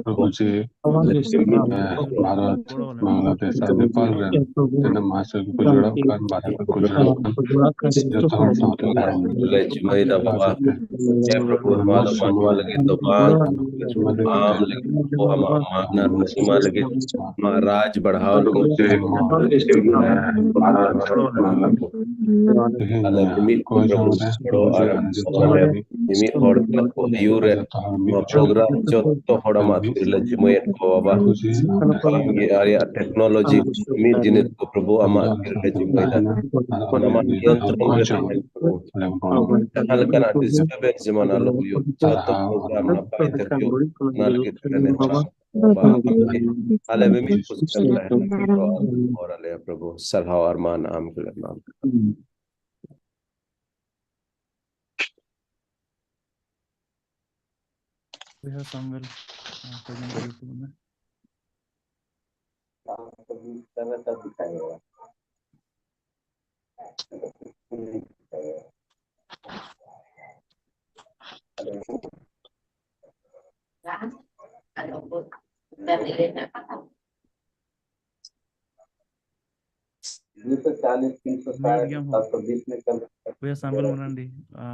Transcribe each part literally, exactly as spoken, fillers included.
ᱯᱨᱚᱵᱷᱩ ᱡᱤ, ᱵᱷᱟᱨᱚᱛ, ᱵᱟᱝᱞᱟᱫᱮᱥ ᱟᱨ ᱱᱮᱯᱟᱞ ᱨᱮᱱ ᱛᱤᱱᱟᱹᱜ ᱢᱟᱦᱟᱥᱚᱭ ᱠᱚᱠᱚ ᱡᱚᱲᱟᱣ ᱠᱟᱱ, ᱵᱟᱦᱨᱮ ᱠᱚᱠᱚ ᱡᱚᱲᱟᱣ ᱠᱟᱱ, ᱡᱚᱛᱚ ᱦᱚᱲ ᱥᱟᱶᱛᱮ ᱛᱟᱦᱮᱱ ᱢᱮ᱾ ᱞᱮ ᱡᱤᱢᱟᱹᱭᱮᱫᱟ ᱵᱟᱵᱟ᱾ ᱦᱮ ᱯᱨᱚᱵᱷᱩ, ᱱᱚᱣᱟ ᱫᱚ ᱢᱟᱱᱣᱟ ᱞᱟᱹᱜᱤᱫ ᱫᱚ ᱵᱟᱝ, ᱟᱢ ᱞᱟᱹᱜᱤᱫ ᱟᱢᱟᱜ ᱢᱟᱱ ᱟᱨ ᱢᱚᱦᱤᱢᱟ ᱞᱟᱹᱜᱤᱫ ᱟᱢᱟᱜ ᱨᱟᱡᱽ ᱵᱟᱲᱦᱟᱣ ᱞᱟᱹᱜᱤᱫ ᱛᱮ ᱟᱞᱮ ᱢᱤᱢᱤᱫ ᱠᱚ ᱯᱨᱚᱵᱷᱩ ᱜᱚᱲᱚ ᱟᱨ ᱢᱤᱢᱤᱫ ᱦᱚᱲ ᱠᱚ ᱟᱹᱭᱩᱨ ᱨᱮ ᱱᱚᱣᱟ ᱯᱨᱳᱜᱨᱟᱢ ᱡᱚᱛᱚ ᱦᱚᱲ ᱟᱢᱟᱜ ᱛᱤ ᱨᱮᱞᱮ ᱡᱤᱢᱟᱹᱭᱮᱫ ᱠᱚᱣᱟ ᱵᱟᱵᱟ᱾ ᱟᱢ ᱜᱮ ᱟᱨᱮᱭᱟᱜ ᱴᱮᱠᱱᱳᱞᱚᱡᱤ ᱢᱤᱫ ᱡᱤᱱᱤᱥ ᱠᱚ ᱯᱨᱚᱵᱷᱩ ᱟᱢᱟᱜ ᱛᱤ ᱨᱮᱞᱮ ᱡᱤᱢᱟᱹᱭᱮᱫᱟ᱾ ᱟᱢᱟᱜ ᱱᱤᱭᱚᱱᱛᱨᱚᱱ ᱨᱮ ᱛᱟᱦᱮᱱ ᱯᱨᱚᱵᱷᱩ᱾ ᱡᱟᱦᱟᱸ ᱞᱮᱠᱟᱱᱟᱜ ᱰᱤᱥᱴᱟᱨᱵᱮᱱᱥ ᱡᱮᱢᱚᱱ ᱟᱞᱚ ᱦᱩᱭᱩᱜ, ᱡᱚᱛᱚ ᱯᱨᱳᱜᱨᱟᱢ ᱱᱟᱯᱟᱭ ᱛᱮ ᱦᱩᱭᱩᱜ, ᱚᱱᱟ ᱞᱟᱹᱜᱤᱫ ᱛᱮᱞᱮ ᱱᱮᱦᱚᱨᱟ᱾ ᱵᱟᱵᱟ, ᱟᱞᱮ ᱢᱤᱢᱤᱫ ᱠᱚ ᱥᱮᱞᱮᱫ ᱛᱟᱦᱮᱱ ᱞᱟᱹᱜᱤᱫ ᱦᱚᱨ ᱟᱞᱮᱭᱟ ᱯᱨᱚᱵᱷᱩ, ᱥᱟᱨᱦᱟᱣ ᱟᱨ ᱢᱟᱱ ᱟᱢ ᱜᱮᱞᱮ ᱮᱢᱟᱢ ᱠᱟᱱᱟ᱾ ᱵᱚᱭᱦᱟ ᱥᱟᱢᱩᱭᱮᱞ, ᱟᱢ ᱥᱟᱹᱜᱩᱱ ᱜᱮ ᱦᱩᱭᱩᱜ ᱛᱟᱵᱚᱱᱟ᱾ ᱢᱤᱫ ᱜᱮᱭᱟᱢ ᱦᱚᱸ᱾ ᱵᱚᱭᱦᱟ ᱥᱟᱢᱵᱟᱞ ᱢᱟᱨᱟᱱᱰᱤ, ᱟ,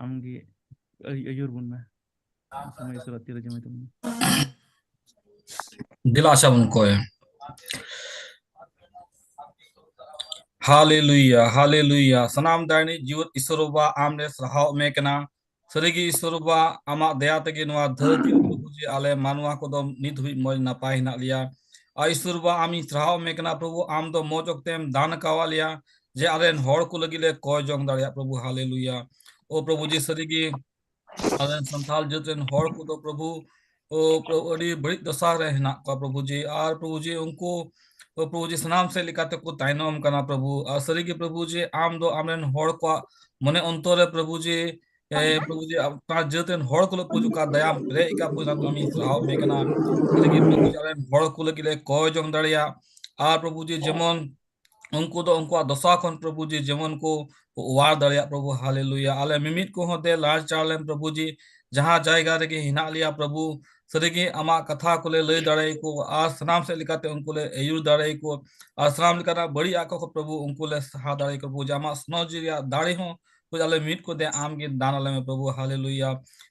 ᱟᱢᱜᱮ ᱟᱹᱭ-, ᱟᱹᱭᱩᱨ ᱵᱚᱱ ᱢᱮ᱾ ᱥᱚᱢᱚᱭ ᱤᱥᱚᱨᱟᱜ ᱛᱤᱨᱮ ᱡᱚᱢᱟᱭ ᱛᱟᱵᱚᱱᱟ᱾ ᱫᱮᱞᱟ ᱟᱪᱪᱷᱟ ᱵᱚᱱ ᱠᱚᱭᱟ᱾ ᱦᱟᱞᱮᱞᱩᱭᱟ, ᱦᱟᱞᱮᱞᱩᱭᱟ᱾ ᱥᱟᱱᱟᱢ ᱫᱟᱲᱮ ᱡᱤᱣᱮᱫ ᱤᱥᱚᱨ ᱵᱟᱵᱟ, ᱟᱢ ᱞᱮ ᱥᱟᱨᱦᱟᱣ ᱢᱮ ᱠᱟᱱᱟ᱾ ᱥᱟᱹᱨᱤᱜᱮ ᱤᱥᱚᱨ ᱵᱟᱵᱟ, ᱟᱢᱟᱜ ᱫᱟᱭᱟ ᱛᱮᱜᱮ ᱱᱚᱣᱟ ᱫᱷᱟᱹᱨᱛᱤ ᱨᱮ ᱯᱨᱚᱵᱷᱩ ᱡᱮ ᱟᱞᱮ ᱢᱟᱱᱣᱟ ᱠᱚᱫᱚ ᱱᱤᱛ ᱦᱟᱹᱵᱤᱡ ᱢᱚᱡᱽ ᱱᱟᱯᱟᱭ ᱦᱮᱱᱟᱜ ᱞᱮᱭᱟ᱾ ᱟᱨ ᱤᱥᱚᱨ ᱵᱟᱵᱟ, ᱟᱢᱤᱧ ᱥᱟᱨᱦᱟᱣ ᱢᱮ ᱠᱟᱱᱟ ᱯᱨᱚᱵᱷᱩ, ᱟᱢ ᱫᱚ ᱢᱚᱡᱽ ᱚᱠᱛᱮᱢ ᱫᱟᱱ ᱟᱠᱟᱣᱟᱫ ᱞᱮᱭᱟ ᱡᱮ ᱟᱞᱮ ᱨᱮᱱ ᱦᱚᱲ ᱠᱚ ᱞᱟᱹᱜᱤᱫ ᱞᱮ ᱠᱚᱭ ᱡᱚᱝ ᱫᱟᱲᱮᱭᱟᱜ ᱯᱨᱚᱵᱷᱩ᱾ ᱦᱟᱞᱮᱞᱩᱭᱟ᱾ ᱳ ᱯᱨᱚᱵᱷᱩ ᱡᱮ ᱥᱟᱹᱨᱤᱜᱮ ᱟᱞᱮ ᱨᱮᱱ ᱥᱟᱱᱛᱟᱲ ᱡᱟᱹᱛ ᱨᱮᱱ ᱦᱚᱲ ᱠᱚᱫᱚ ᱯᱨᱚᱵᱷᱩ, ᱳ ᱯᱨᱚ-, ᱟᱹᱰᱤ ᱵᱟᱹᱲᱤᱡ ᱫᱚᱥᱟ ᱨᱮ ᱦᱮᱱᱟᱜ ᱠᱚᱣᱟ ᱯᱨᱚᱵᱷᱩ ᱡᱮ, ᱟᱨ ᱯᱨᱚᱵᱷᱩ ᱡᱮ ᱩᱱᱠᱩ, ᱳ ᱯᱨᱚᱵᱷᱩ ᱡᱮ ᱥᱟᱱᱟᱢ ᱥᱮᱫ ᱞᱮᱠᱟᱛᱮ ᱠᱚ ᱛᱟᱭᱱᱚᱢ ᱠᱟᱱᱟ ᱯᱨᱚᱵᱷᱩ᱾ ᱟᱨ ᱥᱟᱹᱨᱤᱜᱮ ᱯᱨᱚᱵᱷᱩ ᱡᱮ ᱟᱢ ᱫᱚ ᱟᱢ ᱨᱮᱱ ᱦᱚᱲ ᱠᱚᱣᱟᱜ ᱢᱚᱱᱮ ᱚᱱᱛᱚᱨ ᱨᱮ ᱯᱨᱚᱵᱷᱩ ᱡᱮ, ᱮ, ᱯᱨᱚᱵᱷᱩ ᱡᱮ ᱟᱯᱱᱟᱨ ᱡᱟᱹᱛ ᱨᱮᱱ ᱦᱚᱲ ᱠᱚ ᱞᱟᱹᱜᱤᱫ ᱯᱨᱚᱵᱷᱩ ᱚᱠᱟ ᱫᱟᱭᱟᱢ ᱯᱮᱨᱮᱡ ᱟᱠᱟᱫ ᱯᱨᱚᱵᱷᱩ, ᱚᱱᱟ ᱠᱚ ᱟᱢᱤᱧ ᱥᱟᱨᱦᱟᱣ ᱢᱮ ᱠᱟᱱᱟ᱾ ᱥᱟᱹᱨᱤᱜᱮ ᱯᱨᱚᱵᱷᱩ ᱡᱮ ᱟᱞᱮ ᱨᱮᱱ ᱦᱚᱲ ᱠᱚ ᱞᱟᱹᱜᱤᱫ ᱞᱮ ᱠᱚᱭ ᱡᱚᱝ ᱫᱟᱲᱮᱭᱟᱜ᱾ ᱟᱨ ᱯᱨᱚᱵᱷᱩ ᱡᱮ ᱡᱮᱢᱚᱱ ᱩᱱᱠᱩ ᱫᱚ ᱩᱱᱠᱩᱣᱟᱜ ᱫᱚᱥᱟ ᱠᱷᱚᱱ ᱯᱨᱚᱵᱷᱩ ᱡᱤ ᱡᱮᱢᱚᱱ ᱠᱚ ᱚᱣᱟᱨ ᱫᱟᱲᱮᱭᱟᱜ ᱯᱨᱚᱵᱷᱩ, ᱦᱟᱞᱮᱞᱩᱭᱟ᱾ ᱟᱞᱮ ᱢᱤᱢᱤᱫ ᱠᱚᱦᱚᱸ ᱫᱮ ᱞᱟᱲ ᱪᱟᱲ ᱞᱮᱢ ᱯᱨᱚᱵᱷᱩ ᱡᱤ, ᱡᱟᱦᱟᱸ ᱡᱟᱭᱜᱟ ᱨᱮᱜᱮ ᱦᱮᱱᱟᱜ ᱞᱮᱭᱟ ᱯᱨᱚᱵᱷᱩ, ᱥᱟᱹᱨᱤᱜᱮ ᱟᱢᱟᱜ ᱠᱟᱛᱷᱟ ᱠᱚᱞᱮ ᱞᱟᱹᱭ ᱫᱟᱲᱮᱭᱟᱠᱚ ᱟᱨ ᱥᱟᱱᱟᱢ ᱥᱮᱫ ᱞᱮᱠᱟᱛᱮ ᱩᱱᱠᱩ ᱞᱮ ᱟᱹᱭᱩᱨ ᱫᱟᱲᱮᱭᱟᱠᱚ ᱟᱨ ᱥᱟᱱᱟᱢ ᱞᱮᱠᱟᱱᱟᱜ ᱵᱟᱹᱲᱤᱡ ᱟᱜ ᱠᱚ ᱯᱨᱚᱵᱷᱩ ᱩᱱᱠᱩ ᱞᱮ ᱥᱟᱦᱟ ᱫᱟᱲᱮᱭᱟᱠᱚ ᱯᱨᱚᱵᱷᱩ, ᱡᱮ ᱟᱢᱟᱜ ᱥᱚᱱᱚᱛ ᱡᱤᱣᱤ ᱨᱮᱭᱟᱜ ᱫᱟᱲᱮ ᱦᱚᱸ ᱯᱨᱚᱵᱷᱩ ᱟᱞᱮ ᱢᱤᱫ ᱠᱚ ᱫᱮ ᱟᱢ ᱜᱮ ᱫᱟᱱ ᱟᱞᱮ ᱢᱮ ᱯᱨᱚᱵᱷᱩ, ᱦᱟᱞᱮᱞᱩᱭᱟ᱾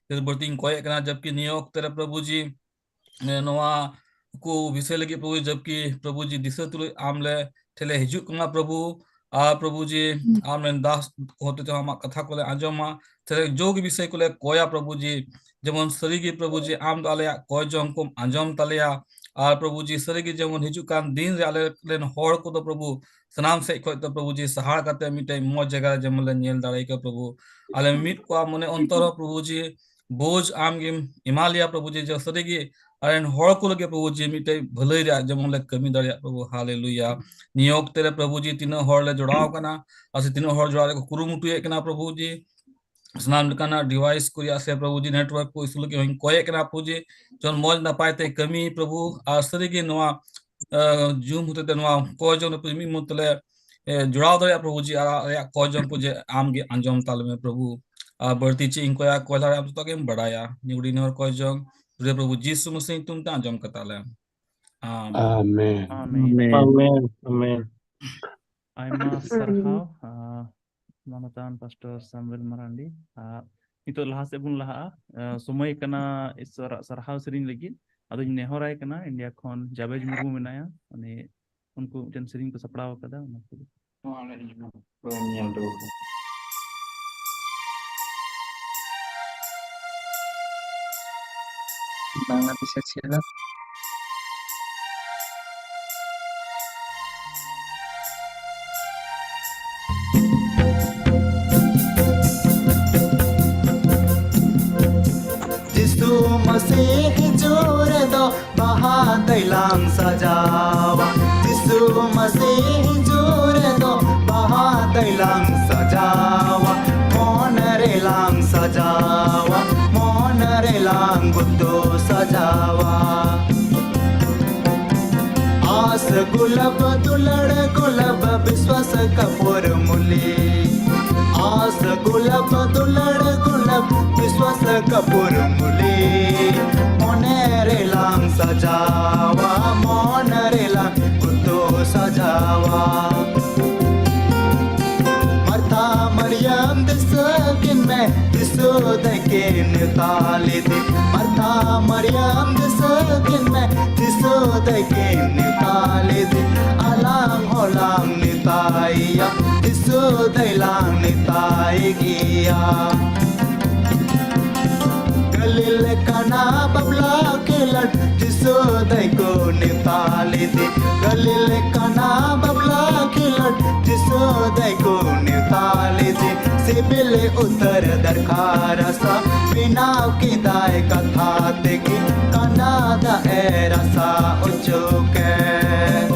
ᱛᱮ ᱵᱟᱹᱲᱛᱤᱧ ᱠᱚᱭᱮᱜ ᱠᱟᱱᱟ ᱡᱚᱵᱠᱤ ᱱᱤᱭᱟᱹ ᱚᱠᱛᱮ ᱨᱮ ᱯᱨᱚᱵᱷᱩ ᱡᱤ ᱮ, ᱱᱚᱣᱟ ᱠᱚ ᱵᱤᱥᱚᱭ ᱞᱟᱹᱜᱤᱫ ᱯᱨᱚᱵᱷᱩ ᱡᱚᱵᱠᱤ ᱯᱨᱚᱵᱷᱩ ᱡᱤ ᱫᱤᱥᱟᱹ ᱛᱩᱞᱩᱡ ᱟᱢ ᱞᱮ ᱴᱷᱮᱱ ᱞᱮ ᱦᱤᱡᱩᱜ ᱠᱟᱱᱟ ᱯᱨᱚᱵᱷᱩ, ᱟᱨ ᱯᱨᱚᱵᱷᱩ ᱡᱤ ᱟᱢ ᱨᱮᱱ ᱫᱟᱥ ᱦᱚᱛᱮ ᱛᱮ ᱟᱢᱟᱜ ᱠᱟᱛᱷᱟ ᱠᱚᱞᱮ ᱟᱸᱡᱚᱢᱟ, ᱥᱮ ᱡᱳᱜ ᱵᱤᱥᱚᱭ ᱠᱚᱞᱮ ᱠᱚᱭᱟ ᱯᱨᱚᱵᱷᱩ ᱡᱤ, ᱡᱮᱢᱚᱱ ᱥᱟᱹᱨᱤᱜᱮ ᱯᱨᱚᱵᱷᱩ ᱡᱤ ᱟᱢ ᱫᱚ ᱟᱞᱮᱭᱟᱜ ᱠᱚᱭ ᱡᱚᱝ ᱠᱚᱢ ᱟᱸᱡᱚᱢ ᱛᱟᱞᱮᱭᱟ, ᱟᱨ ᱯᱨᱚᱵᱷᱩ ᱡᱤ ᱥᱟᱹᱨᱤᱜᱮ ᱡᱮᱢᱚᱱ ᱦᱤᱡᱩᱜ ᱠᱟᱱ ᱫᱤᱱ ᱨᱮ ᱟᱞᱮ ᱨᱮᱱ ᱦᱚᱲ ᱠᱚᱫᱚ ᱯᱨᱚᱵᱷᱩ ᱥᱟᱱᱟᱢ ᱥᱮᱫ ᱠᱷᱚᱡ ᱫᱚ ᱯᱨᱚᱵᱷᱩ ᱡᱤ ᱥᱟᱦᱟ ᱠᱟᱛᱮ ᱢᱤᱫᱴᱮᱡ ᱢᱚᱡᱽ ᱡᱟᱭᱜᱟ ᱨᱮ ᱡᱮᱢᱚᱱ ᱞᱮ ᱧᱮᱞ ᱫᱟᱲᱮ ᱠᱚ ᱯᱨᱚᱵᱷᱩ, ᱟᱞᱮ ᱢᱤᱫ ᱠᱚᱣᱟᱜ ᱢᱚᱱᱮ ᱚᱱᱛᱚᱨ ᱦᱚᱸ ᱯᱨᱚᱵᱷᱩ ᱡᱤ ᱵᱳᱡᱽ ᱟᱢ ᱜᱮᱢ ᱮᱢᱟ ᱞᱮᱭᱟ ᱯᱨᱚᱵᱷᱩ ᱡᱤ, ᱡᱮ ᱥᱟᱹᱨᱤᱜᱮ ᱟᱞᱮ ᱨᱮᱱ ᱦᱚᱲ ᱠᱚ ᱞᱟᱹᱜᱤᱫ ᱯᱨᱚᱵᱷᱩ ᱡᱤ ᱢᱤᱫᱴᱮᱡ ᱵᱷᱟᱹᱞᱟᱹᱭ ᱨᱮᱭᱟᱜ ᱡᱮᱢᱚᱱ ᱞᱮ ᱠᱟᱹᱢᱤ ᱫᱟᱲᱮᱭᱟᱜ ᱯᱨᱚᱵᱷᱩ, ᱦᱟᱞᱮᱞᱩᱭᱟ᱾ ᱱᱤᱭᱟᱹ ᱚᱠᱛᱮ ᱨᱮ ᱯᱨᱚᱵᱷᱩ ᱡᱤ ᱛᱤᱱᱟᱹᱜ ᱦᱚᱲ ᱞᱮ ᱡᱚᱲᱟᱣ ᱠᱟᱱᱟ ᱟᱨ ᱥᱮ ᱛᱤᱱᱟᱹᱜ ᱦᱚᱲ ᱡᱚᱲᱟᱣ ᱨᱮᱭᱟᱜ ᱠᱚ ᱠᱩᱨᱩᱢᱩᱴᱩᱭᱮᱫ ᱠᱟᱱᱟ ᱯᱨᱚᱵᱷᱩ ᱡᱤ, ᱥᱟᱱᱟᱢ ᱞᱮᱠᱟᱱᱟᱜ ᱰᱤᱵᱷᱟᱭᱤᱥ ᱠᱚ ᱨᱮᱭᱟᱜ ᱥᱮ ᱯᱨᱚᱵᱷᱩ ᱡᱤ ᱱᱮᱴᱣᱟᱨᱠ ᱠᱚ ᱤᱥᱩ ᱞᱟᱹᱜᱤᱫ ᱦᱚᱸᱧ ᱠᱚᱭᱮᱫ ᱠᱟᱱᱟ ᱯᱨᱚᱵᱷᱩ ᱡᱤ, ᱡᱮᱢᱚᱱ ᱢᱚᱡᱽ ᱱᱟᱯᱟᱭ ᱛᱮ ᱠᱟᱹᱢᱤ ᱯᱨᱚᱵᱷᱩ, ᱟᱨ ᱥᱟᱹᱨᱤᱜᱮ ᱱᱚᱣᱟ ᱡᱩᱢ ᱦᱚᱛᱮᱛᱮ ᱱᱚᱣᱟ ᱠᱚᱭ ᱡᱚᱱ ᱯᱨᱚᱵᱷᱩ ᱢᱤᱫ ᱢᱚᱱ ᱛᱮᱞᱮ ᱮ, ᱡᱚᱲᱟᱣ ᱫᱟᱲᱮᱭᱟᱜ ᱯᱨᱚᱵᱷᱩ ᱡᱤ, ᱟᱨ ᱟᱞᱮᱭᱟᱜ ᱠᱚᱭ ᱡᱚᱝ ᱠᱚ ᱡᱮ ᱟᱢ ᱜᱮ ᱟᱸᱡᱚᱢ ᱛᱟᱞᱮ ᱢᱮ ᱯᱨᱚᱵᱷᱩ, ᱟᱨ ᱵᱟᱹᱲᱛᱤ ᱪᱮᱫ ᱤᱧ ᱠᱚᱭᱟ ᱠᱚᱭ ᱫᱟᱲᱮᱭᱟᱜ ᱟᱢ ᱡᱚᱛᱚ ᱜᱮᱢ ᱵᱟᱲᱟᱭᱟ᱾ ᱱᱤᱭᱟᱹ ᱦᱩᱰᱤᱧ ᱦᱚᱲ ᱠᱚᱭ ᱡᱚᱝ ᱯᱨᱚᱵᱷᱩ ᱡᱤᱥᱩ ᱢᱟᱥᱤ ᱧᱩᱛᱩᱢ ᱛᱮ ᱟᱸᱡᱚᱢ ᱠᱟᱛᱟ ᱞᱮ᱾ ᱟᱢᱮᱱ᱾ ᱟᱢᱮᱱ᱾ ᱟᱢᱮᱱ᱾ ᱟᱢᱮᱱ᱾ ᱟᱭᱢᱟ ᱥᱟᱨᱦᱟᱣ, ᱟ, ᱢᱟᱱᱚᱛᱟᱱ ᱯᱟᱥᱴᱚᱨ ᱥᱟᱢᱩᱭᱮᱞ ᱢᱟᱨᱟᱱᱰᱤ᱾ ᱟ, ᱱᱤᱛᱚᱜ ᱞᱟᱦᱟ ᱥᱮᱫ ᱵᱚᱱ ᱞᱟᱦᱟᱜᱼᱟ᱾ ᱟ, ᱥᱚᱢᱚᱭ ᱠᱟᱱᱟ ᱤᱥᱚᱨᱟᱜ ᱥᱟᱨᱦᱟᱣ ᱥᱮᱨᱮᱧ ᱞᱟᱹᱜᱤᱫ᱾ ᱟᱫᱚᱧ ᱱᱮᱦᱚᱨᱟᱭ ᱠᱟᱱᱟ, ᱤᱱᱰᱤᱭᱟ ᱠᱷᱚᱱ ᱡᱟᱵᱮᱡᱽ ᱢᱩᱨᱢᱩ ᱢᱮᱱᱟᱭᱟ, ᱩᱱᱤ ᱩᱱᱠᱩ ᱢᱤᱫᱴᱮᱱ ᱥᱮᱨᱮᱧ ᱠᱚ ᱥᱟᱯᱲᱟᱣ ᱟᱠᱟᱫᱟ, ᱚᱱᱟ ᱠᱚ᱾ ᱱᱚᱣᱟ ᱞᱮ ᱦᱤᱡᱩᱜᱼᱟ, ᱵᱟᱹᱧ ᱧᱮᱞ ᱦᱚᱴᱚ ᱠᱟᱜᱼᱟ᱾ ᱵᱟᱝᱞᱟᱫᱮᱥ ᱟᱪᱪᱷᱟ᱾ ᱡᱤᱥᱩ ᱢᱟᱥᱤᱦ ᱦᱤᱡᱩᱜ ᱨᱮᱫᱚ ᱵᱟᱦᱟ ᱫᱟᱹᱭᱞᱟᱝ ᱥᱟᱡᱟᱣᱟ᱾ ᱡᱤᱥᱩ ᱢᱟᱥᱤᱦ ᱦᱤᱡᱩᱜ ᱨᱮᱫᱚ ᱵᱟᱦᱟ ᱫᱟᱹᱭᱞᱟᱝ ᱥᱟᱡᱟᱣᱟ᱾ ᱢᱚᱱ ᱨᱮᱞᱟᱝ ᱥᱟᱡᱟᱣᱟ, ᱢᱚᱱ ᱨᱮᱞᱟᱝ ᱜᱩᱛᱩ ᱥᱟᱡᱟᱣᱟ᱾ ᱟᱥ ᱜᱩᱞᱟᱵ ᱫᱩᱞᱟᱹᱲ ᱜᱩᱞᱟᱵ ᱵᱤᱥᱣᱟᱥ ᱠᱟᱯᱩᱨ ᱢᱩᱞᱤ᱾ ᱟᱥ ᱜᱩᱞᱟᱵ ᱫᱩᱞᱟᱹᱲ ᱜᱩᱞᱟᱵ ᱵᱤᱥᱣᱟᱥ ᱠᱟᱯᱩᱨ ᱢᱩᱞᱤ, ᱢᱚᱱᱮ ᱨᱮᱞᱟᱝ ᱥᱟᱡᱟᱣᱟ, ᱢᱚᱱᱮ ᱨᱮᱞᱟᱝ ᱩᱛᱩ ᱥᱟᱡᱟᱣᱟ᱾ ᱢᱟᱨᱛᱷᱟ ᱢᱟᱨᱭᱟᱢ ᱫᱤᱥᱟᱹ ᱠᱤᱱ ᱢᱮ, ᱡᱤᱥᱩ ᱫᱟᱹᱭ ᱠᱤᱱ ᱱᱮᱣᱛᱟ ᱞᱮᱫᱮ᱾ ᱢᱟᱨᱛᱷᱟ ᱢᱟᱨᱭᱟᱢ ᱫᱤᱥᱟᱹ ᱠᱤᱱ ᱢᱮ, ᱡᱤᱥᱩ ᱫᱟᱹᱭ ᱠᱤᱱ ᱱᱮᱣᱛᱟ ᱞᱮᱫᱮ᱾ ᱟᱞᱟᱝ ᱦᱚᱸᱞᱟᱝ ᱱᱮᱣᱛᱟᱭᱮᱭᱟ, ᱡᱤᱥᱩ ᱫᱟᱹᱭ ᱞᱟᱝ ᱱᱮᱣᱛᱟᱭ ᱜᱮᱭᱟ᱾ ᱜᱟᱹᱞᱤᱞ ᱠᱟᱱᱟ ᱵᱟᱵᱞᱟ ᱠᱷᱮᱞᱳᱰ, ᱡᱤᱥᱩ ᱫᱟᱹᱭ ᱠᱚ ᱱᱮᱣᱛᱟ ᱞᱮᱫᱮ᱾ ᱜᱟᱹᱞᱤᱞ ᱠᱟᱱᱟ ᱵᱟᱵᱞᱟ ᱠᱷᱮᱞᱳᱰ, ᱡᱤᱥᱩ ᱫᱟᱹᱭ ᱠᱚ ᱱᱮᱣᱛᱟ ᱞᱮᱫᱮ᱾ ᱥᱤᱵᱤᱞ ᱩᱛᱟᱹᱨ ᱫᱟᱨᱠᱷᱟ ᱨᱟᱥᱟ, ᱵᱮᱱᱟᱣ ᱠᱮᱫᱟᱭ ᱠᱟᱛᱷᱟ ᱛᱮᱜᱮ, ᱠᱟᱸᱰᱟ ᱫᱟᱜ ᱮ ᱨᱟᱥᱟ ᱚᱪᱚ ᱠᱮᱫ᱾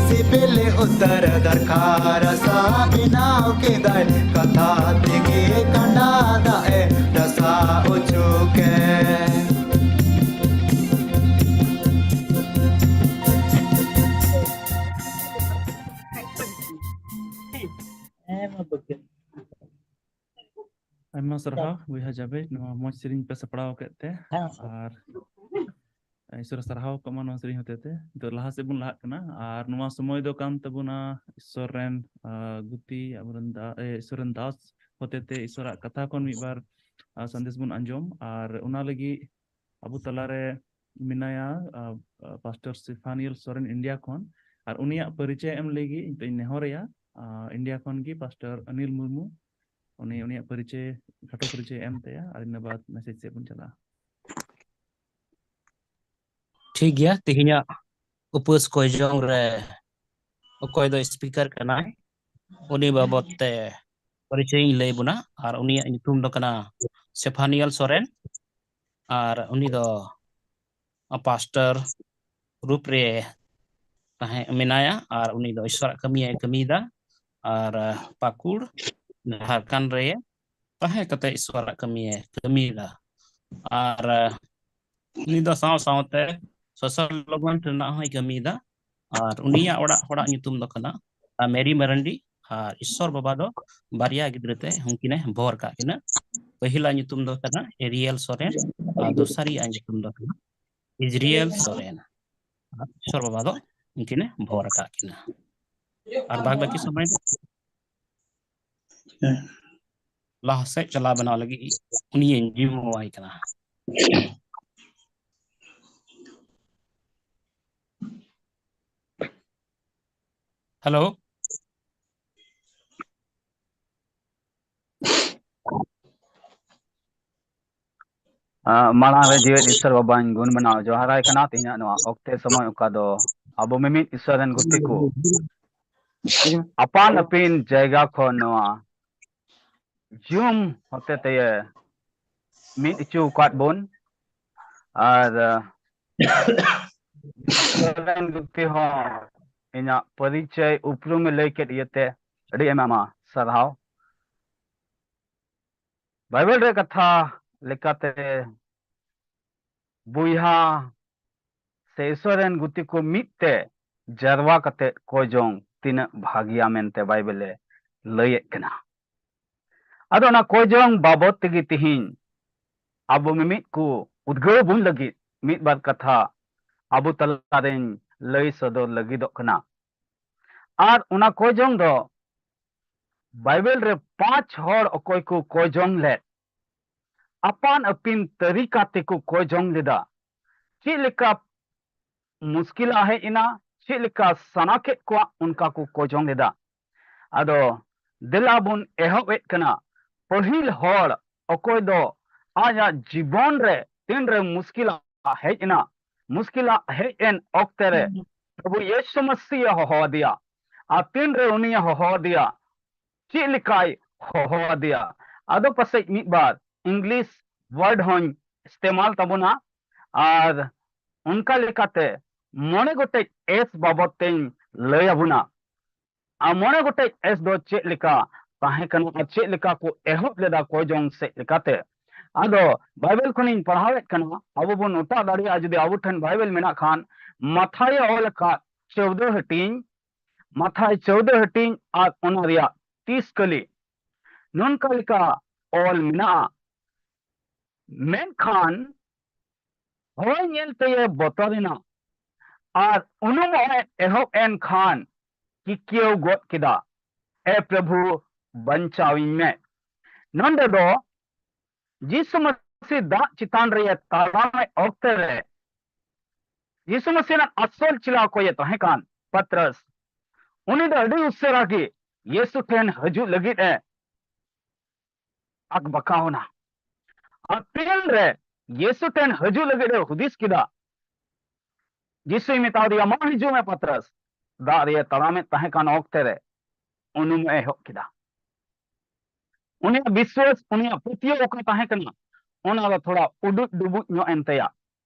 ᱥᱤᱵᱤᱞ ᱩᱛᱟᱹᱨ ᱫᱟᱨᱠᱷᱟ ᱨᱟᱥᱟ, ᱵᱮᱱᱟᱣ ᱠᱮᱫᱟᱭ ᱠᱟᱛᱷᱟ ᱛᱮᱜᱮ, ᱠᱟᱸᱰᱟ ᱫᱟᱜ ᱮ ᱨᱟᱥᱟ ᱚᱪᱚ ᱠᱮᱫ᱾ ᱟᱭᱢᱟ ᱥᱟᱨᱦᱟᱣ ᱵᱚᱭᱦᱟ ᱡᱟᱵᱮᱫ, ᱱᱚᱣᱟ ᱢᱚᱡᱽ ᱥᱮᱨᱮᱧ ᱯᱮ ᱥᱟᱯᱲᱟᱣ ᱠᱮᱫ ᱛᱮ᱾ ᱦᱮᱸ, ᱥᱟᱨ᱾ ᱟᱨ ᱤᱥᱚᱨ ᱥᱟᱨᱦᱟᱣ ᱠᱚᱜ ᱢᱟ ᱱᱚᱣᱟ ᱥᱮᱨᱮᱧ ᱦᱚᱛᱮ ᱛᱮ᱾ ᱱᱤᱛᱚᱜ ᱞᱟᱦᱟ ᱥᱮᱫ ᱵᱚᱱ ᱞᱟᱦᱟᱜ ᱠᱟᱱᱟ᱾ ᱟᱨ ᱱᱚᱣᱟ ᱥᱚᱢᱚᱭ ᱫᱚ ᱠᱟᱱ ᱛᱟᱵᱚᱱᱟ ᱤᱥᱚᱨ ᱨᱮᱱ, ᱟ, ᱜᱩᱛᱤ, ᱟᱵᱚᱨᱮᱱ ᱫᱟ-, ᱮ, ᱤᱥᱚᱨ ᱨᱮᱱ ᱫᱟᱥ ᱦᱚᱛᱮ ᱛᱮ ᱤᱥᱚᱨᱟᱜ ᱠᱟᱛᱷᱟ ᱠᱷᱚᱱ ᱢᱤᱫ ᱵᱟᱨ, ᱟ, ᱥᱟᱸᱫᱮᱥ ᱵᱚᱱ ᱟᱸᱡᱚᱢ᱾ ᱟᱨ ᱚᱱᱟ ᱞᱟᱹᱜᱤᱫ ᱟᱵᱚ ᱛᱟᱞᱟᱨᱮ ᱢᱮᱱᱟᱭᱟ, ᱟ, ᱟ, ᱯᱟᱥᱴᱚᱨ ᱥᱴᱮᱯᱷᱟᱱᱤᱭᱮᱞ ᱥᱚᱨᱮᱱ ᱤᱱᱰᱤᱭᱟ ᱠᱷᱚᱱ᱾ ᱟᱨ ᱩᱱᱤᱭᱟᱜ ᱯᱚᱨᱤᱪᱚᱭ ᱮᱢ ᱞᱟᱹᱜᱤᱫ ᱱᱤᱛᱚᱜ ᱤᱧ ᱱᱮᱦᱚᱨᱮᱭᱟ, ᱟ, ᱤᱱᱰᱤᱭᱟ ᱠᱷᱚᱱ ᱜᱮ ᱯᱟᱥᱴᱚᱨ ᱚᱱᱤᱞ ᱢᱩᱨᱢᱩ᱾ ᱩᱱᱤ ᱩᱱᱤᱭᱟᱜ ᱯᱚᱨᱤᱪᱚᱭ, ᱠᱷᱟᱴᱚ ᱯᱚᱨᱤᱪᱚᱭ ᱮᱢ ᱛᱟᱭᱟ, ᱟᱨ ᱤᱱᱟᱹ ᱵᱟᱫ ᱢᱮᱥᱮᱡᱽ ᱥᱮᱫ ᱵᱚᱱ ᱪᱟᱞᱟᱜᱼᱟ᱾ ᱴᱷᱤᱠ ᱜᱮᱭᱟ, ᱛᱮᱦᱮᱧᱟᱜ ᱩᱯᱟᱹᱥ ᱠᱚᱭᱡᱚᱝ ᱨᱮ ᱚᱠᱚᱭ ᱫᱚ ᱥᱯᱤᱠᱟᱨ ᱠᱟᱱᱟᱭ, ᱩᱱᱤ ᱵᱟᱵᱚᱫ ᱛᱮ ᱯᱚᱨᱤᱪᱚᱭ ᱤᱧ ᱞᱟᱹᱭ ᱵᱚᱱᱟ᱾ ᱟᱨ ᱩᱱᱤᱭᱟᱜ ᱧᱩᱛᱩᱢ ᱫᱚ ᱠᱟᱱᱟ ᱥᱮᱯᱷᱟᱱᱤᱭᱟᱞ ᱥᱚᱨᱮᱱ, ᱟᱨ ᱩᱱᱤ ᱫᱚ ᱯᱟᱥᱴᱚᱨ ᱨᱩᱯ ᱨᱮ ᱛᱟᱦᱮᱸ ᱢᱮᱱᱟᱭᱟ, ᱟᱨ ᱩᱱᱤ ᱫᱚ ᱤᱥᱚᱨᱟᱜ ᱠᱟᱹᱢᱤᱭᱮ ᱠᱟᱹᱢᱤᱭᱮᱫᱟ᱾ ᱟᱨ ᱯᱟᱹᱠᱩᱲ, ᱡᱷᱟᱲᱠᱷᱚᱸᱰ ᱨᱮ ᱛᱟᱦᱮᱸ ᱠᱟᱛᱮ ᱤᱥᱚᱨᱟᱜ ᱠᱟᱹᱢᱤᱭᱮ ᱠᱟᱹᱢᱤᱭᱮᱫᱟ᱾ ᱟᱨ ᱩᱱᱤ ᱫᱚ ᱥᱟᱶ ᱥᱟᱶᱛᱮ ᱥᱳᱥᱟᱞ ᱰᱮᱵᱷᱞᱚᱯᱢᱮᱱᱴ ᱨᱮᱱᱟᱜ ᱦᱚᱸᱭ ᱠᱟᱹᱢᱤᱭᱮᱫᱟ᱾ ᱟᱨ ᱩᱱᱤᱭᱟᱜ ᱚᱲᱟᱜ ᱦᱚᱲᱟᱜ ᱧᱩᱛᱩᱢ ᱫᱚ ᱠᱟᱱᱟ, ᱟ, ᱢᱮᱨᱤ ᱢᱟᱨᱟᱱᱰᱤ, ᱟᱨ ᱤᱥᱥᱚᱨ ᱵᱟᱵᱟ ᱫᱚ ᱵᱟᱨᱭᱟ ᱜᱤᱫᱽᱨᱟᱹ ᱛᱮ ᱩᱱᱠᱤᱱᱮ ᱵᱷᱚᱨ ᱟᱠᱟᱫ ᱠᱤᱱᱟ᱾ ᱯᱟᱹᱦᱤᱞᱟᱜ ᱧᱩᱛᱩᱢ ᱫᱚ ᱠᱟᱱᱟ ᱮᱨᱤᱭᱮᱞ ᱥᱚᱨᱮᱱ ᱟᱨ ᱫᱚᱥᱟᱨᱤᱭᱟᱜ ᱧᱩᱛᱩᱢ ᱫᱚ ᱠᱟᱱᱟ ᱤᱡᱽᱨᱤᱭᱮᱞ ᱥᱚᱨᱮᱱ᱾ ᱟᱨ ᱤᱥᱥᱚᱨ ᱵᱟᱵᱟ ᱫᱚ ᱩᱱᱠᱤᱱᱮ ᱵᱷᱚᱨ ᱟᱠᱟᱫ ᱠᱤᱱᱟ᱾ ᱟᱨ ᱵᱟᱫ ᱵᱟᱹᱠᱤ ᱥᱚᱢᱚᱭ ᱫᱚ ᱦᱮᱸ᱾ ᱞᱟᱦᱟ ᱥᱮᱫ ᱪᱟᱞᱟᱣ ᱵᱮᱱᱟᱣ ᱞᱟᱹᱜᱤᱫ ᱩᱱᱤᱭᱮ ᱡᱤᱢᱟᱹᱣᱟᱭ ᱠᱟᱱᱟ᱾ ᱦᱮᱞᱳ᱾ ᱟᱸ, ᱢᱟᱲᱟᱝ ᱨᱮ ᱡᱤᱣᱮᱫ ᱤᱥᱥᱚᱨ ᱵᱟᱵᱟᱧ ᱜᱩᱱ ᱢᱟᱱᱟᱣ ᱡᱚᱦᱟᱨᱟᱭ ᱠᱟᱱᱟ᱾ ᱛᱮᱦᱮᱧᱟᱜ ᱱᱚᱣᱟ ᱚᱠᱛᱮ ᱥᱚᱢᱚᱭ ᱚᱠᱟ ᱫᱚ ᱟᱵᱚ ᱢᱤᱢᱤᱫ ᱤᱥᱥᱚᱨ ᱨᱮᱱ ᱜᱩᱛᱤ ᱠᱚ ᱟᱯᱟᱱ ᱟᱹᱯᱤᱱ ᱡᱟᱭᱜᱟ ᱠᱷᱚᱱ ᱱᱚᱣᱟ ᱡᱩᱢ ᱦᱚᱛᱮ ᱛᱮ ᱢᱤᱫ ᱦᱚᱪᱚ ᱟᱠᱟᱫ ᱵᱚᱱ, ᱟᱨ, ᱟᱸ, ᱤᱥᱥᱚᱨ ᱨᱮᱱ ᱜᱩᱛᱤ ᱦᱚᱸ ᱤᱧᱟᱹᱜ ᱯᱚᱨᱤᱪᱚᱭ ᱩᱯᱨᱩᱢ ᱮ ᱞᱟᱹᱭ ᱠᱮᱫ ᱤᱭᱟᱹᱛᱮ ᱟᱹᱰᱤ ᱟᱭᱢᱟ ᱟᱭᱢᱟ ᱥᱟᱨᱦᱟᱣ᱾ ᱵᱟᱭᱵᱮᱞ ᱨᱮ ᱠᱟᱛᱷᱟ ᱞᱮᱠᱟᱛᱮ ᱵᱚᱭᱦᱟ ᱥᱮ ᱤᱥᱥᱚᱨ ᱨᱮᱱ ᱜᱩᱛᱤ ᱠᱚ ᱢᱤᱫ ᱛᱮ ᱡᱟᱨᱣᱟ ᱠᱟᱛᱮ ᱠᱚᱭ ᱡᱚᱝ ᱛᱤᱱᱟᱹᱜ ᱵᱷᱟᱹᱜᱤᱭᱟ ᱢᱮᱱᱛᱮ ᱵᱟᱭᱵᱮᱞ ᱮ ᱞᱟᱹᱭᱮᱫ ᱠᱟᱱᱟ᱾ ᱟᱫᱚ ᱚᱱᱟ ᱠᱚᱭ ᱡᱚᱝ ᱵᱟᱵᱚᱫ ᱛᱮᱜᱮ ᱛᱤᱦᱤᱧ ᱟᱵᱚ ᱢᱤᱢᱤᱫ ᱠᱚ ᱩᱫᱽᱜᱟᱹᱣ ᱵᱚᱱ ᱞᱟᱹᱜᱤᱫ ᱢᱤᱫ ᱵᱟᱨ ᱠᱟᱛᱷᱟ ᱟᱵᱚ ᱛᱟᱞᱟᱨᱮᱧ ᱞᱟᱹᱭ ᱥᱚᱫᱚᱨ ᱞᱟᱹᱜᱤᱫᱚᱜ ᱠᱟᱱᱟ᱾ ᱟᱨ ᱚᱱᱟ ᱠᱚᱭ ᱡᱚᱝ ᱫᱚ ᱵᱟᱭᱵᱮᱞ ᱨᱮ ᱯᱟᱸᱪ ᱦᱚᱲ ᱚᱠᱚᱭ ᱠᱚ ᱠᱚᱭ ᱡᱚᱝ ᱞᱮᱫ, ᱟᱯᱟᱱ ᱟᱹᱯᱤᱱ ᱛᱟᱹᱨᱤᱠᱟ ᱛᱮᱠᱚ ᱠᱚᱭ ᱡᱚᱝ ᱞᱮᱫᱟ᱾ ᱪᱮᱫ ᱞᱮᱠᱟ ᱢᱩᱥᱠᱤᱞᱟ ᱦᱮᱡ ᱮᱱᱟ, ᱪᱮᱫ ᱞᱮᱠᱟ ᱥᱟᱱᱟ ᱠᱮᱫ ᱠᱚᱣᱟ, ᱚᱱᱠᱟ ᱠᱚ ᱠᱚᱭ ᱡᱚᱝ ᱞᱮᱫᱟ᱾ ᱟᱫᱚ ᱫᱮᱞᱟ ᱵᱚᱱ ᱮᱦᱚᱵ ᱮᱫ ᱠᱟᱱᱟ᱾ ᱯᱟᱹᱦᱤᱞ ᱦᱚᱲ ᱚᱠᱚᱭ ᱫᱚ ᱟᱡᱟᱜ ᱡᱤᱵᱚᱱ ᱨᱮ ᱛᱤᱱᱨᱮ ᱢᱩᱥᱠᱤᱞᱟ ᱦᱮᱡ ᱮᱱᱟ, ᱢᱩᱥᱠᱤᱞᱟ ᱦᱮᱡ ᱮᱱ ᱚᱠᱛᱮ ᱨᱮ ᱯᱨᱚᱵᱷᱩ ᱭᱤᱥᱩ ᱢᱟᱹᱥᱤ ᱮ ᱦᱚᱦᱚ ᱟᱫᱮᱭᱟ᱾ ᱟᱨ ᱛᱤᱱᱨᱮ ᱩᱱᱤᱭᱮ ᱦᱚᱦᱚ ᱟᱫᱮᱭᱟ, ᱪᱮᱫ ᱞᱮᱠᱟᱭ ᱦᱚᱦᱚ ᱟᱫᱮᱭᱟ? ᱟᱫᱚ ᱯᱟᱥᱮᱡ ᱢᱤᱫ ᱵᱟᱨ English word ᱦᱚᱧ ᱤᱥᱛᱮᱢᱟᱞ ᱛᱟᱵᱚᱱᱟ, ᱟᱨ ᱚᱱᱠᱟ ᱞᱮᱠᱟᱛᱮ ᱢᱚᱬᱮ ᱜᱚᱴᱮᱡ S ᱵᱟᱵᱚᱫ ᱛᱮᱧ ᱞᱟᱹᱭ ᱟᱵᱚᱱᱟ᱾ ᱟᱨ ᱢᱚᱬᱮ ᱜᱚᱴᱮᱡ S ᱫᱚ ᱪᱮᱫ ᱞᱮᱠᱟ ᱛᱟᱦᱮᱸ ᱠᱟᱱᱟ ᱟᱨ ᱪᱮᱫ ᱞᱮᱠᱟ ᱠᱚ ᱮᱦᱚᱵ ᱞᱮᱫᱟ ᱠᱚᱭ ᱡᱚᱝ ᱥᱮᱫ ᱞᱮᱠᱟᱛᱮ᱾ ᱟᱫᱚ ᱵᱟᱭᱵᱮᱞ ᱠᱷᱚᱱᱤᱧ ᱯᱟᱲᱦᱟᱣᱮᱫ ᱠᱟᱱᱟ, ᱟᱵᱚ ᱵᱚᱱ ᱚᱴᱟᱜ ᱫᱟᱲᱮᱭᱟᱜᱼᱟ ᱡᱩᱫᱤ ᱟᱵᱚ ᱴᱷᱮᱱ ᱵᱟᱭᱵᱮᱞ ᱢᱮᱱᱟᱜ ᱠᱷᱟᱱ᱾ ᱢᱟᱛᱷᱟᱭ ᱚᱞ ᱟᱠᱟᱫ ᱪᱳᱫᱽᱫᱚ ᱦᱟᱹᱴᱤᱧ, ᱢᱟᱛᱷᱟᱭ ᱪᱳᱫᱽᱫᱳ ᱦᱟᱹᱴᱤᱧ ᱟᱨ ᱚᱱᱟ ᱨᱮᱭᱟᱜ ᱛᱤᱥ ᱠᱟᱹᱞᱤ ᱱᱚᱝᱠᱟ ᱞᱮᱠᱟ ᱚᱞ ᱢᱮᱱᱟᱜᱼᱟ, ᱢᱮᱱᱠᱷᱟᱱ ᱦᱚᱭ ᱧᱮᱞ ᱛᱮᱭᱮ ᱵᱚᱛᱚᱨ ᱮᱱᱟ ᱟᱨ ᱩᱱᱩᱢᱚᱜ ᱮ ᱮᱦᱚᱵ ᱮᱱ ᱠᱷᱟᱱ ᱠᱤᱠᱤᱭᱟᱹᱣ ᱜᱚᱫ ᱠᱮᱫᱟ, "ᱮ ᱯᱨᱚᱵᱷᱩ, ᱵᱟᱧᱪᱟᱣᱤᱧ ᱢᱮ!" ᱱᱚᱰᱮ ᱫᱚ ᱡᱤᱥᱩ ᱢᱟᱹᱥᱤ ᱫᱟᱜ ᱪᱮᱛᱟᱱ ᱨᱮ ᱛᱟᱲᱟᱢᱮᱫ ᱚᱠᱛᱮ ᱨᱮ ᱡᱤᱥᱩ ᱢᱟᱹᱥᱤ ᱨᱮᱱ ᱟᱥᱚᱞ ᱪᱮᱞᱟ ᱚᱠᱚᱭᱮ ᱛᱟᱦᱮᱸ ᱠᱟᱱ ᱯᱟᱛᱨᱟᱥ, ᱩᱱᱤ ᱫᱚ ᱟᱹᱰᱤ ᱩᱥᱟᱹᱨᱟ ᱜᱮ ᱭᱤᱥᱩ ᱴᱷᱮᱱ ᱦᱤᱡᱩᱜ ᱞᱟᱹᱜᱤᱫ ᱮ ᱟᱠᱵᱟᱠᱟᱣ ᱮᱱᱟ᱾ ᱟᱨ ᱛᱤᱱᱨᱮ ᱭᱤᱥᱩ ᱴᱷᱮᱱ ᱦᱤᱡᱩᱜ ᱞᱟᱹᱜᱤᱫ ᱮ ᱦᱩᱫᱤᱥ ᱠᱮᱫᱟ, ᱡᱤᱥᱩᱭ ᱢᱮᱛᱟ ᱫᱮᱭᱟ, "ᱢᱟ ᱦᱤᱡᱩᱜ ᱢᱮ ᱯᱟᱛᱨᱟᱥ᱾" ᱫᱟᱜ ᱨᱮ ᱛᱟᱲᱟᱢᱮᱫ ᱛᱟᱦᱮᱸ ᱠᱟᱱ ᱚᱠᱛᱮ ᱨᱮ ᱩᱱᱩᱢ ᱮ ᱮᱦᱚᱵ ᱠᱮᱫᱟ᱾ ᱩᱱᱤᱭᱟᱜ ᱵᱤᱥᱣᱟᱥ, ᱩᱱᱤᱭᱟᱜ ᱯᱟᱹᱛᱭᱟᱹᱣ ᱚᱠᱟ ᱛᱟᱦᱮᱸ ᱠᱟᱱᱟ, ᱚᱱᱟ ᱫᱚ ᱛᱷᱚᱲᱟ ᱩᱰᱩᱡ ᱰᱩᱵᱩᱡ ᱧᱚᱜ ᱮᱱ ᱛᱟᱭᱟ᱾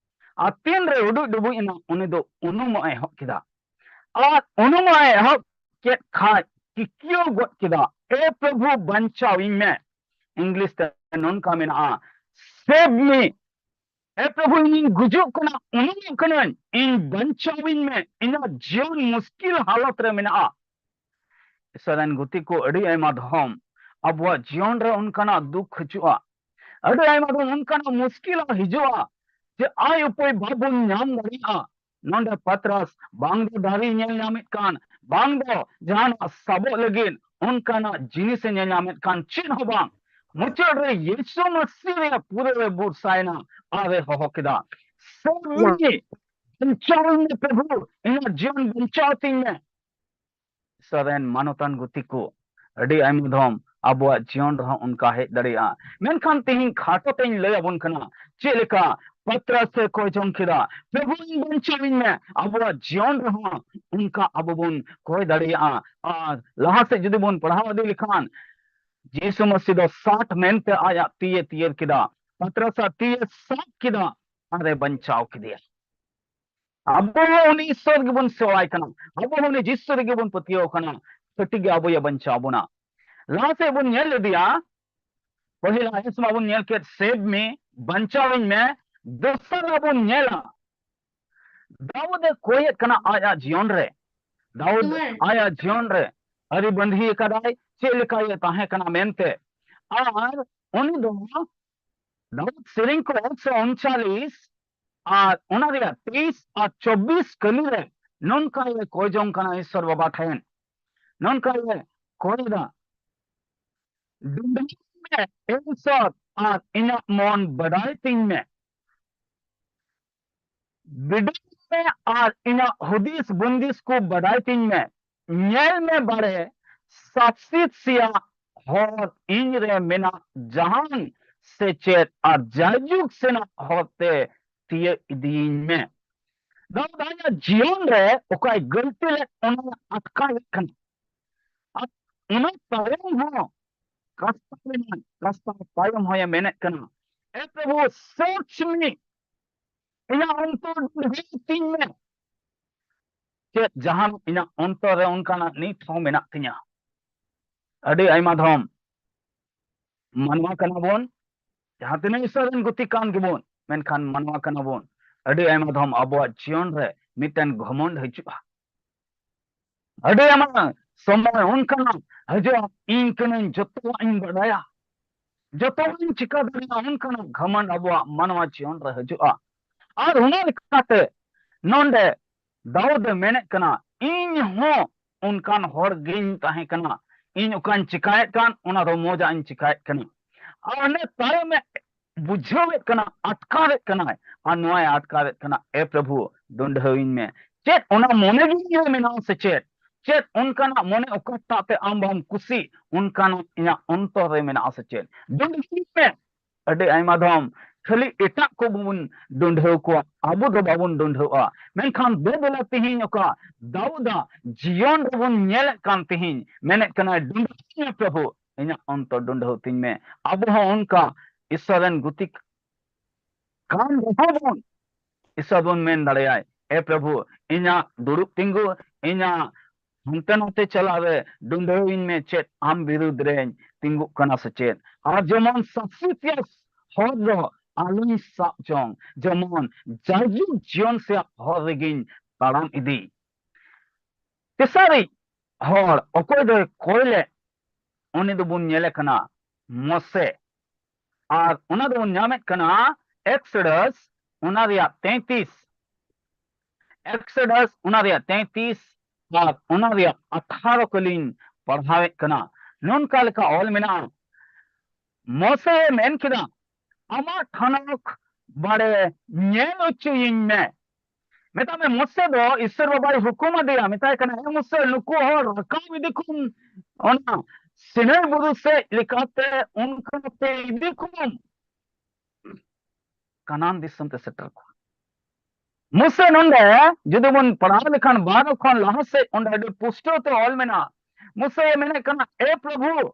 ᱟᱨ ᱛᱤᱱᱨᱮ ᱩᱰᱩᱡ ᱰᱩᱵᱩᱡ ᱮᱱᱟ, ᱩᱱᱤ ᱫᱚ ᱩᱱᱩᱢᱚᱜ ᱮ ᱮᱦᱚᱵ ᱠᱮᱫᱟ᱾ ᱟᱨ ᱩᱱᱩᱢᱚᱜ ᱮ ᱮᱦᱚᱵ ᱠᱮᱫ ᱠᱷᱟᱡ ᱠᱤᱠᱤᱭᱟᱹᱣ ᱜᱚᱫ ᱠᱮᱫᱟ, "ᱮ ᱯᱨᱚᱵᱷᱩ, ᱵᱟᱧᱪᱟᱣ ᱤᱧ ᱢᱮ᱾" ᱤᱝᱞᱤᱥ ᱛᱮ ᱱᱚᱝᱠᱟ ᱢᱮᱱᱟᱜᱼᱟ, "Save me." "ᱮ ᱯᱨᱚᱵᱷᱩ, ᱤᱧᱤᱧ ᱜᱩᱡᱩᱜ ᱠᱟᱱᱟ, ᱩᱱᱩᱢᱚᱜ ᱠᱟᱹᱱᱟᱹᱧ, ᱤᱧ ᱵᱟᱧᱪᱟᱣᱤᱧ ᱢᱮ, ᱤᱧᱟᱹᱜ ᱡᱤᱭᱚᱱ ᱢᱩᱥᱠᱤᱞ ᱦᱟᱞᱚᱛ ᱨᱮ ᱢᱮᱱᱟᱜᱼᱟ᱾" ᱤᱥᱚᱨ ᱨᱮᱱ ᱜᱩᱛᱤ ᱠᱚ, ᱟᱹᱰᱤ ᱟᱭᱢᱟ ᱫᱷᱚᱢ ᱟᱵᱚᱣᱟᱜ ᱡᱤᱭᱚᱱ ᱨᱮ ᱚᱱᱠᱟᱱᱟᱜ ᱫᱩᱠ ᱦᱤᱡᱩᱜᱼᱟ, ᱟᱹᱰᱤ ᱟᱭᱢᱟ ᱫᱷᱚᱢ ᱚᱱᱠᱟᱱᱟᱜ ᱢᱩᱥᱠᱤᱞ ᱦᱤᱡᱩᱜᱼᱟ ᱡᱮ ᱟᱭ ᱩᱯᱟᱹᱭ ᱵᱟᱵᱚᱱ ᱧᱟᱢ ᱫᱟᱲᱮᱭᱟᱜᱼᱟ᱾ ᱱᱚᱰᱮ ᱯᱟᱛᱨᱟᱥ ᱵᱟᱝ ᱫᱚ ᱫᱟᱨᱮ ᱧᱮᱞ ᱧᱟᱢᱮᱫ ᱠᱟᱱ, ᱵᱟᱝ ᱫᱚ ᱡᱟᱦᱟᱱᱟᱜ ᱥᱟᱵᱚᱜ ᱞᱟᱹᱜᱤᱫ ᱚᱱᱠᱟᱱᱟᱜ ᱡᱤᱱᱤᱥ ᱮ ᱧᱮᱞ ᱧᱟᱢᱮᱫ ᱠᱟᱱ, ᱪᱮᱫ ᱦᱚᱸ ᱵᱟᱝ᱾ ᱢᱩᱪᱟᱹᱫ ᱨᱮ ᱭᱤᱥᱩ ᱢᱟᱹᱥᱤ ᱨᱮᱭᱟᱜ ᱯᱩᱨᱟᱹ ᱨᱮ ᱵᱷᱚᱨᱥᱟᱭᱮᱱᱟ ᱟᱨ ᱮ ᱦᱚᱦᱚ ᱠᱮᱫᱟ, "Save me, ᱵᱟᱧᱪᱟᱣᱤᱧ ᱢᱮ ᱯᱨᱚᱵᱷᱩ, ᱤᱧᱟᱹᱜ ᱡᱤᱭᱚᱱ ᱵᱟᱧᱪᱟᱣ ᱛᱤᱧ ᱢᱮ᱾" ᱤᱥᱚᱨ ᱨᱮᱱ ᱢᱟᱱᱚᱛᱟᱱ ᱜᱩᱛᱤ ᱠᱚ, ᱟᱹᱰᱤ ᱟᱭᱢᱟ ᱫᱷᱚᱢ ᱟᱵᱚᱣᱟᱜ ᱡᱤᱭᱚᱱ ᱨᱮᱦᱚᱸ ᱚᱱᱠᱟ ᱦᱮᱡ ᱫᱟᱲᱮᱭᱟᱜᱼᱟ᱾ ᱢᱮᱱᱠᱷᱟᱱ ᱛᱮᱦᱮᱧ ᱠᱷᱟᱴᱚ ᱛᱮᱧ ᱞᱟᱹᱭ ᱟᱵᱚᱱ ᱠᱟᱱᱟ, ᱪᱮᱫ ᱞᱮᱠᱟ ᱯᱟᱛᱨᱟᱥ ᱮ ᱠᱚᱭ ᱡᱚᱝ ᱠᱮᱫᱟ, "ᱯᱨᱚᱵᱷᱩ, ᱤᱧ ᱵᱟᱧᱪᱟᱣᱤᱧ ᱢᱮ᱾" ᱟᱵᱚᱣᱟᱜ ᱡᱤᱭᱚᱱ ᱨᱮᱦᱚᱸ ᱚᱱᱠᱟ ᱟᱵᱚ ᱵᱚᱱ ᱠᱚᱭ ᱫᱟᱲᱮᱭᱟᱜᱼᱟ᱾ ᱟᱨ ᱞᱟᱦᱟ ᱥᱮᱫ ᱡᱩᱫᱤ ᱵᱚᱱ ᱯᱟᱲᱦᱟᱣ ᱤᱫᱤ ᱞᱮᱠᱷᱟᱱ, ᱡᱤᱥᱩ ᱢᱟᱹᱥᱤ ᱫᱚ ᱥᱟᱴ ᱢᱮᱱᱛᱮ ᱟᱡᱟᱜ ᱛᱤᱭᱮ ᱛᱤᱭᱟᱹᱨ ᱠᱮᱫᱟ, ᱯᱟᱛᱨᱟᱥᱟᱜ ᱛᱤᱭᱮ ᱥᱟᱵ ᱠᱮᱫᱟ ᱟᱨ ᱮ ᱵᱟᱧᱪᱟᱣ ᱠᱮᱫᱮᱭᱟ᱾ ᱟᱵᱚ ᱦᱚᱸ ᱩᱱᱤ ᱤᱥᱥᱚᱨ ᱜᱮᱵᱚᱱ ᱥᱮᱣᱟᱭ ᱠᱟᱱᱟ, ᱟᱵᱚ ᱦᱚᱸ ᱩᱱᱤ ᱡᱤᱥᱩ ᱨᱮᱜᱮ ᱵᱚᱱ ᱯᱟᱹᱛᱭᱟᱹᱣ ᱠᱟᱱᱟ, ᱥᱚᱴᱷᱤᱠ ᱜᱮ ᱟᱵᱚᱭ ᱵᱟᱧᱪᱟᱣ ᱵᱚᱱᱟ᱾ ᱞᱟᱦᱟ ᱥᱮᱫ ᱵᱚᱱ ᱧᱮᱞ ᱤᱫᱤᱭᱟ, ᱯᱟᱹᱦᱤᱞ ᱟᱭᱮᱥ ᱢᱟᱵᱚᱱ ᱧᱮᱞ ᱠᱮᱫ, "Save me", ᱵᱟᱧᱪᱟᱣᱤᱧ ᱢᱮ᱾ ᱫᱚᱥᱟᱨ ᱵᱚᱱ ᱧᱮᱞᱟ, ᱫᱟᱣᱩᱫ ᱮ ᱠᱚᱭᱮᱫ ᱠᱟᱱᱟ ᱟᱡᱟᱜ ᱡᱤᱭᱚᱱ ᱨᱮ, ᱫᱟᱣᱩᱫ ᱟᱭᱟᱜ ᱡᱤᱭᱚᱱ ᱨᱮ ᱟᱹᱨᱤ ᱵᱟᱸᱫᱷᱤ ᱟᱠᱟᱫᱟᱭ, ᱪᱮᱫ ᱞᱮᱠᱟᱭ ᱛᱟᱦᱮᱸ ᱠᱟᱱᱟ ᱢᱮᱱᱛᱮ᱾ ᱟᱨ ᱩᱱᱤ ᱫᱚ ᱫᱟᱣᱩᱫ ᱥᱮᱨᱮᱧ ᱠᱚ ᱮᱠᱥᱚ ᱩᱱᱪᱟᱞᱤᱥ ᱟᱨ ᱚᱱᱟ ᱨᱮᱭᱟᱜ ᱛᱮᱭᱤᱥ ᱟᱨ ᱪᱚᱵᱵᱤᱥ ᱠᱟᱹᱞᱤ ᱨᱮ ᱱᱚᱝᱠᱟᱭ ᱠᱚᱭ ᱡᱚᱝ ᱠᱟᱱᱟ ᱤᱥᱚᱨ ᱵᱟᱵᱟ ᱴᱷᱮᱱ, ᱱᱚᱝᱠᱟᱭ ᱠᱚᱭ ᱮᱫᱟ, "ᱰᱩᱰᱩᱡ ᱢᱮ ᱮ ᱤᱥᱚᱨ, ᱟᱨ ᱤᱧᱟᱹᱜ ᱢᱚᱱ ᱵᱟᱰᱟᱭ ᱛᱤᱧ ᱢᱮ, ᱵᱤᱰᱟᱹᱣ ᱢᱮ ᱟᱨ ᱤᱧᱟᱹᱜ ᱦᱩᱫᱤᱥ ᱵᱩᱱᱫᱤᱥ ᱠᱚ ᱵᱟᱰᱟᱭ ᱛᱤᱧ ᱢᱮ, ᱧᱮᱞ ᱢᱮ ᱵᱟᱲᱮ ᱥᱟᱥᱤᱛ ᱥᱮᱭᱟᱜ ᱦᱚᱨ ᱤᱧ ᱨᱮ ᱢᱮᱱᱟᱜ ᱡᱟᱦᱟᱱ ᱥᱮᱪᱮᱫ ᱟᱨ ᱡᱟᱭᱡᱩᱜᱽ ᱥᱮᱱᱟᱜ ᱦᱚᱨ ᱛᱮ ᱛᱤᱭᱟᱹᱜ ᱤᱫᱤᱭᱤᱧ ᱢᱮ᱾" ᱫᱟᱣᱩᱫ ᱟᱭᱟᱜ ᱡᱤᱭᱚᱱ ᱨᱮ ᱚᱠᱟᱭ ᱜᱟᱹᱞᱛᱤ ᱞᱮᱫ, ᱚᱱᱟ ᱟᱴᱠᱟᱨᱮᱫ ᱠᱟᱱᱟ᱾ ᱟᱨ ᱚᱱᱟ ᱛᱟᱭᱚᱢ ᱦᱚᱸ ᱠᱟᱥᱛᱟ ᱞᱮᱱᱟᱭ, ᱠᱟᱥᱛᱟ ᱛᱟᱭᱚᱢ ᱦᱚᱸᱭ ᱢᱮᱱᱮᱫ ᱠᱟᱱᱟ, "ᱮ ᱯᱨᱚᱵᱷᱩ, search me, ᱤᱧᱟᱹᱜ ᱚᱱᱛᱚᱨ ᱰᱩᱰᱷᱟᱹᱣ ᱛᱤᱧ ᱢᱮ, ᱪᱮᱫ ᱡᱟᱦᱟᱱ ᱤᱧᱟᱹᱜ ᱚᱱᱛᱚᱨ ᱨᱮ ᱚᱱᱠᱟᱱᱟᱜ ᱱᱤᱛ ᱦᱚᱸ ᱢᱮᱱᱟᱜ ᱛᱤᱧᱟ?" ᱟᱹᱰᱤ ᱟᱭᱢᱟ ᱫᱷᱚᱢ ᱢᱟᱱᱣᱟ ᱠᱟᱱᱟ ᱵᱚᱱ, ᱡᱟᱦᱟᱸ ᱛᱤᱱᱟᱹᱜ ᱤᱥᱚᱨ ᱨᱮᱱ ᱜᱩᱛᱤ ᱠᱟᱱ ᱜᱮᱵᱚᱱ, ᱢᱮᱱᱠᱷᱟᱱ ᱢᱟᱱᱣᱟ ᱠᱟᱱᱟ ᱵᱚᱱ, ᱟᱹᱰᱤ ᱟᱭᱢᱟ ᱫᱷᱚᱢ ᱟᱵᱚᱣᱟᱜ ᱡᱤᱭᱚᱱ ᱨᱮ ᱢᱤᱫᱴᱮᱱ ᱜᱷᱚᱢᱚᱱᱰ ᱦᱤᱡᱩᱜᱼᱟ᱾ ᱟᱹᱰᱤ ᱟᱭᱢᱟ ᱥᱚᱢᱚᱭ ᱚᱱᱠᱟᱱᱟᱜ ᱦᱤᱡᱩᱜᱼᱟ, "ᱤᱧ ᱠᱟᱹᱱᱟᱹᱧ, ᱡᱚᱛᱚᱣᱟᱜ ᱤᱧ ᱵᱟᱰᱟᱭᱟ, ᱡᱚᱛᱚᱣᱟᱜ ᱤᱧ ᱪᱤᱠᱟ ᱫᱟᱲᱮᱭᱟᱜᱼᱟ", ᱚᱱᱠᱟᱱᱟᱜ ᱜᱷᱟᱢᱚᱱᱰ ᱟᱵᱚᱣᱟᱜ ᱢᱟᱱᱣᱟ ᱡᱤᱭᱚᱱ ᱨᱮ ᱦᱤᱡᱩᱜᱼᱟ᱾ ᱟᱨ ᱚᱱᱟ ᱞᱮᱠᱟᱛᱮ ᱱᱚᱰᱮ ᱫᱟᱣᱩᱫ ᱮ ᱢᱮᱱᱮᱫ ᱠᱟᱱᱟ, "ᱤᱧ ᱦᱚᱸ ᱚᱱᱠᱟᱱ ᱦᱚᱲ ᱜᱤᱧ ᱛᱟᱦᱮᱸ ᱠᱟᱱᱟ, ᱤᱧ ᱚᱠᱟᱧ ᱪᱤᱠᱟᱭᱮᱫ ᱠᱟᱱ, ᱚᱱᱟ ᱫᱚ ᱢᱚᱡᱟᱜ ᱤᱧ ᱪᱤᱠᱟᱭᱮᱫ ᱠᱟᱱᱟ᱾" ᱟᱨ ᱚᱱᱮ ᱛᱟᱭᱚᱢᱮ ᱵᱩᱡᱷᱟᱹᱣᱮᱫ ᱠᱟᱱᱟ, ᱟᱴᱠᱟᱨᱮᱫ ᱠᱟᱱᱟᱭ, ᱟᱨ ᱱᱚᱣᱟᱭ ᱟᱴᱠᱟᱨᱮᱫ ᱠᱟᱱᱟ, "ᱮ ᱯᱨᱚᱵᱷᱩ, ᱰᱩᱸᱰᱷᱟᱹᱣᱤᱧ ᱢᱮ, ᱪᱮᱫ ᱚᱱᱟ ᱢᱚᱱᱮ ᱜᱮ ᱤᱧ ᱨᱮ ᱢᱮᱱᱟᱜᱼᱟ ᱥᱮ ᱪᱮᱫ? ᱪᱮᱫ ᱚᱱᱠᱟᱱᱟᱜ ᱢᱚᱱᱮ ᱚᱠᱟᱴᱟᱜ ᱛᱮ ᱟᱢ ᱵᱟᱢ ᱠᱩᱥᱤ, ᱚᱱᱠᱟᱱᱟᱜ ᱤᱧᱟᱹᱜ ᱚᱱᱛᱚᱨ ᱨᱮ ᱢᱮᱱᱟᱜᱼᱟ ᱥᱮ ᱪᱮᱫ? ᱰᱩᱸᱰᱷᱟᱹᱣᱤᱧ ᱢᱮ᱾" ᱟᱹᱰᱤ ᱟᱭᱢᱟ ᱫᱷᱚᱢ ᱠᱷᱟᱹᱞᱤ ᱮᱴᱟᱜ ᱠᱚᱵᱚᱱ ᱰᱩᱸᱰᱷᱟᱹᱣ ᱠᱚᱣᱟ, ᱟᱵᱚ ᱫᱚ ᱵᱟᱵᱚᱱ ᱰᱩᱸᱰᱷᱟᱹᱣᱟ᱾ ᱢᱮᱱᱠᱷᱟᱱ ᱫᱮ ᱫᱮᱞᱟ ᱛᱮᱦᱮᱧ ᱚᱠᱟ ᱫᱟᱣᱩᱫᱟᱜ ᱡᱤᱭᱚᱱ ᱨᱮᱵᱚᱱ ᱧᱮᱞᱮᱫ ᱠᱟᱱ, ᱛᱮᱦᱮᱧ ᱢᱮᱱᱮᱫ ᱠᱟᱱᱟᱭ, "ᱰᱩᱸᱰᱷᱟᱹᱣ ᱢᱮ ᱯᱨᱚᱵᱷᱩ, ᱤᱧᱟᱹᱜ ᱚᱱᱛᱚᱨ ᱰᱩᱸᱰᱷᱟᱹᱣ ᱛᱤᱧ ᱢᱮ᱾" ᱟᱵᱚ ᱦᱚᱸ ᱚᱱᱠᱟ ᱤᱥᱚᱨ ᱨᱮᱱ ᱜᱩᱛᱤ ᱠᱟᱱ ᱨᱮᱦᱚᱸ ᱵᱚᱱ, ᱤᱥᱚᱨ ᱵᱚᱱ ᱢᱮᱱ ᱫᱟᱲᱮᱭᱟᱭ, "ᱮ ᱯᱨᱚᱵᱷᱩ, ᱤᱧᱟᱹᱜ ᱫᱩᱲᱩᱵ ᱛᱤᱸᱜᱩ, ᱤᱧᱟᱹᱜ ᱦᱟᱱᱛᱮ ᱱᱟᱛᱮ ᱪᱟᱞᱟᱜ ᱨᱮ ᱰᱩᱸᱰᱷᱟᱹᱣᱤᱧ ᱢᱮ, ᱪᱮᱫ ᱟᱢ ᱵᱤᱨᱩᱫᱽ ᱨᱮᱧ ᱛᱤᱸᱜᱩᱜ ᱠᱟᱱᱟ ᱥᱮ ᱪᱮᱫ?" ᱟᱨ ᱡᱮᱢᱚᱱ ᱥᱟᱥᱤᱛ ᱦᱚᱨ ᱫᱚ ᱟᱞᱚᱧ ᱥᱟᱵ ᱡᱚᱝ, ᱡᱮᱢᱚᱱ ᱡᱟᱭᱡᱩᱜᱽ ᱡᱤᱭᱚᱱ ᱥᱮᱭᱟᱜ ᱦᱚᱨ ᱨᱮᱜᱮᱧ ᱛᱟᱲᱟᱢ ᱤᱫᱤ᱾ ᱛᱮᱥᱟᱨᱤᱡ ᱦᱚᱲ ᱚᱠᱚᱭ ᱫᱚᱭ ᱠᱚᱭ ᱞᱮᱫ, ᱩᱱᱤ ᱫᱚᱵᱚᱱ ᱧᱮᱞᱮ ᱠᱟᱱᱟ ᱢᱚᱥᱮ᱾ ᱟᱨ ᱚᱱᱟ ᱫᱚᱵᱚᱱ ᱧᱟᱢᱮᱫ ᱠᱟᱱᱟ ᱮᱠᱥᱚᱰᱟᱥ, ᱚᱱᱟ ᱨᱮᱭᱟᱜ ᱛᱮᱸᱭᱛᱤᱥ᱾ ᱮᱠᱥᱚᱰᱟᱥ, ᱚᱱᱟ ᱨᱮᱭᱟᱜ ᱛᱮᱸᱭᱛᱤᱥ ᱟᱨ ᱚᱱᱟ ᱨᱮᱭᱟᱜ ᱟᱴᱷᱟᱨᱚ ᱠᱚᱞᱤᱧ ᱯᱟᱲᱦᱟᱣᱮᱫ ᱠᱟᱱᱟ᱾ ᱱᱚᱝᱠᱟ ᱞᱮᱠᱟ ᱚᱞ ᱢᱮᱱᱟᱜᱼᱟ, ᱢᱚᱥᱮ ᱢᱮᱱ ᱠᱮᱫᱟ, "ᱟᱢᱟᱜ ᱴᱷᱚᱱᱚᱠ ᱵᱟᱲᱮ ᱧᱮᱞ ᱦᱚᱪᱚᱭᱤᱧ ᱢᱮ᱾" ᱢᱮᱛᱟᱜ ᱢᱮ, ᱢᱚᱥᱮ ᱫᱚ ᱤᱥᱥᱚᱨ ᱵᱟᱵᱟᱭ ᱦᱩᱠᱩᱢ ᱟᱫᱮᱭᱟ, ᱢᱮᱛᱟᱭ ᱠᱟᱱᱟ, "ᱦᱮᱸ ᱢᱚᱥᱮ, ᱱᱩᱠᱩ ᱦᱚᱲ ᱨᱟᱠᱟᱵ ᱤᱫᱤ ᱠᱚᱢ ᱚᱱᱟ ᱥᱤᱱᱟᱭ ᱵᱩᱨᱩ ᱥᱮᱫ ᱞᱮᱠᱟᱛᱮ, ᱚᱱᱠᱟᱛᱮ ᱤᱫᱤ ᱠᱚᱢ ᱠᱟᱱᱟᱱ ᱫᱤᱥᱚᱢ ᱛᱮ ᱥᱮᱴᱮᱨ ᱠᱚᱣᱟ᱾" ᱢᱚᱥᱮ ᱱᱚᱰᱮ ᱡᱩᱫᱤ ᱵᱚᱱ ᱯᱟᱲᱦᱟᱣ ᱞᱮᱠᱷᱟᱱ ᱵᱟᱨ ᱠᱷᱚᱱ ᱞᱟᱦᱟ ᱥᱮᱫ, ᱚᱸᱰᱮ ᱟᱹᱰᱤ ᱯᱩᱥᱴᱟᱹᱣ ᱛᱮ ᱚᱞ ᱢᱮᱱᱟᱜᱼᱟ᱾ ᱢᱚᱥᱮ ᱢᱮᱱᱮᱫ ᱠᱟᱱᱟ, "ᱮ ᱯᱨᱚᱵᱷᱩ,"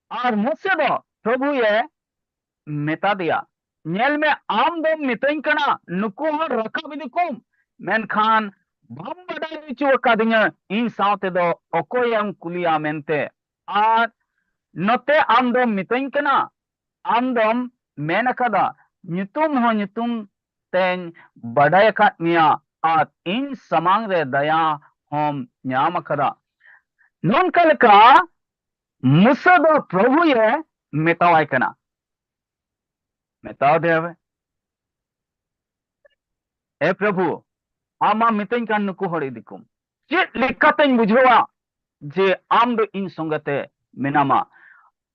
ᱟᱨ ᱢᱚᱥᱮ ᱫᱚ ᱯᱨᱚᱵᱷᱩᱭᱮ ᱢᱮᱛᱟ ᱫᱮᱭᱟ, "ᱧᱮᱞ ᱢᱮ, ᱟᱢ ᱫᱚᱢ ᱢᱤᱛᱟᱹᱧ ᱠᱟᱱᱟ ᱱᱩᱠᱩ ᱦᱚᱲ ᱨᱟᱠᱟᱵ ᱤᱫᱤ ᱠᱚᱢ, ᱢᱮᱱᱠᱷᱟᱱ ᱵᱟᱢ ᱵᱟᱰᱟᱭ ᱦᱚᱪᱚ ᱟᱠᱟᱫᱤᱧᱟ ᱤᱧ ᱥᱟᱶ ᱛᱮᱫᱚ ᱚᱠᱚᱭᱮᱢ ᱠᱩᱞᱤᱭᱟ ᱢᱮᱱᱛᱮ᱾ ᱟᱨ ᱱᱚᱛᱮ ᱟᱢ ᱫᱚᱢ ᱢᱤᱛᱟᱹᱧ ᱠᱟᱱᱟ, ᱟᱢ ᱫᱚᱢ ᱢᱮᱱ ᱟᱠᱟᱫᱟ, ᱧᱩᱛᱩᱢ ᱦᱚᱸ ᱧᱩᱛᱩᱢ ᱛᱮᱧ ᱵᱟᱰᱟᱭ ᱟᱠᱟᱫ ᱢᱮᱭᱟ, ᱟᱨ ᱤᱧ ᱥᱟᱢᱟᱝ ᱨᱮ ᱫᱟᱭᱟ ᱦᱚᱸᱢ ᱧᱟᱢ ᱟᱠᱟᱫᱟ᱾" ᱱᱚᱝᱠᱟ ᱞᱮᱠᱟ ᱢᱩᱥᱟᱹ ᱫᱚ ᱯᱨᱚᱵᱷᱩᱭᱮ ᱢᱮᱛᱟᱣᱟᱭ ᱠᱟᱱᱟ, ᱢᱮᱛᱟᱣ ᱫᱮᱭᱟᱭ, "ᱮ ᱯᱨᱚᱵᱷᱩ, ᱟᱢ ᱢᱟ ᱢᱤᱛᱟᱹᱧ ᱠᱟᱱ ᱱᱩᱠᱩ ᱦᱚᱲ ᱤᱫᱤ ᱠᱚᱢ, ᱪᱮᱫ ᱞᱮᱠᱟᱛᱮᱧ ᱵᱩᱡᱷᱟᱹᱣᱟ ᱡᱮ ᱟᱢ ᱫᱚ ᱤᱧ ᱥᱚᱸᱜᱮ ᱛᱮ ᱢᱮᱱᱟᱢᱟ?"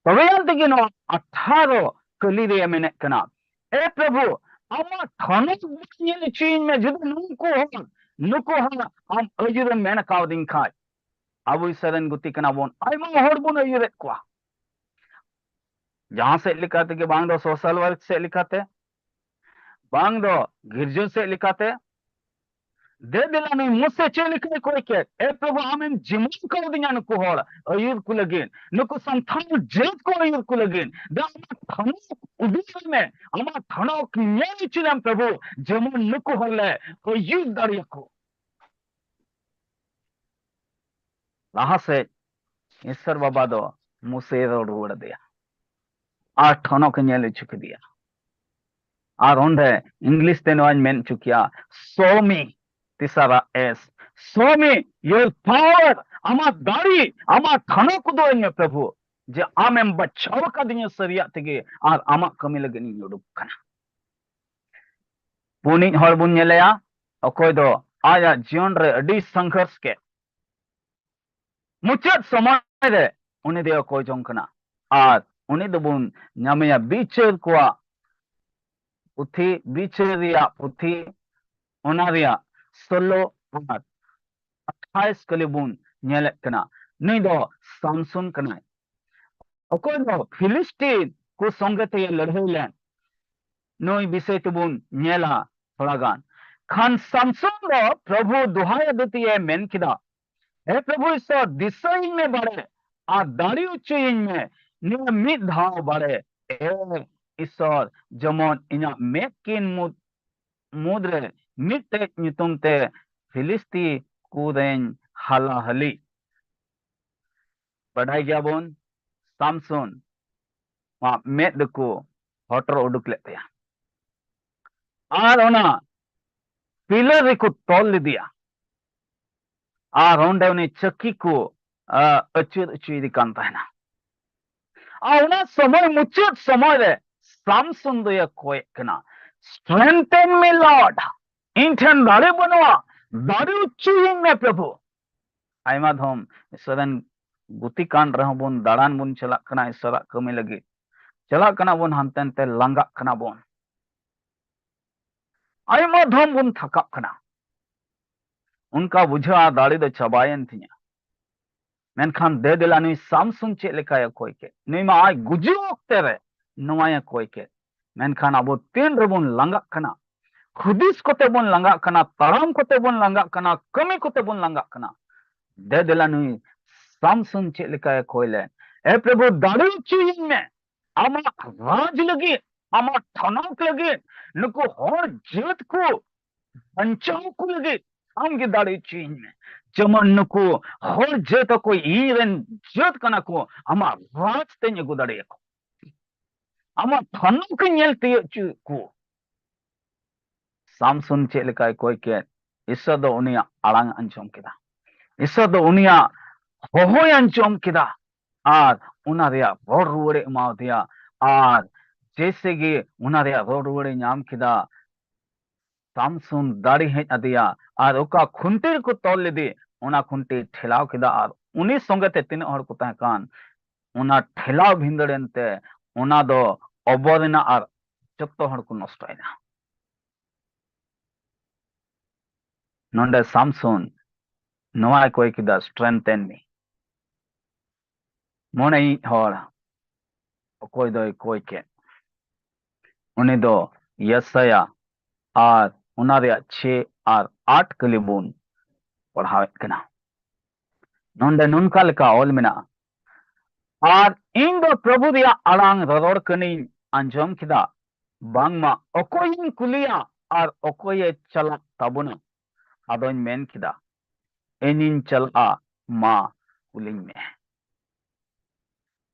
ᱛᱚᱵᱮ ᱮᱱ ᱛᱮᱜᱮ ᱱᱚᱣᱟ ᱟᱴᱷᱟᱨᱚ ᱠᱟᱹᱞᱤ ᱨᱮ ᱢᱮᱱᱮᱫ ᱠᱟᱱᱟ, "ᱮ ᱯᱨᱚᱵᱷᱩ, ᱟᱢᱟᱜ ᱴᱷᱚᱱᱚᱠ ᱧᱮᱞ ᱦᱚᱪᱚᱭᱤᱧ ᱢᱮ, ᱡᱩᱫᱤ ᱱᱩᱠᱩ ᱦᱚᱲ, ᱱᱩᱠᱩ ᱦᱚᱲ ᱟᱢ ᱟᱹᱭᱩᱨᱮᱢ ᱢᱮᱱ ᱠᱟᱣᱫᱤᱧ ᱠᱷᱟᱡ, ᱟᱵᱚ ᱤᱥᱨᱟᱭᱮᱞ ᱨᱮᱱ ᱜᱩᱛᱤ ᱠᱟᱱᱟ ᱵᱚᱱ, ᱟᱭᱢᱟ ᱦᱚᱲ ᱵᱚᱱ ᱟᱹᱭᱩᱨᱮᱫ ᱠᱚᱣᱟ, ᱡᱟᱦᱟᱸ ᱥᱮᱫ ᱞᱮᱠᱟ ᱛᱮᱜᱮ, ᱵᱟᱝ ᱫᱚ ᱥᱳᱥᱟᱞ ᱣᱟᱨᱠ ᱥᱮᱫ ᱞᱮᱠᱟᱛᱮ, ᱵᱟᱝ ᱫᱚ ᱜᱤᱨᱡᱟᱹ ᱥᱮᱫ ᱞᱮᱠᱟᱛᱮ, ᱫᱮ ᱫᱮᱞᱟ ᱱᱩᱭ ᱢᱚᱥᱮ ᱪᱮᱫ ᱞᱮᱠᱟᱭ ᱠᱚᱭ ᱠᱮᱫ, ᱮ ᱯᱨᱚᱵᱷᱩ, ᱟᱢᱮᱢ ᱡᱤᱢᱟᱹ ᱠᱟᱣᱫᱤᱧᱟ ᱱᱩᱠᱩ ᱦᱚᱲ ᱟᱹᱭᱩᱨ ᱠᱚ ᱞᱟᱹᱜᱤᱫ, ᱱᱩᱠᱩ ᱥᱟᱱᱛᱟᱲ ᱡᱟᱹᱛ ᱠᱚ ᱟᱹᱭᱩᱨ ᱠᱚ ᱞᱟᱹᱜᱤᱫ᱾ ᱫᱮ ᱟᱢᱟᱜ ᱴᱷᱟᱱᱚ ᱩᱫᱩᱜ ᱟᱹᱧ ᱢᱮ, ᱟᱢᱟᱜ ᱴᱷᱟᱱᱚ ᱧᱮᱞ ᱦᱚᱪᱚ ᱞᱮᱢ ᱯᱨᱚᱵᱷᱩ, ᱡᱮᱢᱚᱱ ᱱᱩᱠᱩ ᱦᱚᱲ ᱞᱮ ᱟᱹᱭᱩᱨ ᱫᱟᱲᱮᱭᱟᱠᱚ᱾ ᱞᱟᱦᱟ ᱥᱮᱫ ᱤᱥᱥᱚᱨ ᱵᱟᱵᱟ ᱫᱚ ᱢᱩᱥᱮ ᱨᱚᱲ ᱨᱩᱣᱟᱹᱲ ᱟᱫᱮᱭᱟ ᱟᱨ ᱴᱷᱚᱱᱚᱠ ᱮ ᱧᱮᱞ ᱦᱚᱪᱚ ᱠᱮᱫᱮᱭᱟ᱾ ᱟᱨ ᱚᱸᱰᱮ ᱤᱝᱞᱤᱥ ᱛᱮ ᱱᱚᱣᱟᱧ ᱢᱮᱱ ᱦᱚᱪᱚ ᱠᱮᱭᱟ, "Show me, ᱛᱮᱥᱟᱨᱟ S, show me your power. ᱟᱢᱟᱜ ᱫᱟᱲᱮ, ᱟᱢᱟᱜ ᱛᱷᱟᱱᱟ ᱠᱚᱫᱚ ᱟᱹᱧ ᱢᱮ ᱯᱨᱚᱵᱷᱩ, ᱡᱮ ᱟᱢᱮᱢ ᱵᱟᱪᱷᱟᱣ ᱟᱠᱟᱫᱤᱧᱟ ᱥᱟᱹᱨᱤᱭᱟᱜ ᱛᱮᱜᱮ ᱟᱨ ᱟᱢᱟᱜ ᱠᱟᱹᱢᱤ ᱞᱟᱹᱜᱤᱫ ᱤᱧ ᱩᱰᱩᱠ ᱠᱟᱱᱟ᱾ ᱯᱩᱱᱤᱡ ᱦᱚᱲ ᱵᱚᱱ ᱧᱮᱞᱮᱭᱟ, ᱚᱠᱚᱭ ᱫᱚ ᱟᱭᱟᱜ ᱡᱤᱭᱚᱱ ᱨᱮ ᱟᱹᱰᱤ ᱥᱚᱝᱜᱷᱚᱨᱥ ᱠᱮᱫ, ᱢᱩᱪᱟᱹᱫ ᱥᱚᱢᱚᱭ ᱨᱮ ᱩᱱᱤ ᱫᱚᱭ ᱚᱠᱚᱭ ᱡᱚᱝ ᱠᱟᱱᱟ᱾ ᱟᱨ ᱩᱱᱤ ᱫᱚᱵᱚᱱ ᱧᱟᱢᱮᱭᱟ ᱵᱤᱪᱟᱹᱨ ᱠᱚᱣᱟᱜ ᱯᱩᱛᱷᱤ, ᱵᱤᱪᱟᱹᱨ ᱨᱮᱭᱟᱜ ᱯᱩᱛᱷᱤ, ᱚᱱᱟ ᱨᱮᱭᱟᱜ ᱥᱳᱞᱳ ᱟᱨ ᱟᱴᱷᱟᱭᱤᱥ ᱠᱟᱹᱞᱤ ᱵᱚᱱ ᱧᱮᱞᱮᱫ ᱠᱟᱱᱟ᱾ ᱱᱩᱭ ᱫᱚ ᱥᱟᱢᱥᱩᱱ ᱠᱟᱱᱟᱭ, ᱚᱠᱚᱭ ᱫᱚ ᱯᱷᱤᱞᱤᱥᱴᱤᱱ ᱠᱚ ᱥᱚᱸᱜᱮ ᱛᱮ ᱞᱟᱹᱲᱦᱟᱹᱭ ᱞᱮᱱ᱾ ᱱᱩᱭ ᱵᱤᱥᱚᱭ ᱛᱮᱵᱚᱱ ᱧᱮᱞᱟ ᱛᱷᱚᱲᱟ ᱜᱟᱱ᱾ ᱠᱷᱟᱱ ᱥᱟᱢᱥᱩᱱ ᱫᱚ ᱯᱨᱚᱵᱷᱩ ᱫᱚᱦᱟᱭ ᱟᱫᱮ ᱛᱮᱭᱮ ᱢᱮᱱ ᱠᱮᱫᱟ, ᱦᱮ ᱯᱨᱚᱵᱷᱩ ᱤᱥᱚᱨ, ᱫᱤᱥᱟᱹᱭᱤᱧ ᱢᱮ ᱵᱟᱲᱮ ᱟᱨ ᱫᱟᱲᱮ ᱦᱚᱪᱚᱭᱤᱧ ᱢᱮ ᱱᱤᱭᱟᱹ ᱢᱤᱫ ᱫᱷᱟᱣ ᱵᱟᱲᱮ᱾ ᱮ ᱤᱥᱚᱨ, ᱡᱮᱢᱚᱱ ᱤᱧᱟᱜ ᱢᱮᱫ ᱠᱤᱱ ᱢᱩᱫ ᱢᱩᱫᱽᱨᱮ ᱢᱤᱫᱴᱮᱡ ᱧᱩᱛᱩᱢ ᱛᱮ ᱯᱷᱤᱞᱤᱥᱛᱤ ᱠᱚ ᱨᱮᱧ ᱦᱟᱞᱟ ᱦᱟᱹᱞᱤ᱾ ᱵᱟᱰᱟᱭ ᱜᱮᱭᱟᱵᱚᱱ, ᱥᱟᱢᱥᱚᱱ ᱢᱟ ᱢᱮᱫ ᱫᱚᱠᱚ ᱦᱚᱴᱚᱨ ᱩᱰᱩᱠ ᱞᱮᱫ ᱛᱟᱭᱟ ᱟᱨ ᱚᱱᱟ ᱯᱤᱞᱟᱨ ᱨᱮᱠᱚ ᱛᱚᱞ ᱞᱮᱫᱮᱭᱟ᱾ ᱟᱨ ᱚᱸᱰᱮ ᱩᱱᱤ ᱪᱟᱹᱠᱤ ᱠᱚ, ᱟ, ᱟᱹᱪᱩᱨ ᱦᱚᱪᱚᱭᱮᱫᱮ ᱠᱟᱱ ᱛᱟᱦᱮᱱᱟ᱾ ᱟᱨ ᱚᱱᱟ ᱥᱚᱢᱚᱭ, ᱢᱩᱪᱟᱹᱫ ᱥᱚᱢᱚᱭ ᱨᱮ ᱥᱟᱢᱥᱚᱱ ᱫᱚᱭ ᱠᱚᱭᱮᱜ ᱠᱟᱱᱟ, "Strengthen me, Lord." ᱤᱧ ᱴᱷᱮᱱ ᱫᱟᱲᱮ ᱵᱟᱹᱱᱩᱜᱼᱟ, ᱫᱟᱲᱮ ᱦᱚᱪᱚᱭᱤᱧ ᱢᱮ ᱯᱨᱚᱵᱷᱩ᱾ ᱟᱭᱢᱟ ᱫᱷᱚᱢ ᱤᱥᱚᱨ ᱨᱮᱱ ᱜᱩᱛᱤ ᱠᱟᱱ ᱨᱮᱦᱚᱸ ᱵᱚᱱ ᱫᱟᱬᱟᱱ ᱵᱚᱱ ᱪᱟᱞᱟᱜ ᱠᱟᱱᱟ ᱤᱥᱚᱨᱟᱜ ᱠᱟᱹᱢᱤ ᱞᱟᱹᱜᱤᱫ, ᱪᱟᱞᱟᱜ ᱠᱟᱱᱟ ᱵᱚᱱ ᱦᱟᱱᱛᱮ ᱱᱟᱛᱮ, ᱞᱟᱸᱜᱟᱜ ᱠᱟᱱᱟ ᱵᱚᱱ, ᱟᱭᱢᱟ ᱫᱷᱚᱢ ᱵᱚᱱ ᱛᱷᱟᱠᱟᱜ ᱠᱟᱱᱟ᱾ ᱚᱱᱠᱟ ᱵᱩᱡᱷᱟᱹᱜᱼᱟ, ᱫᱟᱲᱮ ᱫᱚ ᱪᱟᱵᱟᱭᱮᱱ ᱛᱤᱧᱟ᱾ ᱢᱮᱱᱠᱷᱟᱱ ᱫᱮ ᱫᱮᱞᱟ ᱱᱩᱭ ᱥᱟᱢᱥᱩᱱ ᱪᱮᱫ ᱞᱮᱠᱟᱭ ᱚᱠᱚᱭ ᱠᱮᱫ, ᱱᱩᱭ ᱢᱟ ᱟᱡ ᱜᱩᱡᱩᱜ ᱚᱠᱛᱮ ᱨᱮ ᱱᱚᱣᱟᱭ ᱚᱠᱚᱭ ᱠᱮᱫ᱾ ᱢᱮᱱᱠᱷᱟᱱ ᱟᱵᱚ ᱛᱤᱱ ᱨᱮᱵᱚᱱ ᱞᱟᱸᱜᱟᱜ ᱠᱟᱱᱟ, ᱦᱩᱫᱤᱥ ᱠᱚᱛᱮ ᱵᱚᱱ ᱞᱟᱸᱜᱟᱜ ᱠᱟᱱᱟ, ᱛᱟᱲᱟᱢ ᱠᱚᱛᱮ ᱵᱚᱱ ᱞᱟᱸᱜᱟᱜ ᱠᱟᱱᱟ, ᱠᱟᱹᱢᱤ ᱠᱚᱛᱮ ᱵᱚᱱ ᱞᱟᱸᱜᱟᱜ ᱠᱟᱱᱟ, ᱫᱮ ᱫᱮᱞᱟ ᱱᱩᱭ ᱥᱟᱢᱥᱩᱱ ᱪᱮᱫ ᱞᱮᱠᱟᱭ ᱚᱠᱚᱭ ᱞᱮᱫ, ᱮ ᱯᱨᱚᱵᱷᱩ, ᱫᱟᱲᱮ ᱦᱚᱪᱚᱭᱤᱧ ᱢᱮ ᱟᱢᱟᱜ ᱨᱟᱡᱽ ᱞᱟᱹᱜᱤᱫ, ᱟᱢᱟᱜ ᱛᱷᱚᱱᱚᱛ ᱞᱟᱹᱜᱤᱫ, ᱱᱩᱠᱩ ᱦᱚᱲ ᱡᱟᱹᱛ ᱠᱚ ᱵᱟᱧᱪᱟᱣ ᱠᱚ ᱞᱟᱹᱜᱤᱫ ᱟᱢ ᱜᱮ ᱫᱟᱲᱮ ᱦᱚᱪᱚᱭᱤᱧ ᱢᱮ, ᱡᱮᱢᱚᱱ ᱱᱩᱠᱩ ᱦᱚᱲ ᱡᱟᱹᱛ ᱚᱠᱚᱭ ᱤᱧ ᱨᱮᱱ ᱡᱟᱹᱛ ᱠᱟᱱᱟ ᱠᱚ, ᱟᱢᱟᱜ ᱨᱟᱡᱽ ᱛᱮᱧ ᱟᱹᱜᱩ ᱫᱟᱲᱮᱭᱟᱠᱚ, ᱟᱢᱟᱜ ᱛᱷᱚᱱᱚᱛ ᱠᱚᱧ ᱧᱮᱞ ᱛᱤᱭᱳᱜ ᱦᱚᱪᱚ ᱠᱚ᱾ ᱥᱟᱢᱥᱩᱱ ᱪᱮᱫ ᱞᱮᱠᱟᱭ ᱠᱚᱭ ᱠᱮᱫ, ᱤᱥᱥᱚᱨ ᱫᱚ ᱩᱱᱤᱭᱟᱜ ᱟᱲᱟᱝ ᱟᱸᱡᱚᱢ ᱠᱮᱫᱟ᱾ ᱤᱥᱥᱚᱨ ᱫᱚ ᱩᱱᱤᱭᱟᱜ ᱦᱚᱦᱚᱭ ᱟᱸᱡᱚᱢ ᱠᱮᱫᱟ ᱟᱨ ᱚᱱᱟ ᱨᱮᱭᱟᱜ ᱨᱚᱲ ᱨᱩᱣᱟᱹᱲᱮ ᱮᱢᱟᱣᱟᱫᱮᱭᱟ᱾ ᱟᱨ ᱡᱮᱭᱥᱮ ᱜᱮ ᱚᱱᱟ ᱨᱮᱭᱟᱜ ᱨᱚᱲ ᱨᱩᱣᱟᱹᱲᱮ ᱧᱟᱢ ᱠᱮᱫᱟ, ᱥᱟᱢᱥᱩᱱ ᱫᱟᱲᱮ ᱦᱮᱡ ᱟᱫᱮᱭᱟ ᱟᱨ ᱚᱠᱟ ᱠᱷᱩᱱᱴᱤ ᱨᱮᱠᱚ ᱛᱚᱞ ᱞᱮᱫᱮ, ᱚᱱᱟ ᱠᱷᱩᱱᱴᱤ ᱴᱷᱮᱞᱟᱣ ᱠᱮᱫᱟ ᱟᱨ ᱩᱱᱤ ᱥᱚᱸᱜᱮ ᱛᱮ ᱛᱤᱱᱟᱹᱜ ᱦᱚᱲ ᱠᱚ ᱛᱟᱦᱮᱸ ᱠᱟᱱ, ᱚᱱᱟ ᱴᱷᱮᱞᱟᱣ ᱵᱷᱤᱸᱫᱟᱹᱲ ᱮᱱᱛᱮ ᱚᱱᱟ ᱫᱚ ᱚᱵᱚᱨ ᱮᱱᱟ ᱟᱨ ᱡᱚᱛᱚ ᱦᱚᱲ ᱠᱚ ᱱᱚᱥᱴᱚᱭᱮᱱᱟ᱾ ᱱᱚᱰᱮ ᱥᱟᱢᱥᱩᱱ ᱱᱚᱣᱟᱭ ᱠᱚᱭ ᱠᱮᱫᱟ, "Strengthen me." ᱢᱚᱬᱮᱭᱤᱡ ᱦᱚᱲ ᱚᱠᱚᱭ ᱫᱚᱭ ᱠᱚᱭ ᱠᱮᱫ? ᱩᱱᱤ ᱫᱚ ᱭᱮᱥᱟᱭᱟ ᱟᱨ ᱚᱱᱟ ᱨᱮᱭᱟᱜ ᱪᱷᱮ ᱟᱨ ᱟᱴ ᱠᱟᱹᱞᱤ ᱵᱚᱱ ᱯᱟᱲᱦᱟᱣᱮᱫ ᱠᱟᱱᱟ᱾ ᱱᱚᱰᱮ ᱱᱚᱝᱠᱟ ᱞᱮᱠᱟ ᱚᱞ ᱢᱮᱱᱟᱜᱼᱟ, "ᱟᱨ ᱤᱧ ᱫᱚ ᱯᱨᱚᱵᱷᱩ ᱨᱮᱭᱟᱜ ᱟᱲᱟᱝ ᱨᱚᱨᱚᱲ ᱠᱟᱹᱱᱟᱹᱧ ᱟᱸᱡᱚᱢ ᱠᱮᱫᱟ, ᱵᱟᱝᱢᱟ ᱚᱠᱚᱭᱤᱧ ᱠᱩᱞᱤᱭᱟ ᱟᱨ ᱚᱠᱚᱭᱮ ᱪᱟᱞᱟᱜ ᱛᱟᱵᱚᱱᱟ?" ᱟᱫᱚᱧ ᱢᱮᱱ ᱠᱮᱫᱟ, "ᱤᱧᱤᱧ ᱪᱟᱞᱟᱜᱼᱟ, ᱢᱟ ᱠᱩᱞᱤᱧ ᱢᱮ᱾"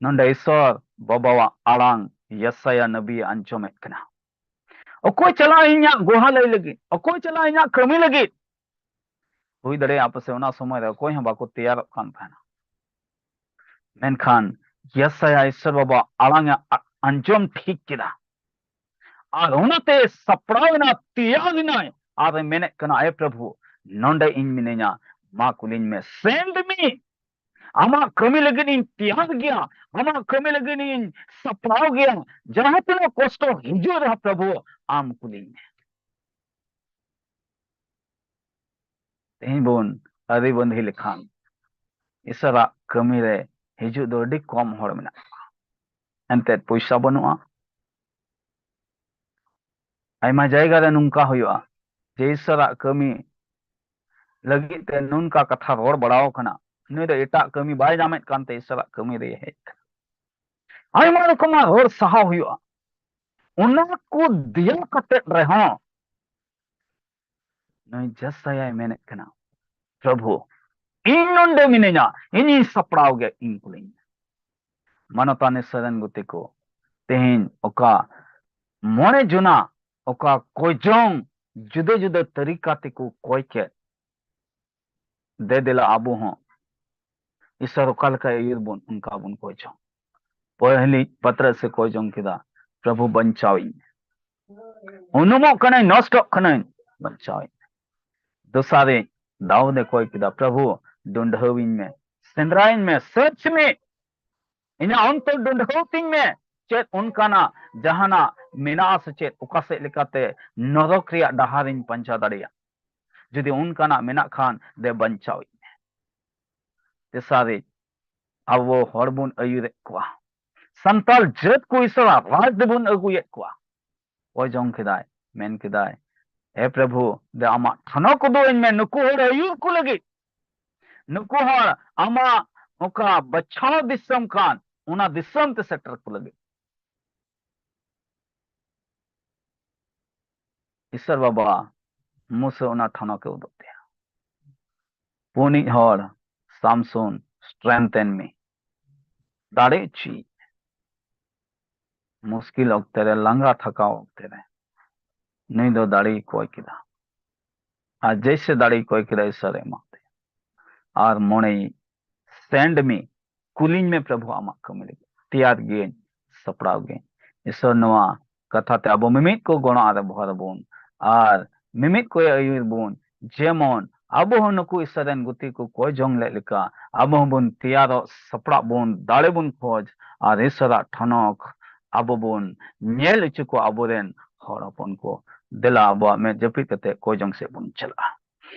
ᱱᱚᱰᱮ ᱤᱥᱚᱨ ᱵᱟᱵᱟᱣᱟᱜ ᱟᱲᱟᱝ ᱭᱮᱥᱟᱭᱟ ᱱᱟᱵᱤᱭᱮ ᱟᱸᱡᱚᱢᱮᱫ ᱠᱟᱱᱟ᱾ ᱚᱠᱚᱭ ᱪᱟᱞᱟᱜᱼᱟ ᱤᱧᱟᱜ ᱜᱚᱦᱟ ᱞᱟᱹᱭ ᱞᱟᱹᱜᱤᱫ? ᱚᱠᱚᱭ ᱪᱟᱞᱟᱜᱼᱟ ᱤᱧᱟᱜ ᱠᱟᱹᱢᱤ ᱞᱟᱹᱜᱤᱫ? ᱦᱩᱭ ᱫᱟᱲᱮᱭᱟᱜᱼᱟ ᱯᱟᱥᱮ ᱚᱱᱟ ᱥᱚᱢᱚᱭ ᱨᱮ ᱚᱠᱚᱭ ᱦᱚᱸ ᱵᱟᱠᱚ ᱛᱮᱭᱟᱨᱚᱜ ᱠᱟᱱ ᱛᱟᱦᱮᱱᱟ᱾ ᱢᱮᱱᱠᱷᱟᱱ ᱭᱮᱥᱟᱭᱟ ᱤᱥᱚᱨ ᱵᱟᱵᱟᱣᱟᱜ ᱟᱲᱟᱝ ᱮ ᱟ-, ᱟᱸᱡᱚᱢ ᱴᱷᱤᱠ ᱠᱮᱫᱟ᱾ ᱟᱨ ᱚᱱᱟᱛᱮ ᱥᱟᱯᱲᱟᱣ ᱮᱱᱟ, ᱛᱮᱭᱟᱨ ᱮᱱᱟᱭ᱾ ᱟᱨ ᱮ ᱢᱮᱱᱮᱫ ᱠᱟᱱᱟ, "ᱮ ᱯᱨᱚᱵᱷᱩ, ᱱᱚᱰᱮ ᱤᱧ ᱢᱤᱱᱟᱹᱧᱟ, ᱢᱟ ᱠᱩᱞᱤᱧ ᱢᱮ, send me᱾ ᱟᱢᱟᱜ ᱠᱟᱹᱢᱤ ᱞᱟᱹᱜᱤᱫ ᱤᱧ ᱛᱮᱭᱟᱨ ᱜᱮᱭᱟ, ᱟᱢᱟᱜ ᱠᱟᱹᱢᱤ ᱞᱟᱹᱜᱤᱫ ᱤᱧ ᱥᱟᱯᱲᱟᱣ ᱜᱮᱭᱟ᱾ ᱡᱟᱦᱟᱸ ᱛᱤᱱᱟᱹᱜ ᱠᱚᱥᱴᱚ ᱦᱤᱡᱩᱜ ᱨᱮᱦᱚᱸ ᱯᱨᱚᱵᱷᱩ, ᱟᱢ ᱠᱩᱞᱤᱧ ᱢᱮ᱾" ᱛᱮᱦᱮᱧ ᱵᱚᱱ ᱟᱹᱨᱤ ᱵᱟᱸᱫᱷᱤ ᱞᱮᱠᱷᱟᱱ ᱤᱥᱚᱨᱟᱜ ᱠᱟᱹᱢᱤ ᱨᱮ ᱦᱤᱡᱩᱜ ᱫᱚ ᱟᱹᱰᱤ ᱠᱚᱢ ᱦᱚᱲ ᱢᱮᱱᱟᱜ ᱠᱚᱣᱟ᱾ ᱮᱱᱛᱮᱫ ᱯᱚᱭᱥᱟ ᱵᱟᱹᱱᱩᱜᱼᱟ᱾ ᱟᱭᱢᱟ ᱡᱟᱭᱜᱟ ᱨᱮ ᱱᱚᱝᱠᱟ ᱦᱩᱭᱩᱜᱼᱟ ᱡᱮ ᱤᱥᱚᱨᱟᱜ ᱠᱟᱹᱢᱤ ᱞᱟᱹᱜᱤᱫ ᱛᱮ ᱱᱚᱝᱠᱟ ᱠᱟᱛᱷᱟ ᱨᱚᱲ ᱵᱟᱲᱟᱣ ᱠᱟᱱᱟ, ᱱᱩᱭ ᱫᱚ ᱮᱴᱟᱜ ᱠᱟᱹᱢᱤ ᱵᱟᱭ ᱧᱟᱢᱮᱫ ᱠᱟᱱᱛᱮ ᱤᱥᱚᱨᱟᱜ ᱠᱟᱹᱢᱤ ᱨᱮ ᱦᱮᱡ ᱠᱟᱱᱟ᱾ ᱟᱭᱢᱟ ᱨᱚᱠᱚᱢᱟᱜ ᱨᱚᱲ ᱥᱟᱦᱟᱣ ᱦᱩᱭᱩᱜᱼᱟ᱾ ᱚᱱᱟ ᱠᱚ ᱫᱮᱭᱟ ᱠᱟᱛᱮᱫ ᱨᱮᱦᱚᱸ ᱱᱩᱭ ᱡᱮᱥᱟᱭᱟᱭ ᱢᱮᱱᱮᱫ ᱠᱟᱱᱟ, "ᱯᱨᱚᱵᱷᱩ, ᱤᱧ ᱱᱚᱰᱮ ᱢᱤᱱᱟᱹᱧᱟ, ᱤᱧᱤᱧ ᱥᱟᱯᱲᱟᱣ ᱜᱮ, ᱤᱧ ᱠᱩᱞᱤᱧ ᱢᱮ᱾" ᱢᱟᱱᱚᱛᱟᱱᱤ ᱥᱮᱨᱮᱧ ᱜᱩᱛᱤ ᱠᱚ, ᱛᱮᱦᱮᱧ ᱚᱠᱟ ᱢᱚᱬᱮ ᱡᱚᱱᱟ, ᱚᱠᱟ ᱠᱚᱭᱡᱚᱝ ᱡᱩᱫᱟᱹ ᱡᱩᱫᱟᱹ ᱛᱟᱹᱨᱤᱠᱟ ᱛᱮᱠᱚ ᱠᱚᱭ ᱠᱮᱫ᱾ ᱫᱮ ᱫᱮᱞᱟ ᱟᱵᱚ ᱦᱚᱸ ᱤᱥᱚᱨ ᱚᱠᱟ ᱞᱮᱠᱟᱭ ᱟᱹᱭᱩᱨ ᱵᱚᱱ, ᱚᱱᱠᱟ ᱵᱚᱱ ᱠᱚᱭ ᱪᱚᱝ᱾ ᱯᱚᱦᱞᱤ ᱯᱟᱛᱨᱟ ᱥᱮ ᱠᱚᱭ ᱡᱚᱝ ᱠᱮᱫᱟ, "ᱯᱨᱚᱵᱷᱩ, ᱵᱟᱧᱪᱟᱣᱤᱧ ᱢᱮ, ᱩᱱᱩᱢᱚᱜ ᱠᱟᱹᱱᱟᱹᱧ, ᱱᱚᱥᱴᱚᱜ ᱠᱟᱹᱱᱟᱹᱧ, ᱵᱟᱧᱪᱟᱣᱤᱧ ᱢᱮ᱾" ᱫᱚᱥᱟᱨᱤ ᱫᱟᱣᱩᱫ ᱮ ᱠᱚᱭ ᱠᱮᱫᱟ, "ᱯᱨᱚᱵᱷᱩ, ᱰᱩᱸᱰᱷᱟᱹᱣᱤᱧ ᱢᱮ, ᱥᱮᱸᱫᱽᱨᱟᱭᱤᱧ ᱢᱮ, search me, ᱤᱧᱟᱹᱜ ᱚᱱᱛᱚᱨ ᱰᱩᱸᱰᱷᱟᱹᱣ ᱛᱤᱧ ᱢᱮ, ᱪᱮᱫ ᱚᱱᱠᱟᱱᱟᱜ ᱡᱟᱦᱟᱱᱟᱜ ᱢᱮᱱᱟᱜᱼᱟ ᱥᱮ ᱪᱮᱫ, ᱚᱠᱟ ᱥᱮᱫ ᱞᱮᱠᱟᱛᱮ ᱱᱚᱨᱚᱠ ᱨᱮᱭᱟᱜ ᱰᱟᱦᱟᱨᱤᱧ ᱯᱟᱸᱡᱟ ᱫᱟᱲᱮᱭᱟᱜ, ᱡᱩᱫᱤ ᱚᱱᱠᱟᱱᱟᱜ ᱢᱮᱱᱟᱜ ᱠᱷᱟᱱ, ᱫᱮ ᱵᱟᱧᱪᱟᱣᱤᱧ ᱢᱮ᱾" ᱛᱮᱥᱟᱨᱤ, ᱟᱵᱚ ᱦᱚᱲ ᱵᱚᱱ ᱟᱹᱭᱩᱨᱮᱫ ᱠᱚᱣᱟ, ᱥᱟᱱᱛᱟᱲ ᱡᱟᱹᱛ ᱠᱚ ᱤᱥᱚᱨᱟᱜ ᱨᱟᱡᱽ ᱫᱚᱵᱚᱱ ᱟᱹᱜᱩᱭᱮᱫ ᱠᱚᱣᱟ᱾ ᱚᱠᱚᱭ ᱡᱚᱝ ᱠᱮᱫᱟᱭ, ᱢᱮᱱ ᱠᱮᱫᱟᱭ, "ᱮ ᱯᱨᱚᱵᱷᱩ, ᱫᱮ ᱟᱢᱟᱜ ᱛᱷᱟᱱᱟ ᱠᱚᱫᱚ ᱤᱧ ᱢᱮ, ᱱᱩᱠᱩ ᱦᱚᱲ ᱟᱹᱭᱩᱨ ᱠᱚ ᱞᱟᱹᱜᱤᱫ, ᱱᱩᱠᱩ ᱦᱚᱲ ᱟᱢᱟᱜ ᱚᱠᱟ ᱵᱟᱪᱷᱟᱣ ᱫᱤᱥᱚᱢ ᱠᱟᱱ, ᱚᱱᱟ ᱫᱤᱥᱚᱢ ᱛᱮ ᱥᱮᱴᱮᱨ ᱠᱚ ᱞᱟᱹᱜᱤᱫ᱾" ᱤᱥᱚᱨ ᱵᱟᱵᱟ ᱢᱩᱥᱟᱹ ᱚᱱᱟ ᱛᱷᱟᱱᱟ ᱠᱚ ᱩᱫᱩᱜ ᱛᱟᱭᱟ᱾ ᱯᱩᱱᱤᱡ ᱦᱚᱲ, "ᱥᱟᱢᱥᱩᱱ, strengthen me, ᱫᱟᱲᱮ ᱦᱚᱪᱚᱭᱤᱡ ᱢᱮ᱾ ᱢᱩᱥᱠᱤᱞ ᱚᱠᱛᱮ ᱨᱮ, ᱞᱟᱸᱜᱟ ᱛᱷᱟᱠᱟᱣ ᱚᱠᱛᱮ ᱨᱮ ᱱᱩᱭ ᱫᱚ ᱫᱟᱲᱮᱭ ᱠᱚᱭ ᱠᱮᱫᱟ, ᱟᱨ ᱡᱮᱭᱥᱮ ᱫᱟᱲᱮᱭ ᱠᱚᱭ ᱠᱮᱫᱟ, ᱤᱥᱚᱨᱮ ᱮᱢᱟ ᱫᱮᱭᱟ᱾" ᱟᱨ ᱢᱚᱬᱮᱭᱤᱡ, "Send me, ᱠᱩᱞᱤᱧ ᱢᱮ ᱯᱨᱚᱵᱷᱩ, ᱟᱢᱟᱜ ᱠᱟᱹᱢᱤ ᱞᱟᱹᱜᱤᱫ ᱛᱮᱭᱟᱨ ᱜᱤᱭᱟᱹᱧ, ᱥᱟᱯᱲᱟᱣ ᱜᱤᱭᱟᱹᱧ᱾" ᱤᱥᱚᱨ ᱱᱚᱣᱟ ᱠᱟᱛᱷᱟ ᱛᱮ ᱟᱵᱚ ᱢᱤᱢᱤᱫ ᱠᱚ ᱜᱚᱲᱚ ᱟᱨ ᱵᱷᱚᱨ ᱟᱵᱚᱱ, ᱟᱨ ᱢᱤᱢᱤᱫ ᱠᱚᱭ ᱟᱹᱭᱩᱨ ᱵᱚᱱ, ᱡᱮᱢᱚᱱ ᱟᱵᱚ ᱦᱚᱸ ᱱᱩᱠᱩ ᱤᱥᱚᱨ ᱨᱮᱱ ᱜᱩᱛᱤ ᱠᱚ ᱠᱚᱭ ᱡᱚᱝ ᱞᱮᱫ ᱞᱮᱠᱟ ᱟᱵᱚ ᱦᱚᱸᱵᱚᱱ ᱛᱮᱭᱟᱨᱚᱜ, ᱥᱟᱯᱲᱟᱜ ᱵᱚᱱ, ᱫᱟᱲᱮ ᱵᱚᱱ ᱠᱷᱚᱡᱽ, ᱟᱨ ᱤᱥᱚᱨᱟᱜ ᱴᱷᱚᱱᱚᱠ ᱟᱵᱚ ᱵᱚᱱ ᱧᱮᱞ ᱦᱚᱪᱚ ᱠᱚᱣᱟ ᱟᱵᱚᱨᱮᱱ ᱦᱚᱲ ᱦᱚᱯᱚᱱ ᱠᱚ᱾ ᱫᱮᱞᱟ ᱟᱵᱚᱣᱟᱜ ᱢᱮᱫ ᱡᱟᱹᱯᱤᱫ ᱠᱟᱛᱮ ᱠᱚᱭ ᱡᱚᱝ ᱥᱮᱫ ᱵᱚᱱ ᱪᱟᱞᱟᱜᱼᱟ᱾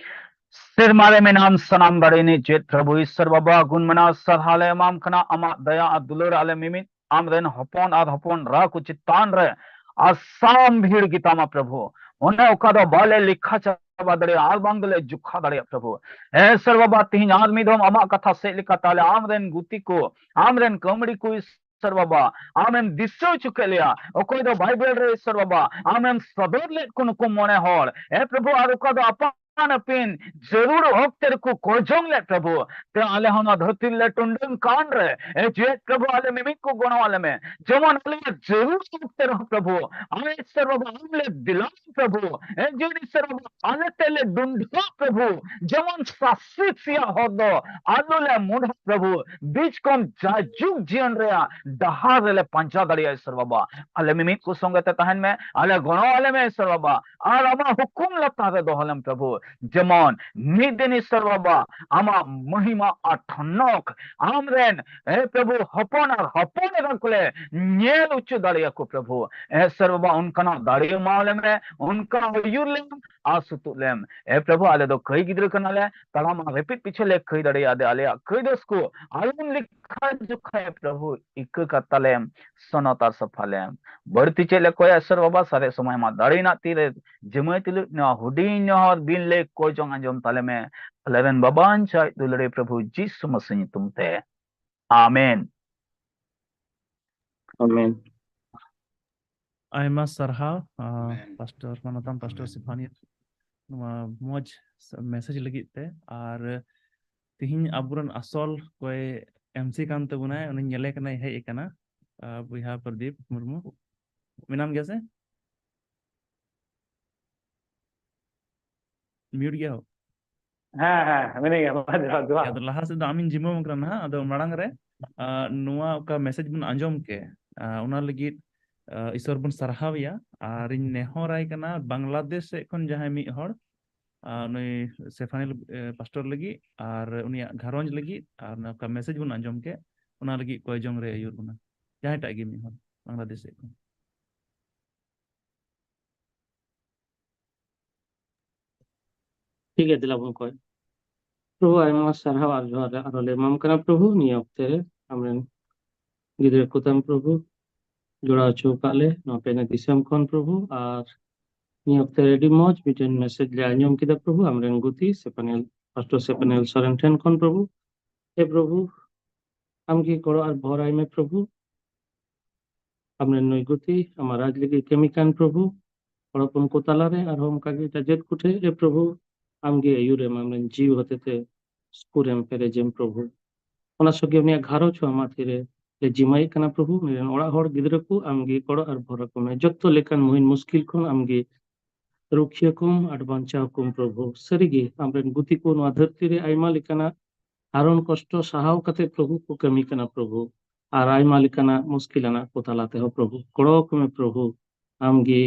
ᱥᱮᱨᱢᱟ ᱨᱮ ᱢᱮᱱᱟᱢ ᱥᱟᱱᱟᱢ ᱫᱟᱲᱮ ᱨᱤᱱᱤᱡ ᱪᱮᱫ ᱯᱨᱚᱵᱷᱩ ᱤᱥᱚᱨ ᱵᱟᱵᱟ, ᱜᱩᱱ ᱢᱟᱱᱟᱣ ᱥᱟᱨᱦᱟᱣ ᱞᱮ ᱮᱢᱟᱢ ᱠᱟᱱᱟ᱾ ᱟᱢᱟᱜ ᱫᱟᱭᱟ ᱟᱨ ᱫᱩᱞᱟᱹᱲ ᱟᱞᱮ ᱢᱤᱢᱤᱫ ᱟᱢ ᱨᱮᱱ ᱦᱚᱯᱚᱱ ᱟᱨ ᱦᱚᱯᱚᱱ ᱮᱨᱟ ᱠᱚ ᱪᱮᱛᱟᱱ ᱨᱮ ᱟᱥᱟᱢ ᱵᱷᱤᱲ ᱜᱮᱛᱟᱢᱟ ᱯᱨᱚᱵᱷᱩ᱾ ᱚᱱᱮ ᱚᱠᱟ ᱫᱚ ᱵᱟᱞᱮ ᱞᱮᱠᱷᱟ ᱪᱟᱵᱟ ᱫᱟᱲᱮᱭᱟᱜᱼᱟ ᱟᱨ ᱵᱟᱝ ᱫᱚᱞᱮ ᱡᱚᱠᱷᱟ ᱫᱟᱲᱮᱭᱟᱜᱼᱟ ᱯᱨᱚᱵᱷᱩ᱾ ᱦᱮᱸ ᱤᱥᱚᱨ ᱵᱟᱵᱟ, ᱛᱮᱦᱮᱧ ᱟᱨ ᱢᱤᱫ ᱫᱷᱟᱣ ᱟᱢᱟᱜ ᱠᱟᱛᱷᱟ ᱥᱮᱫ ᱞᱮᱠᱟ ᱛᱟᱦᱞᱮ ᱟᱢ ᱨᱮᱱ ᱜᱩᱛᱤ ᱠᱚ, ᱟᱢ ᱨᱮᱱ ᱠᱟᱹᱢᱲᱤ ᱠᱚ ᱤᱥᱚᱨ ᱵᱟᱵᱟ, ᱟᱢᱮᱢ ᱫᱤᱥᱟᱹ ᱦᱚᱪᱚ ᱠᱮᱫ ᱞᱮᱭᱟ᱾ ᱚᱠᱚᱭ ᱫᱚ ᱵᱟᱭᱵᱮᱞ ᱨᱮ ᱤᱥᱚᱨ ᱵᱟᱵᱟ ᱟᱢᱮᱢ ᱥᱚᱫᱚᱨ ᱞᱮᱫ ᱠᱚ ᱱᱩᱠᱩ ᱢᱚᱬᱮ ᱦᱚᱲ, ᱦᱮᱸ ᱯᱨᱚᱵᱷᱩ, ᱟᱨ ᱚᱠᱟ ᱫᱚ ᱟᱯᱟ ᱟᱯᱟᱱ ᱟᱹᱯᱤᱱ ᱡᱟᱹᱨᱩᱲ ᱚᱠᱛᱮ ᱨᱮᱠᱚ ᱠᱚᱭᱡᱚᱝ ᱞᱮᱫ ᱯᱨᱚᱵᱷᱩ, ᱛᱮ ᱟᱞᱮ ᱦᱚᱸ ᱱᱚᱣᱟ ᱫᱷᱟᱹᱨᱛᱤ ᱨᱮᱞᱮ ᱴᱩᱰᱟᱹᱝ ᱠᱟᱱ ᱨᱮ, ᱮ ᱡᱮ ᱯᱨᱚᱵᱷᱩ, ᱟᱞᱮ ᱢᱤᱢᱤᱫ ᱠᱚ ᱜᱚᱲᱚ ᱟᱞᱮ ᱢᱮ, ᱡᱮᱢᱚᱱ ᱟᱞᱮᱭᱟᱜ ᱡᱟᱹᱨᱩᱲ ᱚᱠᱛᱮ ᱨᱮᱦᱚᱸ ᱯᱨᱚᱵᱷᱩ, ᱟᱞᱮ ᱤᱥᱚᱨ ᱵᱟᱵᱟ ᱟᱢ ᱞᱮ ᱵᱤᱞᱟᱢ ᱯᱨᱚᱵᱷᱩ, ᱮ ᱡᱮ ᱤᱥᱚᱨ ᱵᱟᱵᱟ ᱟᱞᱮ ᱛᱮᱞᱮ ᱰᱩᱸᱰᱷᱟᱹ ᱯᱨᱚᱵᱷᱩ, ᱡᱮᱢᱚᱱ ᱥᱟᱥᱤ ᱥᱮᱭᱟᱜ ᱦᱚᱨ ᱫᱚ ᱟᱞᱚ ᱞᱮ ᱢᱩᱰᱷᱟ ᱯᱨᱚᱵᱷᱩ, ᱵᱤᱪ ᱠᱚᱢ ᱡᱟᱭᱡᱩᱜᱽ ᱡᱤᱭᱚᱱ ᱨᱮᱭᱟᱜ ᱰᱟᱦᱟᱨ ᱨᱮᱞᱮ ᱯᱟᱸᱡᱟ ᱫᱟᱲᱮᱭᱟᱜᱼᱟ ᱤᱥᱚᱨ ᱵᱟᱵᱟ᱾ ᱟᱞᱮ ᱢᱤᱢᱤᱫ ᱠᱚ ᱥᱚᱸᱜᱮ ᱛᱮ ᱛᱟᱦᱮᱱ ᱢᱮ, ᱟᱞᱮ ᱜᱚᱲᱚ ᱟᱞᱮ ᱢᱮ ᱤᱥᱚᱨ ᱵᱟᱵᱟ, ᱟᱨ ᱟᱢᱟᱜ ᱦᱩᱠᱩᱢ ᱞᱟᱛᱟᱨ ᱨᱮ ᱫᱚᱦᱚ ᱞᱮᱢ ᱯᱨᱚᱵᱷᱩ, ᱡᱮᱢᱚᱱ ᱢᱤᱫ ᱫᱤᱱ ᱤᱥᱚᱨ ᱵᱟᱵᱟ ᱟᱢᱟᱜ ᱢᱚᱦᱤᱢᱟ ᱟᱨ ᱴᱷᱚᱱᱚᱠ ᱟᱢ ᱨᱮᱱ, ᱮ ᱯᱨᱚᱵᱷᱩ, ᱦᱚᱯᱚᱱ ᱟᱨ ᱦᱚᱯᱚᱱ ᱮᱨᱟ ᱠᱚᱞᱮ ᱧᱮᱞ ᱦᱚᱪᱚ ᱫᱟᱲᱮᱭᱟᱠᱚ ᱯᱨᱚᱵᱷᱩ᱾ ᱮ ᱤᱥᱚᱨ ᱵᱟᱵᱟ, ᱚᱱᱠᱟᱱᱟᱜ ᱫᱟᱲᱮ ᱮᱢᱟ ᱞᱮᱢᱮ, ᱚᱱᱠᱟ ᱟᱹᱭᱩᱨ ᱞᱮᱢ ᱟᱨ ᱥᱩᱛᱩᱜ ᱞᱮᱢ᱾ ᱮ ᱯᱨᱚᱵᱷᱩ, ᱟᱞᱮ ᱫᱚ ᱠᱟᱹᱭ ᱜᱤᱫᱽᱨᱟᱹ ᱠᱟᱱᱟᱞᱮ, ᱛᱟᱲᱟᱢ ᱟᱨ ᱨᱮᱯᱮᱫ ᱯᱤᱪᱷᱮ ᱞᱮ ᱠᱟᱹᱭ ᱫᱟᱲᱮᱭᱟᱜᱼᱟ, ᱟᱞᱮᱭᱟᱜ ᱠᱟᱹᱭ ᱫᱚᱥ ᱠᱚ ᱟᱞᱚᱢ ᱞᱮᱠᱷᱟ ᱡᱚᱠᱷᱟ ᱮ ᱯᱨᱚᱵᱷᱩ, ᱤᱠᱟᱹ ᱠᱟᱛᱟᱞᱮᱢ, ᱥᱚᱱᱚᱛ ᱟᱨ ᱥᱟᱯᱷᱟ ᱞᱮᱢ᱾ ᱵᱟᱹᱲᱛᱤ ᱪᱮᱫ ᱞᱮ ᱠᱚᱭᱟ ᱤᱥᱚᱨ ᱵᱟᱵᱟ, ᱥᱟᱨᱮᱡ ᱥᱚᱢᱚᱭ ᱟᱢᱟᱜ ᱫᱟᱲᱮ ᱨᱮᱱᱟᱜ ᱛᱤᱨᱮ ᱡᱟᱹᱢᱟᱹᱭ ᱛᱩᱞᱩᱡ ᱱᱚᱣᱟ ᱦᱩᱰᱤᱧ ᱱᱚᱦᱚᱨ ᱵᱤᱱ ᱞᱮ ᱠᱚᱭ ᱡᱚᱝ ᱟᱸᱡᱚᱢ ᱛᱟᱞᱮ ᱢᱮ᱾ ᱟᱞᱮᱨᱮᱱ ᱵᱟᱵᱟ ᱟᱧᱪᱟᱭ ᱫᱩᱞᱟᱹᱲᱤ ᱯᱨᱚᱵᱷᱩ ᱡᱤᱥᱩ ᱢᱟᱥᱤ ᱧᱩᱛᱩᱢ ᱛᱮ, ᱟᱢᱮᱱ᱾ ᱟᱢᱮᱱ᱾ ᱟᱭᱢᱟ ᱥᱟᱨᱦᱟᱣ, ᱟᱸ, ᱟᱢᱮᱱ᱾ ᱯᱟᱥᱴᱚᱨ, ᱢᱟᱱᱚᱛᱟᱱ ᱯᱟᱥᱴᱚᱨ ᱟᱢᱮᱱ᱾ ᱥᱤᱯᱷᱟᱱᱤᱭᱟ, ᱱᱚᱣᱟ ᱢᱚᱡᱽ ᱥ-, ᱢᱮᱥᱮᱡᱽ ᱞᱟᱹᱜᱤᱫ ᱛᱮ᱾ ᱟᱨ ᱛᱤᱦᱤᱧ ᱟᱵᱚᱨᱮᱱ ᱟᱥᱚᱞ ᱠᱚᱭ ᱮᱢ ᱥᱤ ᱠᱟᱱ ᱛᱟᱵᱚᱱᱟᱭ, ᱩᱱᱤᱧ ᱧᱮᱞᱮ ᱠᱟᱱᱟᱭ, ᱦᱮᱡ ᱟᱠᱟᱱᱟ, ᱟᱸ, ᱵᱚᱭᱦᱟ ᱯᱨᱚᱫᱤᱯ ᱢᱩᱨᱢᱩ᱾ ᱢᱮᱱᱟᱢ ᱜᱮᱭᱟ ᱥᱮ? ᱢᱤᱭᱩᱴ ᱜᱮᱭᱟ ᱦᱳ᱾ ᱦᱮᱸ, ᱦᱮᱸ, ᱢᱤᱱᱟᱹᱧ ᱜᱮᱭᱟ᱾ ᱢᱟ, ᱡᱚᱦᱟᱨ, ᱡᱚᱦᱟᱨ᱾ ᱟᱫᱚ ᱞᱟᱦᱟ ᱥᱮᱫ ᱫᱚ ᱟᱢᱤᱧ ᱡᱤᱢᱟᱹᱣᱟᱢ ᱠᱟᱱᱟ ᱱᱟᱦᱟᱜ᱾ ᱟᱫᱚ ᱢᱟᱲᱟᱝ ᱨᱮ, ᱟ, ᱱᱚᱣᱟ ᱚᱠᱟ ᱢᱮᱥᱮᱡᱽ ᱵᱚᱱ ᱟᱸᱡᱚᱢ ᱠᱮ, ᱟ, ᱚᱱᱟ ᱞᱟᱹᱜᱤᱫ, ᱟ, ᱤᱥᱚᱨ ᱵᱚᱱ ᱥᱟᱨᱦᱟᱣᱮᱭᱟ᱾ ᱟᱨᱤᱧ ᱱᱮᱦᱚᱨᱟᱭ ᱠᱟᱱᱟ ᱵᱟᱝᱞᱟᱫᱮᱥ ᱥᱮᱫ ᱠᱷᱚᱱ ᱡᱟᱦᱟᱸᱭ ᱢᱤᱫ ᱦᱚᱲ, ᱟ, ᱱᱩᱭ ᱥᱮᱯᱷᱟᱱᱤᱞ, ᱮ, ᱯᱟᱥᱴᱚᱨ ᱞᱟᱹᱜᱤᱫ ᱟᱨ ᱩᱱᱤᱭᱟᱜ ᱜᱷᱟᱨᱚᱸᱡᱽ ᱞᱟᱹᱜᱤᱫ ᱟᱨ ᱱᱚᱝᱠᱟ ᱢᱮᱥᱮᱡᱽ ᱵᱚᱱ ᱟᱸᱡᱚᱢ ᱠᱮ, ᱚᱱᱟ ᱞᱟᱹᱜᱤᱫ ᱠᱚᱭ ᱡᱚᱝ ᱨᱮ ᱟᱹᱭᱩᱨ ᱵᱚᱱᱟ᱾ ᱡᱟᱦᱟᱸᱭᱴᱟᱜ ᱜᱮ ᱢᱤᱫ ᱦᱚᱲ ᱵᱟᱝᱞᱟᱫᱮᱥ ᱥᱮᱫ ᱠᱷᱚᱱ᱾ ᱴᱷᱤᱠ ᱜᱮᱭᱟ, ᱫᱮᱞᱟ ᱵᱚᱱ ᱠᱚᱭ᱾ ᱯᱨᱚᱵᱷᱩ, ᱟᱭᱢᱟ ᱥᱟᱨᱦᱟᱣ ᱟᱨ ᱡᱚᱦᱟᱨ ᱟᱨᱦᱚᱸ ᱞᱮ ᱮᱢᱟᱢ ᱠᱟᱱᱟ ᱯᱨᱚᱵᱷᱩ, ᱱᱤᱭᱟᱹ ᱚᱠᱛᱮ ᱨᱮ ᱟᱢᱨᱮᱱ ᱜᱤᱫᱽᱨᱟᱹ ᱠᱚ ᱛᱟᱢ ᱯᱨᱚᱵᱷᱩ ᱡᱚᱲᱟᱣ ᱦᱚᱪᱚ ᱟᱠᱟᱫ ᱞᱮ ᱱᱚᱣᱟ ᱯᱮᱱᱮ ᱫᱤᱥᱚᱢ ᱠᱷᱚᱱ ᱯᱨᱚᱵᱷᱩ᱾ ᱟᱨ ᱱᱤᱭᱟᱹ ᱚᱠᱛᱮ ᱨᱮ ᱟᱹᱰᱤ ᱢᱚᱡᱽ ᱢᱤᱫᱴᱮᱱ ᱢᱮᱥᱮᱡᱽ ᱞᱮ ᱟᱸᱡᱚᱢ ᱠᱮᱫᱟ ᱯᱨᱚᱵᱷᱩ, ᱟᱢᱨᱮᱱ ᱜᱩᱛᱤ ᱥᱮᱯᱟᱱᱮᱞ, ᱯᱟᱥᱴᱚᱨ ᱥᱮᱯᱟᱱᱮᱞ ᱥᱚᱨᱮᱱ ᱴᱷᱮᱱ ᱠᱷᱚᱱ ᱯᱨᱚᱵᱷᱩ᱾ ᱦᱮ ᱯᱨᱚᱵᱷᱩ, ᱟᱢᱜᱮ ᱜᱚᱲᱚ ᱟᱨ ᱵᱷᱚᱨᱟᱭ ᱢᱮ ᱯᱨᱚᱵᱷᱩ᱾ ᱟᱢᱨᱮᱱ ᱱᱩᱭ ᱜᱩᱛᱤ ᱟᱢᱟᱜ ᱨᱟᱡᱽ ᱞᱟᱹᱜᱤᱫ ᱠᱟᱹᱢᱤ ᱠᱟᱱ ᱯᱨᱚᱵᱷᱩ᱾ ᱦᱚᱲ ᱦᱚᱯᱚᱱ ᱠᱚ ᱛᱟᱞᱟᱨᱮ ᱟᱨᱦᱚᱸ ᱚᱱᱠᱟᱜᱮ ᱮᱴᱟᱜ ᱡᱟᱹᱛ ᱠᱚᱴᱷᱮᱱ, ᱮ ᱯᱨᱚᱵᱷᱩ, ᱟᱢᱜᱮ ᱟᱹᱭᱩᱨᱮᱢ, ᱟᱢᱨᱮᱱ ᱡᱤᱣᱤ ᱦᱚᱛᱮᱛᱮ ᱥᱩᱨᱮᱢ ᱯᱮᱨᱮᱡᱮᱢ ᱯᱨᱚᱵᱷᱩ᱾ ᱚᱱᱟ ᱥᱚᱸᱜᱮ ᱩᱱᱤᱭᱟᱜ ᱜᱷᱟᱨᱚᱸᱡᱽ ᱦᱚᱸ ᱟᱢᱟᱜ ᱛᱤᱨᱮ ᱞᱮ ᱡᱤᱢᱟᱹᱭᱮᱫ ᱠᱟᱱᱟ ᱯᱨᱚᱵᱷᱩ᱾ ᱩᱱᱤ ᱨᱮᱱ ᱚᱲᱟᱜ ᱦᱚᱲ ᱜᱤᱫᱽᱨᱟᱹ ᱠᱚ ᱟᱢᱜᱮ ᱜᱚᱲᱚ ᱟᱨ ᱵᱷᱚᱨᱟ ᱠᱚᱢᱮ᱾ ᱡᱚᱛᱚ ᱞᱮᱠᱟᱱ ᱢᱩᱦᱤᱱ ᱢᱩᱥᱠᱤᱞ ᱠᱷᱚᱱ ᱟᱢᱜᱮ ᱨᱩᱠᱷᱤᱭᱟᱹ ᱠᱚᱢ ᱟᱨ ᱵᱟᱧᱪᱟᱣ ᱠᱚᱢ ᱯᱨᱚᱵᱷᱩ᱾ ᱥᱟᱹᱨᱤᱜᱮ ᱟᱢᱨᱮᱱ ᱜᱩᱛᱤ ᱠᱚ ᱱᱚᱣᱟ ᱫᱷᱟᱹᱨᱛᱤ ᱨᱮ ᱟᱭᱢᱟ ᱞᱮᱠᱟᱱᱟᱜ ᱦᱟᱨᱚᱱ ᱠᱚᱥᱴᱚ ᱥᱟᱦᱟᱣ ᱠᱟᱛᱮ ᱯᱨᱚᱵᱷᱩ ᱠᱚ ᱠᱟᱹᱢᱤ ᱠᱟᱱᱟ ᱯᱨᱚᱵᱷᱩ, ᱟᱨ ᱟᱭᱢᱟ ᱞᱮᱠᱟᱱᱟᱜ ᱢᱩᱥᱠᱤᱞ ᱟᱱᱟᱜ ᱠᱚ ᱛᱟᱞᱟ ᱛᱮᱦᱚᱸ ᱯᱨᱚᱵᱷᱩ ᱜᱚᱲᱚ ᱠᱚᱢᱮ ᱯᱨᱚᱵᱷᱩ᱾ ᱟᱢᱜᱮ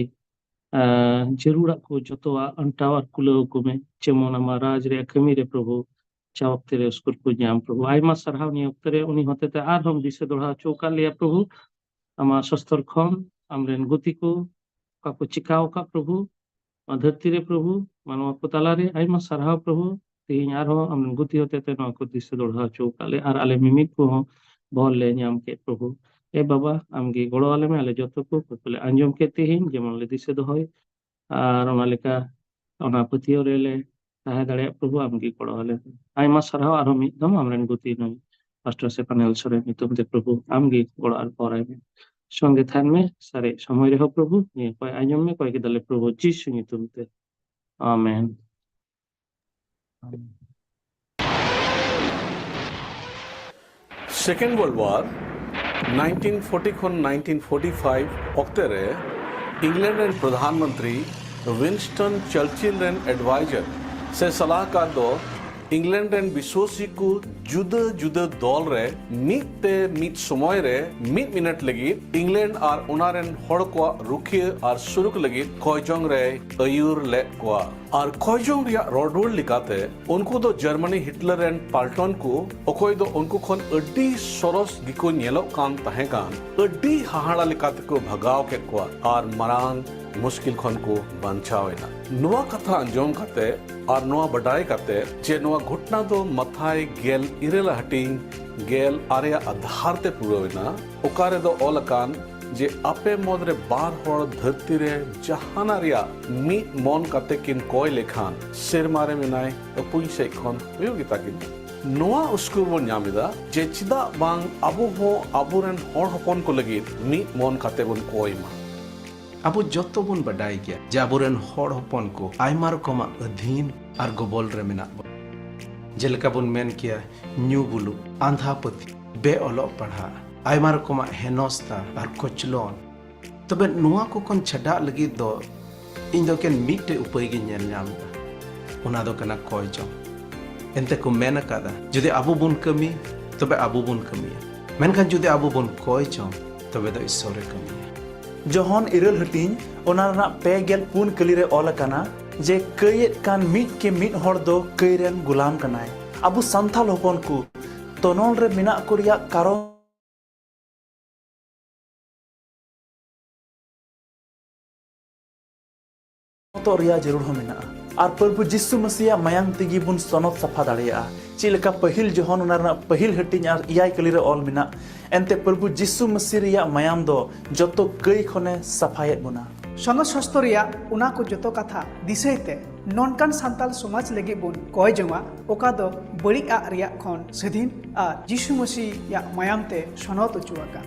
ᱟᱸ, ᱡᱟᱹᱨᱩᱲᱟᱜ ᱠᱚ ᱡᱚᱛᱚᱣᱟᱜ ᱟᱱᱴᱟᱣ ᱟᱨ ᱠᱩᱞᱟᱹᱣ ᱟᱠᱚ ᱢᱮ, ᱡᱮᱢᱚᱱ ᱟᱢᱟᱜ ᱨᱟᱡᱽ ᱨᱮᱭᱟᱜ ᱠᱟᱹᱢᱤ ᱨᱮ ᱯᱨᱚᱵᱷᱩ ᱡᱟ ᱚᱠᱛᱮ ᱨᱮ ᱩᱥᱠᱩᱨ ᱠᱚ ᱧᱟᱢ ᱯᱨᱚᱵᱷᱩ᱾ ᱟᱭᱢᱟ ᱥᱟᱨᱦᱟᱣ ᱱᱤᱭᱟᱹ ᱚᱠᱛᱮ ᱨᱮ ᱩᱱᱤ ᱦᱚᱛᱮᱛᱮ ᱟᱨᱦᱚᱸ ᱫᱤᱥᱟᱹ ᱫᱚᱲᱦᱟ ᱦᱚᱪᱚ ᱟᱠᱟᱫ ᱞᱮᱭᱟ ᱯᱨᱚᱵᱷᱩ᱾ ᱟᱢᱟᱜ ᱥᱚᱥᱛᱚᱨ ᱠᱷᱚᱱ ᱟᱢᱨᱮᱱ ᱜᱩᱛᱤ ᱠᱚ ᱚᱠᱟ ᱠᱚ ᱪᱤᱠᱟᱣ ᱟᱠᱟᱫ ᱯᱨᱚᱵᱷᱩ, ᱱᱚᱣᱟ ᱫᱷᱟᱹᱨᱛᱤ ᱨᱮ ᱯᱨᱚᱵᱷᱩ, ᱢᱟᱱᱣᱟ ᱠᱚ ᱛᱟᱞᱟᱨᱮ ᱟᱭᱢᱟ ᱥᱟᱨᱦᱟᱣ ᱯᱨᱚᱵᱷᱩ᱾ ᱛᱮᱦᱮᱧ ᱟᱨᱦᱚᱸ ᱟᱢᱨᱮᱱ ᱜᱩᱛᱤ ᱦᱚᱛᱮᱛᱮ ᱱᱚᱣᱟ ᱠᱚ ᱫᱤᱥᱟᱹ ᱫᱚᱲᱦᱟ ᱦᱚᱪᱚ ᱟᱠᱟᱫ ᱞᱮ, ᱟᱨ ᱟᱞᱮ ᱢᱤᱢᱤᱫ ᱠᱚᱦᱚᱸ ᱵᱷᱚᱨ ᱞᱮ ᱧᱟᱢ ᱠᱮᱫ ᱯᱨᱚᱵᱷᱩ᱾ ᱮ ᱵᱟᱵᱟ, ᱟᱢᱜᱮ ᱜᱚᱲᱚ ᱟᱞᱮ ᱢᱮ, ᱟᱞᱮ ᱡᱚᱛᱚ ᱠᱚ ᱠᱚ ᱞᱮ ᱟᱸᱡᱚᱢ ᱠᱮᱫ ᱛᱮᱦᱮᱧ ᱡᱮᱢᱚᱱ ᱞᱮ ᱫᱤᱥᱟᱹ ᱫᱚᱦᱚᱭ, ᱟᱨ ᱚᱱᱟ ᱞᱮᱠᱟ ᱚᱱᱟ ᱯᱟᱹᱛᱭᱟᱹᱣ ᱨᱮᱞᱮ ᱛᱟᱦᱮᱸ ᱫᱟᱲᱮᱭᱟᱜ ᱯᱨᱚᱵᱷᱩ, ᱟᱢᱜᱮ ᱜᱚᱲᱚ ᱟᱞᱮ ᱢᱮ᱾ ᱟᱭᱢᱟ ᱥᱟᱨᱦᱟᱣ ᱟᱨᱦᱚᱸ ᱢᱤᱫ ᱫᱚᱢ ᱟᱢᱨᱮᱱ ᱜᱩᱛᱤ ᱱᱩᱭ ᱯᱟᱥᱴᱚᱨ ᱥᱮᱯᱟᱱᱮᱞ ᱥᱚᱨᱮᱱ ᱧᱩᱛᱩᱢ ᱛᱮ ᱯᱨᱚᱵᱷᱩ, ᱟᱢᱜᱮ ᱜᱚᱲᱚ ᱟᱨ ᱯᱚᱨᱟᱭ ᱢᱮ᱾ ᱥᱚᱸᱜᱮ ᱛᱟᱦᱮᱱ ᱢᱮ ᱥᱟᱨᱮᱡ ᱥᱚᱢᱚᱭ ᱨᱮᱦᱚᱸ ᱯᱨᱚᱵᱷᱩ, ᱱᱤᱭᱟᱹ ᱠᱚᱭ ᱟᱸᱡᱚᱢ ᱢᱮ, ᱠᱚᱭ ᱠᱮᱫᱟᱞᱮ ᱯᱨᱚᱵᱷᱩ ᱡᱤᱥᱩ ᱧᱩᱛᱩᱢ ᱛᱮ, ᱟᱢᱮᱱ᱾ Second World War, nineteen forty ᱠᱷᱚᱱ nineteen forty five ᱚᱠᱛᱮ ᱨᱮ ᱤᱝᱞᱮᱱᱰ ᱨᱮᱱ ᱯᱨᱚᱫᱷᱟᱱ ᱢᱚᱱᱛᱨᱤ ᱣᱤᱱᱥᱴᱚᱱ ᱪᱟᱨᱪᱤᱞ ᱨᱮᱱ ᱮᱰᱵᱷᱟᱭᱡᱟᱨ ᱥᱮ ᱥᱟᱞᱟᱦᱠᱟᱨ ᱫᱚ ᱤᱝᱞᱮᱱᱰ ᱨᱮᱱ ᱵᱤᱥᱣᱟᱥᱤ ᱠᱚ ᱡᱩᱫᱟᱹ ᱡᱩᱫᱟᱹ ᱫᱚᱞ ᱨᱮ ᱢᱤᱫ ᱛᱮ ᱢᱤᱫ ᱥᱚᱢᱚᱭ ᱨᱮ ᱢᱤᱫ ᱢᱤᱱᱤᱴ ᱞᱟᱹᱜᱤᱫ ᱤᱝᱞᱮᱱᱰ ᱟᱨ ᱚᱱᱟ ᱨᱮᱱ ᱦᱚᱲ ᱠᱚᱣᱟᱜ ᱨᱩᱠᱷᱤᱭᱟᱹ ᱟᱨ ᱥᱩᱨᱩᱠ ᱞᱟᱹᱜᱤᱫ ᱠᱚᱭᱡᱚᱝ ᱨᱮᱭ ᱟᱹᱭᱩᱨ ᱞᱮᱫ ᱠᱚᱣᱟ᱾ ᱟᱨ ᱠᱚᱭᱡᱚᱝ ᱨᱮᱭᱟᱜ ᱨᱚᱲ ᱨᱩᱣᱟᱹᱲ ᱞᱮᱠᱟᱛᱮ, ᱩᱱᱠᱩ ᱫᱚ ᱡᱟᱨᱢᱟᱱᱤ ᱦᱤᱴᱞᱟᱨ ᱨᱮᱱ ᱯᱟᱞᱴᱚᱱ ᱠᱚ, ᱚᱠᱚᱭ ᱫᱚ ᱩᱱᱠᱩ ᱠᱷᱚᱱ ᱟᱹᱰᱤ ᱥᱚᱨᱚᱥ ᱜᱮᱠᱚ ᱧᱮᱞᱚᱜ ᱠᱟᱱ ᱛᱟᱦᱮᱸ ᱠᱟᱱ, ᱟᱹᱰᱤ ᱦᱟᱦᱟᱲᱟ ᱞᱮᱠᱟ ᱛᱮᱠᱚ ᱵᱷᱟᱜᱟᱣ ᱠᱮᱫ ᱠᱚᱣᱟ ᱟᱨ ᱢᱟᱨᱟᱝ ᱢᱩᱥᱠᱤᱞ ᱠᱷᱚᱱ ᱠᱚ ᱵᱟᱧᱪᱟᱣ ᱮᱱᱟ᱾ ᱱᱚᱣᱟ ᱠᱟᱛᱷᱟ ᱟᱸᱡᱚᱢ ᱠᱟᱛᱮ ᱟᱨ ᱱᱚᱣᱟ ᱵᱟᱰᱟᱭ ᱠᱟᱛᱮ ᱡᱮ ᱱᱚᱣᱟ ᱜᱷᱚᱴᱱᱟ ᱫᱚ ᱢᱟᱛᱷᱟᱭ ᱜᱮᱞ ᱤᱨᱟᱹᱞ ᱦᱟᱹᱴᱤᱧ ᱜᱮᱞ ᱟᱨᱮ ᱟᱜ ᱟᱫᱷᱟᱨ ᱛᱮ ᱯᱩᱨᱟᱹᱣ ᱮᱱᱟ, ᱚᱠᱟ ᱨᱮᱫᱚ ᱚᱞ ᱟᱠᱟᱱ ᱡᱮ ᱟᱯᱮ ᱢᱩᱫᱽᱨᱮ ᱵᱟᱨ ᱦᱚᱲ ᱫᱷᱟᱹᱨᱛᱤ ᱨᱮ ᱡᱟᱦᱟᱱᱟᱜ ᱨᱮᱭᱟᱜ ᱢᱤᱫ ᱢᱚᱱ ᱠᱟᱛᱮ ᱠᱤᱱ ᱠᱚᱭ ᱞᱮᱠᱷᱟᱱ, ᱥᱮᱨᱢᱟ ᱨᱮ ᱢᱮᱱᱟᱭ ᱟᱹᱯᱩᱧ ᱥᱮᱫ ᱠᱷᱚᱱ ᱦᱩᱭᱩᱜ ᱜᱮᱛᱟ ᱠᱤᱱᱟ᱾ ᱱᱚᱣᱟ ᱩᱥᱠᱩᱨ ᱵᱚᱱ ᱧᱟᱢ ᱮᱫᱟ ᱡᱮ ᱪᱮᱫᱟᱜ ᱵᱟᱝ ᱟᱵᱚ ᱦᱚᱸ ᱟᱵᱚᱨᱮᱱ ᱦᱚᱲ ᱦᱚᱯᱚᱱ ᱠᱚ ᱞᱟᱹᱜᱤᱫ ᱢᱤᱫ ᱢᱚᱱ ᱠᱟᱛᱮ ᱵᱚᱱ ᱠᱚᱭ ᱢᱟ᱾ ᱟᱵᱚ ᱡᱚᱛᱚ ᱵᱚᱱ ᱵᱟᱰᱟᱭ ᱜᱮᱭᱟ ᱡᱮ ᱟᱵᱚᱨᱮᱱ ᱦᱚᱲ ᱦᱚᱯᱚᱱ ᱠᱚ ᱟᱭᱢᱟ ᱨᱚᱠᱚᱢᱟᱜ ᱟᱹᱫᱷᱤᱱ ᱟᱨ ᱜᱚᱵᱚᱞ ᱨᱮ ᱢᱮᱱᱟᱜ ᱵᱚᱱᱟ᱾ ᱡᱮᱞᱮᱠᱟ ᱵᱚᱱ ᱢᱮᱱ ᱠᱮᱭᱟ, ᱧᱩ ᱵᱩᱞᱩᱜ, ᱟᱸᱫᱷᱟ ᱯᱟᱹᱛᱭᱟᱹᱣ, ᱵᱮ ᱚᱞᱚᱜ ᱯᱟᱲᱦᱟᱜ, ᱟᱭᱢᱟ ᱨᱚᱠᱚᱢᱟᱜ ᱦᱮᱱᱚᱥᱛᱟ ᱟᱨ ᱠᱚᱪᱞᱚᱱ᱾ ᱛᱚᱵᱮ ᱱᱚᱣᱟ ᱠᱚ ᱠᱷᱚᱱ ᱪᱷᱟᱰᱟᱜ ᱞᱟᱹᱜᱤᱫ ᱫᱚ ᱤᱧ ᱫᱚ ᱮᱠᱮᱱ ᱢᱤᱫᱴᱮᱡ ᱩᱯᱟᱹᱭ ᱜᱤᱧ ᱧᱮᱞ ᱧᱟᱢ ᱮᱫᱟ᱾ ᱚᱱᱟ ᱫᱚ ᱠᱟᱱᱟ ᱠᱚᱭ ᱡᱚᱝ᱾ ᱮᱱᱛᱮ ᱠᱚ ᱢᱮᱱ ᱟᱠᱟᱫᱟ, ᱡᱩᱫᱤ ᱟᱵᱚ ᱵᱚᱱ ᱠᱟᱹᱢᱤ, ᱛᱚᱵᱮ ᱟᱵᱚ ᱵᱚᱱ ᱠᱟᱹᱢᱤᱭᱟ᱾ ᱢᱮᱱᱠᱷᱟᱱ ᱡᱩᱫᱤ ᱟᱵᱚ ᱵᱚᱱ ᱠᱚᱭ ᱡᱚᱝ, ᱛᱚᱵᱮ ᱫᱚ ᱤᱥᱥᱚᱨᱮ ᱠᱟᱹᱢᱤᱭᱟ᱾ ᱡᱚᱦᱚᱱ ᱤᱨᱟᱹᱞ ᱦᱟᱹᱴᱤᱧ, ᱚᱱᱟ ᱨᱮᱱᱟᱜ ᱯᱮ ᱜᱮᱞ ᱯᱩᱱ ᱠᱟᱹᱞᱤ ᱨᱮ ᱚᱞ ᱟᱠᱟᱱᱟ ᱡᱮ ᱠᱟᱹᱭᱮᱫ ᱠᱟᱱ ᱢᱤᱫ ᱠᱮ ᱢᱤᱫ ᱦᱚᱲ ᱫᱚ ᱠᱟᱹᱭ ᱨᱮᱱ ᱜᱩᱞᱟᱢ ᱠᱟᱱᱟᱭ᱾ ᱟᱵᱚ ᱥᱟᱱᱛᱟᱲ ᱦᱚᱯᱚᱱ ᱠᱚ ᱛᱚᱱᱚᱞ ᱨᱮ ᱢᱮᱱᱟᱜ ᱠᱚ ᱨᱮᱭᱟᱜ ᱠᱟᱨᱚᱱ ᱥᱚᱱᱚᱛᱚᱜ ᱨᱮᱭᱟᱜ ᱡᱟᱹᱨᱩᱲ ᱦᱚᱸ ᱢᱮᱱᱟᱜᱼᱟ᱾ ᱟᱨ ᱯᱨᱚᱵᱷᱩ ᱡᱤᱥᱩ ᱢᱟᱹᱥᱤᱭᱟᱜ ᱢᱟᱭᱟᱝ ᱛᱮᱜᱮ ᱵᱚᱱ ᱥᱚᱱᱚᱛ ᱥᱟᱯᱷᱟ ᱫᱟᱲᱮᱭᱟᱜᱼᱟ᱾ ᱪᱮᱫ ᱞᱮᱠᱟ ᱯᱟᱹᱦᱤᱞ ᱡᱚᱦᱚᱱ ᱚᱱᱟ ᱨᱮᱱᱟᱜ ᱯᱟᱹᱦᱤᱞ ᱦᱟᱹᱴᱤᱧ ᱟᱨ ᱮᱭᱟᱭ ᱠᱟᱹᱞᱤ ᱨᱮ ᱚᱞ ᱢᱮᱱᱟᱜ, ᱮᱱᱛᱮ ᱯᱨᱚᱵᱷᱩ ᱡᱤᱥᱩ ᱢᱟᱹᱥᱤ ᱨᱮᱭᱟᱜ ᱢᱟᱭᱟᱢ ᱫᱚ ᱡᱚᱛᱚ ᱠᱟᱹᱭ ᱠᱷᱚᱱᱮ ᱥᱟᱯᱷᱟᱭᱮᱫ ᱵᱚᱱᱟ᱾ ᱥᱚᱱᱚᱛ ᱥᱟᱥᱛᱚ ᱨᱮᱭᱟᱜ ᱚᱱᱟ ᱠᱚ ᱡᱚᱛᱚ ᱠᱟᱛᱷᱟ ᱫᱤᱥᱟᱹᱭ ᱛᱮ ᱱᱚᱝᱠᱟᱱ ᱥᱟᱱᱛᱟᱞ ᱥᱚᱢᱟᱡᱽ ᱞᱟᱹᱜᱤᱫ ᱵᱚᱱ ᱠᱚᱭ ᱡᱚᱝᱟ, ᱚᱠᱟ ᱫᱚ ᱵᱟᱹᱲᱤᱡ ᱟᱜ ᱨᱮᱭᱟᱜ ᱠᱷᱚᱱ ᱥᱟᱹᱫᱷᱤᱱ ᱟᱨ ᱡᱤᱥᱩ ᱢᱟᱹᱥᱤᱭᱟᱜ ᱢᱟᱭᱟᱢ ᱛᱮ ᱥᱚᱱᱚᱛ ᱚᱪᱚ ᱟᱠᱟᱱ᱾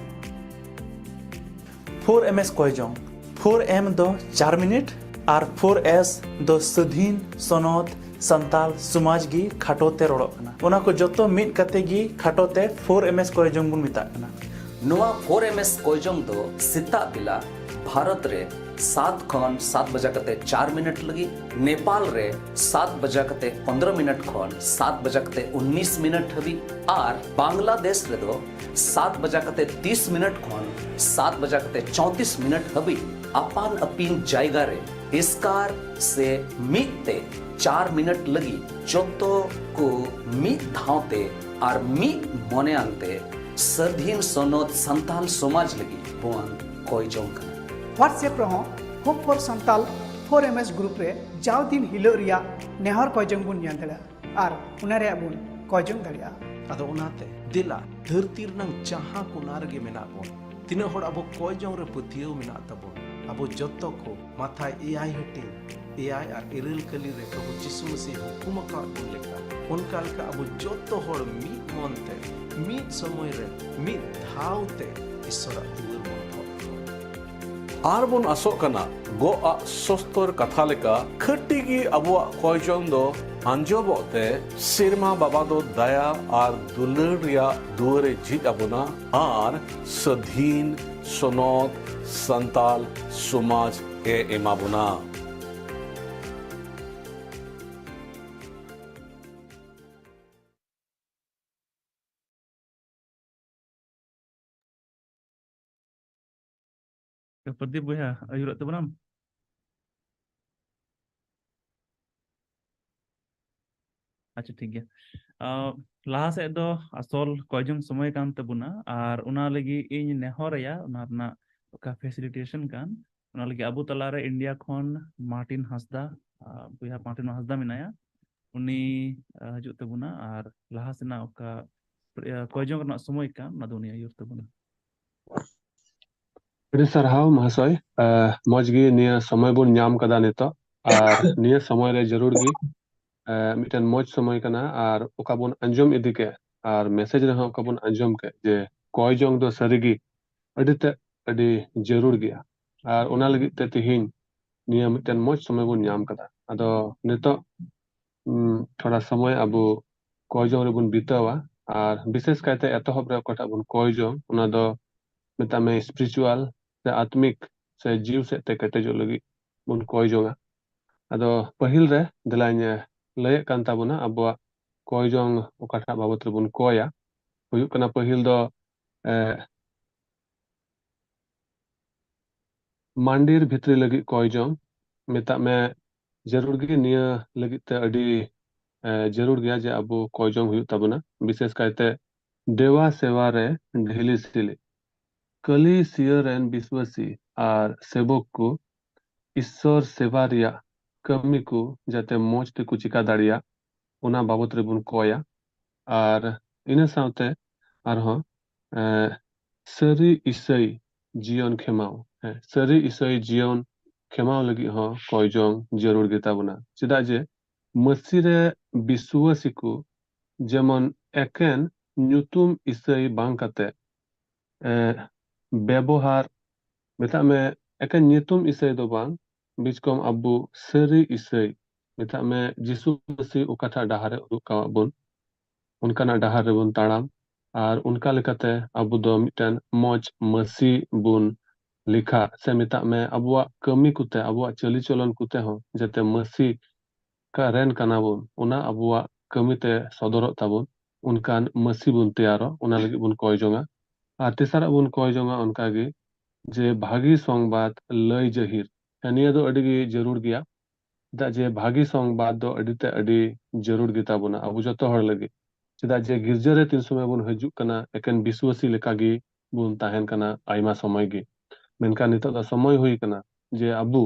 ᱯᱷᱳᱨ ᱮᱢ ᱮᱥ ᱠᱚᱭ ᱡᱚᱝ᱾ ᱯᱷᱳᱨ ᱮᱢ ᱫᱚ ᱪᱟᱨ ᱢᱤᱱᱤᱴ ᱟᱨ ᱯᱷᱳᱨ ᱮᱥ ᱫᱚ ᱥᱟᱹᱫᱷᱤᱱ, ᱥᱚᱱᱚᱛ, ᱥᱟᱱᱛᱟᱞ ᱥᱚᱢᱟᱡᱽ ᱜᱮ ᱠᱷᱟᱴᱚ ᱛᱮ ᱨᱚᱲᱚᱜ ᱠᱟᱱᱟ᱾ ᱚᱱᱟ ᱠᱚ ᱡᱚᱛᱚ ᱢᱤᱫ ᱠᱟᱛᱮ ᱜᱮ ᱠᱷᱟᱴᱚ ᱛᱮ ᱯᱷᱳᱨ ᱮᱢ ᱮᱥ ᱠᱚᱭ ᱡᱚᱝ ᱵᱚᱱ ᱢᱮᱛᱟᱜ ᱠᱟᱱᱟ᱾ ᱱᱚᱣᱟ ᱯᱷᱳᱨ ᱮᱢ ᱮᱥ ᱠᱚᱭ ᱡᱚᱝ ᱫᱚ ᱥᱮᱛᱟᱜ ᱵᱮᱞᱟ ᱵᱷᱟᱨᱚᱛ ᱨᱮ ᱥᱟᱛ ᱠᱷᱚᱱ ᱥᱟᱛ ᱵᱟᱡᱟ ᱠᱟᱛᱮ ᱪᱟᱨ ᱢᱤᱱᱤᱴ ᱞᱟᱹᱜᱤᱫ, ᱱᱮᱯᱟᱞ ᱨᱮ ᱥᱟᱛ ᱵᱟᱡᱟ ᱠᱟᱛᱮ ᱯᱚᱱᱫᱽᱨᱚ ᱢᱤᱱᱤᱴ ᱠᱷᱚᱱ ᱥᱟᱛ ᱵᱟᱡᱟ ᱠᱟᱛᱮ ᱩᱱᱱᱤᱥ ᱢᱤᱱᱤᱴ ᱦᱟᱹᱵᱤᱡ ᱟᱨ ᱵᱟᱝᱞᱟᱫᱮᱥ ᱨᱮᱫᱚ ᱥᱟᱛ ᱵᱟᱡᱟ ᱠᱟᱛᱮ ᱛᱤᱥ ᱢᱤᱱᱤᱴ ᱠᱷᱚᱱ ᱥᱟᱛ ᱵᱟᱡᱟ ᱠᱟᱛᱮ ᱪᱚᱣᱛᱤᱥ ᱢᱤᱱᱤᱴ ᱦᱟᱹᱵᱤᱡ ᱟᱯᱟᱱ ᱟᱹᱯᱤᱱ ᱡᱟᱭᱜᱟ ᱨᱮ ᱮᱥᱠᱟᱨ ᱥᱮ ᱢᱤᱫ ᱛᱮ ᱪᱟᱨ ᱢᱤᱱᱤᱴ ᱞᱟᱹᱜᱤᱫ ᱡᱚᱛᱚ ᱠᱚ ᱢᱤᱫ ᱫᱷᱟᱣ ᱛᱮ ᱟᱨ ᱢᱤᱫ ᱢᱚᱱᱮᱭᱟᱱ ᱛᱮ ᱥᱟᱹᱫᱷᱤᱱ ᱥᱚᱱᱚᱛ ᱥᱟᱱᱛᱟᱞ ᱥᱚᱢᱟᱡᱽ ᱞᱟᱹᱜᱤᱫ ᱵᱚᱱ ᱠᱚᱭ ᱡᱚᱝ ᱠᱟᱱᱟ᱾ WhatsApp ᱨᱮᱦᱚᱸ Hope for Santal four M S group ᱨᱮ ᱡᱟᱣ ᱫᱤᱱ ᱦᱤᱞᱳᱜ ᱨᱮᱭᱟᱜ ᱱᱮᱦᱚᱨ ᱠᱚᱭ ᱡᱚᱝ ᱵᱚᱱ ᱧᱮᱞ ᱫᱟᱲᱮᱭᱟᱜᱼᱟ ᱟᱨ ᱚᱱᱟ ᱨᱮᱭᱟᱜ ᱵᱚᱱ ᱠᱚᱭ ᱡᱚᱝ ᱫᱟᱲᱮᱭᱟᱜᱼᱟ᱾ ᱟᱫᱚ ᱚᱱᱟᱛᱮ ᱫᱮᱞᱟ, ᱫᱷᱟᱹᱨᱛᱤ ᱨᱮᱱᱟᱝ ᱡᱟᱦᱟᱸ ᱠᱚᱱᱟ ᱨᱮᱜᱮ ᱢᱮᱱᱟᱜ ᱵᱚᱱ, ᱛᱤᱱᱟᱹᱜ ᱦᱚᱲ ᱟᱵᱚ ᱠᱚᱭ ᱡᱚᱝ ᱨᱮ ᱯᱟᱹᱛᱭᱟᱹᱣ ᱢᱮᱱᱟᱜ ᱛᱟᱵᱚᱱ, ᱟᱵᱚ ᱡᱚᱛᱚ ᱠᱚ ᱢᱟᱛᱷᱟᱭ ᱮᱭᱟᱭ ᱦᱟᱹᱴᱤᱧ ᱮᱭᱟᱭ ᱟᱨ ᱤᱨᱟᱹᱞ ᱠᱟᱹᱞᱤ ᱨᱮ ᱯᱨᱚᱵᱷᱩ ᱡᱤᱥᱩ ᱢᱟᱹᱥᱤ ᱦᱩᱠᱩᱢ ᱟᱠᱟᱫ ᱵᱚᱱ ᱞᱮᱠᱟ, ᱚᱱᱠᱟ ᱞᱮᱠᱟ ᱟᱵᱚ ᱡᱚᱛᱚ ᱦᱚᱲ ᱢᱤᱫ ᱢᱚᱱ ᱛᱮ, ᱢᱤᱫ ᱥᱚᱢᱚᱭ ᱨᱮ, ᱢᱤᱫ ᱫᱷᱟᱣ ᱛᱮ ᱤᱥᱚᱨᱟᱜ ᱫᱩᱣᱟᱹᱨ ᱵᱚᱱ ᱴᱷᱚᱠ ᱠᱚᱣᱟ᱾ ᱟᱨ ᱵᱚᱱ ᱟᱥᱚᱜ ᱠᱟᱱᱟ, ᱜᱚᱜ ᱟᱜ ᱥᱚᱥᱛᱚᱨ ᱠᱟᱛᱷᱟ ᱞᱮᱠᱟ ᱠᱷᱟᱹᱴᱤ ᱜᱮ ᱟᱵᱚᱣᱟᱜ ᱠᱚᱭᱡᱚᱝ ᱫᱚ ᱟᱸᱡᱚᱢᱚᱜ ᱛᱮ, ᱥᱮᱨᱢᱟ ᱵᱟᱵᱟ ᱫᱚ ᱫᱟᱭᱟ ᱟᱨ ᱫᱩᱞᱟᱹᱲ ᱨᱮᱭᱟᱜ ᱫᱩᱣᱟᱹᱨ ᱮ ᱡᱷᱤᱡ ᱟᱵᱚᱱᱟ ᱟᱨ ᱥᱟᱹᱫᱷᱤᱱ, ᱥᱚᱱᱚᱛ, ᱥᱟᱱᱛᱟᱞ ᱥᱚᱢᱟᱡᱽ ᱮ ᱮᱢᱟ ᱵᱚᱱᱟ᱾ ᱯᱨᱚᱫᱤᱯ ᱵᱚᱭᱦᱟ, ᱟᱹᱭᱩᱨᱚᱜ ᱛᱟᱵᱚᱱᱟᱢ? ᱟᱪᱪᱷᱟ, ᱴᱷᱤᱠ ᱜᱮᱭᱟ᱾ ᱟᱸ, ᱞᱟᱦᱟ ᱥᱮᱫ ᱫᱚ ᱟᱥᱚᱞ ᱠᱚᱭᱡᱚᱝ ᱥᱚᱢᱚᱭ ᱠᱟᱱ ᱛᱟᱵᱚᱱᱟ, ᱟᱨ ᱚᱱᱟ ᱞᱟᱹᱜᱤᱫ ᱤᱧ ᱱᱮᱦᱚᱨ ᱟᱭᱟ, ᱚᱱᱟ ᱨᱮᱱᱟᱜ ᱚᱠᱟ facilitation ᱠᱟᱱ, ᱚᱱᱟ ᱞᱟᱹᱜᱤᱫ ᱟᱵᱚ ᱛᱟᱞᱟᱨᱮ ᱤᱱᱰᱤᱭᱟ ᱠᱷᱚᱱ ᱢᱟᱨᱴᱤᱱ ᱦᱟᱸᱥᱫᱟ, ᱟᱸ, ᱵᱚᱭᱦᱟ ᱢᱟᱨᱴᱤᱱ ᱦᱟᱸᱥᱫᱟ ᱢᱮᱱᱟᱭᱟ, ᱩᱱᱤ, ᱟᱸ, ᱦᱤᱡᱩᱜ ᱛᱟᱵᱚᱱᱟ, ᱟᱨ ᱞᱟᱦᱟ ᱥᱮᱱᱟᱜ ᱚᱠᱟ, ᱤᱭᱟᱹ, ᱠᱚᱭᱡᱚᱝ ᱨᱮᱱᱟᱜ ᱥᱚᱢᱚᱭ ᱠᱟᱱ, ᱚᱱᱟ ᱫᱚ ᱩᱱᱤ ᱟᱹᱭᱩᱨ ᱛᱟᱵᱚᱱᱟ᱾ ᱟᱹᱰᱤ ᱥᱟᱨᱦᱟᱣ ᱢᱚᱦᱟᱥᱚᱭ᱾ ᱟᱸ, ᱢᱚᱡᱽ ᱜᱮ ᱱᱤᱭᱟᱹ ᱥᱚᱢᱚᱭ ᱵᱚᱱ ᱧᱟᱢ ᱠᱟᱫᱟ ᱱᱤᱛᱚᱜ, ᱟᱨ ᱱᱤᱭᱟᱹ ᱥᱚᱢᱚᱭ ᱨᱮ ᱡᱟᱹᱨᱩᱲ ᱜᱮ, ᱟᱸ, ᱢᱤᱫᱴᱮᱱ ᱢᱚᱡᱽ ᱥᱚᱢᱚᱭ ᱠᱟᱱᱟ, ᱟᱨ ᱚᱠᱟ ᱵᱚᱱ ᱟᱸᱡᱚᱢ ᱤᱫᱤ ᱠᱮᱫ, ᱟᱨ message ᱨᱮᱦᱚᱸ ᱚᱠᱟ ᱵᱚᱱ ᱟᱸᱡᱚᱢ ᱠᱮᱫ ᱡᱮ ᱠᱚᱭᱡᱚᱝ ᱫᱚ ᱥᱟᱹᱨᱤᱜᱮ ᱟᱹᱰᱤ ᱛᱮᱫ ᱟᱹᱰᱤ ᱡᱟᱹᱨᱩᱲ ᱜᱮᱭᱟ, ᱟᱨ ᱚᱱᱟ ᱞᱟᱹᱜᱤᱫ ᱛᱮ ᱛᱮᱦᱮᱧ ᱱᱤᱭᱟᱹ ᱢᱤᱫᱴᱮᱱ ᱢᱚᱡᱽ ᱥᱚᱢᱚᱭ ᱵᱚᱱ ᱧᱟᱢ ᱠᱟᱫᱟ᱾ ᱟᱫᱚ ᱱᱤᱛᱚᱜ, ᱩᱸ, ᱛᱷᱚᱲᱟ ᱥᱚᱢᱚᱭ ᱟᱵᱚ ᱠᱚᱭᱡᱚᱝ ᱨᱮᱵᱚᱱ ᱵᱤᱛᱟᱹᱣᱟ, ᱟᱨ ᱵᱤᱥᱮᱥ ᱠᱟᱭᱛᱮ ᱮᱛᱚᱦᱚᱵ ᱨᱮ ᱚᱠᱟᱴᱟᱜ ᱵᱚᱱ ᱠᱚᱭᱡᱚᱝ, ᱚᱱᱟ ᱫᱚ ᱢᱮᱛᱟᱜ ᱢᱮ spiritual ᱥᱮ ᱟᱛᱢᱤᱠ ᱥᱮ ᱡᱤᱣᱤ ᱥᱮᱫ ᱛᱮ ᱠᱮᱴᱮᱡᱚᱜ ᱞᱟᱹᱜᱤᱫ ᱵᱚᱱ ᱠᱚᱭ ᱡᱚᱝᱟ᱾ ᱟᱫᱚ ᱯᱟᱹᱦᱤᱞ ᱨᱮ ᱫᱮᱞᱟᱧ ᱞᱟᱹᱭᱮᱫ ᱠᱟᱱ ᱛᱟᱵᱚᱱᱟ, ᱟᱵᱚᱣᱟᱜ ᱠᱚᱭ ᱡᱚᱝ ᱚᱠᱟᱴᱟᱜ ᱵᱟᱵᱚᱛ ᱨᱮᱵᱚᱱ ᱠᱚᱭᱟ, ᱦᱩᱭᱩᱜ ᱠᱟᱱᱟ ᱯᱟᱹᱦᱤᱞ ᱫᱚ, ᱮ, ᱢᱟᱱᱰᱤᱨ ᱵᱷᱤᱛᱨᱤ ᱞᱟᱹᱜᱤᱫ ᱠᱚᱭ ᱡᱚᱝ᱾ ᱢᱮᱛᱟᱜ ᱢᱮ, ᱡᱟᱹᱨᱩᱲ ᱜᱮ ᱱᱤᱭᱟᱹ ᱞᱟᱹᱜᱤᱫ ᱛᱮ ᱟᱹᱰᱤ, ᱮ, ᱡᱟᱹᱨᱩᱲ ᱜᱮᱭᱟ ᱡᱮ ᱟᱵᱚ ᱠᱚᱭ ᱡᱚᱝ ᱦᱩᱭᱩᱜ ᱛᱟᱵᱚᱱᱟ, ᱵᱤᱥᱮᱥ ᱠᱟᱭᱛᱮ ᱫᱮᱣᱟ ᱥᱮᱣᱟ ᱨᱮ ᱰᱷᱤᱞᱤ ᱥᱤᱞᱤ᱾ ᱠᱟᱹᱞᱤ ᱥᱤᱭᱟᱹ ᱨᱮᱱ ᱵᱤᱥᱣᱟᱹᱥᱤ ᱟᱨ ᱥᱮᱵᱚᱠ ᱠᱚ ᱤᱥᱥᱚᱨ ᱥᱮᱵᱟ ᱨᱮᱭᱟᱜ ᱠᱟᱹᱢᱤ ᱠᱚ ᱡᱟᱛᱮ ᱢᱚᱡᱽ ᱛᱮᱠᱚ ᱪᱤᱠᱟ ᱫᱟᱲᱮᱭᱟᱜ, ᱚᱱᱟ ᱵᱟᱵᱚᱛ ᱨᱮᱵᱚᱱ ᱠᱚᱭᱟ᱾ ᱟᱨ ᱤᱱᱟᱹ ᱥᱟᱶᱛᱮ ᱟᱨᱦᱚᱸ, ᱮ, ᱥᱟᱹᱨᱤ ᱤᱥᱟᱹᱭ ᱡᱤᱭᱚᱱ ᱠᱷᱮᱢᱟᱣ, ᱦᱮᱸ, ᱥᱟᱹᱨᱤ ᱤᱥᱟᱹᱭ ᱡᱤᱭᱚᱱ ᱠᱷᱮᱢᱟᱣ ᱞᱟᱹᱜᱤᱫ ᱦᱚᱸ ᱠᱚᱭ ᱡᱚᱝ ᱡᱟᱹᱨᱩᱲ ᱜᱮᱛᱟ ᱵᱚᱱᱟ᱾ ᱪᱮᱫᱟᱜ ᱡᱮ ᱢᱟᱹᱥᱤ ᱨᱮ ᱵᱤᱥᱣᱟᱹᱥᱤ ᱠᱚ ᱡᱮᱢᱚᱱ ᱮᱠᱮᱱ ᱧᱩᱛᱩᱢ ᱤᱥᱟᱹᱭ ᱵᱟᱝ ᱠᱟᱛᱮ, ᱮ, ᱵᱮᱵᱚᱦᱟᱨ, ᱢᱮᱛᱟᱜ ᱢᱮ, ᱮᱠᱮᱱ ᱧᱩᱛᱩᱢ ᱤᱥᱟᱹᱭ ᱫᱚ ᱵᱟᱝ, ᱵᱤᱪᱠᱚᱢ ᱟᱵᱚ ᱥᱟᱹᱨᱤ ᱤᱥᱟᱹᱭ, ᱢᱮᱛᱟᱜ ᱢᱮ ᱡᱤᱥᱩ ᱢᱟᱹᱥᱤ ᱚᱠᱟᱴᱟᱜ ᱰᱟᱦᱟᱨ ᱮ ᱩᱫᱩᱜ ᱠᱟᱣᱟᱫ ᱵᱚᱱ, ᱚᱱᱠᱟᱱᱟᱜ ᱰᱟᱦᱟᱨ ᱨᱮᱵᱚᱱ ᱛᱟᱲᱟᱢ᱾ ᱟᱨ ᱚᱱᱠᱟ ᱞᱮᱠᱟᱛᱮ ᱟᱵᱚ ᱫᱚ ᱢᱤᱫᱴᱮᱱ ᱢᱚᱡᱽ ᱢᱟᱹᱥᱤ ᱵᱚᱱ ᱞᱮᱠᱷᱟ, ᱥᱮ ᱢᱮᱛᱟᱜ ᱢᱮ ᱟᱵᱚᱣᱟᱜ ᱠᱟᱹᱢᱤ ᱠᱚᱛᱮ, ᱟᱵᱚᱣᱟᱜ ᱪᱟᱹᱞᱤ ᱪᱚᱞᱚᱱ ᱠᱚᱛᱮ ᱦᱚᱸ ᱡᱟᱛᱮ ᱢᱟᱹᱥᱤ ᱠᱟ-, ᱨᱮᱱ ᱠᱟᱱᱟ ᱵᱚᱱ, ᱚᱱᱟ ᱟᱵᱚᱣᱟᱜ ᱠᱟᱹᱢᱤ ᱛᱮ ᱥᱚᱫᱚᱨᱚᱜ ᱛᱟᱵᱚᱱ, ᱚᱱᱠᱟᱱ ᱢᱟᱹᱥᱤ ᱵᱚᱱ ᱛᱮᱭᱟᱨᱚᱜ, ᱚᱱᱟ ᱞᱟᱹᱜᱤᱫ ᱵᱚᱱ ᱠᱚᱭ ᱡᱚᱝᱟ᱾ ᱟᱨ ᱛᱮᱥᱟᱨᱟᱜ ᱵᱚᱱ ᱠᱚᱭ ᱡᱚᱝᱟ ᱚᱱᱠᱟᱜᱮ, ᱡᱮ ᱵᱷᱟᱹᱜᱤ ᱥᱚᱝᱵᱟᱫ ᱞᱟᱹᱭ ᱡᱟᱹᱦᱤᱨ᱾ ᱦᱮᱸ, ᱱᱤᱭᱟᱹ ᱫᱚ ᱟᱹᱰᱤ ᱜᱮ ᱡᱟᱹᱨᱩᱲ ᱜᱮᱭᱟ᱾ ᱪᱮᱫᱟᱜ ᱡᱮ ᱵᱷᱟᱹᱜᱤ ᱥᱚᱝᱵᱟᱫ ᱫᱚ ᱟᱹᱰᱤ ᱛᱮ ᱟᱹᱰᱤ ᱡᱟᱹᱨᱩᱲ ᱜᱮᱛᱟ ᱵᱚᱱᱟ ᱟᱵᱚ ᱡᱚᱛᱚ ᱦᱚᱲ ᱞᱟᱹᱜᱤᱫ᱾ ᱪᱮᱫᱟᱜ ᱡᱮ ᱜᱤᱨᱡᱟᱹ ᱨᱮ ᱛᱤᱱ ᱥᱚᱢᱚᱭ ᱵᱚᱱ ᱦᱤᱡᱩᱜ ᱠᱟᱱᱟ, ᱮᱠᱮᱱ ᱵᱤᱥᱣᱟᱹᱥᱤ ᱞᱮᱠᱟ ᱜᱮ ᱵᱚᱱ ᱛᱟᱦᱮᱱ ᱠᱟᱱᱟ ᱟᱭᱢᱟ ᱥᱚᱢᱚᱭ ᱜᱮ᱾ ᱢᱮᱱᱠᱷᱟᱱ ᱱᱤᱛᱚᱜ ᱫᱚ ᱥᱚᱢᱚᱭ ᱦᱩᱭ ᱠᱟᱱᱟ ᱡᱮ ᱟᱵᱚ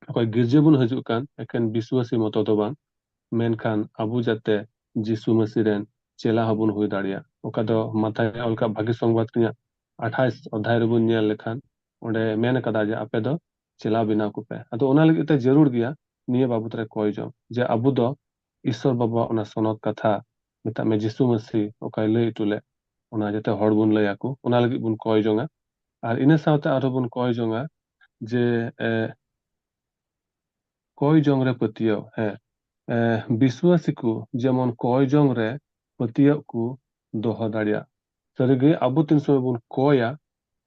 ᱚᱠᱚᱭ ᱜᱤᱨᱡᱟᱹ ᱵᱚᱱ ᱦᱤᱡᱩᱜ ᱠᱟᱱ, ᱮᱠᱮᱱ ᱵᱤᱥᱣᱟᱹᱥᱤ ᱢᱚᱛᱚ ᱫᱚ ᱵᱟᱝ, ᱢᱮᱱᱠᱷᱟᱱ ᱟᱵᱚ ᱡᱟᱛᱮ ᱡᱤᱥᱩ ᱢᱟᱹᱥᱤ ᱨᱮᱱ ᱪᱮᱞᱟ ᱦᱚᱸᱵᱚᱱ ᱦᱩᱭ ᱫᱟᱲᱮᱭᱟᱜ᱾ ᱚᱠᱟ ᱫᱚ ᱢᱟᱛᱷᱟᱭ ᱚᱞ ᱠᱟᱜ ᱵᱷᱟᱹᱜᱤ ᱥᱚᱝᱵᱟᱫ ᱨᱮᱭᱟᱜ ᱟᱴᱷᱟᱥ ᱚᱫᱷᱟᱭ ᱨᱮᱵᱚᱱ ᱧᱮᱞ ᱞᱮᱠᱷᱟᱱ, ᱚᱸᱰᱮ ᱢᱮᱱ ᱠᱟᱫᱟ ᱡᱮ, "ᱟᱯᱮ ᱫᱚ ᱪᱮᱞᱟ ᱵᱮᱱᱟᱣ ᱠᱚᱯᱮ᱾" ᱟᱫᱚ ᱚᱱᱟ ᱞᱟᱹᱜᱤᱫ ᱛᱮ ᱡᱟᱹᱨᱩᱲ ᱜᱮᱭᱟ ᱱᱤᱭᱟᱹ ᱵᱟᱵᱚᱛ ᱨᱮ ᱠᱚᱭ ᱡᱚᱝ, ᱡᱮ ᱟᱵᱚ ᱫᱚ ᱤᱥᱥᱚᱨ ᱵᱟᱵᱟᱣᱟᱜ ᱚᱱᱟ ᱥᱚᱱᱚᱛ ᱠᱟᱛᱷᱟ, ᱢᱮᱛᱟᱜ ᱢᱮ ᱡᱤᱥᱩ ᱢᱟᱹᱥᱤ ᱚᱠᱟᱭ ᱞᱟᱹᱭ ᱦᱚᱴᱚ ᱞᱮᱫ, ᱚᱱᱟ ᱡᱟᱛᱮ ᱦᱚᱲ ᱵᱚᱱ ᱞᱟᱹᱭ ᱟᱠᱚ, ᱚᱱᱟ ᱞᱟᱹᱜᱤᱫ ᱵᱚᱱ ᱠᱚᱭ ᱡᱚᱝᱟ᱾ ᱟᱨ ᱤᱱᱟᱹ ᱥᱟᱶᱛᱮ ᱟᱨᱦᱚᱸ ᱵᱚᱱ ᱠᱚᱭ ᱡᱚᱝᱟ ᱡᱮ, ᱮ, ᱠᱚᱭ ᱡᱚᱝ ᱨᱮ ᱯᱟᱹᱛᱭᱟᱹᱣ, ᱦᱮᱸ, ᱮ, ᱵᱤᱥᱣᱟᱹᱥᱤ ᱠᱚ ᱡᱮᱢᱚᱱ ᱠᱚᱭ ᱡᱚᱝ ᱨᱮ ᱯᱟᱹᱛᱭᱟᱹᱣ ᱠᱚ ᱫᱚᱦᱚ ᱫᱟᱲᱮᱭᱟᱜ᱾ ᱥᱟᱹᱨᱤᱜᱮ ᱟᱵᱚ ᱛᱤᱱ ᱥᱚᱢᱚᱭ ᱵᱚᱱ ᱠᱚᱭᱟ,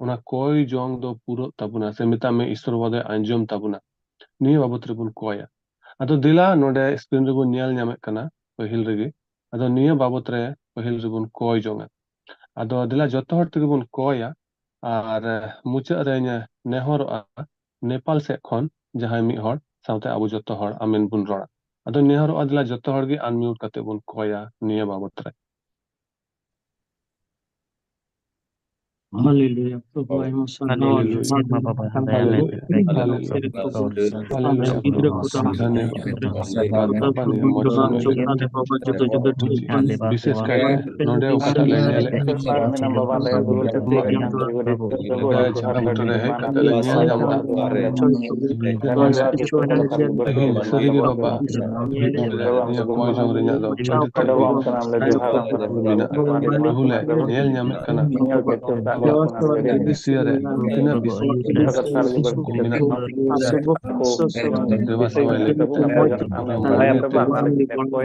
ᱚᱱᱟ ᱠᱚᱭ ᱡᱚᱝ ᱫᱚ ᱯᱩᱨᱟᱹᱜ ᱛᱟᱵᱚᱱᱟ, ᱥᱮ ᱢᱮᱛᱟᱜ ᱢᱮ ᱤᱥᱥᱚᱨ ᱵᱟᱵᱟ ᱫᱚᱭ ᱟᱸᱡᱚᱢ ᱛᱟᱵᱚᱱᱟ᱾ ᱱᱤᱭᱟᱹ ᱵᱟᱵᱚᱛ ᱨᱮᱵᱚᱱ ᱠᱚᱭᱟ᱾ ᱟᱫᱚ ᱫᱮᱞᱟ ᱱᱚᱰᱮ screen ᱨᱮᱵᱚᱱ ᱧᱮᱞ ᱧᱟᱢᱮᱫ ᱠᱟᱱᱟ ᱯᱟᱹᱦᱤᱞ ᱨᱮᱜᱮ᱾ ᱟᱫᱚ ᱱᱤᱭᱟᱹ ᱵᱟᱵᱚᱛ ᱨᱮ ᱯᱟᱹᱦᱤᱞ ᱨᱮᱵᱚᱱ ᱠᱚᱭ ᱡᱚᱝᱟ᱾ ᱟᱫᱚ ᱫᱮᱞᱟ ᱡᱚᱛᱚ ᱦᱚᱲ ᱛᱮᱜᱮ ᱵᱚᱱ ᱠᱚᱭᱟ᱾ ᱟᱨ, ᱮ, ᱢᱩᱪᱟᱹᱫ ᱨᱮᱧ ᱱᱮᱦᱚᱨᱚᱜᱼᱟ ᱱᱮᱯᱟᱞ ᱥᱮᱫ ᱠᱷᱚᱱ ᱡᱟᱦᱟᱸᱭ ᱢᱤᱫ ᱦᱚᱲ ᱥᱟᱶᱛᱮ ᱟᱵᱚ ᱡᱚᱛᱚ ᱦᱚᱲ ᱟᱢᱮᱱ ᱵᱚᱱ ᱨᱚᱲᱟ᱾ ᱟᱫᱚᱧ ᱱᱮᱦᱚᱨᱚᱜᱼᱟ ᱫᱮᱞᱟ ᱡᱚᱛᱚ ᱦᱚᱲ ᱜᱮ unmute ᱠᱟᱛᱮ ᱵᱚᱱ ᱠᱚᱭᱟ ᱱᱤᱭᱟᱹ ᱵᱟᱵᱚᱛ ᱨᱮ᱾ ᱦᱟᱞᱮᱞᱩᱭᱟ, ᱯᱨᱚᱵᱷᱩ ᱟᱭᱢᱟ ᱥᱟᱨᱦᱟᱣ᱾ ᱦᱟᱞᱮᱞᱩᱭᱟ᱾ ᱦᱟᱞᱮᱞᱩᱭᱟ᱾ ᱦᱟᱞᱮᱞᱩᱭᱟ᱾ ᱟᱢ ᱨᱮᱱ ᱜᱤᱫᱽᱨᱟᱹ ᱠᱚ ᱫᱚ ᱟᱢ ᱴᱷᱮᱱ ᱫᱷᱚᱱᱱᱚᱵᱟᱫ ᱵᱟᱵᱟ, ᱡᱚᱛᱚ ᱡᱚᱛᱚ ᱴᱷᱤᱠ ᱵᱤᱥᱮᱥ ᱠᱟᱭᱛᱮ ᱱᱚᱰᱮ ᱚᱠᱟᱴᱟᱜ ᱞᱮ ᱧᱮᱞᱮᱫ ᱠᱟᱱᱟ, ᱡᱟᱦᱟᱸ ᱵᱩᱴᱟᱹ ᱨᱮ ᱦᱮᱡ ᱠᱟᱛᱮ ᱞᱮ ᱧᱮᱞ ᱧᱟᱢ ᱮᱫᱟ, ᱛᱮᱦᱮᱧ ᱥᱟᱹᱨᱤᱜᱮ ᱵᱟᱵᱟ, ᱱᱤᱭᱟᱹ ᱠᱚᱭ ᱡᱚᱝ ᱨᱮᱱᱟᱜ ᱫᱚ ᱟᱹᱰᱤ ᱛᱮᱫ ᱢᱮᱱᱟᱜᱼᱟ᱾ ᱵᱟᱹᱦᱩ ᱞᱮ ᱧᱮᱞ ᱧᱟᱢᱮᱫ ᱠᱟᱱᱟ᱾ ᱫᱤᱥᱤᱭᱟ ᱨᱮ ᱛᱤᱱᱟᱹᱜ ᱵᱤᱥ ᱠᱚ ᱢᱮᱱᱟᱜ ᱠᱚᱣᱟ, ᱫᱮᱵᱟ ᱥᱮᱵᱟᱭ ᱞᱟᱹᱜᱤᱫ ᱛᱮ ᱟᱵᱚ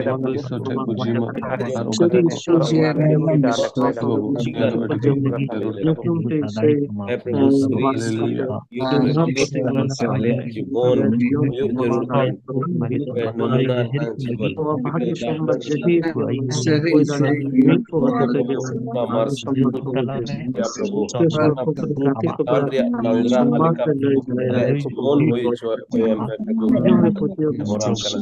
ᱡᱟᱦᱟᱸ ᱤᱥᱥᱚᱨ ᱴᱷᱮᱱ ᱠᱚ ᱡᱤᱢᱟ ᱟᱨ ᱚᱱᱠᱟ ᱛᱮ ᱵᱟᱵᱚ ᱟᱹᱰᱤ ᱡᱟᱹᱨᱩᱲ ᱠᱟᱱᱟ᱾ ᱦᱟᱞᱮᱞᱩᱭᱟ᱾ ᱡᱤᱵᱚᱱ ᱦᱩᱭᱩᱜ ᱡᱟᱹᱨᱩᱲ ᱠᱟᱱᱟ᱾ ᱱᱚᱢᱩᱱᱟ ᱨᱮᱱᱟᱜ ᱡᱤᱵᱚᱱ᱾ ᱯᱨᱚᱵᱷᱩ, ᱫᱟᱞ ᱨᱮᱭᱟᱜ ᱞᱟᱝᱜᱽᱨᱟ ᱞᱮᱠᱟ ᱡᱤᱵᱚᱱ ᱦᱩᱭ ᱦᱚᱪᱚ ᱮᱢ ᱯᱮ ᱯᱨᱚᱵᱷᱩ᱾ ᱵᱚᱨᱟᱱ ᱠᱟᱱᱟ᱾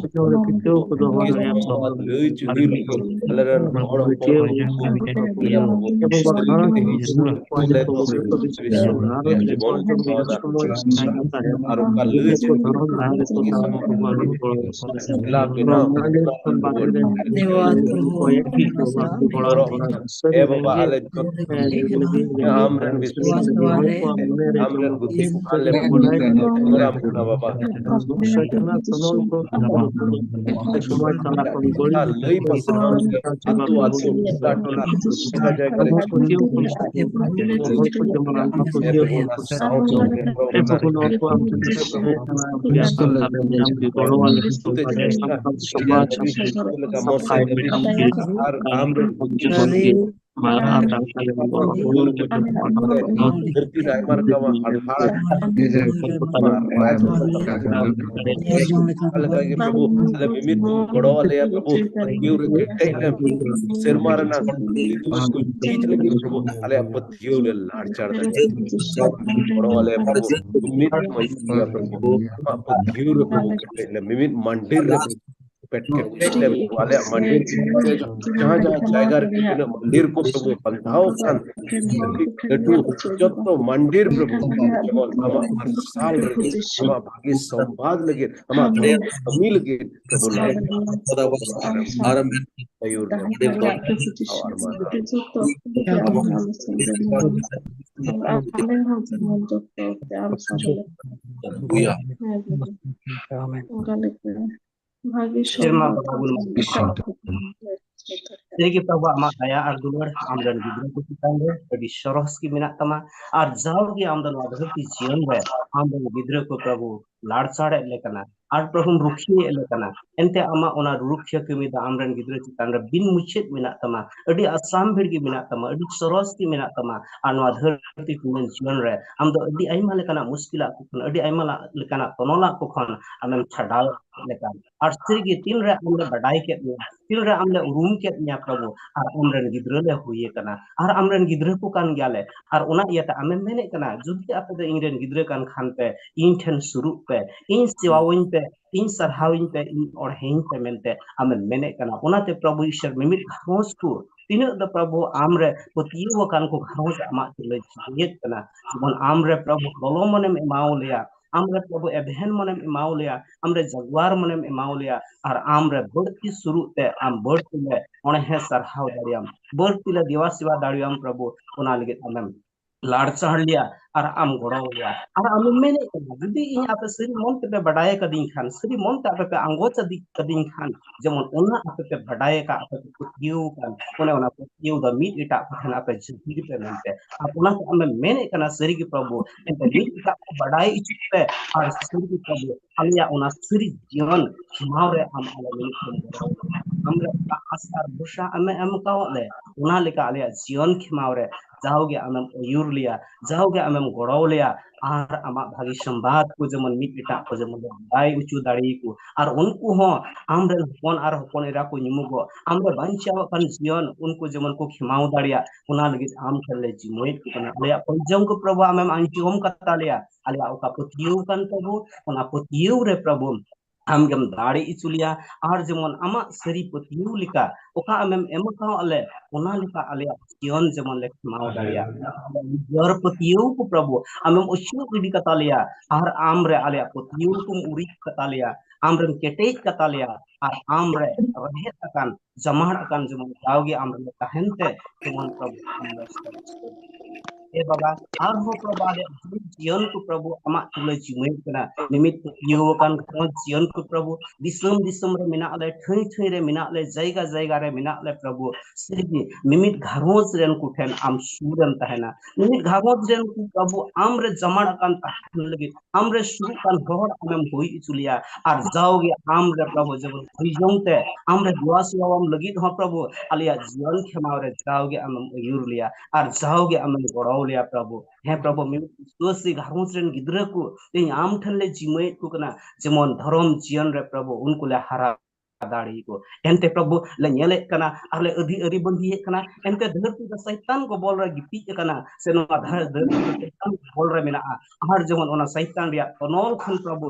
ᱞᱟᱹᱭ ᱪᱩᱦᱩᱞ ᱠᱚ ᱟᱞᱮ ᱨᱮᱱ ᱦᱚᱲ ᱦᱚᱯᱚᱱ ᱠᱚ ᱡᱤᱵᱚᱱ ᱠᱷᱟᱸᱰᱟᱣ ᱫᱟ᱾ ᱟᱨ ᱚᱱᱠᱟ ᱞᱟᱹᱭ ᱪᱩᱦᱩᱞ ᱠᱚ ᱢᱮᱞᱟ ᱵᱮᱱᱟᱣ ᱮ ᱵᱟᱵᱟ, ᱟᱞᱮ ᱡᱚᱛᱚ ᱟᱢ ᱨᱮᱱ ᱵᱤᱥᱱᱩ, ᱟᱢ ᱨᱮᱱ ᱜᱩᱛᱤ ᱠᱚ ᱟᱞᱮ ᱯᱨᱳᱜᱨᱟᱢ ᱠᱟᱱᱟ ᱵᱟᱵᱟ᱾ ᱞᱟᱹᱭ ᱯᱟᱥᱱᱟᱣ ᱞᱟᱹᱜᱤᱫ ᱟᱹᱛᱩ ᱟᱹᱛᱩ, ᱴᱚᱞᱟ ᱴᱚᱞᱟ, ᱡᱟᱭᱜᱟ ᱡᱟᱭᱜᱟ ᱨᱮ ᱟᱨ ᱟᱢ ᱨᱮᱱ ᱫᱷᱟᱹᱨᱛᱤ ᱨᱮ ᱟᱭᱢᱟ ᱨᱚᱠᱚᱢ ᱦᱟᱲᱦᱟᱲ ᱚᱠᱟ ᱞᱮᱠᱟ ᱜᱮ ᱯᱨᱚᱵᱷᱩ, ᱟᱞᱮ ᱢᱤᱢᱤᱫ ᱵᱚᱱ ᱜᱚᱲᱚ ᱟᱞᱮᱭᱟ ᱯᱨᱚᱵᱷᱩ, ᱯᱟᱹᱛᱭᱟᱹᱣ ᱨᱮ ᱠᱮᱴᱮᱡ ᱞᱮ, ᱥᱮᱨᱢᱟ ᱨᱮᱱᱟᱜ ᱨᱤᱛᱩ ᱠᱚ ᱪᱮᱧᱡᱽ ᱞᱟᱹᱜᱤᱫ ᱯᱨᱚᱵᱷᱩ, ᱟᱞᱮᱭᱟᱜ ᱯᱟᱹᱛᱭᱟᱹᱣ ᱞᱮ ᱞᱟᱲᱪᱟᱲ ᱫᱟᱲᱮᱭᱟᱜᱼᱟ᱾ ᱜᱚᱲᱚ ᱟᱞᱮᱭᱟ ᱯᱨᱚᱵᱷᱩ, ᱢᱤᱫ ᱢᱟᱹᱭᱞᱟᱹ ᱯᱨᱚᱵᱷᱩ, ᱟᱢᱟᱜ ᱯᱟᱹᱛᱭᱟᱹᱣ ᱨᱮ ᱯᱨᱚᱵᱷᱩ ᱠᱮᱴᱮᱡ ᱞᱮ, ᱢᱤᱢᱤᱫ ᱢᱟᱹᱱᱰᱤᱨ ᱨᱮ ᱯᱮᱴ ᱠᱮᱴᱮᱡ ᱞᱮ ᱯᱨᱚᱵᱷᱩ, ᱟᱞᱮᱭᱟᱜ ᱢᱟᱹᱱᱰᱤᱨ ᱡᱟᱦᱟᱸ ᱡᱟᱦᱟᱸ ᱡᱟᱭᱜᱟ ᱨᱮ ᱛᱤᱱᱟᱹᱜ ᱢᱟᱹᱱᱰᱤᱨ ᱠᱚ ᱯᱨᱚᱵᱷᱩ ᱵᱟᱸᱫᱷᱟᱣ ᱟᱠᱟᱱ, ᱞᱟᱹᱴᱩ ᱡᱚᱛᱚ ᱢᱟᱹᱱᱰᱤᱨ ᱯᱨᱚᱵᱷᱩ, ᱡᱮᱢᱚᱱ ᱟᱢᱟᱜ ᱢᱟᱨᱥᱟᱞ ᱨᱮ, ᱟᱢᱟᱜ ᱵᱷᱟᱹᱜᱤ ᱥᱚᱢᱵᱟᱫ ᱞᱟᱹᱜᱤᱫ, ᱟᱢᱟᱜ ᱫᱷᱚᱨᱚᱢ ᱠᱟᱹᱢᱤ ᱞᱟᱹᱜᱤᱫ ᱯᱨᱚᱵᱷᱩ ᱞᱟᱲᱪᱟᱲ ᱟᱨ ᱟᱹᱭᱩᱨ ᱞᱮ ᱟᱨ ᱢᱟᱱᱟᱣ᱾ ᱚᱱᱠᱟ ᱞᱮᱠᱟ ᱵᱷᱟᱜᱮ ᱥᱮᱨᱢᱟ ᱥᱚᱢᱵᱟᱫ ᱵᱟᱵᱚᱱ ᱥᱟᱹᱨᱤᱜᱮ ᱯᱨᱚᱵᱷᱩ, ᱟᱢᱟᱜ ᱫᱟᱭᱟ ᱟᱨ ᱫᱩᱞᱟᱹᱲ ᱟᱢᱨᱮᱱ ᱜᱤᱫᱽᱨᱟᱹ ᱠᱚ ᱪᱮᱛᱟᱱ ᱨᱮ ᱟᱹᱰᱤ ᱥᱚᱨᱚᱥ ᱜᱮ ᱢᱮᱱᱟᱜ ᱛᱟᱢᱟ᱾ ᱟᱨ ᱡᱟᱣᱜᱮ ᱟᱢ ᱫᱚ ᱱᱚᱣᱟ ᱫᱷᱟᱹᱨᱛᱤ ᱡᱤᱭᱚᱱ ᱨᱮ ᱟᱢᱨᱮᱱ ᱜᱤᱫᱽᱨᱟᱹ ᱠᱚ ᱯᱨᱚᱵᱷᱩ ᱞᱟᱲᱪᱟᱲᱮᱫ ᱞᱮ ᱠᱟᱱᱟ, ᱟᱨ ᱯᱨᱚᱵᱷᱩᱢ ᱨᱩᱠᱷᱤᱭᱟᱹᱭᱮᱫ ᱞᱮ ᱠᱟᱱᱟ᱾ ᱮᱱᱛᱮ ᱟᱢᱟᱜ ᱚᱱᱟ ᱨᱩᱠᱷᱤᱭᱟᱹ ᱠᱟᱹᱢᱤ ᱫᱚ ᱟᱢᱨᱮᱱ ᱜᱤᱫᱽᱨᱟᱹ ᱪᱮᱛᱟᱱ ᱨᱮ ᱵᱤᱱ ᱢᱩᱪᱟᱹᱫ ᱢᱮᱱᱟᱜ ᱛᱟᱢᱟ, ᱟᱹᱰᱤ ᱟᱥᱟᱢᱵᱷᱤᱲ ᱜᱮ ᱢᱮᱱᱟᱜ ᱛᱟᱢᱟ, ᱟᱹᱰᱤ ᱥᱚᱨᱚᱥ ᱜᱮ ᱢᱮᱱᱟᱜ ᱛᱟᱢᱟ᱾ ᱟᱨ ᱱᱚᱣᱟ ᱫᱷᱟᱹᱨᱛᱤ ᱯᱩᱨᱤ ᱡᱤᱭᱚᱱ ᱨᱮ ᱟᱢ ᱫᱚ ᱟᱹᱰᱤ ᱟᱭᱢᱟ ᱞᱮᱠᱟᱱᱟᱜ ᱢᱩᱥᱠᱤᱞᱟᱜ ᱠᱚ ᱠᱷᱚᱱ, ᱟᱹᱰᱤ ᱟᱭᱢᱟ ᱞᱟ-, ᱞᱮᱠᱟᱱᱟᱜ ᱛᱚᱱᱚᱞᱟᱜ ᱠᱚ ᱠᱷᱚᱱ ᱟᱢᱮᱢ ᱪᱷᱟᱰᱟᱣ ᱞᱮᱠᱟ᱾ ᱟᱨ ᱥᱟᱹᱨᱤᱜᱮ ᱛᱤᱱᱨᱮ ᱟᱢ ᱞᱮ ᱵᱟᱰᱟᱭ ᱠᱮᱫ ᱢᱮᱭᱟ, ᱛᱤᱱᱨᱮ ᱟᱢ ᱞᱮ ᱩᱨᱩᱢ ᱠᱮᱫ ᱢᱮᱭᱟ ᱯᱨᱚᱵᱷᱩ, ᱟᱨ ᱟᱢᱨᱮᱱ ᱜᱤᱫᱽᱨᱟᱹ ᱞᱮ ᱦᱩᱭ ᱟᱠᱟᱱᱟ, ᱟᱨ ᱟᱢᱨᱮᱱ ᱜᱤᱫᱽᱨᱟᱹ ᱠᱚ ᱠᱟᱱ ᱜᱮᱭᱟᱞᱮ᱾ ᱟᱨ ᱚᱱᱟ ᱤᱭᱟᱹᱛᱮ ᱟᱢᱮᱢ ᱢᱮᱱᱮᱫ ᱠᱟᱱᱟ, ᱡᱩᱫᱤ ᱟᱯᱮ ᱫᱚ ᱤᱧᱨᱮᱱ ᱜᱤᱫᱽᱨᱟᱹ ᱠᱟᱱ ᱠᱷᱟᱱ ᱯᱮ, ᱤᱧ ᱴᱷᱮᱱ ᱥᱩᱨᱩᱜ ᱯᱮ, ᱤᱧ ᱥᱮᱵᱟᱣᱟᱹᱧ ᱯᱮ, ᱤᱧ ᱥᱟᱨᱦᱟᱣᱤᱧ ᱯᱮ, ᱤᱧ ᱚᱲᱦᱮᱧ ᱯᱮ ᱢᱮᱱᱛᱮ ᱟᱢᱮᱢ ᱢᱮᱱᱮᱫ ᱠᱟᱱᱟ᱾ ᱚᱱᱟᱛᱮ ᱯᱨᱚᱵᱷᱩ ᱤᱥᱚᱨ, ᱢᱤᱢᱤᱫ ᱜᱷᱟᱨᱚᱸᱡᱽ ᱠᱚ ᱛᱤᱱᱟᱹᱜ ᱫᱚ ᱯᱨᱚᱵᱷᱩ ᱟᱢᱨᱮ ᱯᱟᱹᱛᱭᱟᱹᱣ ᱟᱠᱟᱱ ᱠᱚ ᱜᱷᱟᱨᱚᱸᱡᱽ ᱟᱢᱟᱜ ᱛᱩᱞᱟᱹ ᱡᱤᱣᱮᱫ ᱠᱟᱱᱟ, ᱡᱮᱢᱚᱱ ᱟᱢᱨᱮ ᱯᱨᱚᱵᱷᱩ ᱞᱚᱞᱚ ᱢᱚᱱᱮᱢ ᱮᱢᱟᱣ ᱞᱮᱭᱟ, ᱟᱢᱨᱮ ᱯᱨᱚᱵᱷᱩ ᱮᱵᱷᱮᱱ ᱢᱚᱱᱮᱢ ᱮᱢᱟᱣ ᱞᱮᱭᱟ, ᱟᱢᱨᱮ ᱡᱟᱜᱩᱣᱟᱨ ᱢᱚᱱᱮᱢ ᱮᱢᱟᱣ ᱞᱮᱭᱟ, ᱟᱨ ᱟᱢᱨᱮ ᱵᱟᱹᱲᱛᱤ ᱥᱩᱨᱩᱜ ᱛᱮ ᱟᱢ ᱵᱟᱹᱲᱛᱤ ᱞᱮ ᱚᱱᱮ ᱦᱮᱸ ᱥᱟᱨᱦᱟᱣ ᱫᱟᱲᱮᱭᱟᱢ, ᱵᱟᱹᱲᱛᱤ ᱞᱮ ᱫᱮᱵᱟ ᱥᱮᱵᱟ ᱫᱟᱲᱮᱭᱟᱢ ᱯᱨᱚᱵᱷᱩ, ᱚᱱᱟ ᱞᱟᱹᱜᱤᱫ ᱟᱢᱮᱢ ᱞᱟᱲᱪᱟᱲ ᱞᱮᱭᱟ ᱟᱨ ᱟᱢ ᱜᱚᱲᱚ ᱞᱮᱭᱟ᱾ ᱟᱨ ᱟᱢᱮᱢ ᱢᱮᱱᱮᱫ ᱠᱟᱱᱟ, ᱡᱩᱫᱤ ᱤᱧ ᱟᱯᱮ ᱥᱟᱹᱨᱤ ᱢᱚᱱ ᱛᱮᱯᱮ ᱵᱟᱰᱟᱭ ᱠᱟᱫᱤᱧ ᱠᱷᱟᱱ, ᱥᱟᱹᱨᱤ ᱢᱚᱱ ᱛᱮ ᱟᱯᱮ ᱯᱮ ᱟᱸᱜᱚᱪ ᱟᱫᱤ-, ᱠᱟᱫᱤᱧ ᱠᱷᱟᱱ, ᱡᱮᱢᱚᱱ ᱚᱱᱟ ᱟᱯᱮ ᱯᱮ ᱵᱟᱰᱟᱭ ᱟᱠᱟᱫ, ᱟᱯᱮ ᱯᱮ ᱯᱟᱹᱛᱭᱟᱹᱣ ᱟᱠᱟᱱ, ᱚᱱᱮ ᱚᱱᱟ ᱯᱟᱹᱛᱭᱟᱹᱣ ᱫᱚ ᱢᱤᱫ ᱮᱴᱟᱜ ᱠᱚ ᱴᱷᱮᱱ ᱟᱯᱮ ᱡᱟᱹᱦᱤᱨ ᱯᱮ ᱢᱮᱱᱛᱮ᱾ ᱟᱨ ᱚᱱᱟᱛᱮ ᱟᱢᱮᱢ ᱢᱮᱱᱮᱫ ᱠᱟᱱᱟ, ᱥᱟᱹᱨᱤ ᱜᱮ ᱯᱨᱚᱵᱷᱩ, ᱮᱱᱛᱮ ᱢᱤᱫ ᱮᱴᱟᱜ ᱠᱚ ᱵᱟᱰᱟᱭ ᱦᱚᱪᱚ ᱯᱮ, ᱟᱨ ᱥᱟᱹᱨᱤ ᱜᱮ ᱯᱨᱚᱵᱷᱩ, ᱟᱞᱮᱭᱟᱜ ᱚᱱᱟ ᱥᱟᱹᱨᱤ ᱡᱤᱭᱚᱱ ᱠᱷᱮᱢᱟᱣ ᱨᱮ ᱟᱢ ᱟᱞᱮ ᱞᱟᱹᱜᱤᱫ ᱛᱮᱢ ᱜᱚᱲᱚ ᱟᱞᱮᱭᱟ᱾ ᱟᱢ ᱨᱮ ᱚᱱᱟ ᱟᱥ ᱟᱨ ᱵᱷᱚᱨᱥᱟ ᱟᱢᱮ ᱮᱢ ᱠᱟᱣᱟᱫ ᱞᱮ, ᱚᱱᱟ ᱞᱮᱠᱟ ᱟᱞᱮᱭᱟᱜ ᱡᱤᱭᱚᱱ ᱠᱷᱮᱢᱟᱣ ᱨᱮ ᱡᱟᱣᱜᱮ ᱟᱢᱮᱢ ᱟᱹᱭᱩᱨ ᱞᱮᱭᱟ, ᱡᱟᱣᱜᱮ ᱟᱢᱮᱢ ᱜᱚᱲᱚ ᱞᱮᱭᱟ, ᱟᱨ ᱟᱢᱟᱜ ᱵᱷᱟᱹᱜᱤ ᱥᱚᱢᱵᱟᱫ ᱠᱚ ᱡᱮᱢᱚᱱ ᱢᱤᱫ ᱮᱴᱟᱜ ᱠᱚ ᱡᱮᱢᱚᱱ ᱞᱮ ᱵᱟᱲᱟᱭ ᱦᱚᱪᱚ ᱫᱟᱲᱮᱭᱟᱠᱚ, ᱟᱨ ᱩᱱᱠᱩ ᱦᱚᱸ ᱟᱢᱨᱮᱱ ᱦᱚᱯᱚᱱ ᱟᱨ ᱦᱚᱯᱚᱱ ᱮᱨᱟ ᱠᱚ ᱧᱩᱢᱩᱜᱚᱜ, ᱟᱢᱨᱮ ᱵᱟᱧᱪᱟᱣ ᱟᱠᱟᱱ ᱡᱤᱭᱚᱱ ᱩᱱᱠᱩ ᱡᱮᱢᱚᱱ ᱠᱚ ᱠᱷᱮᱢᱟᱣ ᱫᱟᱲᱮᱭᱟᱜ, ᱚᱱᱟ ᱞᱟᱹᱜᱤᱫ ᱟᱢ ᱴᱷᱮᱱ ᱞᱮ ᱡᱤᱢᱟᱹᱭᱮᱫ ᱠᱚ ᱠᱟᱱᱟ᱾ ᱟᱞᱮᱭᱟᱜ ᱯᱚᱨᱡᱚᱝ ᱠᱚ ᱯᱨᱚᱵᱷᱩ ᱟᱢᱮᱢ ᱟᱸᱡᱚᱢ ᱠᱟᱛᱟ ᱞᱮᱭᱟ, ᱟᱞᱮᱭᱟᱜ ᱚᱠᱟ ᱯᱟᱹᱛᱭᱟᱹᱣ ᱠᱟᱱ ᱛᱟᱵᱚ, ᱚᱱᱟ ᱯᱟᱹᱛᱭᱟᱹᱣ ᱨᱮ ᱯᱨᱚᱵᱷᱩ ᱟᱢᱜᱮᱢ ᱫᱟᱲᱮ ᱦᱚᱪᱚ ᱞᱮᱭᱟ, ᱟᱨ ᱡᱮᱢᱚᱱ ᱟᱢᱟᱜ ᱥᱟᱹᱨᱤ ᱯᱟᱹᱛᱭᱟᱹᱣ ᱞᱮᱠᱟ ᱚᱠᱟ ᱟᱢᱮᱢ ᱮᱢ ᱠᱟᱣᱟᱫ ᱞᱮ, ᱚᱱᱟ ᱞᱮᱠᱟ ᱟᱞᱮᱭᱟᱜ ᱡᱤᱭᱚᱱ ᱡᱮᱢᱚᱱ ᱞᱮ ᱠᱷᱮᱢᱟᱣ ᱫᱟᱲᱮᱭᱟᱜ᱾ ᱟᱞᱮᱭᱟᱜ ᱱᱤᱡᱮᱨ ᱯᱟᱹᱛᱭᱟᱹᱣ ᱠᱚ ᱯᱨᱚᱵᱷᱩ ᱟᱢᱮᱢ ᱚᱪᱚᱜ ᱜᱤᱰᱤ ᱠᱟᱛᱟ ᱞᱮᱭᱟ, ᱟᱨ ᱟᱢ ᱨᱮ ᱟᱞᱮᱭᱟᱜ ᱯᱟᱹᱛᱭᱟᱹᱣ ᱠᱚᱢ ᱩᱨᱤᱡ ᱠᱟᱛᱟ ᱞᱮᱭᱟ, ᱟᱢ ᱨᱮᱢ ᱠᱮᱴᱮᱡ ᱠᱟᱛᱟ ᱞᱮᱭᱟ, ᱟᱨ ᱟᱢ ᱨᱮ ᱨᱮᱦᱮᱫ ᱟᱠᱟᱱ, ᱡᱟᱢᱟᱲ ᱟᱠᱟᱱ ᱡᱮᱢᱚᱱ ᱡᱟᱣᱜᱮ ᱟᱢ ᱨᱮᱞᱮ ᱛᱟᱦᱮᱱ ᱛᱮ ᱡᱮᱢᱚᱱ ᱯᱨᱚᱵᱷᱩ ᱟᱢ ᱞᱮ ᱥᱚᱱᱛᱩᱥᱴ᱾ ᱮ ᱵᱟᱵᱟ, ᱟᱨᱦᱚᱸ ᱯᱨᱚᱵᱷᱩ ᱟᱞᱮᱭᱟᱜ ᱡᱤᱭᱚᱱ ᱠᱚ ᱯᱨᱚᱵᱷᱩ ᱟᱢᱟᱜ ᱛᱩᱞᱟᱹ ᱡᱤᱢᱟᱹᱭᱮᱫ ᱠᱟᱱᱟ᱾ ᱢᱤᱢᱤᱫ ᱯᱟᱹᱛᱭᱟᱹᱣ ᱟᱠᱟᱱ ᱜᱷᱟᱨᱚᱸᱡᱽ ᱡᱤᱭᱚᱱ ᱠᱚ ᱯᱨᱚᱵᱷᱩ, ᱫᱤᱥᱚᱢ ᱫᱤᱥᱚᱢ ᱨᱮ ᱢᱮᱱᱟᱜ ᱞᱮ, ᱴᱷᱟᱹᱭ ᱴᱷᱟᱹᱭ ᱨᱮ ᱢᱮᱱᱟᱜ ᱞᱮ, ᱡᱟᱭᱜᱟ ᱡᱟᱭᱜᱟ ᱨᱮ ᱢᱮᱱᱟᱜ ᱞᱮ ᱯᱨᱚᱵᱷᱩ, ᱥᱟᱹᱨᱤᱜᱮ ᱢᱤᱢᱤᱫ ᱜᱷᱟᱨᱚᱸᱡᱽ ᱨᱮᱱ ᱠᱚ ᱴᱷᱮᱱ ᱟᱢ ᱥᱩᱨ ᱨᱮᱢ ᱛᱟᱦᱮᱱᱟ᱾ ᱢᱤᱢᱤᱫ ᱜᱷᱟᱨᱚᱸᱡᱽ ᱨᱮᱱ ᱠᱚ ᱯᱨᱚᱵᱷᱩ ᱟᱢ ᱨᱮ ᱡᱟᱢᱟᱲ ᱟᱠᱟᱱ ᱛᱟᱦᱮᱱ ᱞᱟᱹᱜᱤᱫ, ᱟᱢ ᱨᱮ ᱥᱩᱨᱩᱜ ᱠᱟᱱ ᱦᱚᱲ ᱟᱢᱮᱢ ᱦᱩᱭ ᱦᱚᱪᱚ ᱞᱮᱭᱟ᱾ ᱟᱨ ᱡᱟᱣᱜᱮ ᱟᱢ ᱨᱮ ᱯᱨᱚᱵᱷᱩ ᱡᱮᱢᱚᱱ ᱦᱩᱭ ᱡᱚᱝ ᱛᱮ ᱟᱢ ᱨᱮ ᱫᱮᱣᱟ ᱥᱮᱣᱟᱣᱟᱢ ᱞᱟᱹᱜᱤᱫ ᱦᱚᱸ ᱯᱨᱚᱵᱷᱩ ᱟᱞᱮᱭᱟᱜ ᱡᱤᱭᱚᱱ ᱠᱷᱮᱢᱟᱣ ᱨᱮ ᱡᱟᱣᱜᱮ ᱟᱢᱮᱢ ᱟᱹᱭᱩᱨ ᱞᱮᱭᱟ ᱟᱨ ᱡᱟᱣᱜᱮ ᱟᱢᱮᱢ ᱜᱚᱲᱚ ᱞᱮᱭᱟ ᱯᱨᱚᱵᱷᱩ᱾ ᱦᱮᱸ ᱯᱨᱚᱵᱷᱩ, ᱢᱤᱢᱤᱫ ᱵᱤᱥᱣᱟᱹᱥᱤ ᱜᱷᱟᱨᱚᱸᱡᱽ ᱨᱮᱱ ᱜᱤᱫᱽᱨᱟᱹ ᱠᱚ ᱤᱧ ᱟᱢ ᱴᱷᱮᱱ ᱞᱮ ᱡᱤᱢᱟᱹᱭᱮᱫ ᱠᱚ ᱠᱟᱱᱟ, ᱡᱮᱢᱚᱱ ᱫᱷᱚᱨᱚᱢ ᱡᱤᱭᱚᱱ ᱨᱮ ᱯᱨᱚᱵᱷᱩ ᱩᱱᱠᱩ ᱞᱮ ᱦᱟᱨᱟ ᱫᱟᱲᱮ ᱠᱚ᱾ ᱮᱱᱛᱮ ᱯᱨᱚᱵᱷᱩ ᱞᱮ ᱧᱮᱞᱮᱫ ᱠᱟᱱᱟ ᱟᱨ ᱞᱮ ᱟᱹᱫᱷᱤ ᱟᱹᱨᱤ ᱵᱟᱹᱫᱷᱤᱭᱮᱫ ᱠᱟᱱᱟ, ᱮᱱᱛᱮ ᱫᱷᱟᱹᱨᱛᱤ ᱫᱚ ᱥᱟᱭᱛᱟᱱ ᱜᱚᱵᱚᱞ ᱨᱮ ᱜᱤᱛᱤᱡ ᱟᱠᱟᱱᱟ, ᱥᱮ ᱱᱚᱣᱟ ᱫᱷᱟᱹᱨ-, ᱫᱷᱟᱹᱨᱛᱤ ᱫᱚ ᱥᱟᱭᱛᱟᱱ ᱜᱚᱵᱚᱞ ᱨᱮ ᱢᱮᱱᱟᱜᱼᱟ᱾ ᱟᱨ ᱡᱮᱢᱚᱱ ᱚᱱᱟ ᱥᱟᱭᱛᱟᱱ ᱨᱮᱭᱟᱜ ᱛᱚᱱᱚᱞ ᱠᱷᱚᱱ ᱯᱨᱚᱵᱷᱩ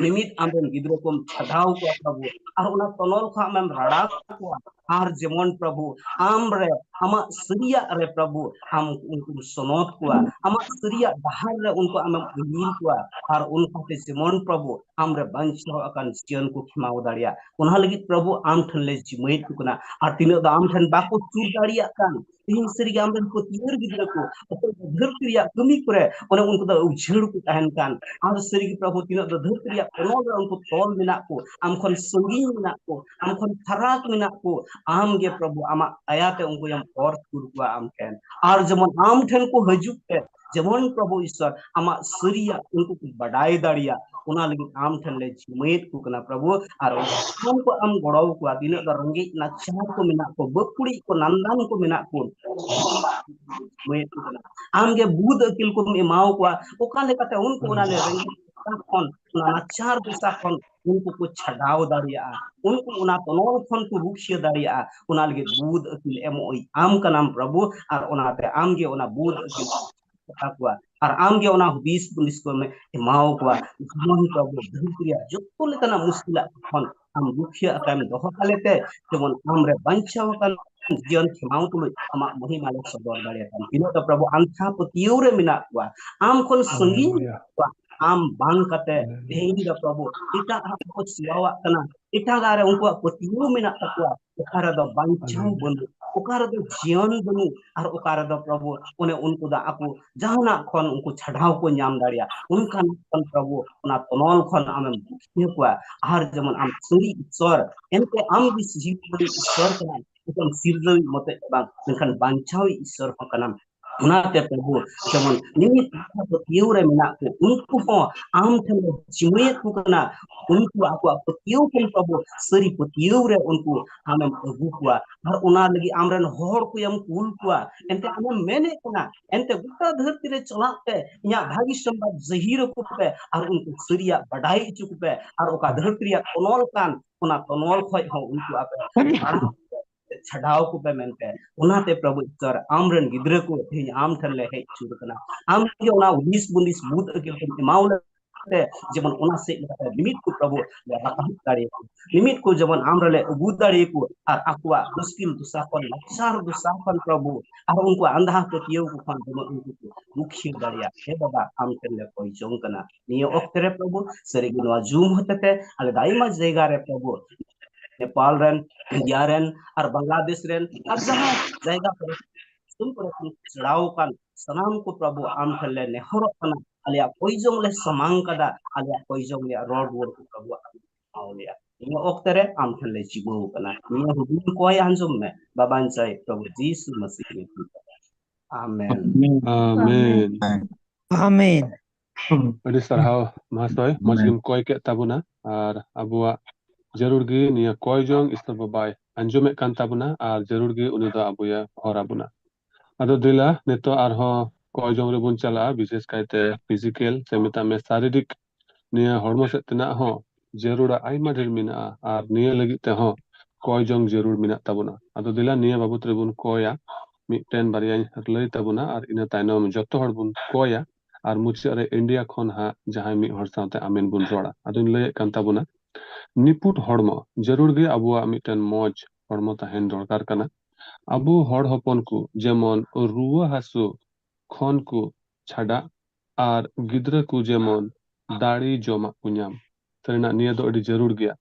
ᱢᱤᱢᱤᱫ ᱟᱢᱨᱮᱱ ᱜᱤᱫᱽᱨᱟᱹ ᱠᱚᱢ ᱪᱷᱟᱰᱟᱣ ᱠᱚᱣᱟ ᱯᱨᱚᱵᱷᱩ, ᱟᱨ ᱚᱱᱟ ᱛᱚᱱᱚᱞ ᱠᱷᱚᱱ ᱟᱢᱮᱢ ᱨᱟᱲᱟ ᱠᱚᱣᱟ᱾ ᱟᱨ ᱡᱮᱢᱚᱱ ᱯᱨᱚᱵᱷᱩ ᱟᱢ ᱨᱮ, ᱟᱢᱟᱜ ᱥᱟᱹᱨᱤᱭᱟᱜ ᱨᱮ ᱯᱨᱚᱵᱷᱩ ᱟᱢ ᱩᱱᱠᱩᱢ ᱥᱚᱱᱚᱛ ᱠᱚᱣᱟ, ᱟᱢᱟᱜ ᱥᱟᱹᱨᱤᱭᱟᱜ ᱰᱟᱦᱟᱨ ᱨᱮ ᱩᱱᱠᱩ ᱟᱢᱮᱢ ᱟᱹᱭᱩᱨ ᱠᱚᱣᱟ, ᱟᱨ ᱚᱱᱠᱟᱛᱮ ᱡᱮᱢᱚᱱ ᱯᱨᱚᱵᱷᱩ ᱟᱢ ᱨᱮ ᱵᱟᱧᱪᱟᱣ ᱟᱠᱟᱱ ᱡᱤᱭᱚᱱ ᱠᱚ ᱠᱷᱮᱢᱟᱣ ᱫᱟᱲᱮᱭᱟᱜ, ᱚᱱᱟ ᱞᱟᱹᱜᱤᱫ ᱯᱨᱚᱵᱷᱩ ᱟᱢ ᱴᱷᱮᱱ ᱞᱮ ᱡᱤᱢᱟᱹᱭᱮᱫ ᱠᱚ ᱠᱟᱱᱟ᱾ ᱟᱨ ᱛᱤᱱᱟᱹᱜ ᱫᱚ ᱟᱢ ᱴᱷᱮᱱ ᱵᱟᱠᱚ ᱥᱩᱨ ᱫᱟᱲᱮᱭᱟᱜ ᱠᱟᱱ, ᱛᱮᱦᱮᱧ ᱥᱟᱹᱨᱤᱜᱮ ᱟᱢᱨᱮᱱ ᱯᱟᱹᱛᱭᱟᱹᱨ ᱜᱤᱫᱽᱨᱟᱹ ᱠᱚ ᱚᱠᱚᱭ ᱫᱚ ᱫᱷᱟᱹᱨᱛᱤ ᱨᱮᱭᱟᱜ ᱠᱟᱹᱢᱤ ᱠᱚᱨᱮ ᱚᱱᱮ ᱩᱱᱠᱩ ᱫᱚ ᱩᱡᱷᱟᱹᱲ ᱠᱚ ᱛᱟᱦᱮᱱ ᱠᱟᱱ, ᱟᱨ ᱥᱟᱹᱨᱤᱜᱮ ᱯᱨᱚᱵᱷᱩ ᱛᱤᱱᱟᱹᱜ ᱫᱚ ᱫᱷᱟᱹᱨᱛᱤ ᱨᱮᱭᱟᱜ ᱛᱚᱱᱚᱞ ᱨᱮ ᱩᱱᱠᱩ ᱛᱚᱞ ᱢᱮᱱᱟᱜ ᱠᱚ, ᱟᱢ ᱠᱷᱚᱱ ᱥᱟᱺᱜᱤᱧ ᱢᱮᱱᱟᱜ ᱠᱚ, ᱟᱢ ᱠᱷᱚᱱ ᱯᱷᱟᱨᱟᱠ ᱢᱮᱱᱟᱜ ᱠᱚ, ᱟᱢ ᱜᱮ ᱯᱨᱚᱵᱷᱩ ᱟᱢᱟᱜ ᱫᱟᱭᱟ ᱛᱮ ᱩᱱᱠᱩ ᱮᱢ ᱚᱨ ᱥᱩᱨ ᱠᱚᱣᱟ ᱟᱢ ᱴᱷᱮᱱ᱾ ᱟᱨ ᱡᱮᱢᱚᱱ ᱟᱢ ᱴᱷᱮᱱ ᱠᱚ ᱦᱤᱡᱩᱜ ᱛᱮ ᱡᱮᱢᱚᱱ ᱯᱨᱚᱵᱷᱩ ᱤᱥᱥᱚᱨ ᱟᱢᱟᱜ ᱥᱟᱹᱨᱤᱭᱟᱜ ᱩᱱᱠᱩ ᱠᱚ ᱵᱟᱰᱟᱭ ᱫᱟᱲᱮᱭᱟᱜ, ᱚᱱᱟ ᱞᱟᱹᱜᱤᱫ ᱟᱢ ᱴᱷᱮᱱ ᱞᱮ ᱡᱤᱢᱟᱹᱭᱮᱫ ᱠᱚ ᱠᱟᱱᱟ ᱯᱨᱚᱵᱷᱩ᱾ ᱟᱨ ᱚᱱᱟ ᱥᱟᱱᱟᱢ ᱠᱚ ᱟᱢ ᱜᱚᱲᱚ ᱟᱠᱚᱣᱟ, ᱛᱤᱱᱟᱹᱜ ᱫᱚ ᱨᱮᱸᱜᱮᱡ ᱱᱟᱪᱟᱨ ᱠᱚ ᱢᱮᱱᱟᱜ ᱠᱚ, ᱵᱟᱹᱠᱩᱲᱤᱡ ᱠᱚ, ᱱᱟᱱᱫᱟᱱ ᱠᱚ ᱢᱮᱱᱟᱜ ᱠᱚ, ᱡᱤᱢᱟᱹᱭᱮᱫ ᱠᱚ ᱠᱟᱱᱟ᱾ ᱟᱢ ᱜᱮ ᱵᱩᱫ ᱟᱹᱠᱤᱞ ᱠᱚᱢ ᱮᱢᱟᱣ ᱠᱚᱣᱟ, ᱚᱠᱟ ᱞᱮᱠᱟᱛᱮ ᱩᱱᱠᱩ ᱚᱱᱟ ᱨᱮᱸᱜᱮᱡ ᱱᱟᱪᱟᱨ ᱠᱷᱚᱱ, ᱚᱱᱟ ᱱᱟᱪᱟᱨ ᱫᱚᱥᱟ ᱠᱷᱚᱱ ᱩᱱᱠᱩ ᱠᱚ ᱪᱷᱟᱰᱟᱣ ᱫᱟᱲᱮᱭᱟᱜᱼᱟ, ᱩᱱᱠᱩ ᱚᱱᱟ ᱛᱚᱱᱚᱞ ᱠᱷᱚᱱ ᱠᱚ ᱨᱩᱠᱷᱤᱭᱟᱹ ᱫᱟᱲᱮᱭᱟᱜᱼᱟ᱾ ᱚᱱᱟ ᱞᱟᱹᱜᱤᱫ ᱵᱩᱫ ᱟᱹᱠᱤᱞ ᱮᱢᱚᱜ ᱤᱡ ᱟᱢ ᱠᱟᱱᱟᱢ ᱯᱨᱚᱵᱷᱩ, ᱟᱨ ᱚᱱᱟᱛᱮ ᱟᱢ ᱜᱮ ᱚᱱᱟ ᱵᱩᱫ ᱟᱹᱠᱤᱞ ᱠᱟᱛᱟ ᱠᱚᱣᱟ, ᱟᱨ ᱟᱢ ᱜᱮ ᱚᱱᱟ ᱦᱩᱫᱤᱥ ᱦᱩᱫᱤᱥ ᱠᱚᱢ ᱮᱢᱟᱣ ᱠᱚᱣᱟ᱾ ᱡᱮᱢᱚᱱ ᱯᱨᱚᱵᱷᱩ ᱫᱷᱟᱹᱨᱛᱤ ᱨᱮᱭᱟᱜ ᱡᱚᱛᱚ ᱞᱮᱠᱟᱱᱟᱜ ᱢᱩᱥᱠᱤᱞᱟᱜ ᱠᱷᱚᱱ ᱟᱢ ᱨᱩᱠᱷᱤᱭᱟᱹ ᱟᱠᱟᱭᱮᱢ ᱫᱚᱦᱚ ᱠᱟᱞᱮ ᱛᱮ, ᱡᱮᱢᱚᱱ ᱟᱢ ᱨᱮ ᱵᱟᱧᱪᱟᱣ ᱟᱠᱟᱱ ᱡᱤᱭᱚᱱ ᱠᱷᱮᱢᱟᱣ ᱛᱩᱞᱩᱡ ᱟᱢᱟᱜ ᱢᱚᱦᱤᱢᱟ ᱞᱮ ᱥᱚᱫᱚᱨ ᱫᱟᱲᱮᱭᱟᱜ ᱠᱟᱱ᱾ ᱛᱤᱱᱟᱹᱜ ᱫᱚ ᱯᱨᱚᱵᱷᱩ ᱟᱱᱫᱷᱟ ᱯᱟᱹᱛᱭᱟᱹᱣ ᱨᱮ ᱢᱮᱱᱟᱜ ᱠᱚᱣᱟ, ᱟᱢ ᱠᱷᱚᱱ ᱥᱟᱺᱜᱤᱧ ᱢᱮᱱᱟᱜ ᱠᱚᱣᱟ, ᱟᱢ ᱵᱟᱝ ᱠᱟᱛᱮ ᱛᱮᱦᱮᱧ ᱫᱚ ᱯᱨᱚᱵᱷᱩ ᱮᱴᱟᱜ ᱦᱟᱸᱜ ᱠᱚ ᱥᱮᱣᱟᱣᱟᱜ ᱠᱟᱱᱟ, ᱮᱴᱟᱜᱟᱜ ᱨᱮ ᱩᱱᱠᱩᱣᱟᱜ ᱯᱟᱹᱛᱭᱟᱹᱣ ᱢᱮᱱᱟᱜ ᱛᱟᱠᱚᱣᱟ, ᱚᱠᱟ ᱨᱮᱫᱚ ᱵᱟᱧᱪᱟᱣ ᱵᱟᱹᱱᱩᱜ᱾ ᱚᱠᱟ ᱨᱮᱫᱚ ᱡᱤᱭᱚᱱ ᱵᱟᱹᱱᱩᱜ, ᱟᱨ ᱚᱠᱟ ᱨᱮᱫᱚ ᱯᱨᱚᱵᱷᱩ ᱚᱱᱮ ᱩᱱᱠᱩ ᱫᱚ ᱟᱠᱚ ᱡᱟᱦᱟᱱᱟᱜ ᱠᱷᱚᱱ ᱩᱱᱠᱩ ᱪᱷᱟᱰᱟᱣ ᱠᱚ ᱧᱟᱢ ᱫᱟᱲᱮᱭᱟᱜᱼᱟ, ᱚᱱᱠᱟᱱ ᱠᱷᱚᱱ ᱯᱨᱚᱵᱷᱩ ᱚᱱᱟ ᱛᱚᱱᱚᱞ ᱠᱷᱚᱱ ᱟᱢᱮᱢ ᱨᱩᱠᱷᱤᱭᱟᱹ ᱠᱚᱣᱟ᱾ ᱟᱨ ᱡᱮᱢᱚᱱ ᱟᱢ ᱥᱟᱹᱨᱤ ᱤᱥᱥᱚᱨ, ᱮᱱᱛᱮ ᱟᱢ ᱜᱮ ᱡᱤᱣᱤ ᱤᱥᱥᱚᱨ ᱠᱟᱱᱟᱢ, ᱮᱱᱠᱷᱟᱱ ᱥᱤᱨᱡᱟᱹᱣᱤᱡ ᱢᱚᱛᱚ ᱫᱚ ᱵᱟᱝ, ᱢᱮᱱᱠᱷᱟᱱ ᱵᱟᱧᱪᱟᱣᱤᱡ ᱤᱥᱥᱚᱨ ᱦᱚᱸ ᱠᱟᱱᱟᱢ᱾ ᱚᱱᱟᱛᱮ ᱯᱨᱚᱵᱷᱩ ᱡᱮᱢᱚᱱ ᱢᱤᱢᱤᱫ ᱠᱟᱛᱷᱟ ᱯᱟᱹᱛᱭᱟᱹᱣ ᱨᱮ ᱢᱮᱱᱟᱜ ᱠᱚ, ᱩᱱᱠᱩ ᱦᱚᱸ ᱟᱢ ᱴᱷᱮᱱ ᱞᱮ ᱡᱤᱢᱟᱹᱭᱮᱫ ᱠᱚ ᱠᱟᱱᱟ᱾ ᱩᱱᱠᱩ ᱟᱠᱚᱣᱟᱜ ᱯᱟᱹᱛᱭᱟᱹᱣ ᱴᱷᱮᱱ ᱯᱨᱚᱵᱷᱩ ᱥᱟᱹᱨᱤ ᱯᱟᱹᱛᱭᱟᱹᱣ ᱨᱮ ᱩᱱᱠᱩ ᱟᱢᱮᱢ ᱟᱹᱜᱩ ᱠᱚᱣᱟ, ᱟᱨ ᱚᱱᱟ ᱞᱟᱹᱜᱤᱫ ᱟᱢᱨᱮᱱ ᱦᱚᱲ ᱠᱚᱭᱮᱢ ᱠᱩᱞ ᱠᱚᱣᱟ᱾ ᱮᱱᱛᱮ ᱟᱢᱮᱢ ᱢᱮᱱᱮᱫ ᱠᱟᱱᱟ, ᱮᱱᱛᱮ ᱜᱚᱴᱟ ᱫᱷᱟᱹᱨᱛᱤ ᱨᱮ ᱪᱟᱞᱟᱜ ᱯᱮ, ᱤᱧᱟᱹᱜ ᱵᱷᱟᱹᱜᱤ ᱥᱚᱢᱵᱟᱫ ᱡᱟᱹᱦᱤᱨ ᱟᱠᱚ ᱯᱮ, ᱟᱨ ᱩᱱᱠᱩ ᱥᱟᱹᱨᱤᱭᱟᱜ ᱵᱟᱰᱟᱭ ᱦᱚᱪᱚ ᱠᱚᱯᱮ, ᱟᱨ ᱚᱠᱟ ᱫᱷᱟᱹᱨᱛᱤ ᱨᱮᱭᱟᱜ ᱛᱚᱱᱚᱞ ᱠᱟᱱ, ᱚᱱᱟ ᱛᱚᱱᱚᱞ ᱠᱷᱚᱡ ᱦᱚᱸ ᱩᱱᱠᱩ ᱟᱯᱮ ᱢᱟᱲᱟᱝ ᱪᱷᱟᱰᱟᱣ ᱠᱚᱯᱮ ᱢᱮᱱᱛᱮ᱾ ᱚᱱᱟᱛᱮ ᱯᱨᱚᱵᱷᱩ ᱤᱥᱥᱚᱨ, ᱟᱢᱨᱮᱱ ᱜᱤᱫᱽᱨᱟᱹ ᱠᱚ ᱛᱮᱦᱮᱧ ᱟᱢ ᱴᱷᱮᱱ ᱞᱮ ᱦᱮᱡ ᱟᱹᱪᱩᱨ ᱠᱟᱱᱟ᱾ ᱟᱢ ᱜᱮ ᱚᱱᱟ ᱦᱩᱫᱤᱥ ᱵᱩᱫᱤᱥ ᱵᱩᱫ ᱟᱹᱠᱤᱞ ᱠᱚᱢ ᱮᱢᱟᱣ ᱞᱮ ᱛᱮ ᱡᱮᱢᱚᱱ ᱚᱱᱟ ᱥᱮᱫ ᱞᱮᱠᱟᱛᱮ ᱢᱤᱢᱤᱫ ᱠᱚ ᱯᱨᱚᱵᱷᱩ ᱞᱮ ᱨᱟᱠᱟᱵ ᱫᱟᱲᱮᱭᱟᱠᱚ, ᱢᱤᱢᱤᱫ ᱠᱚ ᱡᱮᱢᱚᱱ ᱟᱢ ᱨᱮᱞᱮ ᱟᱹᱜᱩ ᱫᱟᱲᱮᱭᱟᱠᱚ, ᱟᱨ ᱟᱠᱚᱣᱟᱜ ᱢᱩᱥᱠᱤᱞ ᱫᱚᱥᱟ ᱠᱷᱚᱱ, ᱞᱟᱠᱪᱟᱨ ᱫᱚᱥᱟ ᱠᱷᱚᱱ ᱯᱨᱚᱵᱷᱩ, ᱟᱨ ᱩᱱᱠᱩᱣᱟᱜ ᱟᱸᱫᱷᱟ ᱯᱟᱹᱛᱭᱟᱹᱣ ᱠᱚ ᱠᱷᱚᱱ ᱡᱮᱢᱚᱱ ᱩᱱᱠᱩ ᱠᱚ ᱨᱩᱠᱷᱤᱭᱟᱹ ᱫᱟᱲᱮᱭᱟᱜ᱾ ᱦᱮ ᱵᱟᱵᱟ, ᱟᱢ ᱴᱷᱮᱱ ᱞᱮ ᱠᱚᱭ ᱡᱚᱝ ᱠᱟᱱᱟ ᱱᱤᱭᱟᱹ ᱚᱠᱛᱮ ᱨᱮ ᱯᱨᱚᱵᱷᱩ, ᱥᱟᱹᱨᱤᱜᱮ ᱱᱚᱣᱟ ᱡᱩᱢ ᱦᱚᱛᱮᱛᱮ ᱟᱞᱮ ᱫᱟᱭᱢᱟ ᱡᱟᱭᱜᱟ ᱨᱮ ᱯᱨᱚᱵᱷᱩ, ᱱᱮᱯᱟᱞ ᱨᱮᱱ, ᱤᱱᱰᱤᱭᱟ ᱨᱮᱱ, ᱟᱨ ᱵᱟᱝᱞᱟᱫᱮᱥ ᱨᱮᱱ, ᱟᱨ ᱡᱟᱦᱟᱸ ᱡᱟᱭᱜᱟ ᱠᱚᱨᱮ ᱫᱤᱥᱚᱢ ᱠᱚᱨᱮ ᱠᱷᱚᱱ ᱪᱷᱟᱲᱟᱣ ᱟᱠᱟᱱ ᱥᱟᱱᱟᱢ ᱠᱚ ᱯᱨᱚᱵᱷᱩ ᱟᱢ ᱴᱷᱮᱱ ᱞᱮ ᱱᱮᱦᱚᱨᱚᱜ ᱠᱟᱱᱟ, ᱟᱞᱮᱭᱟᱜ ᱠᱚᱭ ᱡᱚᱝ ᱞᱮ ᱥᱟᱢᱟᱝ ᱠᱟᱫᱟ, ᱟᱞᱮᱭᱟᱜ ᱠᱚᱭ ᱡᱚᱝ ᱨᱮᱭᱟᱜ ᱨᱚᱲ ᱨᱩᱣᱟᱹᱲ ᱠᱚ ᱯᱨᱚᱵᱷᱩ ᱟᱢ ᱮᱢᱟᱣ ᱞᱮᱭᱟ᱾ ᱱᱤᱭᱟᱹ ᱚᱠᱛᱮ ᱨᱮ ᱟᱢ ᱴᱷᱮᱱ ᱞᱮ ᱡᱤᱢᱟᱹᱣ ᱠᱟᱱᱟ, ᱱᱤᱭᱟᱹ ᱦᱩᱰᱤᱧ ᱠᱚᱭ ᱟᱸᱡᱚᱢ ᱢᱮ, ᱵᱟᱵᱟᱧ ᱪᱟᱭ ᱯᱨᱚᱵᱷᱩ ᱡᱤᱥᱩ ᱢᱟᱥᱤ ᱧᱩᱛᱩᱢ ᱛᱮ᱾ ᱟᱢᱮᱱ᱾ ᱟᱢᱮᱱ᱾ ᱟᱢᱮᱱ᱾ ᱟᱹᱰᱤ ᱥᱟᱨᱦᱟᱣ ᱢᱚᱦᱟᱥᱚᱭ, ᱢᱚᱡᱽ ᱜᱮᱢ ᱠᱚᱭ ᱠᱮᱫ ᱛᱟᱵᱚᱱᱟ᱾ ᱟᱨ ᱟᱵᱚᱣᱟᱜ ᱡᱟᱹᱨᱩᱲ ᱜᱮ ᱱᱤᱭᱟᱹ ᱠᱚᱭ ᱡᱚᱝ ᱤᱥᱚᱨ ᱵᱟᱵᱟᱭ ᱟᱸᱡᱚᱢᱮᱫ ᱠᱟᱱ ᱛᱟᱵᱚᱱᱟ, ᱟᱨ ᱡᱟᱹᱨᱩᱲ ᱜᱮ ᱩᱱᱤ ᱫᱚ ᱟᱵᱚᱭ ᱦᱚᱨ ᱟᱵᱚᱱᱟ᱾ ᱟᱫᱚ ᱫᱮᱞᱟ, ᱱᱤᱛᱚᱜ ᱟᱨᱦᱚᱸ ᱠᱚᱭ ᱡᱚᱝ ᱨᱮᱵᱚᱱ ᱪᱟᱞᱟᱜᱼᱟ, ᱵᱤᱥᱮᱥ ᱠᱟᱭᱛᱮ ᱯᱷᱤᱡᱤᱠᱮᱞ ᱥᱮ ᱢᱮᱛᱟᱜ ᱢᱮ ᱥᱟᱨᱤᱨᱤᱠ, ᱱᱤᱭᱟᱹ ᱦᱚᱲᱢᱚ ᱥᱮᱫ ᱛᱮᱱᱟᱜ ᱦᱚᱸ ᱡᱟᱹᱨᱩᱲᱟ ᱟᱭᱢᱟ ᱰᱷᱮᱨ ᱢᱮᱱᱟᱜᱼᱟ, ᱟᱨ ᱱᱤᱭᱟᱹ ᱞᱟᱹᱜᱤᱫ ᱛᱮᱦᱚᱸ ᱠᱚᱭ ᱡᱚᱝ ᱡᱟᱹᱨᱩᱲ ᱢᱮᱱᱟᱜ ᱛᱟᱵᱚᱱᱟ᱾ ᱟᱫᱚ ᱫᱮᱞᱟ, ᱱᱤᱭᱟᱹ ᱵᱟᱵᱚᱛ ᱨᱮᱵᱚᱱ ᱠᱚᱭᱟ, ᱢᱤᱫᱴᱮᱱ ᱵᱟᱨᱭᱟᱧ ᱞᱟᱹᱭ ᱛᱟᱵᱚᱱᱟ, ᱟᱨ ᱤᱱᱟᱹ ᱛᱟᱭᱱᱚᱢ ᱡᱚᱛᱚ ᱦᱚᱲ ᱵᱚᱱ ᱠᱚᱭᱟ, ᱟᱨ ᱢᱩᱪᱟᱹᱫ ᱨᱮ ᱤᱱᱰᱤᱭᱟ ᱠᱷᱚᱱ ᱦᱟᱸᱜ ᱡᱟᱦᱟᱸᱭ ᱢᱤᱫ ᱦᱚᱲ ᱥᱟᱶᱛᱮ ᱟᱢᱮᱱ ᱵᱚᱱ ᱨᱚᱲᱟ᱾ ᱟᱫᱚᱧ ᱞᱟᱹᱭᱮᱫ ᱠᱟᱱ ᱛᱟᱵᱚᱱᱟ, ᱱᱤᱯᱩᱴ ᱦᱚᱲᱢᱚ ᱡᱟᱹᱨᱩᱲ ᱜᱮ ᱟᱵᱚᱣᱟᱜ ᱢᱤᱫᱴᱮᱱ ᱢᱚᱡᱽ ᱦᱚᱲᱢᱚ ᱛᱟᱦᱮᱱ ᱫᱚᱨᱠᱟᱨ ᱠᱟᱱᱟ᱾ ᱟᱵᱚ ᱦᱚᱲ ᱦᱚᱯᱚᱱ ᱠᱚ ᱡᱮᱢᱚᱱ ᱨᱩᱣᱟᱹ ᱦᱟᱹᱥᱩ ᱠᱷᱚᱱ ᱠᱚ ᱪᱷᱟᱰᱟᱜ, ᱟᱨ ᱜᱤᱫᱽᱨᱟᱹ ᱠᱚ ᱡᱮᱢᱚᱱ ᱫᱟᱲᱮ ᱡᱚᱢᱟᱜ ᱠᱚ ᱧᱟᱢ᱾ ᱥᱟᱹᱨᱤᱱᱟᱜ ᱱᱤᱭᱟᱹ ᱫᱚ ᱟᱹᱰᱤ ᱡᱟᱹᱨᱩᱲ ᱜᱮᱭᱟ,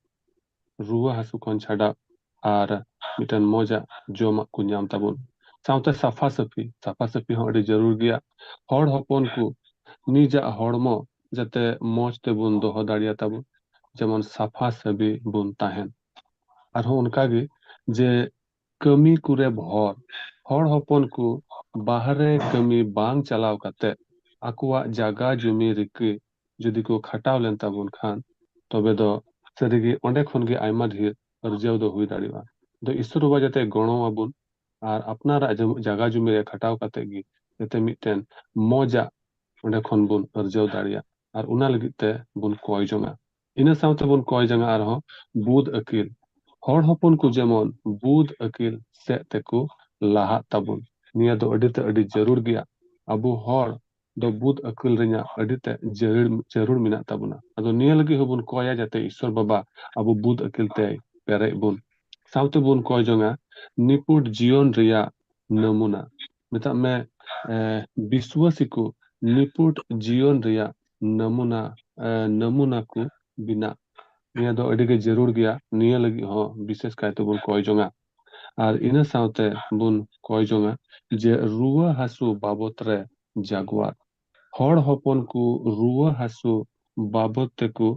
ᱨᱩᱣᱟᱹ ᱦᱟᱹᱥᱩ ᱠᱷᱚᱱ ᱪᱷᱟᱰᱟᱜ ᱟᱨ ᱢᱤᱫᱴᱮᱱ ᱢᱚᱡᱟᱜ ᱡᱚᱢᱟᱜ ᱠᱚ ᱧᱟᱢ ᱛᱟᱵᱚᱱ᱾ ᱥᱟᱶᱛᱮ ᱥᱟᱯᱷᱟ ᱥᱟᱹᱯᱷᱤ, ᱥᱟᱯᱷᱟ ᱥᱟᱹᱯᱷᱤ ᱦᱚᱸ ᱟᱹᱰᱤ ᱡᱟᱹᱨᱩᱲ ᱜᱮᱭᱟ᱾ ᱦᱚᱲ ᱦᱚᱯᱚᱱ ᱠᱚ ᱱᱤᱡᱟᱜ ᱦᱚᱲᱢᱚ ᱡᱟᱛᱮ ᱢᱚᱡᱽ ᱛᱮᱵᱚᱱ ᱫᱚᱦᱚ ᱫᱟᱲᱮᱭᱟ ᱛᱟᱵᱚᱱ, ᱡᱮᱢᱚᱱ ᱥᱟᱯᱷᱟ ᱥᱟᱹᱯᱷᱤ ᱵᱚᱱ ᱛᱟᱦᱮᱱ᱾ ᱟᱨᱦᱚᱸ ᱚᱱᱠᱟᱜᱮ ᱡᱮ ᱠᱟᱹᱢᱤ ᱠᱚᱨᱮ ᱵᱷᱚᱨ, ᱦᱚᱲ ᱦᱚᱯᱚᱱ ᱠᱚ ᱵᱟᱦᱨᱮ ᱠᱟᱹᱢᱤ ᱵᱟᱝ ᱪᱟᱞᱟᱣ ᱠᱟᱛᱮ ᱟᱠᱚᱣᱟᱜ ᱡᱟᱜᱟ ᱡᱩᱢᱤ ᱨᱮᱜᱮ ᱡᱩᱫᱤ ᱠᱚ ᱠᱷᱟᱴᱟᱣ ᱞᱮᱱ ᱛᱟᱵᱚᱱ ᱠᱷᱟᱱ, ᱛᱚᱵᱮ ᱫᱚ ᱥᱟᱹᱨᱤᱜᱮ ᱚᱸᱰᱮ ᱠᱷᱚᱱ ᱜᱮ ᱟᱭᱢᱟ ᱰᱷᱮᱨ ᱟᱨᱡᱟᱣ ᱫᱚ ᱦᱩᱭ ᱫᱟᱲᱮᱭᱟᱜᱼᱟ᱾ ᱫᱚ ᱤᱥᱚᱨ ᱵᱟᱵᱟ ᱡᱟᱛᱮ ᱜᱚᱲᱚ ᱟᱵᱚᱱ ᱟᱨ ᱟᱯᱱᱟᱨᱟᱜ ᱡᱚᱢ-, ᱡᱟᱜᱟ ᱡᱩᱢᱤ ᱨᱮ ᱠᱷᱟᱴᱟᱣ ᱠᱟᱛᱮ ᱜᱮ ᱡᱟᱛᱮ ᱢᱤᱫᱴᱮᱱ ᱢᱚᱡᱟᱜ ᱚᱸᱰᱮ ᱠᱷᱚᱱ ᱵᱚᱱ ᱟᱨᱡᱟᱣ ᱫᱟᱲᱮᱭᱟᱜ, ᱟᱨ ᱚᱱᱟ ᱞᱟᱹᱜᱤᱫ ᱛᱮ ᱵᱚᱱ ᱠᱚᱭ ᱡᱚᱝᱟ᱾ ᱤᱱᱟᱹ ᱥᱟᱶᱛᱮ ᱵᱚᱱ ᱠᱚᱭ ᱡᱚᱝᱟ ᱟᱨᱦᱚᱸ ᱵᱩᱫ ᱟᱹᱠᱤᱞ᱾ ᱦᱚᱲ ᱦᱚᱯᱚᱱ ᱠᱚ ᱡᱮᱢᱚᱱ ᱵᱩᱫ ᱟᱹᱠᱤᱞ ᱥᱮᱫ ᱛᱮᱠᱚ ᱞᱟᱦᱟᱜ ᱛᱟᱵᱚᱱ, ᱱᱤᱭᱟᱹ ᱫᱚ ᱟᱹᱰᱤ ᱛᱮ ᱟᱹᱰᱤ ᱡᱟᱹᱨᱩᱲ ᱜᱮᱭᱟ᱾ ᱟᱵᱚ ᱦᱚᱲ ᱫᱚ ᱵᱩᱫ ᱟᱹᱠᱤᱞ ᱨᱮᱱᱟᱜ ᱟᱹᱰᱤ ᱛᱮ ᱡᱟᱹᱨᱩᱲ, ᱡᱟᱹᱨᱩᱲ ᱢᱮᱱᱟᱜ ᱛᱟᱵᱚᱱᱟ᱾ ᱟᱫᱚ ᱱᱤᱭᱟᱹ ᱞᱟᱹᱜᱤᱫ ᱦᱚᱸᱵᱚᱱ ᱠᱚᱭᱟ ᱡᱟᱛᱮ ᱤᱥᱚᱨ ᱵᱟᱵᱟ ᱟᱵᱚ ᱵᱩᱫ ᱟᱹᱠᱤᱞ ᱛᱮᱭ ᱯᱮᱨᱮᱡ ᱵᱚᱱ᱾ ᱥᱟᱶᱛᱮ ᱵᱚᱱ ᱠᱚᱭ ᱡᱚᱝᱟ ᱱᱤᱯᱩᱴ ᱡᱤᱭᱚᱱ ᱨᱮᱭᱟᱜ ᱱᱟᱢᱩᱱᱟ᱾ ᱢᱮᱛᱟᱜ ᱢᱮ, ᱮ, ᱵᱤᱥᱣᱟᱥᱤ ᱠᱚ ᱱᱤᱯᱩᱴ ᱡᱤᱭᱚᱱ ᱨᱮᱭᱟᱜ ᱱᱟᱢᱩᱱᱟ, ᱮ, ᱱᱟᱢᱩᱱᱟ ᱠᱚ ᱵᱮᱱᱟᱜ᱾ ᱱᱤᱭᱟᱹ ᱫᱚ ᱟᱹᱰᱤ ᱜᱮ ᱡᱟᱹᱨᱩᱲ ᱜᱮᱭᱟ᱾ ᱱᱤᱭᱟᱹ ᱞᱟᱹᱜᱤᱫ ᱦᱚᱸ ᱵᱤᱥᱮᱥ ᱠᱟᱭᱛᱮ ᱵᱚᱱ ᱠᱚᱭ ᱡᱚᱝᱟ᱾ ᱟᱨ ᱤᱱᱟᱹ ᱥᱟᱶᱛᱮ ᱵᱚᱱ ᱠᱚᱭ ᱡᱚᱝᱟ ᱡᱮ ᱨᱩᱣᱟᱹ ᱦᱟᱹᱥᱩ ᱵᱟᱵᱚᱛ ᱨᱮ ᱡᱟᱜᱣᱟᱨ᱾ ᱦᱚᱲ ᱦᱚᱯᱚᱱ ᱠᱚ ᱨᱩᱣᱟᱹ ᱦᱟᱹᱥᱩ ᱵᱟᱵᱚᱛ ᱛᱮᱠᱚ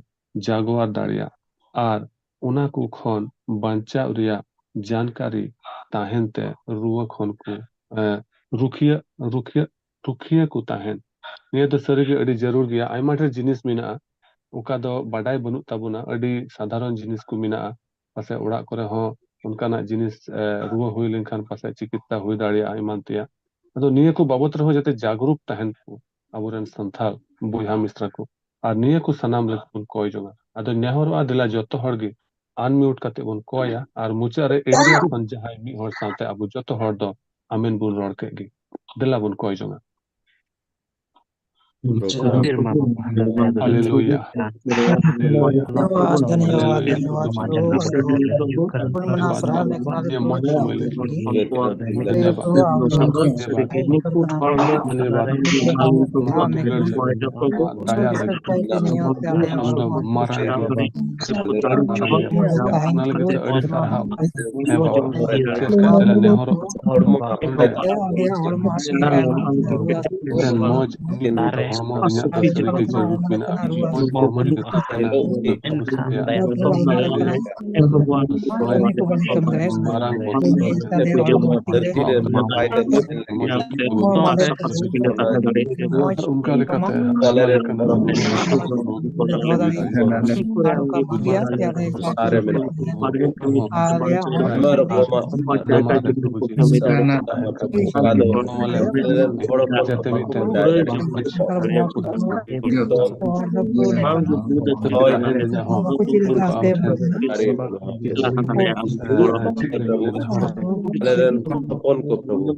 ᱡᱟᱜᱣᱟᱨ ᱫᱟᱲᱮᱭᱟᱜ ᱟᱨ ᱚᱱᱟ ᱠᱚ ᱠᱷᱚᱱ ᱵᱟᱧᱪᱟᱣ ᱨᱮᱭᱟᱜ ᱡᱟᱱᱠᱟᱨᱤ ᱛᱟᱦᱮᱱ ᱛᱮ ᱨᱩᱣᱟᱹ ᱠᱷᱚᱱ ᱠᱚ, ᱮ, ᱨᱩᱠᱷᱤᱭᱟᱹ, ᱨᱩᱠᱷᱤᱭᱟᱹ, ᱨᱩᱠᱷᱤᱭᱟᱹ ᱠᱚ ᱛᱟᱦᱮᱱ᱾ ᱱᱤᱭᱟᱹ ᱫᱚ ᱥᱟᱹᱨᱤᱜᱮ ᱟᱹᱰᱤ ᱡᱟᱹᱨᱩᱲ ᱜᱮᱭᱟ᱾ ᱟᱭᱢᱟ ᱰᱷᱮᱨ ᱡᱤᱱᱤᱥ ᱢᱮᱱᱟᱜᱼᱟ, ᱚᱠᱟ ᱫᱚ ᱵᱟᱰᱟᱭ ᱵᱟᱹᱱᱩᱜ ᱛᱟᱵᱚᱱᱟ᱾ ᱟᱹᱰᱤ ᱥᱟᱫᱷᱟᱨᱚᱱ ᱡᱤᱱᱤᱥ ᱠᱚ ᱢᱮᱱᱟᱜᱼᱟ, ᱯᱟᱥᱮ ᱚᱲᱟᱜ ᱠᱚᱨᱮ ᱦᱚᱸ ᱚᱱᱠᱟᱱᱟᱜ ᱡᱤᱱᱤᱥ, ᱮ, ᱨᱩᱣᱟᱹ ᱦᱩᱭ ᱞᱮᱱᱠᱷᱟᱱ ᱯᱟᱥᱮ ᱪᱤᱠᱤᱛᱥᱟ ᱦᱩᱭ ᱫᱟᱲᱮᱭᱟᱜᱼᱟ ᱮᱢᱟᱱ ᱛᱮᱭᱟᱜ᱾ ᱟᱫᱚ ᱱᱤᱭᱟᱹ ᱠᱚ ᱵᱟᱵᱚᱛ ᱨᱮᱦᱚᱸ ᱡᱟᱛᱮ ᱡᱟᱜᱽᱨᱩᱠ ᱛᱟᱦᱮᱱ ᱠᱚ ᱟᱵᱚᱨᱮᱱ ᱥᱟᱱᱛᱟᱲ ᱵᱚᱭᱦᱟ ᱢᱤᱥᱨᱟ ᱠᱚ᱾ ᱟᱨ ᱱᱤᱭᱟᱹ ᱠᱚ ᱥᱟᱱᱟᱢ ᱞᱟᱹᱜᱤᱫ ᱵᱚᱱ ᱠᱚᱭ ᱡᱚᱝᱟ᱾ ᱟᱫᱚ ᱱᱮᱦᱚᱨᱚᱜᱼᱟ, ᱫᱮᱞᱟ ᱡᱚᱛᱚ ᱦᱚᱲ ᱜᱮ unmute ᱠᱟᱛᱮ ᱵᱚᱱ ᱠᱚᱭᱟ ᱟᱨ ᱢᱩᱪᱟᱹᱫ ᱨᱮ ᱤᱱᱰᱤᱭᱟ ᱠᱷᱚᱱ ᱡᱟᱦᱟᱸᱭ ᱢᱤᱫ ᱦᱚᱲ ᱥᱟᱶᱛᱮ ᱟᱵᱚ ᱡᱚᱛᱚ ᱦᱚᱲ ᱫᱚ ᱟᱢᱮᱱ ᱵᱚᱱ ᱨᱚᱲ ᱠᱮᱫ ᱜᱮ᱾ ᱫᱮᱞᱟ ᱵᱚᱱ ᱠᱚᱭ ᱡᱚᱝᱟ᱾ ᱦᱟᱞᱮᱞᱩᱭᱟ। ᱦᱟᱞᱮᱞᱩᱭᱟ। ᱫᱷᱚᱱᱭᱚᱵᱟᱫ, ᱫᱷᱚᱱᱭᱚᱵᱟᱫ, ᱫᱷᱚᱱᱭᱚᱵᱟᱫ, ᱯᱨᱚᱵᱷᱩ᱾ ᱟᱹᱰᱤ ᱢᱚᱡᱽ ᱥᱚᱢᱚᱭ ᱞᱟᱹᱜᱤᱫ ᱫᱷᱚᱱᱭᱚᱵᱟᱫ᱾ ᱫᱷᱚᱱᱭᱚᱵᱟᱫ᱾ ᱫᱟᱭᱟ ᱞᱟᱹᱜᱤᱫ ᱟᱢ ᱫᱚ ᱢᱟᱨᱟᱝ ᱜᱮ ᱵᱟᱵᱟ᱾ ᱚᱱᱟ ᱞᱟᱹᱜᱤᱫ ᱛᱮ ᱟᱹᱰᱤ ᱥᱟᱨᱦᱟᱣ᱾ ᱦᱮᱸ ᱵᱟᱵᱟ, ᱪᱮᱫ ᱞᱮᱠᱟ ᱛᱮᱞᱮ ᱱᱮᱦᱚᱨᱚᱜ ᱠᱟᱱᱟ᱾ ᱢᱚᱡᱽ ᱩᱱᱤ ᱦᱚᱲᱢᱚ ᱨᱮᱭᱟᱜ ᱫᱚ ᱥᱟᱹᱨᱤ ᱜᱮ ᱡᱟᱹᱨᱩᱲ ᱢᱮᱱᱟᱜᱼᱟ᱾ ᱢᱚᱡᱽ ᱦᱚᱲᱢᱚ ᱡᱩᱫᱤ ᱛᱟᱦᱮᱱᱟ, ᱢᱟᱨᱟᱝ ᱵᱚᱫᱚᱞ ᱚᱱᱠᱟ ᱞᱮᱠᱟᱛᱮ ᱟᱭᱢᱟ ᱨᱚᱠᱚᱢᱟᱜ ᱡᱟᱛᱮ ᱢᱤᱫᱴᱮᱱ ᱦᱳᱭ᱾ ᱟᱞᱮ ᱨᱮᱱ ᱦᱚᱯᱚᱱ ᱠᱚ ᱯᱨᱚᱵᱷᱩ,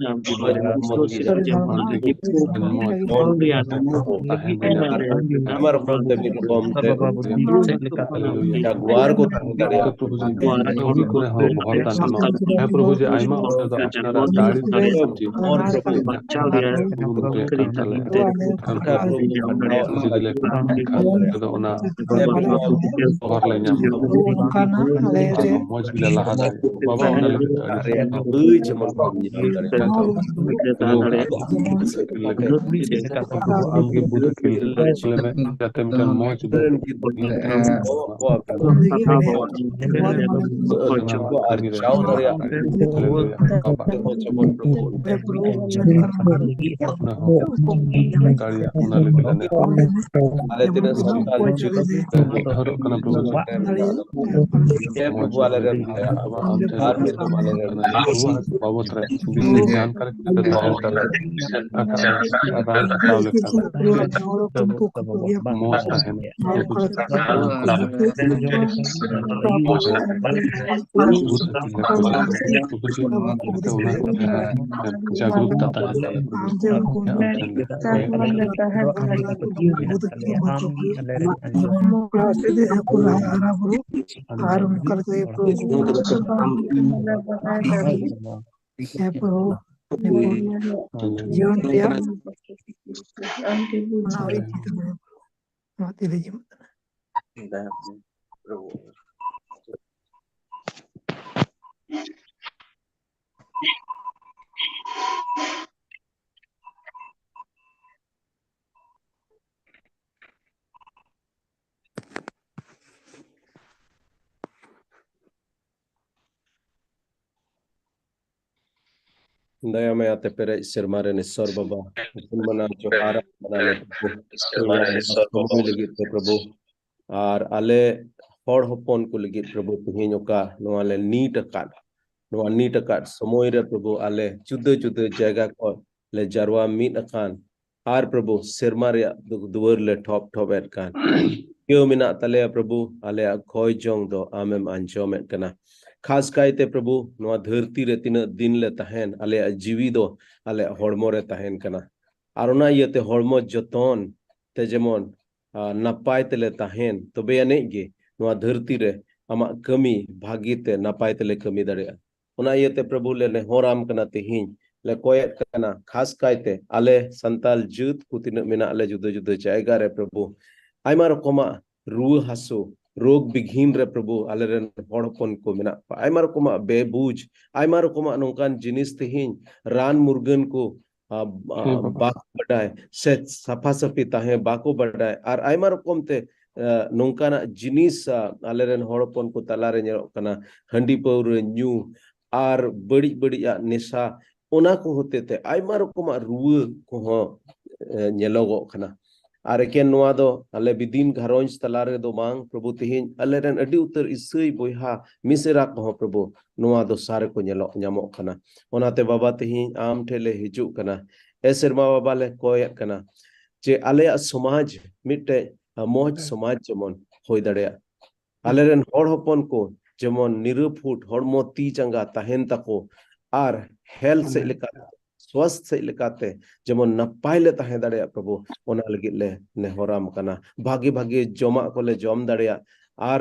ᱟᱭᱢᱟ ᱨᱚᱠᱚᱢ ᱛᱮ ᱢᱤᱫ ᱨᱚᱠᱚᱢ ᱛᱮ ᱡᱟᱜᱩᱣᱟᱨ ᱠᱚ ᱛᱟᱦᱮᱸ ᱫᱟᱲᱮᱭᱟᱜᱼᱟ᱾ ᱦᱮᱸ ᱯᱨᱚᱵᱷᱩ, ᱡᱮ ᱟᱭᱢᱟ ᱚᱠᱛᱚ ᱫᱚ ᱟᱯᱱᱟᱨᱟᱜ ᱫᱟᱲᱮ ᱛᱮ ᱵᱟᱧᱪᱟᱣ ᱞᱮᱭᱟ᱾ ᱚᱱᱟ ᱢᱚᱡᱽ ᱜᱮᱞᱮ ᱞᱟᱦᱟ ᱫᱟᱲᱮᱭᱟᱜᱼᱟ᱾ ᱵᱟᱵᱟ, ᱚᱱᱟ ᱞᱟᱹᱜᱤᱫ ᱟᱹᱰᱤ ᱟᱢᱜᱮ ᱵᱩᱫᱷ ᱟᱹᱠᱤᱞ ᱞᱟᱹᱜᱤᱫ ᱡᱟᱛᱮ ᱢᱤᱫᱴᱮᱱ ᱢᱚᱡᱽ ᱟᱨ ᱪᱟᱣ ᱫᱟᱲᱮᱭᱟᱜ ᱚᱱᱟ ᱦᱚᱸ ᱫᱟᱲᱮᱭᱟᱜ, ᱚᱱᱟ ᱞᱟᱹᱜᱤᱫ ᱟᱞᱮ ᱟᱞᱮ ᱛᱤᱱᱟᱹᱜ ᱥᱟᱱᱛᱟᱲ ᱡᱟᱹᱛ ᱱᱮᱦᱚᱨᱚᱜ ᱠᱟᱱᱟ ᱯᱨᱚᱵᱷᱩ, ᱦᱮᱸ ᱯᱨᱚᱵᱷᱩ, ᱟᱞᱮ ᱨᱮᱱ ᱫᱟᱭᱟ ᱟᱨ ᱢᱤᱫ ᱫᱷᱟᱣ ᱵᱟᱵᱚᱫ ᱨᱮ ᱵᱤᱥᱮᱥ ᱡᱟᱱᱠᱟᱨᱤ ᱛᱟᱦᱮᱱ ᱛᱟᱞᱮ ᱟᱠᱟᱱᱟ, ᱨᱟᱱ ᱦᱟᱛᱟᱣ ᱞᱮᱠᱷᱟᱱ ᱢᱚᱡᱽ ᱛᱟᱦᱮᱱᱟ᱾ ᱡᱟᱜᱽᱨᱩᱠᱛᱟ ᱛᱟᱦᱮᱱ ᱛᱟᱞᱮ᱾ ᱟᱫᱚ ᱟᱢ ᱫᱚ ᱯᱟᱹᱛᱭᱟᱹᱣ ᱢᱮᱱᱟᱜ ᱛᱟᱞᱮᱭᱟ, ᱟᱢ ᱟᱞᱮ ᱨᱮᱱ ᱟᱸᱡᱚᱢ ᱡᱮᱢᱚᱱ ᱠᱚᱲᱟ ᱥᱮᱫ ᱦᱚᱸᱠᱚ ᱞᱟᱦᱟ ᱦᱟᱨᱟ ᱵᱩᱨᱩ, ᱟᱨ ᱚᱱᱠᱟ ᱞᱮᱠᱟ ᱜᱮ ᱯᱨᱚᱵᱷᱩ ᱦᱮᱸ ᱯᱨᱚᱵᱷᱩ, ᱡᱤᱭᱚᱱ ᱨᱮᱭᱟᱜ ᱚᱱᱟ ᱦᱩᱭ ᱤᱫᱤ ᱛᱟᱵᱚᱱᱟ᱾ ᱱᱚᱣᱟ ᱛᱮᱞᱮ ᱡᱚᱢ ᱠᱟᱱᱟ᱾ ᱫᱟᱭᱟ ᱢᱟᱭᱟ ᱛᱮ ᱯᱮᱨᱮᱡ ᱥᱮᱨᱢᱟ ᱨᱮᱱ ᱤᱥᱥᱚᱨ ᱵᱟᱵᱟ, ᱦᱚᱯᱚᱱ ᱢᱟᱱᱟ ᱡᱚᱦᱟᱨ ᱢᱟᱱᱟ ᱞᱮ ᱯᱨᱚᱵᱷᱩ, ᱥᱮᱨᱢᱟ ᱨᱮᱱ ᱤᱥᱥᱚᱨ ᱵᱟᱵᱟ᱾ ᱞᱟᱹᱜᱤᱫ ᱛᱮ ᱯᱨᱚᱵᱷᱩ, ᱟᱨ ᱟᱞᱮ ᱦᱚᱲ ᱦᱚᱯᱚᱱ ᱠᱚ ᱞᱟᱹᱜᱤᱫ ᱯᱨᱚᱵᱷᱩ, ᱛᱮᱦᱮᱧ ᱚᱠᱟ ᱱᱚᱣᱟ ᱞᱮ ᱱᱤᱴ ᱟᱠᱟᱫ, ᱱᱚᱣᱟ ᱱᱤᱴ ᱟᱠᱟᱫ ᱥᱚᱢᱚᱭ ᱨᱮ ᱯᱨᱚᱵᱷᱩ, ᱟᱞᱮ ᱡᱩᱫᱟᱹ ᱡᱩᱫᱟᱹ ᱡᱟᱭᱜᱟ ᱠᱷᱚᱱ ᱞᱮ ᱡᱟᱨᱣᱟ ᱢᱤᱫ ᱟᱠᱟᱱ, ᱟᱨ ᱯᱨᱚᱵᱷᱩ, ᱥᱮᱨᱢᱟ ᱨᱮᱭᱟᱜ ᱫᱩ-, ᱫᱩᱣᱟᱹᱨ ᱞᱮ ᱴᱷᱚᱯ ᱴᱷᱚᱯ ᱮᱫ ᱠᱟᱱ᱾ ᱤᱭᱟᱹ ᱢᱮᱱᱟᱜ ᱛᱟᱞᱮᱭᱟ ᱯᱨᱚᱵᱷᱩ, ᱟᱞᱮᱭᱟᱜ ᱠᱷᱚᱭ ᱡᱚᱝ ᱫᱚ ᱟᱢᱮᱢ ᱟᱸᱡᱚᱢᱮᱫ ᱠᱟᱱᱟ᱾ ᱠᱷᱟᱥ ᱠᱟᱭᱛᱮ ᱯᱨᱚᱵᱷᱩ, ᱱᱚᱣᱟ ᱫᱷᱟᱹᱨᱛᱤ ᱨᱮ ᱛᱤᱱᱟᱹᱜ ᱫᱤᱱ ᱞᱮ ᱛᱟᱦᱮᱱ, ᱟᱞᱮᱭᱟᱜ ᱡᱤᱣᱤ ᱫᱚ ᱟᱞᱮᱭᱟᱜ ᱦᱚᱲᱢᱚ ᱨᱮ ᱛᱟᱦᱮᱱ ᱠᱟᱱᱟ᱾ ᱟᱨ ᱚᱱᱟ ᱤᱭᱟᱹᱛᱮ ᱦᱚᱲᱢᱚ ᱡᱚᱛᱚᱱ ᱛᱮ ᱡᱮᱢᱚᱱ, ᱟ, ᱱᱟᱯᱟᱭ ᱛᱮᱞᱮ ᱛᱟᱦᱮᱱ, ᱛᱚᱵᱮ ᱟᱹᱱᱤᱡ ᱜᱮ ᱱᱚᱣᱟ ᱫᱷᱟᱹᱨᱛᱤ ᱨᱮ ᱟᱢᱟᱜ ᱠᱟᱹᱢᱤ ᱵᱷᱟᱹᱜᱤ ᱛᱮ ᱱᱟᱯᱟᱭ ᱛᱮᱞᱮ ᱠᱟᱹᱢᱤ ᱫᱟᱲᱮᱭᱟᱜᱼᱟ᱾ ᱚᱱᱟ ᱤᱭᱟᱹᱛᱮ ᱯᱨᱚᱵᱷᱩ ᱞᱮ ᱱᱮᱦᱚᱨᱟᱢ ᱠᱟᱱᱟ, ᱛᱮᱦᱮᱧ ᱞᱮ ᱠᱚᱭᱮᱫ ᱠᱟᱱᱟ, ᱠᱷᱟᱥ ᱠᱟᱭᱛᱮ ᱟᱞᱮ ᱥᱟᱱᱛᱟᱞ ᱡᱟᱹᱛ ᱠᱚ ᱛᱤᱱᱟᱹᱜ ᱢᱮᱱᱟᱜ ᱞᱮ ᱡᱩᱫᱟᱹ ᱡᱩᱫᱟᱹ ᱡᱟᱭᱜᱟ ᱨᱮ ᱯᱨᱚᱵᱷᱩ, ᱟᱭᱢᱟ ᱨᱚᱠᱚᱢᱟᱜ ᱨᱩᱣᱟᱹ ᱦᱟᱹᱥᱩ, ᱨᱳᱜᱽ ᱵᱤᱜᱷᱤᱱ ᱨᱮ ᱯᱨᱚᱵᱷᱩ, ᱟᱞᱮᱨᱮᱱ ᱦᱚᱲ ᱦᱚᱯᱚᱱ ᱠᱚ ᱢᱮᱱᱟᱜ ᱠᱚᱣᱟ᱾ ᱟᱭᱢᱟ ᱨᱚᱠᱚᱢᱟᱜ ᱵᱮᱵᱩᱡᱽ, ᱟᱭᱢᱟ ᱨᱚᱠᱚᱢᱟᱜ ᱱᱚᱝᱠᱟᱱ ᱡᱤᱱᱤᱥ ᱛᱮᱦᱮᱧ ᱨᱟᱱ ᱢᱩᱨᱜᱟᱹᱱ ᱠᱚ, ᱟ, ᱟ, ᱦᱮᱸ, ᱵᱟᱵᱟ᱾ ᱵᱟᱠᱚ ᱵᱟᱰᱟᱭ, ᱥᱮ ᱥᱟᱯᱷᱟ ᱥᱟᱹᱯᱷᱤ ᱛᱟᱦᱮᱸ ᱵᱟᱠᱚ ᱵᱟᱰᱟᱭ, ᱟᱨ ᱟᱭᱢᱟ ᱨᱚᱠᱚᱢ ᱛᱮ, ᱟ, ᱱᱚᱝᱠᱟᱱᱟᱜ ᱡᱤᱱᱤᱥ, ᱟ, ᱟᱞᱮᱨᱮᱱ ᱦᱚᱲ ᱦᱚᱯᱚᱱ ᱠᱚ ᱛᱟᱞᱟᱨᱮ ᱧᱮᱞᱚᱜ ᱠᱟᱱᱟ, ᱦᱟᱺᱰᱤ ᱯᱟᱹᱣᱨᱟᱹ ᱧᱩ ᱟᱨ ᱵᱟᱹᱲᱤᱡ ᱵᱟᱹᱲᱤᱡᱟᱜ ᱱᱮᱥᱟ, ᱚᱱᱟ ᱠᱚ ᱦᱚᱛᱮ ᱛᱮ ᱟᱭᱢᱟ ᱨᱚᱠᱚᱢᱟᱜ ᱨᱩᱣᱟᱹ ᱠᱚᱦᱚᱸ, ᱮ, ᱧᱮᱞᱚᱜᱚᱜ ᱠᱟᱱᱟ᱾ ᱟᱨ ᱮᱠᱮᱱ ᱱᱚᱣᱟ ᱫᱚ ᱟᱞᱮ ᱵᱤᱫᱤᱱ ᱜᱷᱟᱨᱚᱸᱡᱽ ᱛᱟᱞᱟ ᱨᱮᱫᱚ ᱵᱟᱝ, ᱯᱨᱚᱵᱷᱩ, ᱛᱮᱦᱮᱧ ᱟᱞᱮᱨᱮᱱ ᱟᱹᱰᱤ ᱩᱛᱟᱹᱨ ᱤᱥᱟᱹᱭ ᱵᱚᱭᱦᱟ ᱢᱤᱥᱮᱨᱟ ᱠᱚᱦᱚᱸ, ᱯᱨᱚᱵᱷᱩ, ᱱᱚᱣᱟ ᱫᱚᱥᱟ ᱨᱮᱠᱚ ᱧᱮᱞᱚᱜ ᱧᱟᱢᱚᱜ ᱠᱟᱱᱟ᱾ ᱚᱱᱟᱛᱮ ᱵᱟᱵᱟ, ᱛᱮᱦᱮᱧ ᱟᱢ ᱴᱷᱮᱱ ᱞᱮ ᱦᱤᱡᱩᱜ ᱠᱟᱱᱟ᱾ ᱮ ᱥᱮᱨᱢᱟ ᱵᱟᱵᱟ, ᱞᱮ ᱠᱚᱭᱮᱫ ᱠᱟᱱᱟ ᱡᱮ ᱟᱞᱮᱭᱟᱜ ᱥᱚᱢᱟᱡᱽ ᱢᱤᱫᱴᱮᱡ, ᱟ, ᱢᱚᱡᱽ ᱥᱚᱢᱟᱡᱽ ᱡᱮᱢᱚᱱ ᱦᱩᱭ ᱫᱟᱲᱮᱭᱟᱜ᱾ ᱟᱞᱮᱨᱮᱱ ᱦᱚᱲ ᱦᱚᱯᱚᱱ ᱠᱚ ᱡᱮᱢᱚᱱ ᱱᱤᱨᱟᱹᱯᱷᱩᱴ ᱦᱚᱲᱢᱚ ᱛᱤ ᱡᱟᱸᱜᱟ ᱛᱟᱦᱮᱱ ᱛᱟᱠᱚ, ᱟᱨ ᱦᱮᱞᱛᱷ ᱥᱮᱫ ᱞᱮᱠᱟ ᱥᱣᱟᱥᱛᱷ ᱥᱮᱫ ᱞᱮᱠᱟᱛᱮ ᱡᱮᱢᱚᱱ ᱱᱟᱯᱟᱭ ᱞᱮ ᱛᱟᱦᱮᱸ ᱫᱟᱲᱮᱭᱟᱜ ᱯᱨᱚᱵᱷᱩ, ᱚᱱᱟ ᱞᱟᱹᱜᱤᱫ ᱞᱮ ᱱᱮᱦᱚᱨᱟᱢ ᱠᱟᱱᱟ᱾ ᱵᱷᱟᱜᱤ ᱵᱷᱟᱜᱤ ᱡᱚᱢᱟᱜ ᱠᱚᱞᱮ ᱡᱚᱢ ᱫᱟᱲᱮᱭᱟᱜ, ᱟᱨ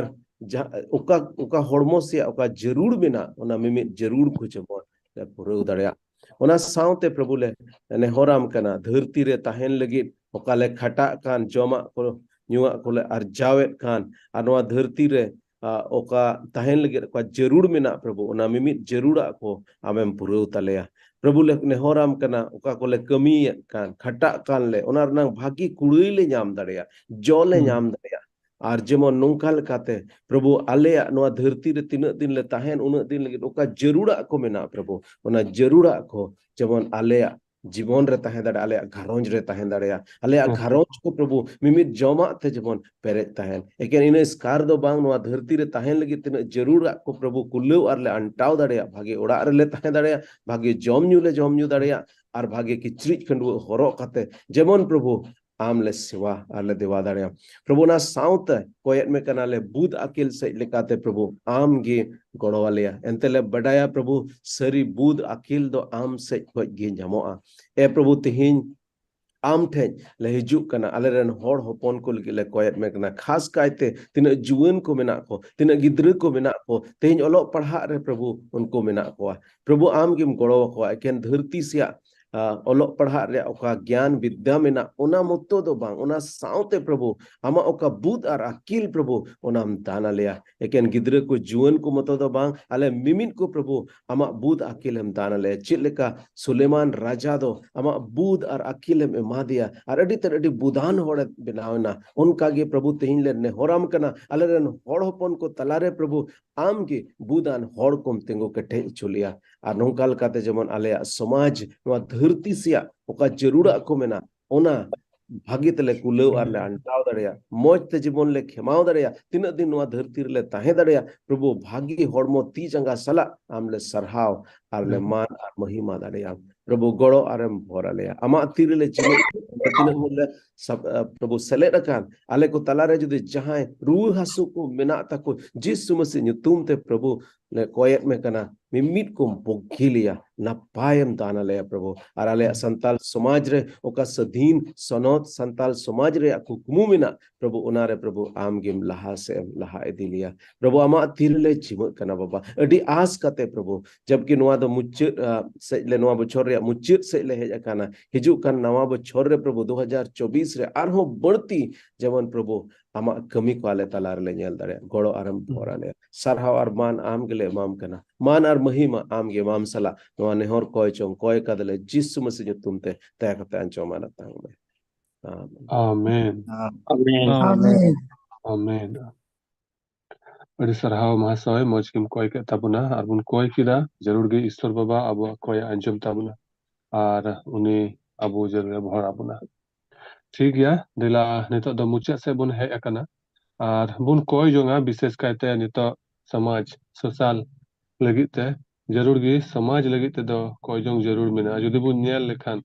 ᱡᱟᱦᱟᱸ ᱚᱠᱟ ᱚᱠᱟ ᱦᱚᱲᱢᱚ ᱥᱮᱭᱟᱜ ᱚᱠᱟ ᱡᱟᱹᱨᱩᱲ ᱢᱮᱱᱟᱜ, ᱚᱱᱟ ᱢᱤᱢᱤᱫ ᱡᱟᱹᱨᱩᱲ ᱠᱚ ᱡᱮᱢᱚᱱ ᱞᱮ ᱯᱩᱨᱟᱹᱣ ᱫᱟᱲᱮᱭᱟᱜ᱾ ᱚᱱᱟ ᱥᱟᱶᱛᱮ ᱯᱨᱚᱵᱷᱩ ᱞᱮ ᱱᱮᱦᱚᱨᱟᱢ ᱠᱟᱱᱟ, ᱫᱷᱟᱹᱨᱛᱤ ᱨᱮ ᱛᱟᱦᱮᱱ ᱞᱟᱹᱜᱤᱫ ᱚᱠᱟ ᱞᱮ ᱠᱷᱟᱴᱟᱜ ᱠᱟᱱ, ᱡᱚᱢᱟᱜ ᱠᱚ ᱧᱩᱣᱟᱜ ᱠᱚᱞᱮ ᱟᱨᱡᱟᱣᱮᱫ ᱠᱟᱱ, ᱟᱨ ᱱᱚᱣᱟ ᱫᱷᱟᱹᱨᱛᱤ ᱨᱮ ᱟ, ᱚᱠᱟ ᱛᱟᱦᱮᱱ ᱞᱟᱹᱜᱤᱫ ᱚᱠᱟ ᱡᱟᱹᱨᱩᱲ ᱢᱮᱱᱟᱜ ᱯᱨᱚᱵᱷᱩ, ᱚᱱᱟ ᱢᱤᱢᱤᱫ ᱡᱟᱹᱨᱩᱲᱟᱜ ᱠᱚ ᱟᱢᱮᱢ ᱯᱩᱨᱟᱹᱣ ᱛᱟᱞᱮᱭᱟ᱾ ᱯᱨᱚᱵᱷᱩ ᱞᱮ ᱱᱮᱦᱚᱨᱟᱢ ᱠᱟᱱᱟ, ᱚᱠᱟ ᱠᱚᱞᱮ ᱠᱟᱹᱢᱤᱭᱮᱫ ᱠᱟᱱ, ᱠᱷᱟᱴᱟᱜ ᱠᱟᱱ ᱞᱮ, ᱚᱱᱟ ᱨᱮᱱᱟᱜ ᱵᱷᱟᱹᱜᱤ ᱠᱩᱲᱟᱹᱭ ᱞᱮ ᱧᱟᱢ ᱫᱟᱲᱮᱭᱟᱜ, ᱡᱚ ᱞᱮ ᱦᱩᱸ᱾ ᱧᱟᱢ ᱫᱟᱲᱮᱭᱟᱜ᱾ ᱟᱨ ᱡᱮᱢᱚᱱ ᱱᱚᱝᱠᱟ ᱞᱮᱠᱟᱛᱮ ᱯᱨᱚᱵᱷᱩ ᱟᱞᱮᱭᱟᱜ ᱱᱚᱣᱟ ᱫᱷᱟᱹᱨᱛᱤ ᱨᱮ ᱛᱤᱱᱟᱹᱜ ᱫᱤᱱ ᱞᱮ ᱛᱟᱦᱮᱱ, ᱩᱱᱟᱹᱜ ᱫᱤᱱ ᱞᱟᱹᱜᱤᱫ ᱚᱠᱟ ᱡᱟᱹᱨᱩᱲᱟᱜ ᱠᱚ ᱢᱮᱱᱟᱜ ᱯᱨᱚᱵᱷᱩ, ᱚᱱᱟ ᱡᱟᱹᱨᱩᱲᱟᱜ ᱠᱚ ᱡᱮᱢᱚᱱ ᱟᱞᱮᱭᱟᱜ ᱡᱤᱵᱚᱱ ᱨᱮ ᱛᱟᱦᱮᱸ ᱫᱟᱲᱮᱭᱟᱜᱼᱟ, ᱟᱞᱮᱭᱟᱜ ᱜᱷᱟᱨᱚᱸᱡᱽ ᱨᱮ ᱛᱟᱦᱮᱸ ᱫᱟᱲᱮᱭᱟᱜᱼᱟ, ᱟᱞᱮᱭᱟᱜ ᱦᱩᱸ᱾ ᱜᱷᱟᱨᱚᱸᱡᱽ ᱠᱚ ᱯᱨᱚᱵᱷᱩ ᱢᱤᱢᱤᱫ ᱡᱚᱢᱟᱜ ᱛᱮ ᱡᱮᱢᱚᱱ ᱯᱮᱨᱮᱡ ᱛᱟᱦᱮᱱ᱾ ᱮᱠᱮᱱ ᱤᱱᱟᱹ ᱮᱥᱠᱟᱨ ᱫᱚ ᱵᱟᱝ, ᱱᱚᱣᱟ ᱫᱷᱟᱹᱨᱛᱤ ᱨᱮ ᱛᱟᱦᱮᱱ ᱞᱟᱹᱜᱤᱫ ᱛᱤᱱᱟᱹᱜ ᱡᱟᱹᱨᱩᱲᱟᱜ ᱠᱚ ᱯᱨᱚᱵᱷᱩ ᱠᱩᱞᱟᱹᱣ ᱟᱨ ᱞᱮ ᱟᱱᱴᱟᱣ ᱫᱟᱲᱮᱭᱟᱜ, ᱵᱷᱟᱜᱮ ᱚᱲᱟᱜ ᱨᱮᱞᱮ ᱛᱟᱦᱮᱸ ᱫᱟᱲᱮᱭᱟᱜ, ᱵᱷᱟᱜᱮ ᱡᱚᱢ ᱧᱩ ᱞᱮ ᱡᱚᱢ ᱧᱩ ᱫᱟᱲᱮᱭᱟᱜ, ᱟᱨ ᱵᱷᱟᱜᱮ ᱠᱤᱪᱨᱤᱡ ᱠᱷᱟᱹᱰᱩᱣᱟᱹᱜ ᱦᱚᱨᱚᱜ ᱠᱟᱛᱮ ᱡᱮᱢᱚᱱ ᱯᱨᱚᱵᱷᱩ ᱟᱢ ᱞᱮ ᱥᱮᱵᱟ ᱟᱨ ᱞᱮ ᱫᱮᱵᱟ ᱫᱟᱲᱮᱭᱟᱢ᱾ ᱯᱨᱚᱵᱷᱩ, ᱚᱱᱟ ᱥᱟᱶᱛᱮ ᱠᱚᱭᱮᱫ ᱢᱮ ᱠᱟᱱᱟ ᱞᱮ ᱵᱩᱫ ᱟᱹᱠᱤᱞ ᱥᱮᱫ ᱞᱮᱠᱟᱛᱮ ᱯᱨᱚᱵᱷᱩ ᱟᱢ ᱜᱮ ᱜᱚᱲᱚ ᱟᱞᱮᱭᱟ᱾ ᱮᱱᱛᱮ ᱞᱮ ᱵᱟᱰᱟᱭᱟ ᱯᱨᱚᱵᱷᱩ, ᱥᱟᱹᱨᱤ ᱵᱩᱫ ᱟᱹᱠᱤᱞ ᱫᱚ ᱟᱢ ᱥᱮᱫ ᱠᱷᱚᱡ ᱜᱮ ᱧᱟᱢᱚᱜᱼᱟ᱾ ᱮ ᱯᱨᱚᱵᱷᱩ, ᱛᱮᱦᱮᱧ ᱟᱢ ᱴᱷᱮᱡ ᱞᱮ ᱦᱤᱡᱩᱜ ᱠᱟᱱᱟ, ᱟᱞᱮᱨᱮᱱ ᱦᱚᱲ ᱦᱚᱯᱚᱱ ᱠᱚ ᱞᱟᱹᱜᱤᱫ ᱞᱮ ᱠᱚᱭᱮᱫ ᱢᱮ ᱠᱟᱱᱟ, ᱠᱷᱟᱥ ᱠᱟᱭᱛᱮ ᱛᱤᱱᱟᱹᱜ ᱡᱩᱣᱟᱹᱱ ᱠᱚ ᱢᱮᱱᱟᱜ ᱠᱚ, ᱛᱤᱱᱟᱹᱜ ᱜᱤᱫᱽᱨᱟᱹ ᱠᱚ ᱢᱮᱱᱟᱜ ᱠᱚ, ᱛᱮᱦᱮᱧ ᱚᱞᱚᱜ ᱯᱟᱲᱦᱟᱜ ᱨᱮ ᱯᱨᱚᱵᱷᱩ ᱩᱱᱠᱩ ᱢᱮᱱᱟᱜ ᱠᱚᱣᱟ᱾ ᱯᱨᱚᱵᱷᱩ, ᱟᱢ ᱜᱮᱢ ᱜᱚᱲᱚ ᱟᱠᱚᱣᱟ᱾ ᱮᱠᱮᱱ ᱫᱷᱟᱹᱨᱛᱤ ᱥᱮᱭᱟᱜ, ᱟ, ᱚᱞᱚᱜ ᱯᱟᱲᱦᱟᱜ ᱨᱮᱭᱟᱜ ᱚᱠᱟ ᱜᱮᱭᱟᱱ ᱵᱤᱫᱽᱫᱟ ᱢᱮᱱᱟᱜ, ᱚᱱᱟ ᱢᱚᱛᱚ ᱫᱚ ᱵᱟᱝ, ᱚᱱᱟ ᱥᱟᱶᱛᱮ ᱯᱨᱚᱵᱷᱩ ᱟᱢᱟᱜ ᱚᱠᱟ ᱵᱩᱫ ᱟᱨ ᱟᱹᱠᱤᱞ ᱯᱨᱚᱵᱷᱩ, ᱚᱱᱟᱢ ᱫᱟᱱ ᱟᱞᱮᱭᱟ᱾ ᱮᱠᱮᱱ ᱜᱤᱫᱽᱨᱟᱹ ᱠᱚ ᱡᱩᱣᱟᱹᱱ ᱠᱚ ᱢᱚᱛᱚ ᱫᱚ ᱵᱟᱝ, ᱟᱞᱮ ᱢᱤᱢᱤᱫ ᱠᱚ ᱯᱨᱚᱵᱷᱩ ᱟᱢᱟᱜ ᱵᱩᱫ ᱟᱹᱠᱤᱞ ᱮᱢ ᱫᱟᱱ ᱟᱞᱮᱭᱟ᱾ ᱪᱮᱫ ᱞᱮᱠᱟ ᱥᱩᱞᱮᱢᱟᱱ ᱨᱟᱡᱟ ᱫᱚ ᱟᱢᱟᱜ ᱵᱩᱫ ᱟᱨ ᱟᱹᱠᱤᱞ ᱮᱢ ᱮᱢᱟ ᱫᱮᱭᱟ ᱟᱨ ᱟᱹᱰᱤ ᱛᱮᱫ ᱟᱹᱰᱤ ᱵᱩᱫᱟᱱ ᱦᱚᱲᱮ ᱵᱮᱱᱟᱣ ᱮᱱᱟ, ᱚᱱᱠᱟ ᱜᱮ ᱯᱨᱚᱵᱷᱩ ᱛᱮᱦᱮᱧ ᱞᱮ ᱱᱮᱦᱚᱨᱟᱢ ᱠᱟᱱᱟ, ᱟᱞᱮᱨᱮᱱ ᱦᱚᱲ ᱦᱚᱯᱚᱱ ᱠᱚ ᱛᱟᱞᱟᱨᱮ ᱯᱨᱚᱵᱷᱩ ᱟᱢ ᱜᱮ ᱵᱩᱫᱟᱱ ᱦᱚᱲ ᱠᱚᱢ ᱛᱤᱸᱜᱩ ᱠᱮᱴᱮᱡ ᱦᱚᱪᱚ ᱞᱮᱭᱟ᱾ ᱟᱨ ᱱᱚᱝᱠᱟ ᱞᱮᱠᱟᱛᱮ ᱡᱮᱢᱚᱱ ᱟᱞᱮᱭᱟᱜ ᱥᱚᱢᱟᱡᱽ, ᱱᱚᱣᱟ ᱫᱷᱟᱹᱨᱛᱤ ᱥᱮᱭᱟᱜ ᱚᱠᱟ ᱡᱟᱹᱨᱩᱲᱟᱜ ᱠᱚ ᱢᱮᱱᱟᱜ, ᱚᱱᱟ ᱵᱷᱟᱹᱜᱤ ᱛᱮᱞᱮ ᱠᱩᱞᱟᱹᱣ ᱟᱨ ᱞᱮ ᱟᱱᱴᱟᱣ ᱫᱟᱲᱮᱭᱟᱜ, ᱢᱚᱡᱽ ᱛᱮ ᱡᱤᱵᱚᱱ ᱞᱮ ᱠᱷᱮᱢᱟᱣ ᱫᱟᱲᱮᱭᱟᱜ, ᱛᱤᱱᱟᱹᱜ ᱫᱤᱱ ᱱᱚᱣᱟ ᱫᱷᱟᱹᱨᱛᱤ ᱨᱮᱞᱮ ᱛᱟᱦᱮᱸ ᱫᱟᱲᱮᱭᱟᱜ, ᱯᱨᱚᱵᱷᱩ ᱵᱷᱟᱹᱜᱤ ᱦᱚᱲᱢᱚ ᱛᱤ ᱡᱟᱸᱜᱟ ᱥᱟᱞᱟᱜ ᱟᱢ ᱞᱮ ᱥᱟᱨᱦᱟᱣ ᱟᱨ ᱞᱮ ᱦᱩᱸ᱾ ᱢᱟᱱ ᱟᱨ ᱢᱚᱦᱤᱢᱟ ᱫᱟᱲᱮᱭᱟᱢ᱾ ᱯᱨᱚᱵᱷᱩ, ᱜᱚᱲᱚ ᱟᱨᱮᱢ ᱵᱷᱚᱨ ᱟᱞᱮᱭᱟ᱾ ᱟᱢᱟᱜ ᱛᱤ ᱨᱮᱞᱮ ᱡᱤᱢᱟᱹ ᱛᱤᱱᱟᱹᱜ ᱦᱚᱲ ᱞᱮ ᱥᱟᱵ-, ᱟ, ᱯᱨᱚᱵᱷᱩ, ᱥᱮᱞᱮᱫ ᱟᱠᱟᱱ, ᱟᱞᱮ ᱠᱚ ᱛᱟᱞᱟᱨᱮ ᱡᱩᱫᱤ ᱡᱟᱦᱟᱸᱭ ᱨᱩᱣᱟᱹ ᱦᱟᱹᱥᱩ ᱠᱚ ᱢᱮᱱᱟᱜ ᱛᱟᱠᱚ, ᱡᱤᱥᱩ ᱢᱟᱹᱥᱤ ᱧᱩᱛᱩᱢ ᱛᱮ ᱯᱨᱚᱵᱷᱩ ᱞᱮ ᱠᱚᱭᱮᱫ ᱢᱮ ᱠᱟᱱᱟ, ᱢᱤᱢᱤᱫ ᱠᱚᱢ ᱵᱚᱜᱷᱤ ᱞᱮᱭᱟ, ᱱᱟᱯᱟᱭᱮᱢ ᱫᱟᱱ ᱟᱞᱮᱭᱟ ᱯᱨᱚᱵᱷᱩ᱾ ᱟᱨ ᱟᱞᱮᱭᱟᱜ ᱥᱟᱱᱛᱟᱞ ᱥᱚᱢᱟᱡᱽ ᱨᱮ ᱚᱠᱟ ᱥᱟᱹᱫᱷᱤᱱ ᱥᱚᱱᱚᱛ ᱥᱟᱱᱛᱟᱞ ᱥᱚᱢᱟᱡᱽ ᱨᱮᱭᱟᱜ ᱠᱩᱠᱢᱩ ᱢᱮᱱᱟᱜ ᱯᱨᱚᱵᱷᱩ, ᱚᱱᱟᱨᱮ ᱯᱨᱚᱵᱷᱩ ᱟᱢ ᱜᱮᱢ ᱞᱟᱦᱟ ᱥᱮᱫ ᱮᱢ ᱞᱟᱦᱟ ᱤᱫᱤ ᱞᱮᱭᱟ ᱯᱨᱚᱵᱷᱩ᱾ ᱟᱢᱟᱜ ᱛᱤ ᱨᱮᱞᱮ ᱡᱤᱢᱟᱹᱜ ᱠᱟᱱᱟ ᱵᱟᱵᱟ, ᱟᱹᱰᱤ ᱟᱥ ᱠᱟᱛᱮ ᱯᱨᱚᱵᱷᱩ, ᱡᱚᱵᱠᱤ ᱱᱚᱣᱟ ᱫᱚ ᱢᱩᱪᱟᱹᱫ, ᱟ, ᱥᱮᱫ ᱞᱮ, ᱱᱚᱣᱟ ᱵᱚᱪᱷᱚᱨ ᱨᱮᱭᱟᱜ ᱢᱩᱪᱟᱹᱫ ᱥᱮᱫ ᱞᱮ ᱦᱮᱡ ᱟᱠᱟᱱᱟ᱾ ᱦᱤᱡᱩᱜ ᱠᱟᱱ ᱱᱟᱣᱟ ᱵᱚᱪᱷᱚᱨ ᱨᱮ ᱯᱨᱚᱵᱷᱩ, ᱫᱩ ᱦᱟᱡᱟᱨ ᱪᱚᱵᱵᱤᱥ ᱨᱮ ᱟᱨᱦᱚᱸ ᱵᱟᱹᱲᱛᱤ ᱡᱮᱢᱚᱱ ᱯᱨᱚᱵᱷᱩ ᱟᱢᱟᱜ ᱠᱟᱹᱢᱤ ᱠᱚ ᱟᱞᱮ ᱛᱟᱞᱟ ᱨᱮᱞᱮ ᱧᱮᱞ ᱫᱟᱲᱮᱭᱟᱜ, ᱜᱚᱲᱚ ᱟᱨᱮᱢ ᱵᱷᱚᱨ ᱟᱞᱮᱭᱟ᱾ ᱥᱟᱨᱦᱟᱣ ᱟᱨ ᱢᱟᱱ ᱟᱢ ᱜᱮᱞᱮ ᱮᱢᱟᱢ ᱠᱟᱱᱟ᱾ ᱢᱟᱱ ᱟᱨ ᱢᱟᱹᱦᱤᱢᱟ ᱟᱢ ᱜᱮ ᱮᱢᱟᱢ ᱥᱟᱞᱟᱜ᱾ ᱱᱚᱣᱟ ᱱᱮᱦᱚᱨ ᱠᱚᱭ ᱪᱚᱝ ᱠᱚᱭ ᱠᱟᱫᱟᱞᱮ ᱡᱤᱥᱩ ᱢᱟᱹᱥᱤ ᱧᱩᱛᱩᱢ ᱛᱮ, ᱫᱟᱭᱟ ᱠᱟᱛᱮ ᱟᱸᱡᱚᱢ ᱟᱞᱮ ᱛᱟᱝ ᱢᱮ᱾ ᱟᱢᱮᱱ᱾ ᱟᱢᱮᱱ᱾ ᱟᱢᱮᱱ᱾ ᱟᱢᱮᱱ᱾ ᱟᱹᱰᱤ ᱥᱟᱨᱦᱟᱣ ᱢᱟᱦᱟᱥᱚᱭ, ᱢᱚᱡᱽ ᱜᱮᱢ ᱠᱚᱭ ᱠᱮᱫ ᱛᱟᱵᱚᱱᱟ ᱟᱨ ᱵᱚᱱ ᱠᱚᱭ ᱠᱮᱫᱟ᱾ ᱡᱟᱹᱨᱩᱲ ᱜᱮ ᱤᱥᱥᱚᱨ ᱵᱟᱵᱟ ᱟᱵᱚᱣᱟᱜ ᱠᱚᱭ ᱟᱸᱡᱚᱢ ᱛᱟᱵᱚᱱᱟ ᱟᱨ ᱩᱱᱤ ᱟᱵᱚ ᱡᱟᱹᱨᱩᱲᱮ ᱵᱷᱚᱨ ᱟᱵᱚᱱᱟ᱾ ᱴᱷᱤᱠ ᱜᱮᱭᱟ, ᱫᱮᱞᱟ ᱱᱤᱛᱚᱜ ᱫᱚ ᱢᱩᱪᱟᱹᱫ ᱥᱮᱫ ᱵᱚᱱ ᱦᱮᱡ ᱟᱠᱟᱱᱟ ᱟᱨ ᱵᱚᱱ ᱠᱚᱭ ᱡᱚᱝᱟ, ᱵᱤᱥᱮᱥ ᱠᱟᱭᱛᱮ ᱱᱤᱛᱚᱜ ᱥᱚᱢᱟᱡᱽ ᱥᱳᱥᱟᱞ ᱞᱟᱹᱜᱤᱫ ᱛᱮ ᱡᱟᱹᱨᱩᱲ ᱜᱮ, ᱥᱚᱢᱟᱡᱽ ᱞᱟᱹᱜᱤᱫ ᱛᱮᱫᱚ ᱠᱚᱭ ᱡᱚᱝ ᱡᱟᱹᱨᱩᱲ ᱢᱮᱱᱟᱜᱼᱟ᱾ ᱡᱩᱫᱤ ᱵᱚᱱ ᱧᱮᱞ ᱞᱮᱠᱷᱟᱱ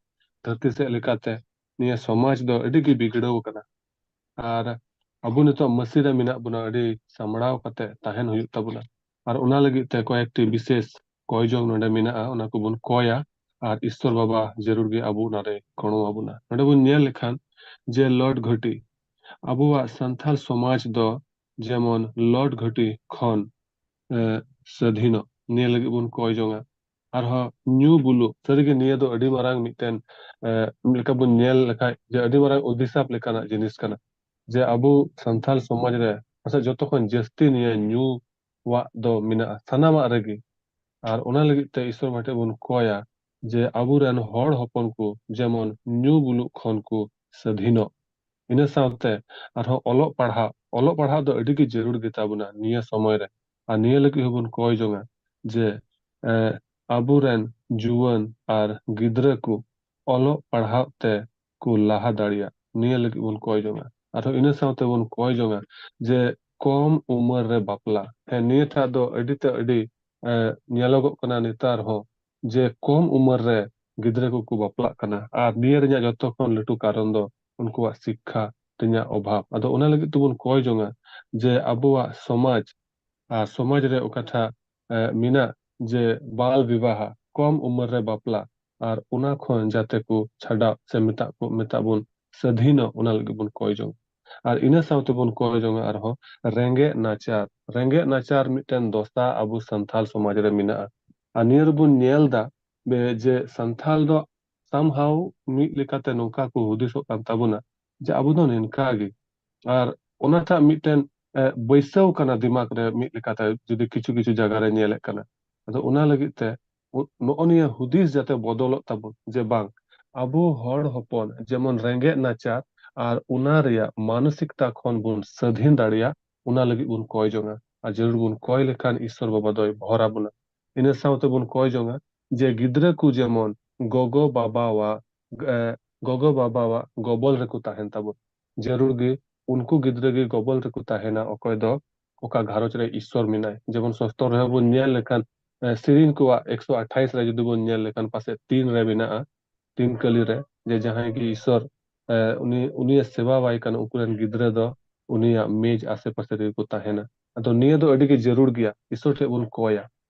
ᱫᱷᱟᱹᱨᱛᱤ ᱥᱮᱫ ᱞᱮᱠᱟᱛᱮ ᱱᱤᱭᱟᱹ ᱥᱚᱢᱟᱡᱽ ᱫᱚ ᱟᱹᱰᱤ ᱜᱮ ᱵᱤᱜᱽᱲᱟᱹᱣ ᱟᱠᱟᱱᱟ᱾ ᱟᱨ ᱟᱵᱚ ᱱᱤᱛᱚᱜ ᱢᱟᱹᱥᱤ ᱨᱮ ᱢᱮᱱᱟᱜ ᱵᱚᱱᱟ, ᱟᱹᱰᱤ ᱥᱟᱢᱲᱟᱣ ᱠᱟᱛᱮ ᱛᱟᱦᱮᱱ ᱦᱩᱭᱩᱜ ᱛᱟᱵᱚᱱᱟ᱾ ᱟᱨ ᱚᱱᱟ ᱞᱟᱹᱜᱤᱫ ᱛᱮ ᱠᱚᱭᱮᱠᱴᱤ ᱵᱤᱥᱮᱥ ᱠᱚᱭ ᱡᱚᱝ ᱱᱚᱰᱮ ᱢᱮᱱᱟᱜᱼᱟ, ᱚᱱᱟ ᱠᱚᱵᱚᱱ ᱠᱚᱭᱟ ᱟᱨ ᱤᱥᱥᱚᱨ ᱵᱟᱵᱟ ᱡᱟᱹᱨᱩᱲ ᱜᱮ ᱟᱵᱚ ᱚᱱᱟᱨᱮ ᱜᱚᱲᱚ ᱟᱵᱚᱱᱟ᱾ ᱱᱚᱰᱮ ᱵᱚᱱ ᱧᱮᱞ ᱞᱮᱠᱷᱟᱱ ᱡᱮ ᱞᱚᱰ ᱜᱷᱟᱹᱴᱤ, ᱟᱵᱚᱣᱟᱜ ᱥᱟᱱᱛᱟᱞ ᱥᱚᱢᱟᱡᱽ ᱫᱚ ᱡᱮᱢᱚᱱ ᱞᱚᱰ ᱜᱷᱟᱹᱴᱤ ᱠᱷᱚᱱ, ᱮ, ᱥᱟᱹᱫᱷᱤᱱᱚᱜ, ᱱᱤᱭᱟᱹ ᱞᱟᱹᱜᱤᱫ ᱵᱚᱱ ᱠᱚᱭ ᱡᱚᱝᱟ᱾ ᱟᱨᱦᱚᱸ ᱧᱩ ᱵᱩᱞᱩᱜ, ᱥᱟᱹᱨᱤᱜᱮ ᱱᱤᱭᱟᱹ ᱫᱚ ᱟᱹᱰᱤ ᱢᱟᱨᱟᱝ ᱢᱤᱫᱴᱮᱱ, ᱮ, ᱞᱮᱠᱟ ᱵᱚᱱ ᱧᱮᱞ ᱞᱮᱠᱷᱟᱡ ᱡᱮ ᱟᱹᱰᱤ ᱢᱟᱨᱟᱝ ᱚᱵᱷᱤᱥᱟᱯ ᱞᱮᱠᱟᱱᱟᱜ ᱡᱤᱱᱤᱥ ᱠᱟᱱᱟ᱾ ᱡᱮ ᱟᱵᱚ ᱥᱟᱱᱛᱟᱞ ᱥᱚᱢᱟᱡᱽ ᱨᱮ ᱯᱟᱥᱮᱡ ᱡᱚᱛᱚ ᱠᱷᱚᱱ ᱡᱟᱹᱥᱛᱤ ᱱᱤᱭᱟᱹ ᱧᱩᱣᱟᱜ ᱫᱚ ᱢᱮᱱᱟᱜᱼᱟ ᱥᱟᱱᱟᱢᱟᱜ ᱨᱮᱜᱮ᱾ ᱟᱨ ᱚᱱᱟ ᱞᱟᱹᱜᱤᱫ ᱛᱮ ᱤᱥᱥᱚᱨ ᱵᱟᱵᱟ ᱴᱷᱮᱱ ᱵᱚᱱ ᱠᱚᱭᱟ ᱡᱮ ᱟᱵᱚᱨᱮᱱ ᱦᱚᱲ ᱦᱚᱯᱚᱱ ᱠᱚ ᱡᱮᱢᱚᱱ ᱧᱩ ᱵᱩᱞᱩᱜ ᱠᱷᱚᱱ ᱠᱚ ᱥᱟᱹᱫᱷᱤᱱᱚᱜ᱾ ᱤᱱᱟᱹ ᱥᱟᱶᱛᱮ ᱟᱨᱦᱚᱸ ᱚᱞᱚᱜ ᱯᱟᱲᱦᱟᱜ, ᱚᱞᱚᱜ ᱯᱟᱲᱦᱟᱜ ᱫᱚ ᱟᱹᱰᱤ ᱜᱮ ᱡᱟᱹᱨᱩᱲ ᱜᱮᱛᱟ ᱵᱚᱱᱟ ᱱᱤᱭᱟᱹ ᱥᱚᱢᱚᱭ ᱨᱮ᱾ ᱟᱨ ᱱᱤᱭᱟᱹ ᱞᱟᱹᱜᱤᱫ ᱦᱚᱸᱵᱚᱱ ᱠᱚᱭ ᱡᱚᱝᱟ ᱡᱮ, ᱮ, ᱟᱵᱚᱨᱮᱱ ᱡᱩᱣᱟᱹᱱ ᱟᱨ ᱜᱤᱫᱽᱨᱟᱹ ᱠᱚ ᱚᱞᱚᱜ ᱯᱟᱲᱦᱟᱜ ᱛᱮ ᱠᱚ ᱞᱟᱦᱟ ᱫᱟᱲᱮᱭᱟᱜ, ᱱᱤᱭᱟᱹ ᱞᱟᱹᱜᱤᱫ ᱵᱚᱱ ᱠᱚᱭ ᱡᱚᱝᱟ᱾ ᱟᱨᱦᱚᱸ ᱤᱱᱟᱹ ᱥᱟᱶᱛᱮ ᱵᱚᱱ ᱠᱚᱭ ᱡᱚᱝᱟ ᱡᱮ ᱠᱚᱢ ᱩᱢᱮᱨ ᱨᱮ ᱵᱟᱯᱞᱟ᱾ ᱦᱮᱸ, ᱱᱤᱭᱟᱹᱴᱟᱜ ᱫᱚ ᱟᱹᱰᱤ ᱛᱮ ᱟᱹᱰᱤ, ᱮ, ᱧᱮᱞᱚᱜᱚᱜ ᱠᱟᱱᱟ ᱱᱮᱛᱟᱨ ᱦᱚᱸ, ᱡᱮ ᱠᱚᱢ ᱩᱢᱮᱨ ᱨᱮ ᱜᱤᱫᱽᱨᱟᱹ ᱠᱚᱠᱚ ᱵᱟᱯᱞᱟᱜ ᱠᱟᱱᱟ᱾ ᱟᱨ ᱱᱤᱭᱟᱹ ᱨᱮᱭᱟᱜ ᱡᱚᱛᱚ ᱠᱷᱚᱱ ᱞᱟᱹᱴᱩ ᱠᱟᱨᱚᱱ ᱫᱚ ᱩᱱᱠᱩᱣᱟᱜ ᱥᱤᱠᱠᱷᱟ ᱨᱮᱭᱟᱜ ᱚᱵᱷᱟᱵᱽ᱾ ᱟᱫᱚ ᱚᱱᱟ ᱞᱟᱹᱜᱤᱫ ᱛᱮᱵᱚᱱ ᱠᱚᱭ ᱡᱚᱝᱟ ᱡᱮ ᱟᱵᱚᱣᱟᱜ ᱥᱚᱢᱟᱡᱽ ᱟᱨ ᱥᱚᱢᱟᱡᱽ ᱨᱮ ᱚᱠᱟᱴᱟᱜ, ᱮ, ᱢᱮᱱᱟᱜ ᱡᱮ ᱵᱟᱞ ᱵᱤᱵᱟᱦᱟ, ᱠᱚᱢ ᱩᱢᱮᱨ ᱨᱮ ᱵᱟᱯᱞᱟ, ᱟᱨ ᱚᱱᱟ ᱠᱷᱚᱱ ᱡᱟᱛᱮ ᱠᱚ ᱪᱷᱟᱰᱟᱜ ᱥᱮ ᱢᱮᱛᱟᱜ ᱠᱚ, ᱢᱮᱛᱟᱜ ᱵᱚᱱ ᱥᱟᱹᱫᱷᱤᱱᱚᱜ, ᱚᱱᱟ ᱞᱟᱹᱜᱤᱫ ᱵᱚᱱ ᱠᱚᱭ ᱡᱚᱝᱟ᱾ ᱟᱨ ᱤᱱᱟᱹ ᱥᱟᱶᱛᱮ ᱵᱚᱱ ᱠᱚᱭ ᱡᱚᱝᱟ ᱟᱨᱦᱚᱸ ᱨᱮᱸᱜᱮᱡ ᱱᱟᱪᱟᱨ᱾ ᱨᱮᱸᱜᱮᱡ ᱱᱟᱪᱟᱨ ᱢᱤᱫᱴᱮᱱ ᱫᱚᱥᱟ ᱟᱵᱚ ᱥᱟᱱᱛᱟᱞ ᱥᱚᱢᱟᱡᱽ ᱨᱮ ᱢᱮᱱᱟᱜᱼᱟ᱾ ᱟᱨ ᱱᱤᱭᱟᱹ ᱨᱮᱵᱚᱱ ᱧᱮᱞ ᱮᱫᱟ ᱵᱮ-, ᱡᱮ ᱥᱟᱱᱛᱟᱞ ᱫᱚ somehow ᱢᱤᱫ ᱞᱮᱠᱟᱛᱮ ᱱᱚᱝᱠᱟ ᱠᱚ ᱦᱩᱫᱤᱥᱚᱜ ᱠᱟᱱ ᱛᱟᱵᱚᱱᱟ ᱡᱮ ᱟᱵᱚ ᱫᱚ ᱱᱤᱝᱠᱟ ᱜᱮ᱾ ᱟᱨ ᱚᱱᱟᱴᱟᱜ ᱢᱤᱫᱴᱮᱱ, ᱮ, ᱵᱟᱹᱭᱥᱟᱹᱣ ᱠᱟᱱᱟ ᱫᱤᱢᱟᱜᱽ ᱨᱮ ᱢᱤᱫ ᱞᱮᱠᱟᱛᱮ, ᱡᱩᱫᱤ ᱠᱤᱪᱷᱩ ᱠᱤᱪᱷᱩ ᱡᱟᱭᱜᱟ ᱨᱮ ᱧᱮᱞᱮᱫ ᱠᱟᱱᱟ᱾ ᱟᱫᱚ ᱚᱱᱟ ᱞᱟᱹᱜᱤᱫ ᱛᱮ ᱩ-, ᱱᱚᱜᱼᱚ ᱱᱤᱭᱟᱹ ᱦᱩᱫᱤᱥ ᱡᱟᱛᱮ ᱵᱚᱫᱚᱞᱚᱜ ᱛᱟᱵᱚᱱ, ᱡᱮ ᱵᱟᱝ, ᱟᱵᱚ ᱦᱚᱲ ᱦᱚᱯᱚᱱ ᱡᱮᱢᱚᱱ ᱨᱮᱸᱜᱮᱡ ᱱᱟᱪᱟᱨ ᱟᱨ ᱚᱱᱟ ᱨᱮᱭᱟᱜ ᱢᱟᱱᱚᱥᱤᱠᱛᱟ ᱠᱷᱚᱱ ᱵᱚᱱ ᱥᱟᱹᱫᱷᱤᱱ ᱫᱟᱲᱮᱭᱟᱜ, ᱚᱱᱟ ᱞᱟᱹᱜᱤᱫ ᱵᱚᱱ ᱠᱚᱭ ᱡᱚᱝᱟ᱾ ᱟᱨ ᱡᱟᱹᱨᱩᱲ ᱵᱚᱱ ᱠᱚᱭ ᱞᱮᱠᱷᱟᱱ ᱤᱥᱥᱚᱨ ᱵᱟᱵᱟ ᱫᱚᱭ ᱵᱷᱚᱨ ᱟᱵᱚᱱᱟ᱾ ᱤᱱᱟᱹ ᱥᱟᱶᱛᱮ ᱵᱚᱱ ᱠᱚᱭ ᱡᱚᱝᱟ ᱡᱮ ᱜᱤᱫᱽᱨᱟᱹ ᱠᱚ ᱡᱮᱢᱚᱱ ᱜᱚᱜᱚ ᱵᱟᱵᱟᱣᱟᱜ, ᱮ, ᱜᱚᱜᱚ ᱵᱟᱵᱟᱣᱟᱜ ᱜᱚᱵᱚᱞ ᱨᱮᱠᱚ ᱛᱟᱦᱮᱱ ᱛᱟᱵᱚᱱ᱾ ᱡᱟᱹᱨᱩᱲ ᱜᱮ ᱩᱱᱠᱩ ᱜᱤᱫᱽᱨᱟᱹ ᱜᱮ ᱜᱚᱵᱚᱞ ᱨᱮᱠᱚ ᱛᱟᱦᱮᱱᱟ, ᱚᱠᱚᱭ ᱫᱚ ᱚᱠᱟ ᱜᱷᱟᱨᱚᱸᱡᱽ ᱨᱮ ᱤᱥᱥᱚᱨ ᱢᱮᱱᱟᱭ᱾ ᱡᱮᱢᱚᱱ ᱥᱚᱥᱛᱚᱨ ᱨᱮᱦᱚᱸ ᱵᱚᱱ ᱧᱮᱞ ᱞᱮᱠᱷᱟᱱ, ᱮ, ᱥᱮᱨᱮᱧ ᱠᱚᱣᱟᱜ ᱮᱠᱥᱚ ᱟᱴᱷᱟᱭᱤᱥ ᱨᱮ ᱡᱩᱫᱤ ᱵᱚᱱ ᱧᱮᱞ ᱞᱮᱠᱷᱟᱱ, ᱯᱟᱥᱮᱡ ᱛᱤᱱ ᱨᱮ ᱢᱮᱱᱟᱜᱼᱟ, ᱛᱤᱱ ᱠᱟᱹᱞᱤ ᱨᱮ, ᱡᱮ ᱡᱟᱦᱟᱸᱭ ᱜᱮ ᱤᱥᱥᱚᱨ, ᱮ, ᱩᱱᱤ, ᱩᱱᱤᱭᱮ ᱥᱮᱵᱟᱣᱟᱭ ᱠᱟᱱᱟ, ᱩᱱᱠᱩ ᱨᱮᱱ ᱜᱤᱫᱽᱨᱟᱹ ᱫᱚ ᱩᱱᱤᱭᱟᱜ ᱢᱮᱡᱽ ᱟᱥᱮ ᱯᱟᱥᱮ ᱨᱮᱜᱮ ᱠᱚ ᱛᱟᱦᱮᱱᱟ᱾ ᱟᱫᱚ ᱱᱤᱭᱟᱹ ᱫᱚ ᱟᱹᱰᱤ ᱜᱮ ᱡᱟᱹᱨᱩᱲ ᱜᱮᱭᱟ, ᱤᱥᱥᱚᱨ ᱴᱷᱮᱱ ᱵᱚᱱ ᱠᱚᱭᱟ᱾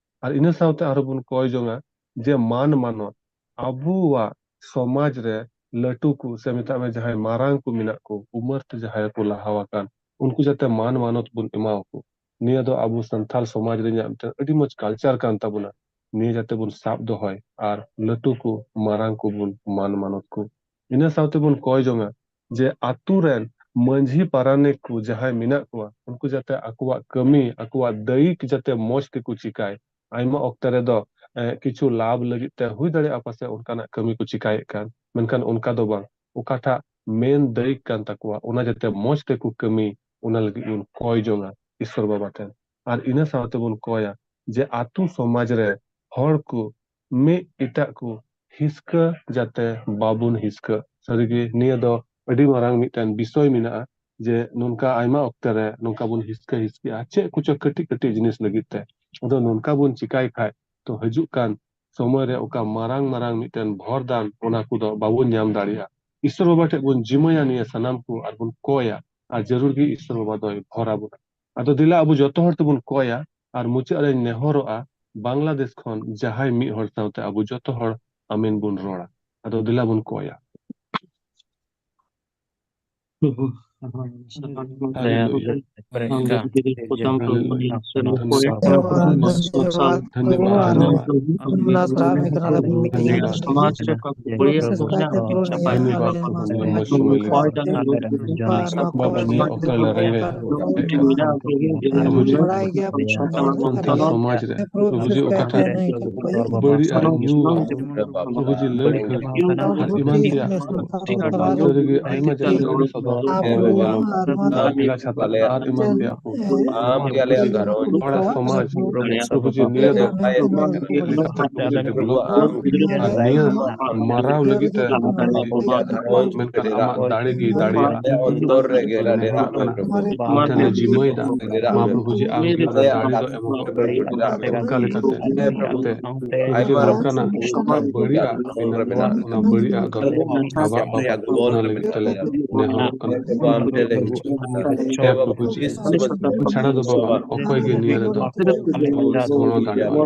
ᱟᱨ ᱤᱱᱟᱹ ᱥᱟᱶᱛᱮ ᱟᱨᱦᱚᱸ ᱵᱚᱱ ᱠᱚᱭ ᱡᱚᱝᱟ ᱡᱮ ᱢᱟᱱ ᱢᱟᱱᱚᱛ, ᱟᱵᱚᱣᱟᱜ ᱥᱚᱢᱟᱡᱽ ᱨᱮ ᱞᱟᱹᱴᱩ ᱠᱚ ᱥᱮ ᱢᱮᱛᱟᱜ ᱢᱮ ᱡᱟᱦᱟᱸᱭ ᱢᱟᱨᱟᱝ ᱠᱚ ᱢᱮᱱᱟᱜ ᱠᱚ, ᱩᱢᱮᱨ ᱛᱮ ᱡᱟᱦᱟᱸᱭ ᱠᱚ ᱞᱟᱦᱟ ᱟᱠᱟᱱ, ᱩᱱᱠᱩ ᱡᱟᱛᱮ ᱢᱟᱱ ᱢᱟᱱᱚᱛ ᱵᱚᱱ ᱮᱢᱟᱣᱟᱠᱚ᱾ ᱱᱤᱭᱟᱹ ᱫᱚ ᱟᱵᱚ ᱥᱟᱱᱛᱟᱞ ᱥᱚᱢᱟᱡᱽ ᱨᱮᱭᱟᱜ ᱢᱤᱫᱴᱮᱱ ᱟᱹᱰᱤ ᱢᱚᱡᱽ culture ᱠᱟᱱ ᱛᱟᱵᱚᱱᱟ᱾ ᱱᱤᱭᱟᱹ ᱡᱟᱛᱮ ᱵᱚᱱ ᱥᱟᱵ ᱫᱚᱦᱚᱭ ᱟᱨ ᱞᱟᱹᱴᱩ ᱠᱚ ᱢᱟᱨᱟᱝ ᱠᱚᱵᱚᱱ ᱢᱟᱱ ᱢᱟᱱᱚᱛ ᱠᱚ᱾ ᱤᱱᱟᱹ ᱥᱟᱶᱛᱮ ᱵᱚᱱ ᱠᱚᱭ ᱡᱚᱝᱟ ᱡᱮ ᱟᱛᱳ ᱨᱮᱱ ᱢᱟᱹᱡᱷᱤ ᱯᱟᱨᱟᱱᱤᱠ ᱠᱚ ᱡᱟᱦᱟᱸᱭ ᱢᱮᱱᱟᱜ ᱠᱚᱣᱟ, ᱩᱱᱠᱩ ᱡᱟᱛᱮ ᱟᱠᱚᱣᱟᱜ ᱠᱟᱹᱢᱤ, ᱟᱠᱚᱣᱟᱜ ᱫᱟᱹᱭᱤᱠ ᱡᱟᱛᱮ ᱢᱚᱡᱽ ᱛᱮᱠᱚ ᱪᱤᱠᱟᱭ᱾ ᱟᱭᱢᱟ ᱚᱠᱛᱮ ᱨᱮᱫᱚ, ᱮ, ᱠᱤᱪᱷᱩ ᱞᱟᱵᱷ ᱞᱟᱹᱜᱤᱫ ᱛᱮ ᱦᱩᱭ ᱫᱟᱲᱮᱭᱟᱜᱼᱟ ᱯᱟᱥᱮᱡ ᱚᱱᱠᱟᱱᱟᱜ ᱠᱟᱹᱢᱤ ᱠᱚ ᱪᱤᱠᱟᱭᱮᱫ ᱠᱟᱱ, ᱢᱮᱱᱠᱷᱟᱱ ᱚᱱᱠᱟ ᱫᱚ ᱵᱟᱝ᱾ ᱚᱠᱟᱴᱟᱜ ᱢᱮᱱ ᱫᱟᱹᱭᱤᱠ ᱠᱟᱱ ᱛᱟᱠᱚᱣᱟ, ᱚᱱᱟ ᱡᱟᱛᱮ ᱢᱚᱡᱽ ᱛᱮᱠᱚ ᱠᱟᱹᱢᱤ, ᱚᱱᱟ ᱞᱟᱹᱜᱤᱫ ᱵᱚᱱ ᱠᱚᱭ ᱡᱚᱝᱟ ᱤᱥᱥᱚᱨ ᱵᱟᱵᱟ ᱴᱷᱮᱱ᱾ ᱟᱨ ᱤᱱᱟᱹ ᱥᱟᱶᱛᱮ ᱵᱚᱱ ᱠᱚᱭᱟ ᱡᱮ ᱟᱛᱳ ᱥᱚᱢᱟᱡᱽ ᱨᱮ ᱦᱚᱲ ᱠᱚ ᱢᱤᱫ ᱮᱴᱟᱜ ᱠᱚ ᱦᱤᱥᱠᱟᱹ ᱡᱟᱛᱮ ᱵᱟᱵᱚᱱ ᱦᱤᱥᱠᱟᱹᱜ᱾ ᱥᱟᱹᱨᱤᱜᱮ ᱱᱤᱭᱟᱹ ᱫᱚ ᱟᱹᱰᱤ ᱢᱟᱨᱟᱝ ᱢᱤᱫᱴᱮᱱ ᱵᱤᱥᱚᱭ ᱢᱮᱱᱟᱜᱼᱟ, ᱡᱮ ᱱᱚᱝᱠᱟ ᱟᱭᱢᱟ ᱚᱠᱛᱮ ᱨᱮ ᱱᱚᱝᱠᱟ ᱵᱚᱱ ᱦᱤᱥᱠᱟᱹ ᱦᱤᱥᱠᱤᱜᱼᱟ ᱪᱮᱫ ᱠᱚᱪᱚ ᱠᱟᱹᱴᱤᱡ ᱠᱟᱹᱴᱤᱡ ᱡᱤᱱᱤᱥ ᱞᱟᱹᱜᱤᱫ ᱛᱮ᱾ ᱟᱫᱚ ᱱᱚᱝᱠᱟ ᱵᱚᱱ ᱪᱤᱠᱟᱭ ᱠᱷᱟᱡ ᱛᱚ ᱦᱤᱡᱩᱜ ᱠᱟᱱ ᱥᱚᱢᱚᱭ ᱨᱮ ᱚᱠᱟ ᱢᱟᱨᱟᱝ ᱢᱟᱨᱟᱝ ᱢᱤᱫᱴᱮᱱ ᱵᱷᱚᱨ ᱫᱟᱱ, ᱚᱱᱟ ᱠᱚᱫᱚ ᱵᱟᱵᱚᱱ ᱧᱟᱢ ᱫᱟᱲᱮᱭᱟᱜᱼᱟ᱾ ᱤᱥᱥᱚᱨ ᱵᱟᱵᱟ ᱴᱷᱮᱱ ᱵᱚᱱ ᱡᱤᱢᱟᱹᱭᱟ ᱱᱤᱭᱟᱹ ᱥᱟᱱᱟᱢ ᱠᱚ ᱟᱨ ᱵᱚᱱ ᱠᱚᱭᱟ, ᱟᱨ ᱡᱟᱹᱨᱩᱲ ᱜᱮ ᱤᱥᱥᱚᱨ ᱵᱟᱵᱟ ᱫᱚᱭ ᱵᱷᱚᱨ ᱟᱵᱚᱱᱟ᱾ ᱟᱫᱚ ᱫᱮᱞᱟ ᱟᱵᱚ ᱡᱚᱛᱚ ᱦᱚᱲ ᱛᱮᱵᱚᱱ ᱠᱚᱭᱟ, ᱟᱨ ᱢᱩᱪᱟᱹᱫ ᱨᱮᱧ ᱱᱮᱦᱚᱨᱚᱜᱼᱟ, ᱵᱟᱝᱞᱟᱫᱮᱥ ᱠᱷᱚᱱ ᱡᱟᱦᱟᱸᱭ ᱢᱤᱫ ᱦᱚᱲ ᱥᱟᱶᱛᱮ ᱟᱵᱚ ᱡᱚᱛᱚ ᱦᱚᱲ ᱟᱢᱮᱱ ᱵᱚᱱ ᱨᱚᱲᱟ᱾ ᱟᱫᱚ ᱫᱮᱞᱟ ᱵᱚᱱ ᱠᱚᱭᱟ᱾ ᱵᱟᱵᱟ, ᱱᱤᱭᱟᱹ ᱚᱠᱛᱚ ᱨᱮ ᱞᱮ ᱨᱮᱸᱜᱮᱡ ᱦᱚᱲ ᱟᱨ ᱮᱢᱟᱱ ᱛᱮᱭᱟᱜ ᱠᱚ ᱟᱵᱚ ᱡᱮ ᱥᱟᱱᱛᱟᱲ ᱥᱚᱢᱟᱡᱽ ᱨᱮ ᱯᱨᱚᱵᱷᱩ ᱡᱮ ᱚᱠᱟᱴᱟᱜ ᱵᱟᱹᱲᱤᱡ ᱟᱜ ᱧᱩ, ᱯᱨᱚᱵᱷᱩ ᱡᱮ ᱞᱟᱹᱲ ᱠᱷᱟᱹᱲ ᱟᱨ ᱮᱢᱟᱱ ᱛᱮᱭᱟᱜ ᱥᱟᱹᱨᱤᱜᱮ ᱟᱭᱢᱟ ᱡᱟᱹᱥᱛᱤ ᱟᱹᱰᱤ ᱥᱚᱫᱚᱨ ᱥᱚᱢᱟᱡᱽ ᱨᱮ ᱧᱮᱞᱚᱜ ᱠᱟᱱᱟ᱾ ᱟᱨ ᱮᱸᱜᱟ ᱪᱷᱟᱛᱟ ᱟᱨ ᱮᱢᱟᱱ ᱛᱮᱭᱟᱜ ᱠᱚ᱾ ᱦᱚᱲᱟᱜ ᱥᱚᱢᱟᱡᱽ ᱯᱨᱚᱵᱷᱩ ᱡᱮ ᱱᱤᱭᱟᱹ ᱫᱚ ᱪᱮᱫ ᱞᱮᱠᱟ ᱯᱨᱚᱵᱷᱩ ᱡᱮ develop ᱟᱨ ᱱᱤᱭᱟᱹ ᱢᱟᱨᱟᱣ ᱞᱟᱹᱜᱤᱫ ᱛᱮ ᱢᱮᱱᱠᱷᱟᱱ ᱟᱢᱟᱜ ᱫᱟᱲᱮ ᱜᱮ ᱫᱟᱲᱮᱭᱟᱜᱼᱟ᱾ ᱟᱢ ᱴᱷᱮᱱ ᱞᱮ ᱡᱤᱢᱟᱹᱭᱮᱫᱟ, ᱢᱟ ᱯᱨᱚᱵᱷᱩ ᱡᱮ ᱟᱢ ᱜᱮ ᱚᱱᱟ ᱫᱟᱲᱮ ᱫᱚ ᱮᱢᱚᱜ ᱯᱮ, ᱚᱱᱠᱟ ᱞᱮᱠᱟᱛᱮ ᱡᱟᱛᱮ ᱯᱨᱚᱵᱷᱩ ᱡᱮ ᱱᱚᱝᱠᱟᱱᱟᱜ ᱚᱠᱟ ᱵᱟᱹᱲᱤᱡᱟᱜ ᱢᱮᱱᱟᱜ ᱠᱚᱣᱟ, ᱚᱱᱟ ᱵᱟᱹᱲᱤᱡᱟᱜ ᱫᱚ ᱪᱟᱵᱟᱜ ᱵᱟᱵᱚᱱ, ᱚᱱᱟ ᱞᱟᱹᱜᱤᱫ ᱛᱮᱞᱮ ᱱᱮᱦᱚᱨᱚᱜ ᱠᱟᱱᱟ᱾ ᱦᱮᱸ ᱯᱨᱚᱵᱷᱩ ᱡᱮ, ᱪᱷᱟᱲᱟ ᱫᱚ ᱵᱟᱵᱟ ᱚᱠᱚᱭ ᱜᱮ ᱱᱤᱭᱟᱹ ᱨᱮᱫᱚ ᱜᱚᱲᱚ ᱫᱟᱲᱮᱭᱟᱜᱼᱟ᱾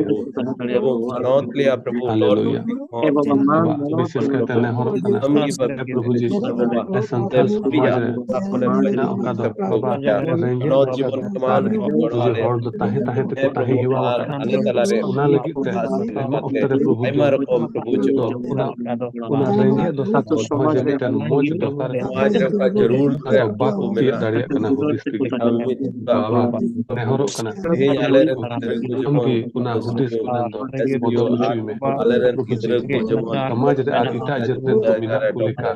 ᱦᱟᱞᱮᱞᱩᱭᱟ᱾ ᱵᱟᱵᱟ, ᱵᱤᱥᱮᱥ ᱠᱟᱭᱛᱮ ᱱᱮᱦᱚᱨᱚᱜ ᱠᱟᱱᱟ, ᱦᱮᱸ ᱯᱨᱚᱵᱷᱩ ᱡᱤ, ᱥᱟᱱᱛᱟᱲ ᱥᱚᱢᱟᱡᱽ ᱨᱮ ᱢᱮᱱᱟᱜ ᱚᱠᱟ ᱫᱚ ᱵᱟᱵᱟ ᱨᱮᱸᱜᱮᱡ ᱱᱟᱪᱟᱨ ᱪᱮᱛᱟᱱ ᱨᱮ ᱯᱨᱚᱵᱷᱩ ᱡᱤ ᱦᱚᱲ ᱫᱚ ᱛᱟᱦᱮᱸ ᱛᱟᱦᱮᱸ ᱛᱮᱠᱚ ᱛᱟᱦᱮᱸ ᱦᱮᱣᱟ ᱟᱠᱟᱱᱟ᱾ ᱚᱱᱟ ᱞᱟᱹᱜᱤᱫ ᱛᱮ ᱟᱭᱢᱟ ᱚᱠᱛᱚ ᱨᱮ ᱯᱨᱚᱵᱷᱩ ᱡᱤ ᱫᱚ ᱚᱱᱟ, ᱚᱱᱟ ᱨᱮᱸᱜᱮᱡ ᱫᱚᱥᱟ ᱠᱷᱚᱱ ᱦᱚᱸ ᱡᱮ ᱢᱤᱫᱴᱮᱱ ᱢᱚᱡᱽ ᱫᱚᱥᱟ ᱨᱮ ᱛᱟᱦᱮᱸ ᱟᱫᱚ ᱵᱟᱠᱚ ᱛᱤᱭᱟᱹᱜ ᱫᱟᱲᱮᱭᱟᱜ ᱠᱟᱱᱟ ᱦᱩᱫᱤᱥ ᱛᱮᱜᱮ᱾ ᱵᱟᱵᱟ, ᱱᱮᱦᱚᱨᱚᱜ ᱠᱟᱱᱟ, ᱟᱢ ᱜᱮ ᱚᱱᱟ ᱦᱩᱫᱤᱥ ᱠᱚ ᱢᱮᱱ ᱫᱚ ᱵᱚᱫᱚᱞ ᱦᱚᱪᱚᱭ ᱢᱮ᱾ ᱯᱨᱚᱵᱷᱩ ᱡᱤ, ᱥᱚᱢᱟᱡᱽ ᱨᱮ ᱟᱨ ᱮᱴᱟᱜ ᱡᱟᱹᱛ ᱨᱮᱱ ᱫᱚ ᱢᱮᱱᱟᱜ ᱠᱚ ᱞᱮᱠᱟ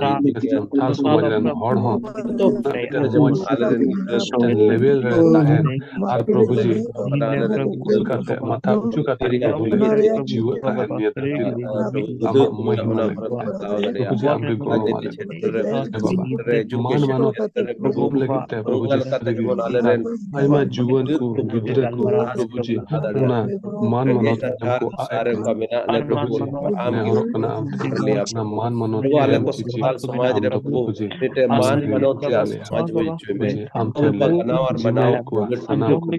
ᱥᱟᱱᱛᱟᱲ ᱥᱚᱢᱟᱡᱽ ᱨᱮᱱ ᱦᱚᱲ ᱦᱚᱸ ᱢᱤᱫᱴᱮᱱ ᱢᱚᱡᱽ ᱢᱤᱫᱴᱮᱱ level ᱨᱮ ᱛᱟᱦᱮᱱ ᱟᱨ ᱯᱨᱚᱵᱷᱩ ᱡᱤ ᱩᱥᱩᱞ ᱠᱟᱛᱮ, ᱢᱟᱛᱷᱟ ᱩᱸᱪᱩ ᱠᱟᱛᱮ ᱯᱨᱚᱵᱷᱩ ᱞᱮ ᱡᱤᱣᱮᱫ ᱛᱟᱦᱮᱱ ᱱᱤᱭᱟᱹ ᱫᱷᱟᱹᱨᱛᱤ ᱨᱮ ᱟᱢᱟᱜ ᱢᱚᱦᱤᱢᱟ ᱞᱟᱹᱜᱤᱫ ᱛᱮ᱾ ᱯᱨᱚᱵᱷᱩ ᱡᱤ ᱟᱢ ᱜᱮ ᱜᱚᱲᱚ ᱮᱢᱟ ᱞᱮ ᱢᱮ᱾ ᱦᱮᱸ ᱵᱟᱵᱟ, ᱢᱟᱱ ᱢᱟᱱᱚᱛ ᱨᱮ ᱯᱨᱚᱵᱷᱩ, ᱜᱚᱯ ᱞᱟᱹᱜᱤᱫ ᱛᱮ ᱯᱨᱚᱵᱷᱩ ᱚᱱᱠᱟ ᱡᱤᱥᱩ ᱞᱮᱠᱟᱛᱮ ᱞᱟᱹᱜᱤᱫ ᱡᱮᱢᱚᱱ ᱟᱨ ᱟᱞᱮᱨᱮᱱ ᱟᱭᱢᱟ ᱡᱩᱣᱟᱹᱱ ᱠᱚ, ᱜᱤᱫᱽᱨᱟᱹ ᱠᱚ, ᱯᱨᱚᱵᱷᱩ ᱡᱤ ᱚᱱᱟ ᱢᱟᱱ ᱢᱟᱱᱚᱛ ᱮᱢ ᱠᱚ ᱟᱜ ᱮᱫ ᱠᱚ᱾ ᱟᱢ ᱱᱮᱦᱚᱨᱚᱜ ᱠᱟᱱᱟ, ᱟᱢ ᱴᱷᱮᱱ ᱚᱱᱟ ᱢᱟᱱ ᱢᱟᱱᱚᱛ ᱯᱨᱚᱵᱷᱩ, ᱟᱞᱮ ᱠᱚ ᱥᱟᱱᱛᱟᱲ ᱥᱚᱢᱟᱡᱽ ᱨᱮ ᱯᱨᱚᱵᱷᱩ, ᱢᱤᱫᱴᱮᱱ ᱢᱟᱱ ᱢᱟᱱᱚᱛ ᱨᱮᱭᱟᱜ ᱟᱞᱮ ᱥᱚᱢᱟᱡᱽ ᱦᱩᱭ ᱦᱚᱪᱚᱭ ᱢᱮ᱾ ᱡᱮ ᱟᱢ ᱴᱷᱮᱱ ᱞᱮ ᱡᱤᱢᱟᱹᱭᱮᱫ ᱠᱚᱣᱟ, ᱥᱟᱱᱟᱢ ᱠᱚ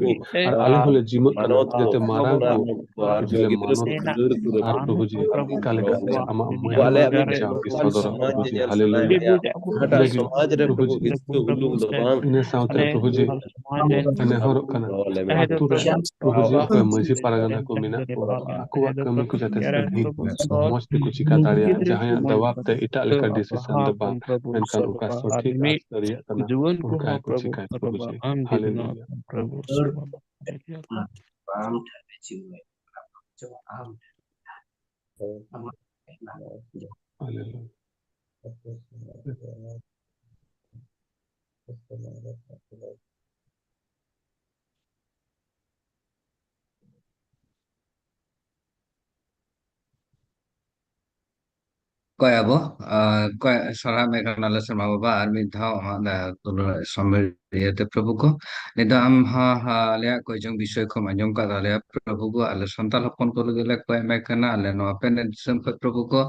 ᱟᱨ ᱟᱞᱮ ᱦᱚᱸᱞᱮ ᱡᱤᱢᱟᱹᱜ ᱠᱟᱱᱟ, ᱡᱟᱛᱮ ᱢᱟᱨᱟᱝ ᱠᱚ ᱡᱮ ᱞᱮ ᱢᱟᱱᱚᱛ ᱟᱨ ᱯᱨᱚᱵᱷᱩ ᱡᱤ ᱚᱠᱟ ᱞᱮᱠᱟᱛᱮ ᱟᱢᱟᱜ ᱢᱟᱭᱟ ᱞᱮ ᱡᱟᱣ ᱜᱮ ᱥᱚᱫᱚᱨᱟ ᱯᱨᱚᱵᱷᱩ ᱡᱤ, ᱦᱟᱞᱮᱞᱩᱭᱟ᱾ ᱚᱠᱟᱴᱟᱜ ᱥᱚᱢᱟᱡᱽ ᱨᱮ ᱯᱨᱚᱵᱷᱩ ᱡᱤ ᱨᱟᱹᱥᱠᱟᱹ ᱦᱩᱞᱩᱠ ᱫᱚ ᱵᱟᱝ, ᱤᱱᱟᱹ ᱥᱟᱶᱛᱮ ᱯᱨᱚᱵᱷᱩ ᱡᱤ ᱱᱮᱦᱚᱨᱚᱜ ᱠᱟᱱᱟ, ᱟᱛᱳ ᱨᱮ ᱯᱨᱚᱵᱷᱩ ᱡᱤ ᱚᱠᱚᱭ ᱢᱟᱹᱡᱷᱤ ᱯᱟᱨᱜᱟᱱᱟ ᱠᱚ ᱢᱮᱱᱟᱜ ᱠᱚᱣᱟ, ᱟᱠᱚᱣᱟᱜ ᱠᱟᱹᱢᱤ ᱠᱚ ᱡᱟᱛᱮ ᱥᱟᱹᱫᱷᱤᱱ ᱠᱚ, ᱢᱚᱡᱽ ᱛᱮᱠᱚ ᱪᱤᱠᱟ ᱫᱟᱲᱮᱭᱟᱜᱼᱟ, ᱡᱟᱦᱟᱸᱭᱟᱜ ᱫᱟᱵᱟᱵ ᱛᱮ ᱮᱴᱟᱜ ᱞᱮᱠᱟ decision ᱫᱚ ᱵᱟᱝ, ᱢᱮᱱᱠᱷᱟᱱ ᱚᱠᱟ ᱥᱚᱴᱷᱤᱠ ᱟᱨ ᱥᱟᱹᱨᱤᱭᱟᱜ ᱠᱟᱱᱟ, ᱚᱱᱠᱟ ᱜᱮᱠᱚ ᱪᱤᱠᱟᱭ ᱯᱨᱚᱵᱷᱩ ᱡᱤ᱾ ᱦᱟᱞᱮᱞᱩᱭᱟ᱾ ᱟᱢ ᱴᱷᱮᱱ ᱞᱮ ᱪᱤᱨ ᱟᱢ ᱴᱷᱮᱱ᱾ ᱟᱢᱟᱜ ᱦᱟᱞᱮᱞᱩᱭᱟ᱾ ᱠᱚᱭ ᱟᱵᱚ, ᱟᱨ ᱠᱚᱭ ᱥᱟᱨᱦᱟᱣ ᱢᱮ ᱠᱟᱱᱟᱞᱮ ᱥᱮᱨᱢᱟ ᱵᱟᱵᱟ, ᱟᱨ ᱢᱤᱫ ᱫᱷᱟᱣ ᱟᱢᱟᱜ ᱫᱟᱭᱟ ᱫᱩᱞᱟᱹᱲ ᱥᱚᱢᱚᱭ ᱤᱭᱟᱹᱛᱮ ᱯᱨᱚᱵᱷᱩ ᱠᱚ, ᱱᱤᱛ ᱫᱚ ᱟᱢ ᱦᱚᱸ, ᱦᱚᱸ ᱟᱞᱮᱭᱟᱜ ᱠᱚᱭ ᱡᱚᱝ ᱵᱤᱥᱚᱭ ᱠᱚᱢ ᱟᱸᱡᱚᱢ ᱠᱟᱫ ᱛᱟᱞᱮᱭᱟ ᱯᱨᱚᱵᱷᱩ ᱠᱚ, ᱟᱞᱮ ᱥᱟᱱᱛᱟᱲ ᱦᱚᱯᱚᱱ ᱠᱚ ᱞᱟᱹᱜᱤᱫ ᱞᱮ ᱠᱚᱭ ᱮᱢ ᱠᱟᱱᱟ, ᱟᱞᱮ ᱱᱚᱣᱟ ᱯᱮᱱᱮ ᱫᱤᱥᱚᱢ ᱠᱷᱚᱱ ᱯᱨᱚᱵᱷᱩ ᱠᱚ,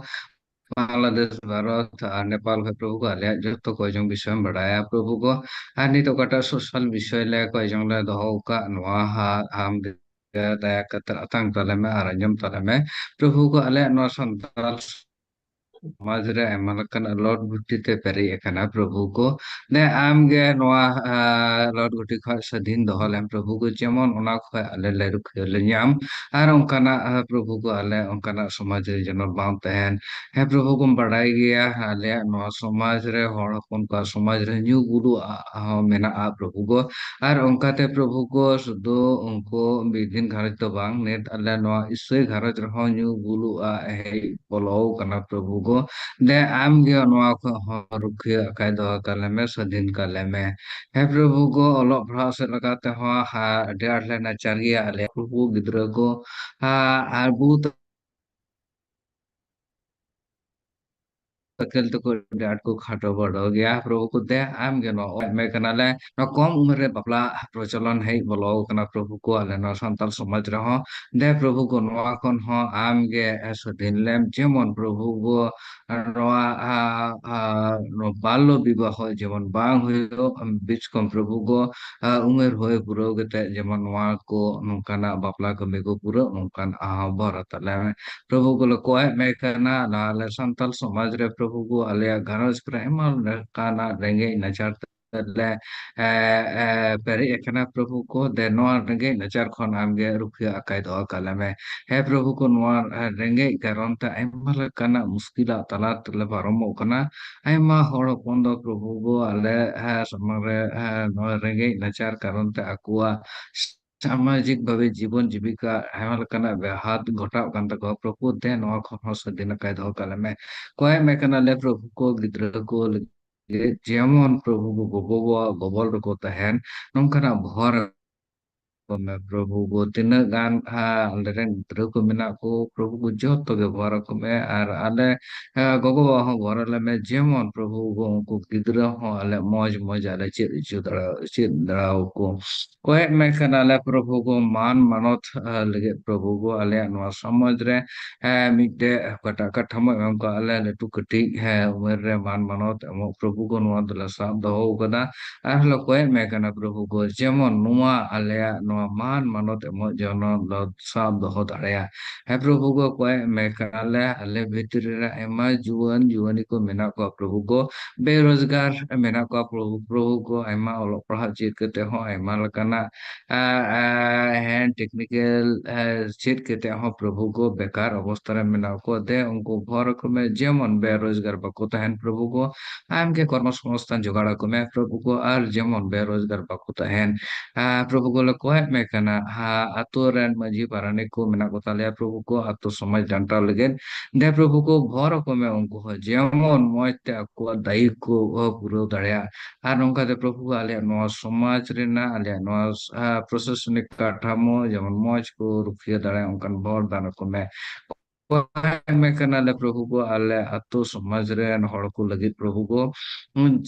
ᱵᱟᱝᱞᱟᱫᱮᱥ, ᱵᱷᱟᱨᱚᱛ ᱟᱨ ᱱᱮᱯᱟᱞ ᱠᱷᱚᱱ ᱯᱨᱚᱵᱷᱩ ᱠᱚ, ᱟᱞᱮᱭᱟᱜ ᱡᱚᱛᱚ ᱠᱚᱭ ᱡᱚᱝ ᱵᱤᱥᱚᱭ ᱮᱢ ᱵᱟᱲᱟᱭᱟ ᱯᱨᱚᱵᱷᱩ ᱠᱚ, ᱟᱨ ᱱᱤᱛ ᱚᱠᱟᱴᱟᱜ ᱥᱳᱥᱟᱞ ᱵᱤᱥᱚᱭ ᱞᱮ ᱠᱚᱭ ᱡᱚᱝ ᱞᱮ ᱫᱚᱦᱚ ᱟᱠᱟᱫ, ᱱᱚᱣᱟ ᱦᱟᱸᱜ ᱟᱢ ᱫᱟᱭᱟ ᱠᱟᱛᱮ ᱟᱛᱟᱝ ᱛᱟᱞᱮ ᱢᱮ ᱟᱨ ᱟᱸᱡᱚᱢ ᱛᱟᱞᱮ ᱢᱮ᱾ ᱯᱨᱚᱵᱷᱩ ᱠᱚ, ᱟᱞᱮᱭᱟᱜ ᱱᱚᱣᱟ ᱥᱟᱱᱛᱟᱲ ᱥᱚᱢᱟᱡᱽ ᱨᱮ ᱟᱭᱢᱟ ᱞᱮᱠᱟᱱᱟᱜ ᱞᱚᱴ ᱜᱷᱩᱴᱤ ᱛᱮ ᱯᱮᱨᱮᱡ ᱟᱠᱟᱱᱟ, ᱯᱨᱚᱵᱷᱩ ᱠᱚ᱾ ᱫᱮ ᱟᱢ ᱜᱮ ᱱᱚᱣᱟ, ᱟᱸ, ᱞᱚᱴ ᱜᱷᱩᱴᱤ ᱠᱷᱚᱱ ᱥᱟᱹᱫᱷᱤᱱ ᱫᱚᱦᱚ ᱞᱮᱢ, ᱯᱨᱚᱵᱷᱩ ᱠᱚ, ᱡᱮᱢᱚᱱ ᱚᱱᱟ ᱠᱷᱚᱱ ᱟᱞᱮ ᱞᱮ ᱨᱩᱠᱷᱤᱭᱟᱹ ᱞᱮ ᱧᱟᱢ᱾ ᱟᱨ ᱚᱱᱠᱟᱱᱟᱜ, ᱟᱸ, ᱯᱨᱚᱵᱷᱩ ᱠᱚ, ᱟᱞᱮ ᱚᱱᱠᱟᱱᱟᱜ ᱥᱚᱢᱟᱡᱽ ᱨᱮ ᱡᱮᱱᱚ ᱵᱟᱝ ᱛᱟᱦᱮᱱ᱾ ᱦᱮᱸ, ᱯᱨᱚᱵᱷᱩ ᱠᱚᱢ ᱵᱟᱰᱟᱭ ᱜᱮᱭᱟ, ᱟᱞᱮᱭᱟᱜ ᱱᱚᱣᱟ ᱥᱚᱢᱟᱡᱽ ᱨᱮ, ᱦᱚᱲ ᱦᱚᱯᱚᱱ ᱠᱚᱣᱟᱜ ᱥᱚᱢᱟᱡᱽ ᱨᱮ ᱧᱩ ᱵᱩᱞᱩᱜ ᱟᱜ ᱦᱚᱸ ᱢᱮᱱᱟᱜᱼᱟ, ᱯᱨᱚᱵᱷᱩ ᱠᱚ᱾ ᱟᱨ ᱚᱱᱠᱟᱛᱮ ᱯᱨᱚᱵᱷᱩ ᱠᱚ ᱥᱩᱫᱷᱩ ᱩᱱᱠᱩ ᱢᱤᱫ ᱫᱤᱱ ᱜᱷᱟᱨᱚᱸᱡᱽ ᱫᱚ ᱵᱟᱝ, ᱱᱤᱛ ᱟᱞᱮ ᱱᱚᱣᱟ ᱤᱥᱟᱹᱭ ᱜᱷᱟᱨᱚᱸᱡᱽ ᱨᱮᱦᱚᱸ ᱧᱩ ᱵᱩᱞᱩᱜ ᱟᱜ ᱦᱮᱡ ᱵᱚᱞᱚ ᱠᱟᱱᱟ, ᱯᱨᱚᱵᱷᱩ ᱜᱚ᱾ ᱫᱮ ᱟᱢ ᱜᱮ ᱱᱚᱣᱟ ᱠᱷᱚᱱ ᱦᱚᱸ ᱨᱩᱠᱷᱤᱭᱟᱹ ᱟᱠᱟᱭ ᱫᱚᱦᱚ ᱠᱟᱞᱮ ᱢᱮ, ᱥᱟᱹᱫᱷᱤᱱ ᱠᱟᱞᱮ ᱢᱮ᱾ ᱦᱮᱸ, ᱯᱨᱚᱵᱷᱩ ᱜᱚ, ᱚᱞᱚᱜ ᱯᱟᱲᱦᱟᱣ ᱥᱮᱫ ᱞᱮᱠᱟ ᱛᱮᱦᱚᱸ ᱦᱟ-, ᱟᱹᱰᱤ ᱟᱸᱴ ᱞᱮ ᱱᱟᱪᱟᱨ ᱜᱮᱭᱟ ᱟᱞᱮ ᱯᱨᱚᱵᱷᱩ ᱜᱤᱫᱽᱨᱟᱹ ᱠᱚ᱾ ᱦᱟ-, ᱟᱨ ᱵᱚᱦᱩᱛ ᱟᱹᱠᱤᱞ ᱛᱟᱠᱚ ᱟᱹᱰᱤ ᱟᱸᱴ ᱠᱚ ᱠᱷᱟᱴᱚ ᱵᱟᱰᱚ ᱜᱮᱭᱟ᱾ ᱯᱨᱚᱵᱷᱩ ᱠᱚ ᱫᱮ ᱟᱢ ᱜᱮ ᱱᱚᱣᱟ ᱚᱞ ᱢᱮ ᱠᱟᱱᱟᱞᱮ, ᱱᱚᱣᱟ ᱠᱚᱢ ᱩᱢᱮᱨ ᱨᱮ ᱵᱟᱯᱞᱟ ᱯᱨᱚᱪᱚᱞᱚᱱ ᱦᱮᱡ ᱵᱚᱞᱚ ᱟᱠᱟᱱᱟ ᱯᱨᱚᱵᱷᱩ ᱠᱚ ᱟᱞᱮ ᱱᱚᱣᱟ ᱥᱟᱱᱛᱟᱲ ᱥᱚᱢᱟᱡᱽ ᱨᱮᱦᱚᱸ᱾ ᱫᱮ ᱯᱨᱚᱵᱷᱩ ᱠᱚ ᱱᱚᱣᱟ ᱠᱷᱚᱱ ᱦᱚᱸ ᱟᱢ ᱜᱮ ᱥᱟᱹᱫᱷᱤᱱ ᱞᱮᱢ, ᱡᱮᱢᱚᱱ ᱯᱨᱚᱵᱷᱩ ᱠᱚ ᱱᱚᱣᱟ ᱟ, ᱟ, ᱱᱚᱣᱟ ᱵᱟᱞᱞᱚ ᱵᱤᱵᱟᱦᱚ ᱡᱮᱢᱚᱱ ᱵᱟᱝ ᱦᱩᱭᱩᱜ, ᱵᱤᱪ ᱠᱷᱚᱱ ᱯᱨᱚᱵᱷᱩ ᱠᱚ ᱟ, ᱩᱢᱮᱨ ᱦᱩᱭ ᱯᱩᱨᱟᱹᱣ ᱠᱟᱛᱮ ᱡᱮᱢᱚᱱ ᱱᱚᱣᱟ ᱠᱚ ᱱᱚᱝᱠᱟᱱᱟᱜ ᱵᱟᱯᱞᱟ ᱠᱟᱹᱢᱤ ᱠᱚ ᱯᱩᱨᱟᱹᱜ ᱱᱚᱝᱠᱟᱱ ᱟᱦᱚᱵᱚᱨ ᱛᱟᱞᱮ ᱢᱮ᱾ ᱯᱨᱚᱵᱷᱩ ᱠᱚᱞᱮ ᱠᱚᱭᱮᱜ ᱢᱮ ᱠᱟᱱᱟ, ᱟᱞᱮ ᱥᱟᱱᱛᱟᱲ ᱥᱚᱢᱟᱡᱽ ᱨᱮ ᱯᱨᱚᱵᱷᱩ ᱠᱚ ᱟᱞᱮᱭᱟᱜ ᱜᱷᱟᱨᱚᱸᱡᱽ ᱠᱚᱨᱮ ᱟᱭᱢᱟ ᱞᱮᱠᱟᱱᱟᱜ ᱨᱮᱸᱜᱮᱡ ᱱᱟᱪᱟᱨ ᱛᱮᱞᱮ ᱮ, ᱮ, ᱯᱮᱨᱮᱡ ᱟᱠᱟᱱᱟ ᱯᱨᱚᱵᱷᱩ ᱠᱚ᱾ ᱫᱮ ᱱᱚᱣᱟ ᱨᱮᱸᱜᱮᱡ ᱱᱟᱪᱟᱨ ᱠᱷᱚᱱ ᱟᱢᱜᱮ ᱨᱩᱠᱷᱤᱭᱟᱹ ᱟᱠᱟᱭ ᱫᱚᱦᱚ ᱠᱟᱞᱮ ᱢᱮ᱾ ᱦᱮᱸ ᱯᱨᱚᱵᱷᱩ ᱠᱚ, ᱱᱚᱣᱟ ᱨᱮᱸᱜᱮᱡ ᱠᱟᱨᱚᱱ ᱛᱮ ᱟᱭᱢᱟ ᱞᱮᱠᱟᱱᱟᱜ ᱢᱩᱥᱠᱤᱞᱟᱜ ᱛᱟᱞᱟ ᱛᱮᱞᱮ ᱯᱟᱨᱚᱢᱚᱜ ᱠᱟᱱᱟ᱾ ᱟᱭᱢᱟ ᱦᱚᱲ ᱦᱚᱯᱚᱱ ᱫᱚ ᱯᱨᱚᱵᱷᱩ ᱠᱚ ᱟᱞᱮ ᱮ, ᱥᱟᱢᱟᱝ ᱨᱮ ᱮ, ᱱᱚᱣᱟ ᱨᱮᱸᱜᱮᱡ ᱱᱟᱪᱟᱨ ᱠᱟᱨᱚᱱ ᱛᱮ ᱟᱠᱚᱣᱟᱜ ᱥᱟᱢᱟᱡᱤᱠ ᱵᱷᱟᱵᱮ ᱡᱤᱵᱚᱱ ᱡᱤᱵᱤᱠᱟ ᱟᱭᱢᱟ ᱞᱮᱠᱟᱱᱟᱜ ᱵᱮᱦᱟᱛ ᱜᱷᱚᱴᱟᱣ ᱠᱟᱱ ᱛᱟᱠᱚᱣᱟ᱾ ᱯᱨᱚᱵᱷᱩ ᱫᱮ ᱱᱚᱣᱟ ᱠᱷᱚᱱ ᱦᱚᱸ ᱥᱟᱹᱫᱷᱤᱱ ᱟᱠᱟᱭ ᱫᱚᱦᱚ ᱠᱟᱞᱮ ᱢᱮ᱾ ᱠᱚᱭᱮᱜ ᱢᱮ ᱠᱟᱱᱟᱞᱮ ᱯᱨᱚᱵᱷᱩ ᱠᱚ ᱜᱤᱫᱽᱨᱟᱹ ᱠᱚ ᱞᱟᱹᱜᱤᱫ ᱡᱮᱢᱚᱱ ᱯᱨᱚᱵᱷᱩ ᱠᱚ ᱜᱚᱜᱚ ᱵᱟᱵᱟ ᱜᱚᱵᱚᱞ ᱨᱮᱠᱚ ᱛᱟᱦᱮᱱ ᱱᱚᱝᱠᱟᱱᱟᱜ ᱵᱷᱚᱨ ᱠᱚ ᱢᱮ ᱯᱨᱚᱵᱷᱩ ᱠᱚ᱾ ᱛᱤᱱᱟᱹᱜ ᱜᱟᱱ ᱟ, ᱟᱞᱮᱨᱮᱱ ᱜᱤᱫᱽᱨᱟᱹ ᱠᱚ ᱢᱮᱱᱟᱜ ᱠᱚ ᱯᱨᱚᱵᱷᱩ ᱠᱚ ᱡᱚᱛᱚ ᱜᱮ ᱵᱷᱚᱨ ᱟᱠᱚ ᱢᱮ ᱟᱨ ᱟᱞᱮ ᱟ, ᱜᱚᱜᱚ ᱵᱟᱵᱟ ᱦᱚᱸ ᱵᱷᱚᱨ ᱟᱞᱮ ᱢᱮ, ᱡᱮᱢᱚᱱ ᱯᱨᱚᱵᱷᱩ ᱠᱚ ᱩᱱᱠᱩ ᱜᱤᱫᱽᱨᱟᱹ ᱦᱚᱸ ᱟᱞᱮ ᱢᱚᱡᱽ ᱢᱚᱡᱽ ᱟᱞᱮ ᱪᱮᱫ ᱦᱚᱪᱚ ᱫᱟᱲᱮ ᱪᱮᱫ ᱫᱟᱲᱮ ᱟᱠᱚ᱾ ᱠᱚᱭᱮᱜ ᱢᱮ ᱠᱟᱱᱟᱞᱮ ᱯᱨᱚᱵᱷᱩ ᱠᱚ ᱢᱟᱱ ᱢᱟᱱᱚᱛ ᱟ, ᱞᱟᱹᱜᱤᱫ ᱯᱨᱚᱵᱷᱩ ᱠᱚ ᱟᱞᱮᱭᱟᱜ ᱱᱚᱣᱟ ᱥᱚᱢᱟᱡᱽ ᱨᱮ ᱮ, ᱢᱤᱫᱴᱮᱡ ᱚᱠᱟᱴᱟᱜ ᱠᱟᱴᱷᱟᱢᱳ ᱮᱢ ᱠᱟᱜ ᱞᱮ ᱞᱟᱹᱴᱩ ᱠᱟᱹᱴᱤᱡ ᱦᱮᱸ ᱩᱢᱮᱨ ᱨᱮ ᱢᱟᱱ ᱢᱟᱱᱚᱛ ᱮᱢᱚᱜ ᱯᱨᱚᱵᱷᱩ ᱠᱚ ᱱᱚᱣᱟ ᱫᱚᱞᱮ ᱥᱟᱵ ᱫᱚᱦᱚ ᱟᱠᱟᱫᱟ᱾ ᱟᱨ ᱞᱮ ᱠᱚᱭᱮᱜ ᱢᱮ ᱠᱟᱱᱟ ᱯᱨᱚᱵᱷᱩ ᱠᱚ ᱡᱮᱢᱚᱱ ᱱᱚᱣᱟ ᱟᱞᱮᱭᱟᱜ ᱱᱚᱣᱟ ᱢᱟᱱ ᱢᱟᱱᱚᱛ ᱮᱢᱚᱜ ᱡᱮᱱᱚ ᱞᱮ ᱥᱟᱵ ᱫᱚᱦᱚ ᱫᱟᱲᱮᱭᱟᱜ᱾ ᱦᱮᱸ ᱯᱨᱚᱵᱷᱩ ᱠᱚ ᱠᱚᱭᱮᱜ ᱢᱮ ᱠᱟᱱᱟᱞᱮ ᱟᱞᱮ ᱵᱷᱤᱛᱨᱤ ᱨᱮ ᱟᱭᱢᱟ ᱡᱩᱣᱟᱹᱱ ᱡᱩᱣᱟᱹᱱᱤ ᱠᱚ ᱢᱮᱱᱟᱜ ᱠᱚᱣᱟ ᱯᱨᱚᱵᱷᱩ ᱠᱚ, ᱵᱮᱨᱳᱡᱽᱜᱟᱨ ᱢᱮᱱᱟᱜ ᱠᱚᱣᱟ ᱯᱨᱚᱵᱷᱩ, ᱯᱨᱚᱵᱷᱩ ᱠᱚ ᱟᱭᱢᱟ ᱚᱞᱚᱜ ᱯᱟᱲᱦᱟᱜ ᱪᱮᱫ ᱠᱟᱛᱮ ᱦᱚᱸ ᱟᱭᱢᱟ ᱞᱮᱠᱟᱱᱟᱜ ᱟ, ᱟ, ᱦᱮᱸ, ᱴᱮᱠᱱᱤᱠᱮᱞ, ᱟ, ᱪᱮᱫ ᱠᱟᱛᱮ ᱦᱚᱸ ᱯᱨᱚᱵᱷᱩ ᱠᱚ ᱵᱮᱠᱟᱨ ᱚᱵᱚᱥᱛᱟ ᱨᱮ ᱢᱮᱱᱟᱜ ᱠᱚᱣᱟ᱾ ᱫᱮ ᱩᱱᱠᱩ ᱵᱷᱚᱨ ᱟᱠᱚ ᱢᱮ, ᱡᱮᱢᱚᱱ ᱵᱮᱨᱳᱡᱽᱜᱟᱨ ᱵᱟᱠᱚ ᱛᱟᱦᱮᱱ ᱯᱨᱚᱵᱷᱩ ᱠᱚ, ᱟᱢ ᱜᱮ ᱠᱚᱨᱢᱚ ᱥᱚᱝᱥᱛᱷᱟᱱ ᱡᱚᱜᱟᱲ ᱟᱠᱚ ᱢᱮ ᱯᱨᱚᱵᱷᱩ ᱠᱚ, ᱟᱨ ᱡᱮᱢᱚᱱ ᱵᱮᱨᱳᱡᱽᱜᱟᱨ ᱵᱟᱠᱚ ᱛᱟᱦᱮᱱ᱾ ᱟ, ᱯᱨᱚᱵᱷᱩ ᱠᱚ ᱞᱮ ᱠᱚᱭᱮᱜ ᱢᱮ ᱠᱟᱱᱟ, ᱟ, ᱟᱛᱳ ᱨᱮᱱ ᱢᱟᱹᱡᱷᱤ ᱯᱟᱨᱟᱱᱤᱠ ᱠᱚ ᱢᱮᱱᱟᱜ ᱠᱚ ᱛᱟᱞᱮᱭᱟ ᱯᱨᱚᱵᱷᱩ ᱠᱚ, ᱟᱛᱳ ᱥᱚᱢᱟᱡᱽ ᱰᱟᱱᱴᱟᱣ ᱞᱟᱹᱜᱤᱫ᱾ ᱫᱮ ᱯᱨᱚᱵᱷᱩ ᱠᱚ ᱵᱷᱚᱨ ᱟᱠᱚ ᱢᱮ, ᱩᱱᱠᱩ ᱦᱚᱸ ᱡᱮᱢᱚᱱ ᱢᱚᱡᱽ ᱛᱮ ᱟᱠᱚᱣᱟᱜ ᱫᱟᱭᱤᱛ ᱠᱚ ᱯᱩᱨᱟᱹᱣ ᱫᱟᱲᱮᱭᱟᱜ᱾ ᱟᱨ ᱱᱚᱝᱠᱟ ᱛᱮ ᱯᱨᱚᱵᱷᱩ ᱟᱞᱮᱭᱟᱜ ᱱᱚᱣᱟ ᱥᱚᱢᱟᱡᱽ ᱨᱮᱱᱟᱜ, ᱟᱞᱮᱭᱟᱜ ᱱᱚᱣᱟ, ᱟ, ᱯᱨᱚᱥᱟᱥᱚᱱᱤᱠ ᱠᱟᱴᱷᱟᱢᱳ ᱡᱮᱢᱚᱱ ᱢᱚᱡᱽ ᱠᱚ ᱨᱩᱠᱷᱤᱭᱟᱹ ᱫᱟᱲᱮᱭᱟᱜ, ᱚᱱᱠᱟᱱ ᱵᱷᱚᱨ ᱫᱟᱱ ᱟᱠᱚ ᱢᱮ᱾ ᱠᱚᱭ ᱢᱮ ᱠᱟᱱᱟᱞᱮ ᱯᱨᱚᱵᱷᱩ ᱜᱚ, ᱟᱞᱮ ᱟᱹᱛᱩ ᱥᱚᱢᱟᱡᱽ ᱨᱮᱱ ᱦᱚᱲ ᱠᱚ ᱞᱟᱹᱜᱤᱫ ᱯᱨᱚᱵᱷᱩ ᱜᱚ,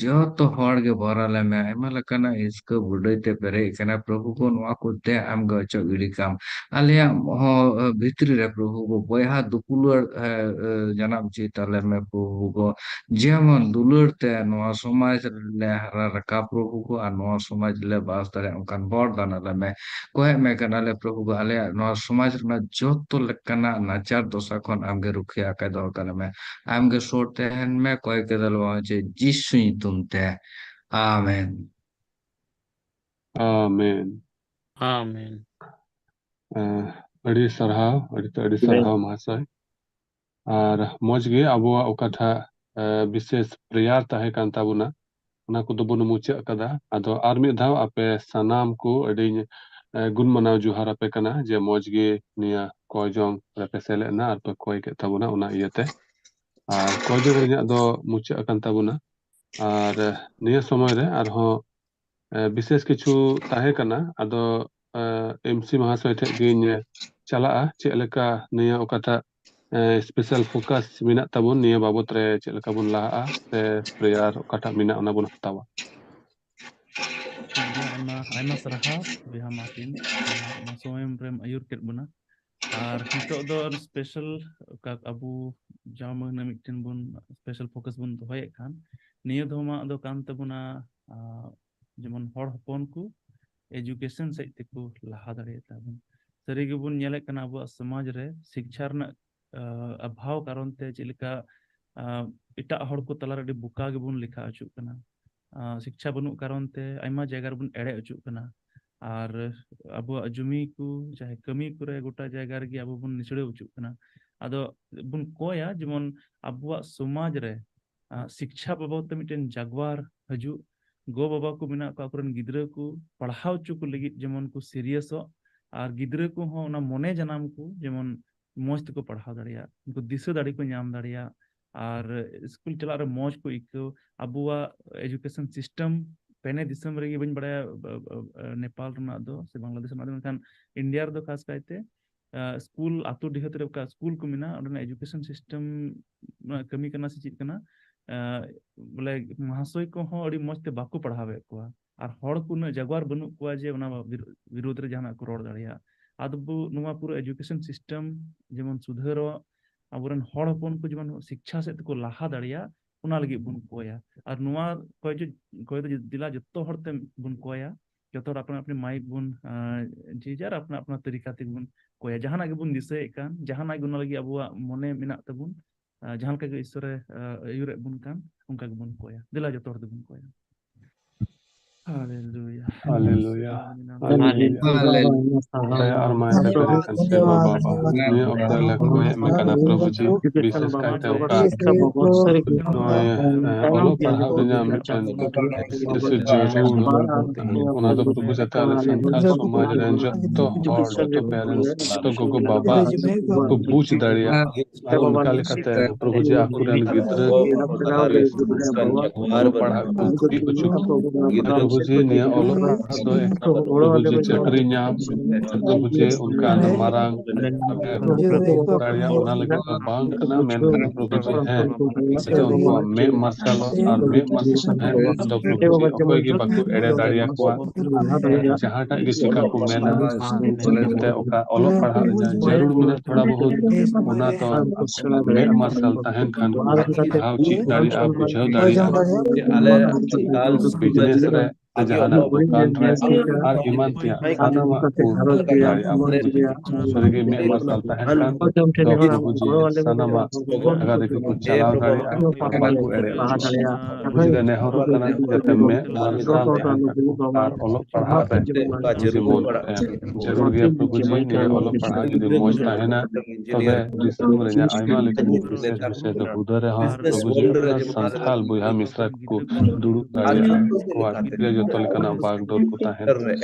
ᱡᱚᱛᱚ ᱦᱚᱲ ᱜᱮ ᱵᱚᱨ ᱟᱞᱮ ᱢᱮ᱾ ᱟᱭᱢᱟ ᱞᱮᱠᱟᱱᱟᱜ ᱦᱤᱥᱠᱟᱹ ᱵᱩᱰᱟᱹᱭ ᱛᱮ ᱯᱮᱨᱮᱡ ᱠᱟᱱᱟ ᱯᱨᱚᱵᱷᱩ ᱜᱚ, ᱱᱚᱣᱟ ᱠᱚ ᱫᱮ ᱟᱢ ᱜᱮ ᱚᱪᱚᱜ ᱜᱤᱰᱤ ᱠᱟᱢ᱾ ᱟᱞᱮᱭᱟᱜ ᱦᱚᱸ ᱵᱷᱤᱛᱨᱤ ᱨᱮ ᱯᱨᱚᱵᱷᱩ ᱜᱚ, ᱵᱚᱭᱦᱟ ᱫᱩᱯᱩᱞᱟᱹᱲ ᱮ, ᱮ, ᱡᱟᱱᱟᱢ ᱪᱮᱫ ᱟᱞᱮ ᱢᱮ ᱯᱨᱚᱵᱷᱩ ᱜᱚ, ᱡᱮᱢᱚᱱ ᱫᱩᱞᱟᱹᱲ ᱛᱮ ᱱᱚᱣᱟ ᱥᱚᱢᱟᱡᱽ ᱨᱮᱞᱮ ᱦᱟᱨᱟ ᱨᱟᱠᱟᱵ ᱯᱨᱚᱵᱷᱩ ᱜᱚ, ᱟᱨ ᱱᱚᱣᱟ ᱥᱚᱢᱟᱡᱽ ᱞᱮ ᱵᱟᱥ ᱫᱟᱲᱮᱭᱟᱜ ᱚᱱᱠᱟᱱ ᱵᱚᱨ ᱫᱟᱱ ᱟᱞᱮ ᱢᱮ᱾ ᱠᱚᱭᱮᱜ ᱢᱮ ᱠᱟᱱᱟᱞᱮ ᱯᱨᱚᱵᱷᱩ ᱜᱚ, ᱟᱞᱮᱭᱟᱜ ᱱᱚᱣᱟ ᱥᱚᱢᱟᱡᱽ ᱨᱮᱱᱟᱜ ᱡᱚᱛᱚ ᱞᱮᱠᱟᱱᱟᱜ ᱱᱟᱪᱟᱨ ᱫᱚᱥᱟ ᱠᱷᱚᱱ ᱟᱢᱜᱮ ᱨᱩᱠᱷᱤᱭᱟᱹ ᱟᱠᱟᱭ ᱫᱚᱦᱚ ᱠᱟᱞᱮ ᱢᱮ᱾ ᱟᱢᱜᱮ ᱥᱩᱨ ᱛᱟᱦᱮᱱ ᱢᱮ, ᱠᱚᱭ ᱠᱮᱫᱟᱞᱮ ᱵᱟᱝ ᱪᱮ ᱡᱤᱥᱩ ᱧᱩᱛᱩᱢ ᱛᱮ᱾ ᱟᱢᱮᱱ᱾ ᱟᱢᱮᱱ᱾ ᱟᱢᱮᱱ᱾ ᱮᱸ, ᱟᱹᱰᱤ ᱥᱟᱨᱦᱟᱣ, ᱟᱹᱰᱤ, ᱟᱹᱰᱤ ᱥᱟᱨᱦᱟᱣ ᱢᱚᱦᱟᱥᱚᱭ᱾ ᱟᱨ ᱢᱚᱡᱽ ᱜᱮ ᱟᱵᱚᱣᱟᱜ ᱚᱠᱟᱴᱟᱜ, ᱮᱸ, ᱵᱤᱥᱮᱥ ᱯᱨᱮᱭᱟᱨ ᱛᱟᱦᱮᱸ ᱠᱟᱱ ᱛᱟᱵᱚᱱᱟ, ᱚᱱᱟ ᱠᱚᱫᱚ ᱵᱚᱱ ᱢᱩᱪᱟᱹᱫ ᱟᱠᱟᱫᱟ᱾ ᱟᱫᱚ ᱟᱨ ᱢᱤᱫ ᱫᱷᱟᱣ ᱟᱯᱮ ᱥᱟᱱᱟᱢ ᱠᱚ ᱟᱹᱰᱤᱧ, ᱮᱸ, ᱜᱩᱱ ᱢᱟᱱᱟᱣ ᱡᱚᱦᱟᱨ ᱟᱯᱮ ᱠᱟᱱᱟ ᱡᱮ ᱢᱚᱡᱽ ᱜᱮ ᱱᱤᱭᱟᱹ ᱠᱚᱭ ᱡᱚᱝ ᱨᱮᱯᱮ ᱥᱮᱞᱮᱫ ᱮᱱᱟ ᱟᱨ ᱯᱮ ᱠᱚᱭ ᱠᱮᱫ ᱛᱟᱵᱚᱱᱟ, ᱚᱱᱟ ᱤᱭᱟᱹᱛᱮ᱾ ᱟᱨ ᱠᱚᱭ ᱡᱚᱝ ᱨᱮᱭᱟᱜ ᱫᱚ ᱢᱩᱪᱟᱹᱫ ᱟᱠᱟᱱ ᱛᱟᱵᱚᱱᱟ᱾ ᱟᱨ ᱱᱤᱭᱟᱹ ᱥᱚᱢᱚᱭ ᱨᱮ ᱟᱨᱦᱚᱸ ᱮ, ᱵᱤᱥᱮᱥ ᱠᱤᱪᱷᱩ ᱛᱟᱦᱮᱸ ᱠᱟᱱᱟ᱾ ᱟᱫᱚ, ᱮ, ᱮᱢ ᱥᱤ ᱢᱟᱦᱟᱥᱚᱭ ᱴᱷᱮᱡ ᱜᱤᱧ ᱪᱟᱞᱟᱜᱼᱟ, ᱪᱮᱫ ᱞᱮᱠᱟ ᱱᱤᱭᱟᱹ ᱚᱠᱟᱴᱟᱜ, ᱮ, special focus ᱢᱮᱱᱟᱜ ᱛᱟᱵᱚᱱ, ᱱᱤᱭᱟᱹ ᱵᱟᱵᱚᱛ ᱨᱮ ᱪᱮᱫ ᱞᱮᱠᱟ ᱵᱚᱱ ᱞᱟᱦᱟᱜᱼᱟ, ᱥᱮ prayer ᱚᱠᱟᱴᱟᱜ ᱢᱮᱱᱟᱜ, ᱚᱱᱟ ᱵᱚᱱ ᱦᱟᱛᱟᱣᱟ᱾ ᱴᱷᱤᱠ ᱜᱮᱭᱟ, ᱟᱭᱢᱟ, ᱟᱭᱢᱟ ᱥᱟᱨᱦᱟᱣ ᱵᱚᱭᱦᱟ ᱢᱟᱨᱴᱤᱱ, ᱱᱚᱣᱟ ᱥᱚᱢᱚᱭ ᱨᱮᱢ ᱟᱹᱭᱩᱨ ᱠᱮᱫ ᱵᱚᱱᱟ᱾ ᱟᱨ ᱱᱤᱛᱚᱜ ᱫᱚ special ᱚᱠᱟ ᱟᱵᱚ ᱡᱟᱣ ᱢᱟᱹᱦᱱᱟᱹ ᱢᱤᱫᱴᱮᱱ ᱵᱚᱱ special focus ᱵᱚᱱ ᱫᱚᱦᱚᱭᱮᱫ ᱠᱟᱱ, ᱱᱤᱭᱟᱹ ᱫᱷᱟᱣ ᱢᱟ ᱫᱚ ᱠᱟᱱ ᱛᱟᱵᱚᱱᱟ, ᱟ, ᱡᱮᱢᱚᱱ ᱦᱚᱲ ᱦᱚᱯᱚᱱ ᱠᱚ education ᱥᱮᱫ ᱛᱮᱠᱚ ᱞᱟᱦᱟ ᱫᱟᱲᱮᱭᱟᱜ ᱛᱟᱵᱚᱱ᱾ ᱥᱟᱹᱨᱤ ᱜᱮᱵᱚᱱ ᱧᱮᱞᱮᱫ ᱠᱟᱱᱟ ᱟᱵᱚᱣᱟᱜ ᱥᱚᱢᱟᱡᱽ ᱨᱮ ᱥᱤᱠᱪᱷᱟ ᱨᱮᱱᱟᱜ, ᱟ, ᱚᱵᱷᱟᱣ ᱠᱟᱨᱚᱱ ᱛᱮ ᱪᱮᱫ ᱞᱮᱠᱟ, ᱟ, ᱮᱴᱟᱜ ᱦᱚᱲ ᱠᱚ ᱛᱟᱞᱟᱨᱮ ᱟᱹᱰᱤ ᱵᱚᱠᱟ ᱜᱮᱵᱚᱱ ᱞᱮᱠᱷᱟ ᱦᱚᱪᱚᱜ ᱠᱟᱱᱟ᱾ ᱟ, ᱥᱤᱠᱪᱷᱟ ᱵᱟᱹᱱᱩᱜ ᱠᱟᱨᱚᱱ ᱛᱮ ᱟᱭᱢᱟ ᱡᱟᱭᱜᱟ ᱨᱮᱵᱚᱱ ᱮᱲᱮ ᱦᱚᱪᱚᱜ ᱠᱟᱱᱟ᱾ ᱟᱨ ᱟᱵᱚᱣᱟᱜ ᱡᱩᱢᱤ ᱠᱚ, ᱪᱟᱦᱮ ᱠᱟᱹᱢᱤ ᱠᱚᱨᱮ ᱜᱚᱴᱟ ᱡᱟᱭᱜᱟ ᱨᱮᱜᱮ ᱟᱵᱚ ᱵᱚᱱ ᱱᱤᱥᱲᱟᱹᱣ ᱦᱚᱪᱚᱜ ᱠᱟᱱᱟ᱾ ᱟᱫᱚ ᱵᱚᱱ ᱠᱚᱭᱟ ᱡᱮᱢᱚᱱ ᱟᱵᱚᱣᱟᱜ ᱥᱚᱢᱟᱡᱽ ᱨᱮ, ᱟ, ᱥᱤᱠᱪᱷᱟ ᱵᱟᱵᱚᱫ ᱛᱮ ᱢᱤᱫᱴᱮᱱ ᱡᱟᱜᱽᱣᱟᱨ ᱦᱤᱡᱩᱜ, ᱜᱚ ᱵᱟᱵᱟ ᱠᱚ ᱢᱮᱱᱟᱜ ᱠᱚᱣᱟ, ᱟᱠᱚᱨᱮᱱ ᱜᱤᱫᱽᱨᱟᱹ ᱠᱚ ᱯᱟᱲᱦᱟᱣ ᱦᱚᱪᱚ ᱠᱚ ᱞᱟᱹᱜᱤᱫ ᱡᱮᱢᱚᱱ ᱠᱚ ᱥᱤᱨᱤᱭᱟᱥᱚᱜ, ᱟᱨ ᱜᱤᱫᱽᱨᱟᱹ ᱠᱚᱦᱚᱸ ᱚᱱᱟ ᱢᱚᱱᱮ ᱡᱟᱱᱟᱢ ᱠᱚ ᱡᱮᱢᱚᱱ ᱢᱚᱡᱽ ᱛᱮᱠᱚ ᱯᱟᱲᱦᱟᱣ ᱫᱟᱲᱮᱭᱟᱜ, ᱩᱱᱠᱩ ᱫᱤᱥᱟᱹ ᱫᱟᱲᱮ ᱠᱚ ᱧᱟᱢ ᱫᱟᱲᱮᱭᱟᱜ, ᱟᱨ ᱥᱠᱩᱞ ᱪᱟᱞᱟᱜ ᱨᱮ ᱢᱚᱡᱽ ᱠᱚ ᱟᱹᱭᱠᱟᱹᱣ᱾ ᱟᱵᱚᱣᱟᱜ education system ᱯᱮᱱᱮ ᱫᱤᱥᱚᱢ ᱨᱮᱜᱮ, ᱵᱟᱹᱧ ᱵᱟᱲᱟᱭᱟ, ᱵ-, ᱵ-, ᱱᱮᱯᱟᱞ ᱨᱮᱱᱟᱜ ᱫᱚ ᱥᱮ ᱵᱟᱝᱞᱟᱫᱮᱥ ᱨᱮᱱᱟᱜ ᱫᱚ, ᱢᱮᱱᱠᱷᱟᱱ ᱤᱱᱰᱤᱭᱟ ᱨᱮᱫᱚ ᱠᱷᱟᱥ ᱠᱟᱭᱛᱮ ᱥᱠᱩᱞ, ᱟᱛᱳ ᱰᱤᱦᱟᱹᱛ ᱨᱮ ᱚᱠᱟ ᱥᱠᱩᱞ ᱠᱚ ᱢᱮᱱᱟᱜᱼᱟ, ᱚᱸᱰᱮᱱᱟᱜ ᱮᱡᱩᱠᱮᱥᱚᱱ ᱥᱤᱥᱴᱮᱢ ᱠᱟᱹᱢᱤ ᱠᱟᱱᱟ ᱥᱮ ᱪᱮᱫ ᱠᱟᱱᱟ, ᱵᱚᱞᱮ ᱢᱚᱦᱟᱥᱚᱭ ᱠᱚᱦᱚᱸ ᱟᱹᱰᱤ ᱢᱚᱸᱡᱽ ᱛᱮ ᱵᱟᱠᱚ ᱯᱟᱲᱦᱟᱣᱮᱫ ᱠᱚᱣᱟ᱾ ᱟᱨ ᱦᱚᱲ ᱠᱚ ᱩᱱᱟᱹᱜ ᱡᱟᱜᱣᱟᱨ ᱵᱟᱹᱱᱩᱜ ᱠᱚᱣᱟ ᱡᱮ ᱚᱱᱟ ᱵᱤᱨᱳᱫᱷ ᱨᱮ ᱡᱟᱦᱟᱱᱟᱜ ᱠᱚ ᱨᱚᱲ ᱫᱟᱲᱮᱭᱟᱜᱼᱟ᱾ ᱟᱫᱚ ᱵᱚ ᱱᱚᱣᱟ ᱯᱩᱨᱟᱹ ᱮᱡᱩᱠᱮᱥᱚᱱ ᱥᱤᱥᱴᱮᱢ ᱡᱮᱢᱚᱱ ᱥᱩᱫᱷᱟᱹᱨᱚᱜ, ᱟᱵᱚᱨᱮᱱ ᱦᱚᱲ ᱦᱚᱯᱚᱱ ᱠᱚ ᱡᱮᱢᱚᱱ ᱥᱤᱠᱪᱷᱟ ᱥᱮᱫ ᱛᱮᱠᱚ ᱞᱟᱦᱟ ᱫᱟᱲᱮᱭᱟᱜ, ᱚᱱᱟ ᱞᱟᱹᱜᱤᱫ ᱵᱚᱱ ᱠᱚᱭᱟ᱾ ᱟᱨ ᱱᱚᱣᱟ ᱠᱚᱭ ᱡᱚ-, ᱠᱚᱭ ᱫᱚ ᱫᱮᱞᱟ ᱡᱚᱛᱚ ᱦᱚᱲ ᱛᱮ ᱵᱚᱱ ᱠᱚᱭᱟ, ᱡᱚᱛᱚ ᱦᱚᱲ ᱟᱯᱱᱟ ᱟᱯᱱᱤ ᱢᱟᱭᱤᱠ ᱵᱚᱱ, ᱟᱸ, ᱡᱮ ᱡᱟᱨ ᱟᱯᱱᱟ ᱟᱯᱱᱟ ᱛᱟᱹᱨᱤᱠᱟ ᱛᱮᱜᱮ ᱵᱚᱱ ᱠᱚᱭᱟ᱾ ᱡᱟᱦᱟᱱᱟᱜ ᱜᱮᱵᱚᱱ ᱫᱤᱥᱟᱹᱭᱮᱫ ᱠᱟᱱ, ᱡᱟᱦᱟᱱᱟᱜ ᱜᱮ ᱚᱱᱟ ᱞᱟᱹᱜᱤᱫ ᱟᱵᱚᱣᱟᱜ ᱢᱚᱱᱮ ᱢᱮᱱᱟᱜ ᱛᱟᱵᱚᱱ, ᱟᱸ, ᱡᱟᱦᱟᱸ ᱞᱮᱠᱟ ᱜᱮ ᱤᱥᱥᱚᱨᱮ, ᱟᱸ, ᱟᱹᱭᱩᱨᱮᱫ ᱵᱚᱱ ᱠᱟᱱ, ᱚᱱᱠᱟ ᱜᱮᱵᱚᱱ ᱠᱚᱭᱟ᱾ ᱫᱮᱞᱟ ᱡᱚᱛᱚ ᱦᱚᱲ ᱛᱮᱵᱚᱱ ᱠᱚᱭᱟ᱾ ᱦᱟᱞᱮᱞᱩᱭᱟ᱾ ᱦᱟᱞᱮᱞᱩᱭᱟ᱾ ᱦᱟᱞᱮᱞᱩᱭᱟ᱾ ᱦᱟᱞᱮᱞᱩᱭᱟ᱾ ᱫᱟᱭᱟ ᱟᱨ ᱢᱟᱭᱟ ᱛᱮ ᱯᱮᱨᱮᱡ ᱠᱟᱱ ᱥᱮ ᱵᱟᱵᱟ, ᱱᱤᱭᱟᱹ ᱚᱠᱛᱚ ᱞᱮ ᱠᱚᱭᱮᱜ ᱢᱮ ᱠᱟᱱᱟ ᱯᱨᱚᱵᱷᱩ ᱡᱤ, ᱵᱤᱥᱮᱥ ᱠᱟᱭᱛᱮ ᱚᱠᱟ ᱱᱚᱜᱼᱚᱭ, ᱮ, ᱚᱞᱚᱜ ᱯᱟᱲᱦᱟᱣ ᱨᱮᱱᱟᱜ ᱢᱤᱫᱴᱮᱱ ᱡᱟᱹᱨᱩᱲ, ᱚᱱᱟ ᱫᱚ ᱯᱨᱚᱵᱷᱩ ᱡᱟᱛᱮ ᱟᱞᱮ ᱥᱟᱱᱛᱟᱲ ᱥᱚᱢᱟᱡᱽ ᱨᱮᱱ ᱡᱚᱛᱚ ᱦᱚᱲ, ᱡᱚᱛᱚ parents, ᱡᱚᱛᱚ ᱜᱚᱜᱚ ᱵᱟᱵᱟ ᱠᱚ ᱵᱩᱡᱽ ᱫᱟᱲᱮᱭᱟᱜ ᱟᱨ ᱚᱱᱠᱟ ᱞᱮᱠᱟᱛᱮ ᱯᱨᱚᱵᱷᱩ ᱡᱤ ᱟᱠᱚᱨᱮᱱ ᱜᱤᱫᱽᱨᱟᱹ ᱠᱚ ᱚᱞᱚᱜ ᱯᱟᱲᱦᱟᱜ ᱠᱚ ᱪᱮᱫ ᱦᱚᱪᱚ ᱠᱚ᱾ ᱯᱨᱚᱵᱷᱩ ᱡᱤ ᱱᱤᱭᱟᱹ ᱚᱞᱚᱜ ᱯᱟᱲᱦᱟᱜ ᱫᱚ ᱮᱠᱟᱞ ᱯᱨᱚᱵᱷᱩ ᱡᱤ ᱪᱟᱹᱠᱨᱤ ᱧᱟᱢ, ᱯᱨᱚᱵᱷᱩ ᱡᱤ ᱚᱱᱠᱟᱱ ᱢᱟᱨᱟᱝ ᱫᱟᱲᱮᱭᱟᱜ ᱚᱱᱟ ᱞᱟᱹᱜᱤᱫ ᱫᱚ ᱵᱟᱝ ᱠᱟᱱᱟ, ᱢᱮᱱᱠᱷᱟᱱ ᱯᱨᱚᱵᱷᱩ ᱡᱤ ᱦᱮᱸ ᱡᱟᱛᱮ ᱩᱱᱠᱩᱣᱟᱜ ᱢᱮᱫ ᱢᱟᱨᱥᱟᱞᱚᱜ ᱟᱨ ᱢᱮᱫ ᱢᱟᱨᱥᱟᱞ ᱛᱟᱦᱮᱱ ᱠᱷᱟᱱ ᱫᱚ ᱯᱨᱚᱵᱷᱩ ᱡᱤ ᱚᱠᱚᱭ ᱜᱮ ᱵᱟᱠᱚ ᱮᱲᱮ ᱫᱟᱲᱮᱭᱟᱠᱚᱣᱟ᱾ ᱡᱟᱦᱟᱸᱴᱟᱜ ᱜᱮ ᱪᱤᱠᱟ ᱠᱚ ᱢᱮᱱᱟ, ᱡᱟᱛᱮ ᱚᱠᱟ ᱚᱞᱚᱜ ᱯᱟᱲᱦᱟᱜ ᱨᱮᱭᱟᱜ ᱡᱟᱹᱨᱩᱲ ᱢᱮᱱᱟᱜ ᱛᱷᱚᱲᱟ ᱵᱚᱦᱩᱛ, ᱚᱱᱟ ᱫᱚ ᱢᱮᱫ ᱢᱟᱨᱥᱟᱞ ᱛᱟᱦᱮᱱ ᱠᱷᱟᱱ ᱠᱚ ᱯᱟᱲᱦᱟᱣ ᱪᱮᱫ ᱫᱟᱲᱮᱭᱟᱜᱼᱟ, ᱵᱩᱡᱷᱟᱹᱣ ᱫᱟᱲᱮᱭᱟᱜᱼᱟ᱾ ᱟᱞᱮ ᱥᱟᱱᱛᱟᱞ ᱵᱤᱡᱽᱱᱮᱥ ᱨᱮ ᱥᱮ ᱡᱟᱦᱟᱱᱟᱜ ᱫᱚᱠᱟᱱ ᱨᱮ ᱟᱨ ᱮᱢᱟᱱ ᱛᱮᱭᱟᱜ ᱥᱟᱱᱟᱢᱟᱜ ᱠᱚ ᱫᱟᱲᱮᱭᱟᱜᱼᱟ᱾ ᱥᱟᱹᱨᱤᱜᱮ ᱢᱮᱫ ᱢᱟᱨᱥᱟᱞ ᱛᱟᱦᱮᱱ ᱠᱷᱟᱱ ᱫᱚ ᱯᱨᱚᱵᱷᱩ ᱡᱤ ᱥᱟᱱᱟᱢᱟᱜ ᱡᱟᱭᱜᱟ ᱨᱮᱜᱮ ᱠᱚ ᱪᱟᱞᱟᱣ ᱫᱟᱲᱮᱭᱟᱜᱼᱟ, ᱵᱟᱠᱚ ᱮᱲᱮ ᱦᱚᱪᱚᱜᱼᱟ᱾ ᱯᱨᱚᱵᱷᱩ ᱡᱤ ᱞᱮ ᱱᱮᱦᱚᱨᱚᱜ ᱠᱟᱱᱟ ᱡᱟᱛᱮ ᱢᱮᱫ ᱢᱟᱨᱥᱟᱞ ᱛᱟᱦᱮᱱ ᱛᱟᱠᱚ ᱟᱨ ᱚᱞᱚᱜ ᱯᱟᱲᱦᱟᱜ ᱨᱮ ᱡᱩᱫᱤ ᱢᱚᱱ ᱠᱚ ᱮᱢ᱾ ᱡᱟᱹᱨᱩᱲ ᱜᱮᱭᱟ ᱯᱨᱚᱵᱷᱩ ᱡᱤ, ᱱᱤᱭᱟᱹ ᱚᱞᱚᱜ ᱯᱟᱲᱦᱟᱜ ᱡᱩᱫᱤ ᱢᱚᱸᱡᱽ ᱛᱟᱦᱮᱱᱟ, ᱛᱚᱵᱮ ᱫᱤᱥᱚᱢ ᱨᱮᱭᱟᱜ ᱟᱭᱢᱟ ᱞᱮᱠᱟᱱ ᱵᱤᱥᱮᱥ ᱵᱤᱥᱮᱥ ᱦᱩᱫᱟᱹ ᱨᱮᱦᱚᱸ ᱯᱨᱚᱵᱷᱩ ᱡᱤ ᱥᱟᱱᱛᱷᱟᱞ ᱵᱚᱭᱦᱟ ᱢᱤᱥᱨᱟ ᱠᱚ ᱫᱩᱲᱩᱵ ᱫᱟᱲᱮᱭᱟᱜᱼᱟ᱾ ᱟᱠᱚᱣᱟᱜ ᱜᱤᱫᱽᱨᱟᱹ ᱡᱚᱛᱚ ᱞᱮᱠᱟᱱᱟᱜ ᱵᱟᱜᱽᱫᱚᱨ ᱠᱚ ᱛᱟᱦᱮᱱ᱾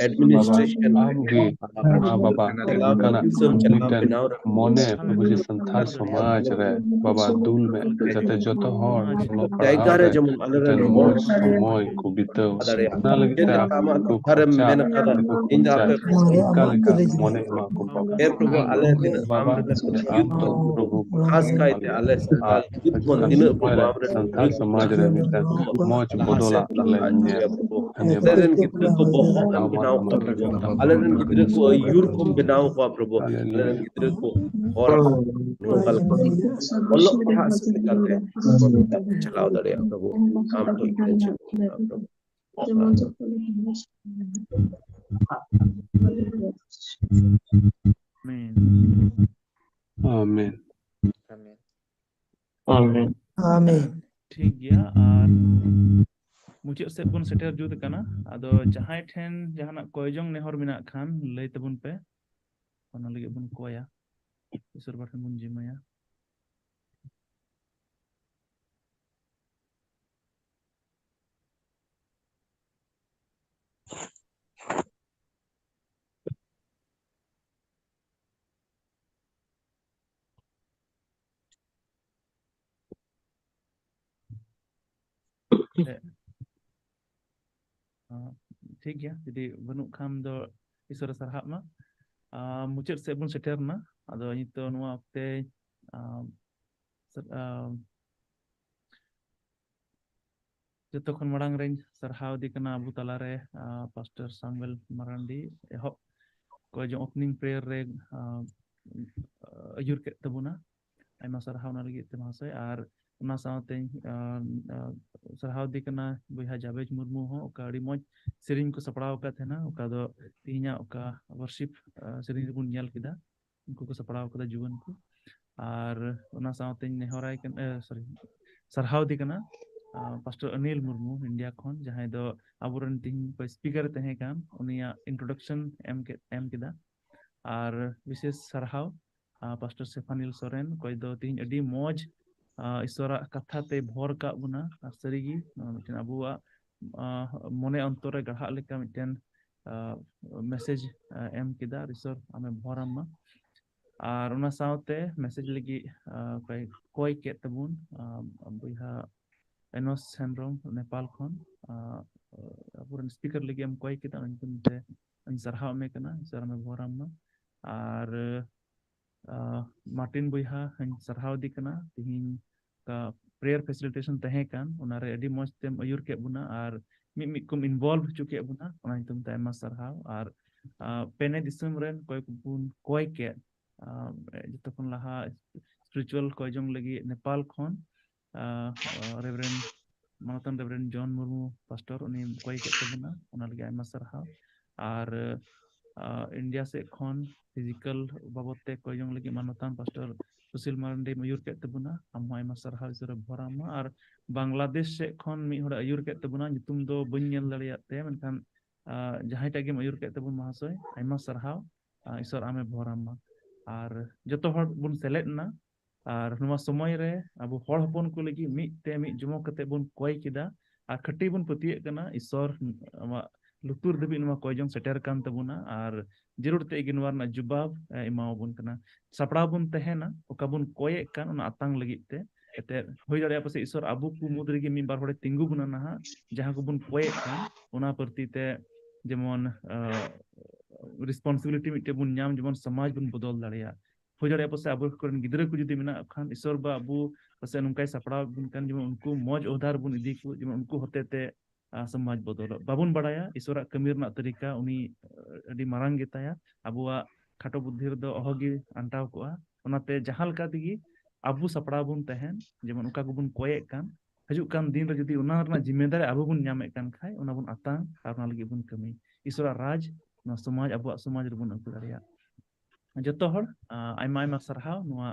ᱵᱟᱵᱟ, ᱟᱢ ᱜᱮ, ᱟᱢ ᱵᱟᱵᱟ, ᱚᱱᱠᱟᱱᱟᱜ ᱢᱤᱫᱴᱮᱱ ᱢᱚᱱᱮ ᱟᱵᱚ ᱡᱮ ᱥᱟᱱᱛᱟᱲ ᱥᱚᱢᱟᱡᱽ ᱨᱮ, ᱵᱟᱵᱟ, ᱫᱩᱞ ᱢᱮ, ᱡᱟᱛᱮ ᱡᱚᱛᱚ ᱦᱚᱲ ᱚᱞᱚᱜ ᱯᱟᱲᱦᱟᱣ ᱨᱮ ᱢᱤᱫᱴᱮᱱ ᱢᱚᱡᱽ ᱥᱚᱢᱚᱭ ᱠᱚ ᱵᱤᱛᱟᱹᱣ᱾ ᱚᱱᱟ ᱞᱟᱹᱜᱤᱫ ᱛᱮ ᱟᱠᱚ ᱠᱚ ᱠᱷᱚᱨᱪᱟ, ᱟᱠᱚ ᱠᱚ ᱠᱷᱚᱨᱪᱟ, ᱚᱱᱠᱟ ᱞᱮᱠᱟ ᱢᱚᱱᱮ ᱮᱢᱟ ᱠᱚ, ᱵᱟᱵᱟ᱾ ᱵᱟᱵᱟ, ᱟᱢ ᱫᱚ ᱯᱨᱚᱵᱷᱩ ᱟᱨ ᱦᱤᱡᱩᱜ ᱠᱟᱱ ᱥᱚᱢᱚᱭ ᱨᱮ ᱥᱟᱱᱛᱟᱲ ᱥᱚᱢᱟᱡᱽ ᱨᱮ ᱢᱤᱫᱴᱟᱝ ᱢᱚᱡᱽ ᱵᱚᱫᱚᱞᱟᱜ ᱞᱮ ᱧᱮᱞ᱾ ᱟᱞᱮ ᱨᱮᱱ ᱜᱤᱫᱽᱨᱟᱹ ᱠᱚ ᱵᱚᱦᱚᱜ ᱮᱢ ᱵᱮᱱᱟᱣ ᱠᱚᱣᱟ ᱯᱨᱚᱵᱷᱩ᱾ ᱟᱞᱮ ᱨᱮᱱ ᱜᱤᱫᱽᱨᱟᱹ ᱠᱚ ᱟᱹᱭᱩᱨ ᱠᱚᱢ ᱵᱮᱱᱟᱣ ᱠᱚᱣᱟ ᱯᱨᱚᱵᱷᱩ᱾ ᱟᱞᱮ ᱨᱮᱱ ᱜᱤᱫᱽᱨᱟᱹ ᱠᱚ ᱦᱚᱲ ᱱᱚᱝᱠᱟ ᱞᱮᱠᱟ ᱚᱞᱚᱜ ᱯᱟᱲᱦᱟᱜ ᱥᱮᱫ ᱞᱮᱠᱟᱛᱮ ᱪᱟᱞᱟᱣ ᱫᱟᱲᱮᱭᱟᱜ ᱯᱨᱚᱵᱷᱩ᱾ ᱟᱢ ᱴᱷᱮᱱ ᱜᱮ ᱡᱮᱢᱚᱱ ᱡᱚᱛᱚ ᱞᱮᱠᱟᱱ ᱟᱢᱮᱱ᱾ ᱟᱢᱮᱱ᱾ ᱟᱢᱮᱱ᱾ ᱟᱢᱮᱱ᱾ ᱴᱷᱤᱠ ᱜᱮᱭᱟ, ᱟᱨ ᱢᱩᱪᱟᱹᱫ ᱥᱮᱫ ᱵᱚᱱ ᱥᱮᱴᱮᱨ ᱡᱩᱛ ᱟᱠᱟᱱᱟ᱾ ᱟᱫᱚ ᱡᱟᱦᱟᱸᱭ ᱴᱷᱮᱱ ᱡᱟᱦᱟᱱᱟᱜ ᱠᱚᱭ ᱡᱚᱝ ᱱᱮᱦᱚᱨ ᱢᱮᱱᱟᱜ ᱠᱷᱟᱱ ᱞᱟᱹᱭ ᱛᱟᱵᱚᱱ ᱯᱮ, ᱚᱱᱟ ᱞᱟᱹᱜᱤᱫ ᱵᱚᱱ ᱠᱚᱭᱟ, ᱤᱥᱚᱨ ᱵᱟ ᱴᱷᱮᱱ ᱵᱚᱱ ᱡᱤᱢᱟᱹᱭᱟ᱾ ᱦᱮᱸ᱾ ᱟᱸ, ᱴᱷᱤᱠ ᱜᱮᱭᱟ, ᱡᱩᱫᱤ ᱵᱟᱹᱱᱩᱜ ᱠᱷᱟᱱ ᱫᱚ ᱤᱥᱚᱨ ᱥᱟᱨᱦᱟᱜ ᱢᱟ᱾ ᱟᱸ, ᱢᱩᱪᱟᱹᱫ ᱥᱮᱫ ᱵᱚᱱ ᱥᱮᱴᱮᱨ ᱮᱱᱟ᱾ ᱟᱫᱚ ᱱᱤᱛᱚᱜ ᱱᱚᱣᱟ ᱚᱠᱛᱮ, ᱟᱸ, ᱥᱟᱨ-, ᱟᱸ, ᱡᱚᱛᱚ ᱠᱷᱚᱱ ᱢᱟᱲᱟᱝ ᱨᱮᱧ ᱥᱟᱨᱦᱟᱣ ᱤᱫᱤ ᱠᱟᱱᱟ ᱟᱵᱚ ᱛᱟᱞᱟᱨᱮ, ᱟᱸ, ᱯᱟᱥᱴᱚᱨ ᱥᱟᱢᱩᱭᱮᱞ ᱢᱟᱨᱟᱱᱰᱤ, ᱮᱦᱚᱵ ᱠᱚ ᱡᱚ-, opening prayer ᱨᱮ, ᱟᱸ, ᱟᱹᱭᱩᱨ ᱠᱮᱫ ᱛᱟᱵᱚᱱᱟ᱾ ᱟᱭᱢᱟ ᱥᱟᱨᱦᱟᱣ ᱚᱱᱟ ᱞᱟᱹᱜᱤᱫ ᱛᱮ ᱢᱚᱦᱟᱥᱚᱭ᱾ ᱟᱨ ᱚᱱᱟ ᱥᱟᱶᱛᱮᱧ, ᱟᱸ, ᱟᱸ, ᱥᱟᱨᱦᱟᱣ ᱤᱫᱤ ᱠᱟᱱᱟ ᱵᱚᱭᱦᱟ ᱡᱟᱵᱮᱡᱽ ᱢᱩᱨᱢᱩ ᱦᱚᱸ, ᱚᱠᱟ ᱟᱹᱰᱤ ᱢᱚᱡᱽ ᱥᱮᱨᱮᱧ ᱠᱚ ᱥᱟᱯᱲᱟᱣ ᱟᱠᱟᱫ ᱛᱟᱦᱮᱱᱟ, ᱚᱠᱟ ᱫᱚ ᱛᱮᱦᱮᱧᱟᱜ ᱚᱠᱟ worship, ᱟᱸ, ᱥᱮᱨᱮᱧ ᱨᱮᱵᱚᱱ ᱧᱮᱞ ᱠᱮᱫᱟ᱾ ᱩᱱᱠᱩ ᱠᱚ ᱥᱟᱯᱲᱟᱣ ᱠᱟᱫᱟ ᱡᱩᱣᱟᱹᱱ ᱠᱚ᱾ ᱟᱨ ᱚᱱᱟ ᱥᱟᱶᱛᱮᱧ ᱱᱮᱦᱚᱨᱟᱭ ᱠᱟᱱᱟ, ᱮ, sorry, ᱥᱟᱨᱦᱟᱣ ᱤᱫᱤ ᱠᱟᱱᱟ, ᱟ, ᱯᱟᱥᱴᱚᱨ ᱚᱱᱤᱞ ᱢᱩᱨᱢᱩ, ᱤᱱᱰᱤᱭᱟ ᱠᱷᱚᱱ, ᱡᱟᱦᱟᱸᱭ ᱫᱚ ᱟᱵᱚᱨᱮᱱ ᱛᱤᱦᱤᱧ ᱚᱠᱚᱭ speaker ᱮ ᱛᱟᱦᱮᱸ ᱠᱟᱱ, ᱩᱱᱤᱭᱟᱜ introduction ᱮᱢ ᱠᱮᱫ, ᱮᱢ ᱠᱮᱫᱟ᱾ ᱟᱨ ᱵᱤᱥᱮᱥ ᱥᱟᱨᱦᱟᱣ, ᱟ, ᱯᱟᱥᱴᱚᱨ ᱥᱮᱯᱷᱟᱱᱤᱞ ᱥᱚᱨᱮᱱ, ᱚᱠᱚᱭ ᱫᱚ ᱛᱤᱦᱤᱧ ᱟᱹᱰᱤ ᱢᱚᱡᱽ, ᱟ, ᱤᱥᱚᱨᱟᱜ ᱠᱟᱛᱷᱟ ᱛᱮᱭ ᱵᱷᱚᱨ ᱠᱟᱜ ᱵᱚᱱᱟ᱾ ᱟᱨ ᱥᱟᱹᱨᱤᱜᱮ ᱱᱚᱣᱟ ᱢᱤᱫᱴᱮᱱ ᱟᱵᱚᱣᱟᱜ ᱟᱸ, ᱢᱚᱱᱮ ᱚᱱᱛᱚᱨ ᱨᱮ ᱜᱟᱲᱦᱟᱜ ᱞᱮᱠᱟ ᱢᱤᱫᱴᱮᱱ, ᱟᱸ, ᱢᱮᱥᱮᱡᱽ, ᱟᱸ, ᱮᱢ ᱠᱮᱫᱟ᱾ ᱟᱨ ᱤᱥᱚᱨ ᱟᱢᱮ ᱵᱷᱚᱨᱟᱢ ᱢᱟ᱾ ᱟᱨ ᱚᱱᱟ ᱥᱟᱶᱛᱮ ᱢᱮᱥᱮᱡᱽ ᱞᱟᱹᱜᱤᱫ, ᱟᱸ, ᱠᱚᱭ, ᱠᱚᱭ ᱠᱮᱫ ᱛᱟᱵᱚᱱ, ᱟᱸ, ᱵᱚᱭᱦᱟ ᱮᱱᱚᱥ ᱦᱮᱢᱵᱨᱚᱢ ᱱᱮᱯᱟᱞ ᱠᱷᱚᱱ, ᱟᱸ, ᱟᱵᱚᱨᱮᱱ ᱥᱯᱤᱠᱟᱨ ᱞᱟᱹᱜᱤᱫ ᱮᱢ ᱠᱚᱭ ᱠᱮᱫᱟ, ᱚᱱᱟ ᱧᱩᱛᱩᱢ ᱛᱮ ᱤᱧ ᱥᱟᱨᱦᱟᱣ ᱢᱮ ᱠᱟᱱᱟ᱾ ᱤᱥᱚᱨ ᱟᱢᱮ ᱵᱷᱚᱨᱟᱢ ᱢᱟ᱾ ᱟᱨ ᱟᱸ, ᱢᱟᱨᱴᱤᱱ ᱵᱚᱭᱦᱟ ᱦᱚᱸᱧ ᱥᱟᱨᱦᱟᱣ ᱤᱫᱤ ᱠᱟᱱᱟ᱾ ᱛᱤᱦᱤᱧ ᱚᱠᱟ prayer facilitation ᱛᱟᱦᱮᱸ ᱠᱟᱱ, ᱚᱱᱟᱨᱮ ᱟᱹᱰᱤ ᱢᱚᱸᱡᱽ ᱛᱮᱢ ᱟᱹᱭᱩᱨ ᱠᱮᱫ ᱵᱚᱱᱟ ᱟᱨ ᱢᱤᱫ ᱢᱤᱫ ᱠᱚᱢ involve ᱦᱚᱪᱚ ᱠᱮᱫ ᱵᱚᱱᱟ, ᱚᱱᱟ ᱧᱩᱛᱩᱢ ᱛᱮ ᱟᱭᱢᱟ ᱥᱟᱨᱦᱟᱣ᱾ ᱟᱨ, ᱟᱸ, ᱯᱮᱱᱮ ᱫᱤᱥᱚᱢ ᱨᱮᱱ ᱚᱠᱚᱭ ᱠᱚᱵᱚᱱ ᱠᱚᱭ ᱠᱮᱫ, ᱟᱸ, ᱡᱚᱛᱚ ᱠᱷᱚᱱ ᱞᱟᱦᱟ spiritual ᱠᱚᱭ ᱡᱚᱝ ᱞᱟᱹᱜᱤᱫ ᱱᱮᱯᱟᱞ ᱠᱷᱚᱱ, ᱟᱸ, ᱨᱮᱵᱷᱟᱨᱮᱱᱰ, ᱢᱟᱱᱚᱛᱟᱱ ᱨᱮᱵᱷᱟᱨᱮᱱᱰ ᱡᱚᱱ ᱢᱩᱨᱢᱩ ᱯᱟᱥᱴᱚᱨ, ᱩᱱᱤ ᱠᱚᱭ ᱠᱮᱫ ᱛᱟᱵᱚᱱᱟ, ᱚᱱᱟ ᱞᱟᱹᱜᱤᱫ ᱟᱭᱢᱟ ᱥᱟᱨᱦᱟᱣ᱾ ᱟᱨ, ᱟᱸ, ᱤᱱᱰᱤᱭᱟ ᱥᱮᱫ ᱠᱷᱚᱱ ᱯᱷᱤᱡᱤᱠᱟᱞ ᱵᱟᱵᱚᱫ ᱛᱮ ᱠᱚᱭ ᱡᱚᱝ ᱞᱟᱹᱜᱤᱫ ᱢᱟᱱᱚᱛᱟᱱ ᱯᱟᱥᱴᱚᱨ ᱥᱩᱥᱤᱞ ᱢᱟᱨᱟᱱᱰᱤᱢ ᱟᱹᱭᱩᱨ ᱠᱮᱫ ᱛᱟᱵᱚᱱᱟ, ᱟᱢ ᱦᱚᱸ ᱟᱭᱢᱟ ᱥᱟᱨᱦᱟᱣ, ᱤᱥᱚᱨᱮ ᱵᱷᱚᱨᱟᱢ ᱢᱟ᱾ ᱟᱨ ᱵᱟᱝᱞᱟᱫᱮᱥ ᱥᱮᱫ ᱠᱷᱚᱱ ᱢᱤᱫ ᱦᱚᱲᱮ ᱟᱹᱭᱩᱨ ᱠᱮᱫ ᱛᱟᱵᱚᱱᱟ, ᱧᱩᱛᱩᱢ ᱫᱚ ᱵᱟᱹᱧ ᱧᱮᱞ ᱫᱟᱲᱮᱭᱟᱜ ᱛᱟᱭᱟ, ᱢᱮᱱᱠᱷᱟᱱ, ᱟᱸ, ᱡᱟᱦᱟᱸᱭ ᱴᱟᱜ ᱜᱮᱢ ᱟᱹᱭᱩᱨ ᱠᱮᱫ ᱛᱟᱵᱚᱱ ᱢᱚᱦᱟᱥᱚᱭ, ᱟᱭᱢᱟ ᱥᱟᱨᱦᱟᱣ, ᱟᱸ, ᱤᱥᱚᱨ ᱟᱢᱮ ᱵᱷᱚᱨᱟᱢ ᱢᱟ᱾ ᱟᱨ ᱡᱚᱛᱚ ᱦᱚᱲ ᱵᱚᱱ ᱥᱮᱞᱮᱫ ᱮᱱᱟ, ᱟᱨ ᱱᱚᱣᱟ ᱥᱚᱢᱚᱭ ᱨᱮ ᱟᱵᱚ ᱦᱚᱲ ᱦᱚᱯᱚᱱ ᱠᱚ ᱞᱟᱹᱜᱤᱫ ᱢᱤᱫ ᱛᱮ ᱢᱤᱫ ᱡᱚᱢᱚᱠ ᱠᱟᱛᱮ ᱵᱚᱱ ᱠᱚᱭ ᱠᱮᱫᱟ᱾ ᱟᱨ ᱠᱷᱟᱹᱴᱤ ᱵᱚᱱ ᱯᱟᱹᱛᱭᱟᱹᱜ ᱠᱟᱱᱟ, ᱤᱥᱚᱨ ᱟᱢᱟᱜ ᱞᱩᱛᱩᱨ ᱫᱷᱟᱹᱵᱤᱡ ᱱᱚᱣᱟ ᱠᱚᱭ ᱡᱚᱝ ᱥᱮᱴᱮᱨ ᱠᱟᱱ ᱛᱟᱵᱚᱱᱟ, ᱟᱨ ᱡᱟᱹᱨᱩᱲ ᱛᱮ ᱜᱮ ᱱᱚᱣᱟ ᱨᱮᱱᱟᱜ ᱡᱩᱵᱟᱵ ᱮ ᱮᱢᱟᱣᱟᱵᱚᱱ ᱠᱟᱱᱟ᱾ ᱥᱟᱯᱲᱟᱣ ᱵᱚᱱ ᱛᱟᱦᱮᱱᱟ ᱚᱠᱟ ᱵᱚᱱ ᱠᱚᱭᱮᱫ ᱠᱟᱱ ᱚᱱᱟ ᱟᱛᱟᱝ ᱞᱟᱹᱜᱤᱫ ᱛᱮ᱾ ᱮᱱᱛᱮᱫ ᱦᱩᱭ ᱫᱟᱲᱮᱭᱟᱜᱼᱟ ᱯᱟᱥᱮᱡ ᱤᱥᱚᱨ ᱟᱵᱚ ᱠᱚ ᱢᱩᱫᱽ ᱨᱮᱜᱮ ᱢᱤᱫ ᱵᱟᱨ ᱦᱚᱲᱮ ᱛᱤᱸᱜᱩ ᱵᱚᱱᱟ ᱱᱟᱦᱟᱜ, ᱡᱟᱦᱟᱸ ᱠᱚᱵᱚᱱ ᱠᱚᱭᱮᱫ ᱠᱟᱱ ᱚᱱᱟ ᱯᱨᱚᱛᱤ ᱛᱮ ᱡᱮᱢᱚᱱ, ᱟᱸ, responsibility ᱢᱤᱫᱴᱮᱡ ᱵᱚᱱ ᱧᱟᱢ, ᱡᱮᱢᱚᱱ ᱥᱚᱢᱟᱡᱽ ᱵᱚᱱ ᱵᱚᱫᱚᱞ ᱫᱟᱲᱮᱭᱟᱜ᱾ ᱦᱩᱭ ᱫᱟᱲᱮᱭᱟᱜᱼᱟ ᱯᱟᱥᱮᱡ ᱟᱵᱚ ᱠᱚᱨᱮᱱ ᱜᱤᱫᱽᱨᱟᱹ ᱠᱚ ᱡᱩᱫᱤ ᱢᱮᱱᱟᱜ ᱠᱷᱟᱱ, ᱤᱥᱚᱨ ᱵᱟ ᱟᱵᱚ ᱯᱟᱥᱮᱡ ᱱᱚᱝᱠᱟᱭ ᱥᱟᱯᱲᱟᱣ ᱵᱚᱱ ᱠᱟᱱ, ᱡᱮᱢᱚᱱ ᱩᱱᱠᱩ ᱢᱚᱡᱽ ᱚᱦᱫᱟ ᱨᱮᱵᱚᱱ ᱤᱫᱤ ᱠᱚ, ᱡᱮᱢᱚᱱ ᱩᱱᱠᱩ ᱦᱚᱛᱮ ᱛᱮ, ᱟᱸ, ᱥᱚᱢᱟᱡᱽ ᱵᱚᱫᱚᱞᱚᱜ᱾ ᱵᱟᱵᱚᱱ ᱵᱟᱲᱟᱭᱟ ᱤᱥᱚᱨᱟᱜ ᱠᱟᱹᱢᱤ ᱨᱮᱱᱟᱜ ᱛᱟᱹᱨᱤᱠᱟ, ᱩᱱᱤ, ᱟᱸ, ᱟᱹᱰᱤ ᱢᱟᱨᱟᱝ ᱜᱮᱛᱟᱭᱟ᱾ ᱟᱵᱚᱣᱟᱜ ᱠᱷᱟᱴᱚ ᱵᱩᱫᱽᱫᱷᱤ ᱨᱮᱫᱚ ᱚᱦᱚᱜᱮ ᱟᱱᱴᱟᱣ ᱠᱚᱜᱼᱟ᱾ ᱚᱱᱟᱛᱮ ᱡᱟᱦᱟᱸ ᱞᱮᱠᱟ ᱛᱮᱜᱮ ᱟᱵᱚ ᱥᱟᱯᱲᱟᱣ ᱵᱚᱱ ᱛᱟᱦᱮᱱ, ᱡᱮᱢᱚᱱ ᱚᱠᱟ ᱠᱚᱵᱚᱱ ᱠᱚᱭᱮᱫ ᱠᱟᱱ, ᱦᱤᱡᱩᱜ ᱠᱟᱱ ᱫᱤᱱ ᱨᱮ ᱡᱩᱫᱤ ᱚᱱᱟ ᱨᱮᱱᱟᱜ ᱡᱤᱢᱢᱮᱫᱟᱨᱤ ᱟᱵᱚ ᱵᱚᱱ ᱧᱟᱢᱮᱫ ᱠᱟᱱ ᱠᱷᱟᱡ, ᱚᱱᱟ ᱵᱚᱱ ᱟᱛᱟᱝ ᱟᱨ ᱚᱱᱟ ᱞᱟᱹᱜᱤᱫ ᱵᱚᱱ ᱠᱟᱹᱢᱤ᱾ ᱤᱥᱚᱨᱟᱜ ᱨᱟᱡᱽ ᱱᱚᱣᱟ ᱥᱚᱢᱟᱡᱽ, ᱟᱵᱚᱣᱟᱜ ᱥᱚᱢᱟᱡᱽ ᱨᱮᱵᱚᱱ ᱟᱹᱜᱩ ᱫᱟᱲᱮᱭᱟᱜ᱾ ᱡᱚᱛᱚ ᱦᱚᱲ, ᱟᱸ, ᱟᱭᱢᱟ ᱟᱭᱢᱟ ᱥᱟᱨᱦᱟᱣ ᱱᱚᱣᱟ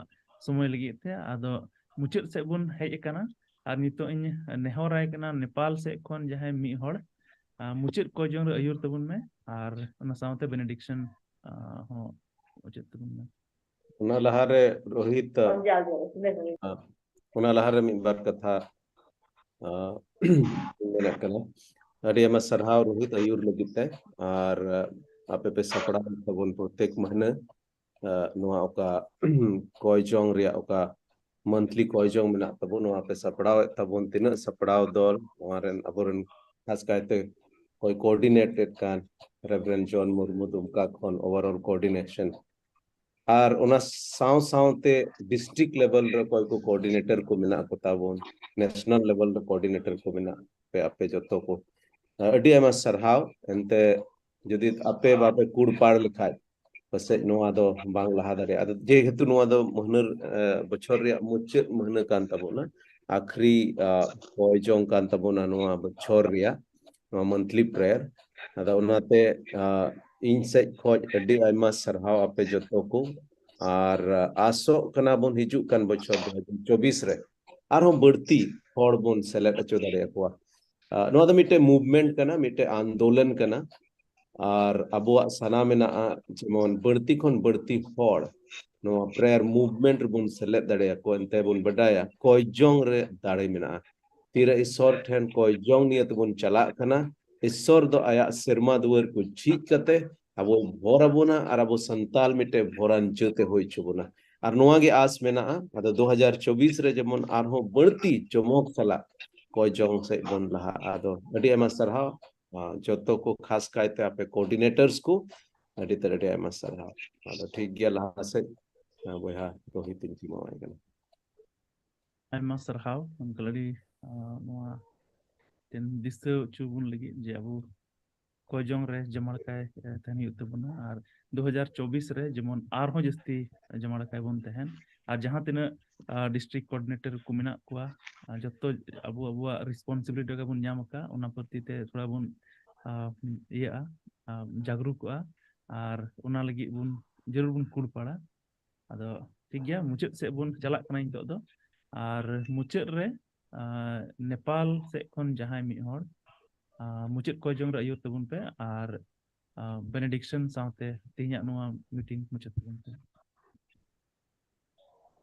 ᱥᱚᱢᱚᱭ ᱞᱟᱹᱜᱤᱫ ᱛᱮ᱾ ᱟᱫᱚ ᱢᱩᱪᱟᱹᱫ ᱥᱮᱫ ᱵᱚᱱ ᱦᱮᱡ ᱟᱠᱟᱱᱟ, ᱟᱨ ᱱᱤᱛᱚᱜ ᱤᱧ ᱱᱮᱦᱚᱨᱟᱭ ᱠᱟᱱᱟ ᱱᱮᱯᱟᱞ ᱥᱮᱫ ᱠᱷᱚᱱ ᱡᱟᱦᱟᱸᱭ ᱢᱤᱫ ᱦᱚᱲ, ᱟᱸ, ᱢᱩᱪᱟᱹᱫ ᱠᱚᱭ ᱡᱚᱝ ᱨᱮ ᱟᱹᱭᱩᱨ ᱛᱟᱵᱚᱱ ᱢᱮ, ᱟᱨ ᱚᱱᱟ ᱥᱟᱶᱛᱮ benediction, ᱟᱸ, ᱦᱚᱸ ᱢᱩᱪᱟᱹᱫ ᱛᱟᱵᱚᱱ ᱢᱮ᱾ ᱚᱱᱟ ᱞᱟᱦᱟᱨᱮ ᱨᱳᱦᱤᱛ, ᱟᱸ, ᱚᱱᱟ ᱞᱟᱦᱟᱨᱮ ᱢᱤᱫ ᱵᱟᱨ ᱠᱟᱛᱷᱟ ᱟᱸ, ᱢᱮᱱᱟᱜ ᱠᱟᱱᱟ᱾ ᱟᱹᱰᱤ ᱟᱭᱢᱟ ᱥᱟᱨᱦᱟᱣ ᱨᱳᱦᱤᱛ ᱟᱹᱭᱩᱨ ᱞᱟᱹᱜᱤᱫ ᱛᱮ, ᱟᱨ, ᱟᱸ, ᱟᱯᱮ ᱯᱮ ᱥᱟᱯᱲᱟᱣ ᱛᱟᱵᱚᱱ ᱯᱨᱚᱛᱮᱠ ᱢᱟᱹᱦᱱᱟᱹ, ᱟᱸ, ᱱᱚᱣᱟ ᱚᱠᱟ ᱠᱚᱭ ᱡᱚᱝ ᱨᱮᱭᱟᱜ ᱚᱠᱟ monthly ᱠᱚᱭ ᱡᱚᱝ ᱢᱮᱱᱟᱜ ᱛᱟᱵᱚᱱ, ᱱᱚᱣᱟ ᱯᱮ ᱥᱟᱯᱲᱟᱣᱮᱫ ᱛᱟᱵᱚᱱ, ᱛᱤᱱᱟᱹᱜ ᱥᱟᱯᱲᱟᱣ ᱫᱚᱞ, ᱱᱚᱣᱟ ᱨᱮᱱ ᱟᱵᱚᱨᱮᱱ ᱠᱷᱟᱥ ᱠᱟᱭᱛᱮ ᱚᱠᱚᱭ coordinate ᱮᱫ ᱠᱟᱱ Reverend ᱡᱚᱱ ᱢᱩᱨᱢᱩ ᱫᱩᱢᱠᱟ ᱠᱷᱚᱱ overall coordination, ᱟᱨ ᱚᱱᱟ ᱥᱟᱶ ᱥᱟᱶᱛᱮ district level ᱨᱮ ᱚᱠᱚᱭ ᱠᱚ coordinator ᱠᱚ ᱢᱮᱱᱟᱜ ᱠᱚ ᱛᱟᱵᱚᱱ, national level ᱨᱮ coordinator ᱠᱚ ᱢᱮᱱᱟᱜ ᱯᱮ, ᱟᱯᱮ ᱡᱚᱛᱚ ᱠᱚ ᱟᱹᱰᱤ ᱟᱭᱢᱟ ᱥᱟᱨᱦᱟᱣ᱾ ᱮᱱᱛᱮ ᱡᱩᱫᱤ ᱟᱯᱮ ᱵᱟᱯᱮ ᱠᱩᱲᱯᱟᱲ ᱞᱮᱠᱷᱟᱡ ᱯᱟᱥᱮᱡ ᱱᱚᱣᱟ ᱫᱚ ᱵᱟᱝ ᱞᱟᱦᱟ ᱫᱟᱲᱮᱭᱟᱜᱼᱟ᱾ ᱟᱫᱚ ᱡᱮᱦᱮᱛᱩ ᱱᱚᱣᱟ ᱫᱚ ᱢᱟᱹᱦᱱᱟᱹ, ᱮ, ᱵᱚᱪᱷᱚᱨ ᱨᱮᱭᱟᱜ ᱢᱩᱪᱟᱹᱫ ᱢᱟᱹᱦᱱᱟᱹ ᱠᱟᱱ ᱛᱟᱵᱚᱱᱟ, ᱟᱠᱷᱨᱤ, ᱟ, ᱠᱚᱭ ᱡᱚᱝ ᱠᱟᱱ ᱛᱟᱵᱚᱱᱟ ᱱᱚᱣᱟ ᱵᱚᱪᱷᱚᱨ ᱨᱮᱭᱟᱜ, ᱱᱚᱣᱟ monthly prayer᱾ ᱟᱫᱚ ᱚᱱᱟᱛᱮ, ᱟ, ᱤᱧ ᱥᱮᱫ ᱠᱷᱚᱡ ᱟᱹᱰᱤ ᱟᱭᱢᱟ ᱥᱟᱨᱦᱟᱣ ᱟᱯᱮ ᱡᱚᱛᱚ ᱠᱚ, ᱟᱨ, ᱟ, ᱟᱥᱚᱜ ᱠᱟᱱᱟ ᱵᱚᱱ ᱦᱤᱡᱩᱜ ᱠᱟᱱ ᱵᱚᱪᱷᱚᱨ ᱫᱩ ᱦᱟᱡᱟᱨ ᱪᱚᱵᱵᱤᱥ ᱨᱮ ᱟᱨᱦᱚᱸ ᱵᱟᱹᱲᱛᱤ ᱦᱚᱲ ᱵᱚᱱ ᱥᱮᱞᱮᱫ ᱦᱚᱪᱚ ᱫᱟᱲᱮᱭᱟᱠᱚᱣᱟ᱾ ᱟ, ᱱᱚᱣᱟ ᱫᱚ ᱢᱤᱫᱴᱮᱱ movement ᱠᱟᱱᱟ, ᱢᱤᱫᱴᱮᱱ ᱟᱱᱫᱳᱞᱚᱱ ᱠᱟᱱᱟ, ᱟᱨ ᱟᱵᱚᱣᱟᱜ ᱥᱟᱱᱟ ᱢᱮᱱᱟᱜᱼᱟ ᱡᱮᱢᱚᱱ ᱵᱟᱹᱲᱛᱤ ᱠᱷᱚᱱ ᱵᱟᱹᱲᱛᱤ ᱦᱚᱲ ᱱᱚᱣᱟ prayer movement ᱨᱮᱵᱚᱱ ᱥᱮᱞᱮᱫ ᱫᱟᱲᱮᱭᱟᱠᱚᱣᱟ᱾ ᱮᱱᱛᱮ ᱵᱚᱱ ᱵᱟᱰᱟᱭᱟ ᱠᱚᱭ ᱡᱚᱝ ᱨᱮ ᱫᱟᱲᱮ ᱢᱮᱱᱟᱜᱼᱟ᱾ ᱛᱤᱨᱮ ᱤᱥᱥᱚᱨ ᱴᱷᱮᱱ ᱠᱚᱭ ᱡᱚᱝ ᱱᱤᱭᱮ ᱛᱮᱵᱚᱱ ᱪᱟᱞᱟᱜ ᱠᱟᱱᱟ, ᱤᱥᱥᱚᱨ ᱫᱚ ᱟᱭᱟᱜ ᱥᱮᱨᱢᱟ ᱫᱩᱣᱟᱹᱨ ᱠᱚ ᱡᱷᱤᱡ ᱠᱟᱛᱮ ᱟᱵᱚ ᱵᱷᱚᱨ ᱟᱵᱚᱱᱟ ᱟᱨ ᱟᱵᱚ ᱥᱟᱱᱛᱟᱞ ᱢᱤᱫᱴᱮᱱ ᱵᱷᱚᱨᱟᱱ ᱡᱟᱹᱛ ᱮ ᱦᱩᱭ ᱦᱚᱪᱚ ᱵᱚᱱᱟ᱾ ᱟᱨ ᱱᱚᱣᱟ ᱜᱮ ᱟᱥ ᱢᱮᱱᱟᱜᱼᱟ᱾ ᱟᱫᱚ ᱫᱩ ᱦᱟᱡᱟᱨ ᱪᱚᱵᱵᱤᱥ ᱨᱮ ᱡᱮᱢᱚᱱ ᱟᱨᱦᱚᱸ ᱵᱟᱹᱲᱛᱤ ᱡᱚᱢᱚᱠ ᱥᱟᱞᱟᱜ ᱠᱚᱭ ᱡᱚᱝ ᱥᱮᱫ ᱵᱚᱱ ᱞᱟᱦᱟᱜᱼᱟ᱾ ᱟᱫᱚ ᱟᱹᱰᱤ ᱟᱭᱢᱟ ᱥᱟᱨᱦᱟᱣ, ᱟ, ᱡᱚᱛᱚ ᱠᱚ, ᱠᱷᱟᱥ ᱠᱟᱭᱛᱮ ᱟᱯᱮ coordinators ᱠᱚ, ᱟᱹᱰᱤ ᱛᱮᱫ ᱟᱹᱰᱤ ᱟᱭᱢᱟ ᱥᱟᱨᱦᱟᱣ᱾ ᱟᱫᱚ ᱴᱷᱤᱠ ᱜᱮᱭᱟ, ᱞᱟᱦᱟ ᱥᱮᱫ, ᱟ, ᱵᱚᱭᱦᱟ ᱨᱳᱦᱤᱛ ᱤᱧ ᱮᱢᱟᱣᱟᱭ ᱠᱟᱱᱟ᱾ ᱟᱭᱢᱟ ᱥᱟᱨᱦᱟᱣ, ᱟᱝᱠᱮᱞ, ᱟᱹᱰᱤ, ᱟ, ᱱᱚᱣᱟ ᱢᱤᱫᱴᱮᱱ ᱫᱤᱥᱟᱹ ᱦᱚᱪᱚ ᱵᱚᱱ ᱞᱟᱹᱜᱤᱫ ᱡᱮ ᱟᱵᱚ ᱠᱚᱭ ᱡᱚᱝ ᱨᱮ ᱡᱚᱢᱟᱲ ᱠᱟᱭ, ᱮ, ᱛᱟᱦᱮᱱ ᱦᱩᱭᱩᱜ ᱛᱟᱵᱚᱱᱟ, ᱟᱨ ᱫᱩ ᱦᱟᱡᱟᱨ ᱪᱚᱵᱵᱤᱥ ᱨᱮ ᱡᱮᱢᱚᱱ ᱟᱨᱦᱚᱸ ᱡᱟᱹᱥᱛᱤ ᱡᱚᱢᱟᱲ ᱠᱟᱭ ᱵᱚᱱ ᱛᱟᱦᱮᱱ, ᱟᱨ ᱡᱟᱦᱟᱸ ᱛᱤᱱᱟᱹᱜ, ᱟ, district coordinator ᱠᱚ ᱢᱮᱱᱟᱜ ᱠᱚᱣᱟ, ᱟ, ᱡᱚᱛᱚ ᱟᱵᱚ ᱟᱵᱚᱣᱟᱜ responsibility ᱜᱮᱵᱚᱱ ᱧᱟᱢ ᱟᱠᱟᱫ, ᱚᱱᱟ ᱯᱨᱚᱛᱤ ᱛᱮ ᱛᱷᱚᱲᱟ ᱵᱚᱱ, ᱟ, ᱤᱭᱟᱹᱜᱼᱟ, ᱟ, ᱡᱟᱜᱽᱨᱩᱠᱚᱜᱼᱟ, ᱟᱨ ᱚᱱᱟ ᱞᱟᱹᱜᱤᱫ ᱵᱚᱱ ᱡᱟᱹᱨᱩᱲ ᱵᱚᱱ ᱠᱩᱲᱯᱟᱲᱟ᱾ ᱟᱫᱚ ᱴᱷᱤᱠ ᱜᱮᱭᱟ, ᱢᱩᱪᱟᱹᱫ ᱥᱮᱫ ᱵᱚᱱ ᱪᱟᱞᱟᱜ ᱠᱟᱱᱟ ᱱᱤᱛᱚᱜ ᱫᱚ᱾ ᱟᱨ ᱢᱩᱪᱟᱹᱫ ᱨᱮ, ᱟ, ᱱᱮᱯᱟᱞ ᱥᱮᱫ ᱠᱷᱚᱱ ᱡᱟᱦᱟᱸᱭ ᱢᱤᱫ ᱦᱚᱲ, ᱟ, ᱢᱩᱪᱟᱹᱫ ᱠᱚᱭ ᱡᱚᱝ ᱨᱮ ᱟᱹᱭᱩᱨ ᱛᱟᱵᱚᱱ ᱯᱮ, ᱟᱨ, ᱟ, benediction ᱥᱟᱶᱛᱮ ᱛᱮᱦᱮᱧᱟᱜ ᱱᱚᱣᱟ meeting ᱢᱩᱪᱟᱹᱫ ᱛᱟᱵᱚᱱ ᱯᱮ᱾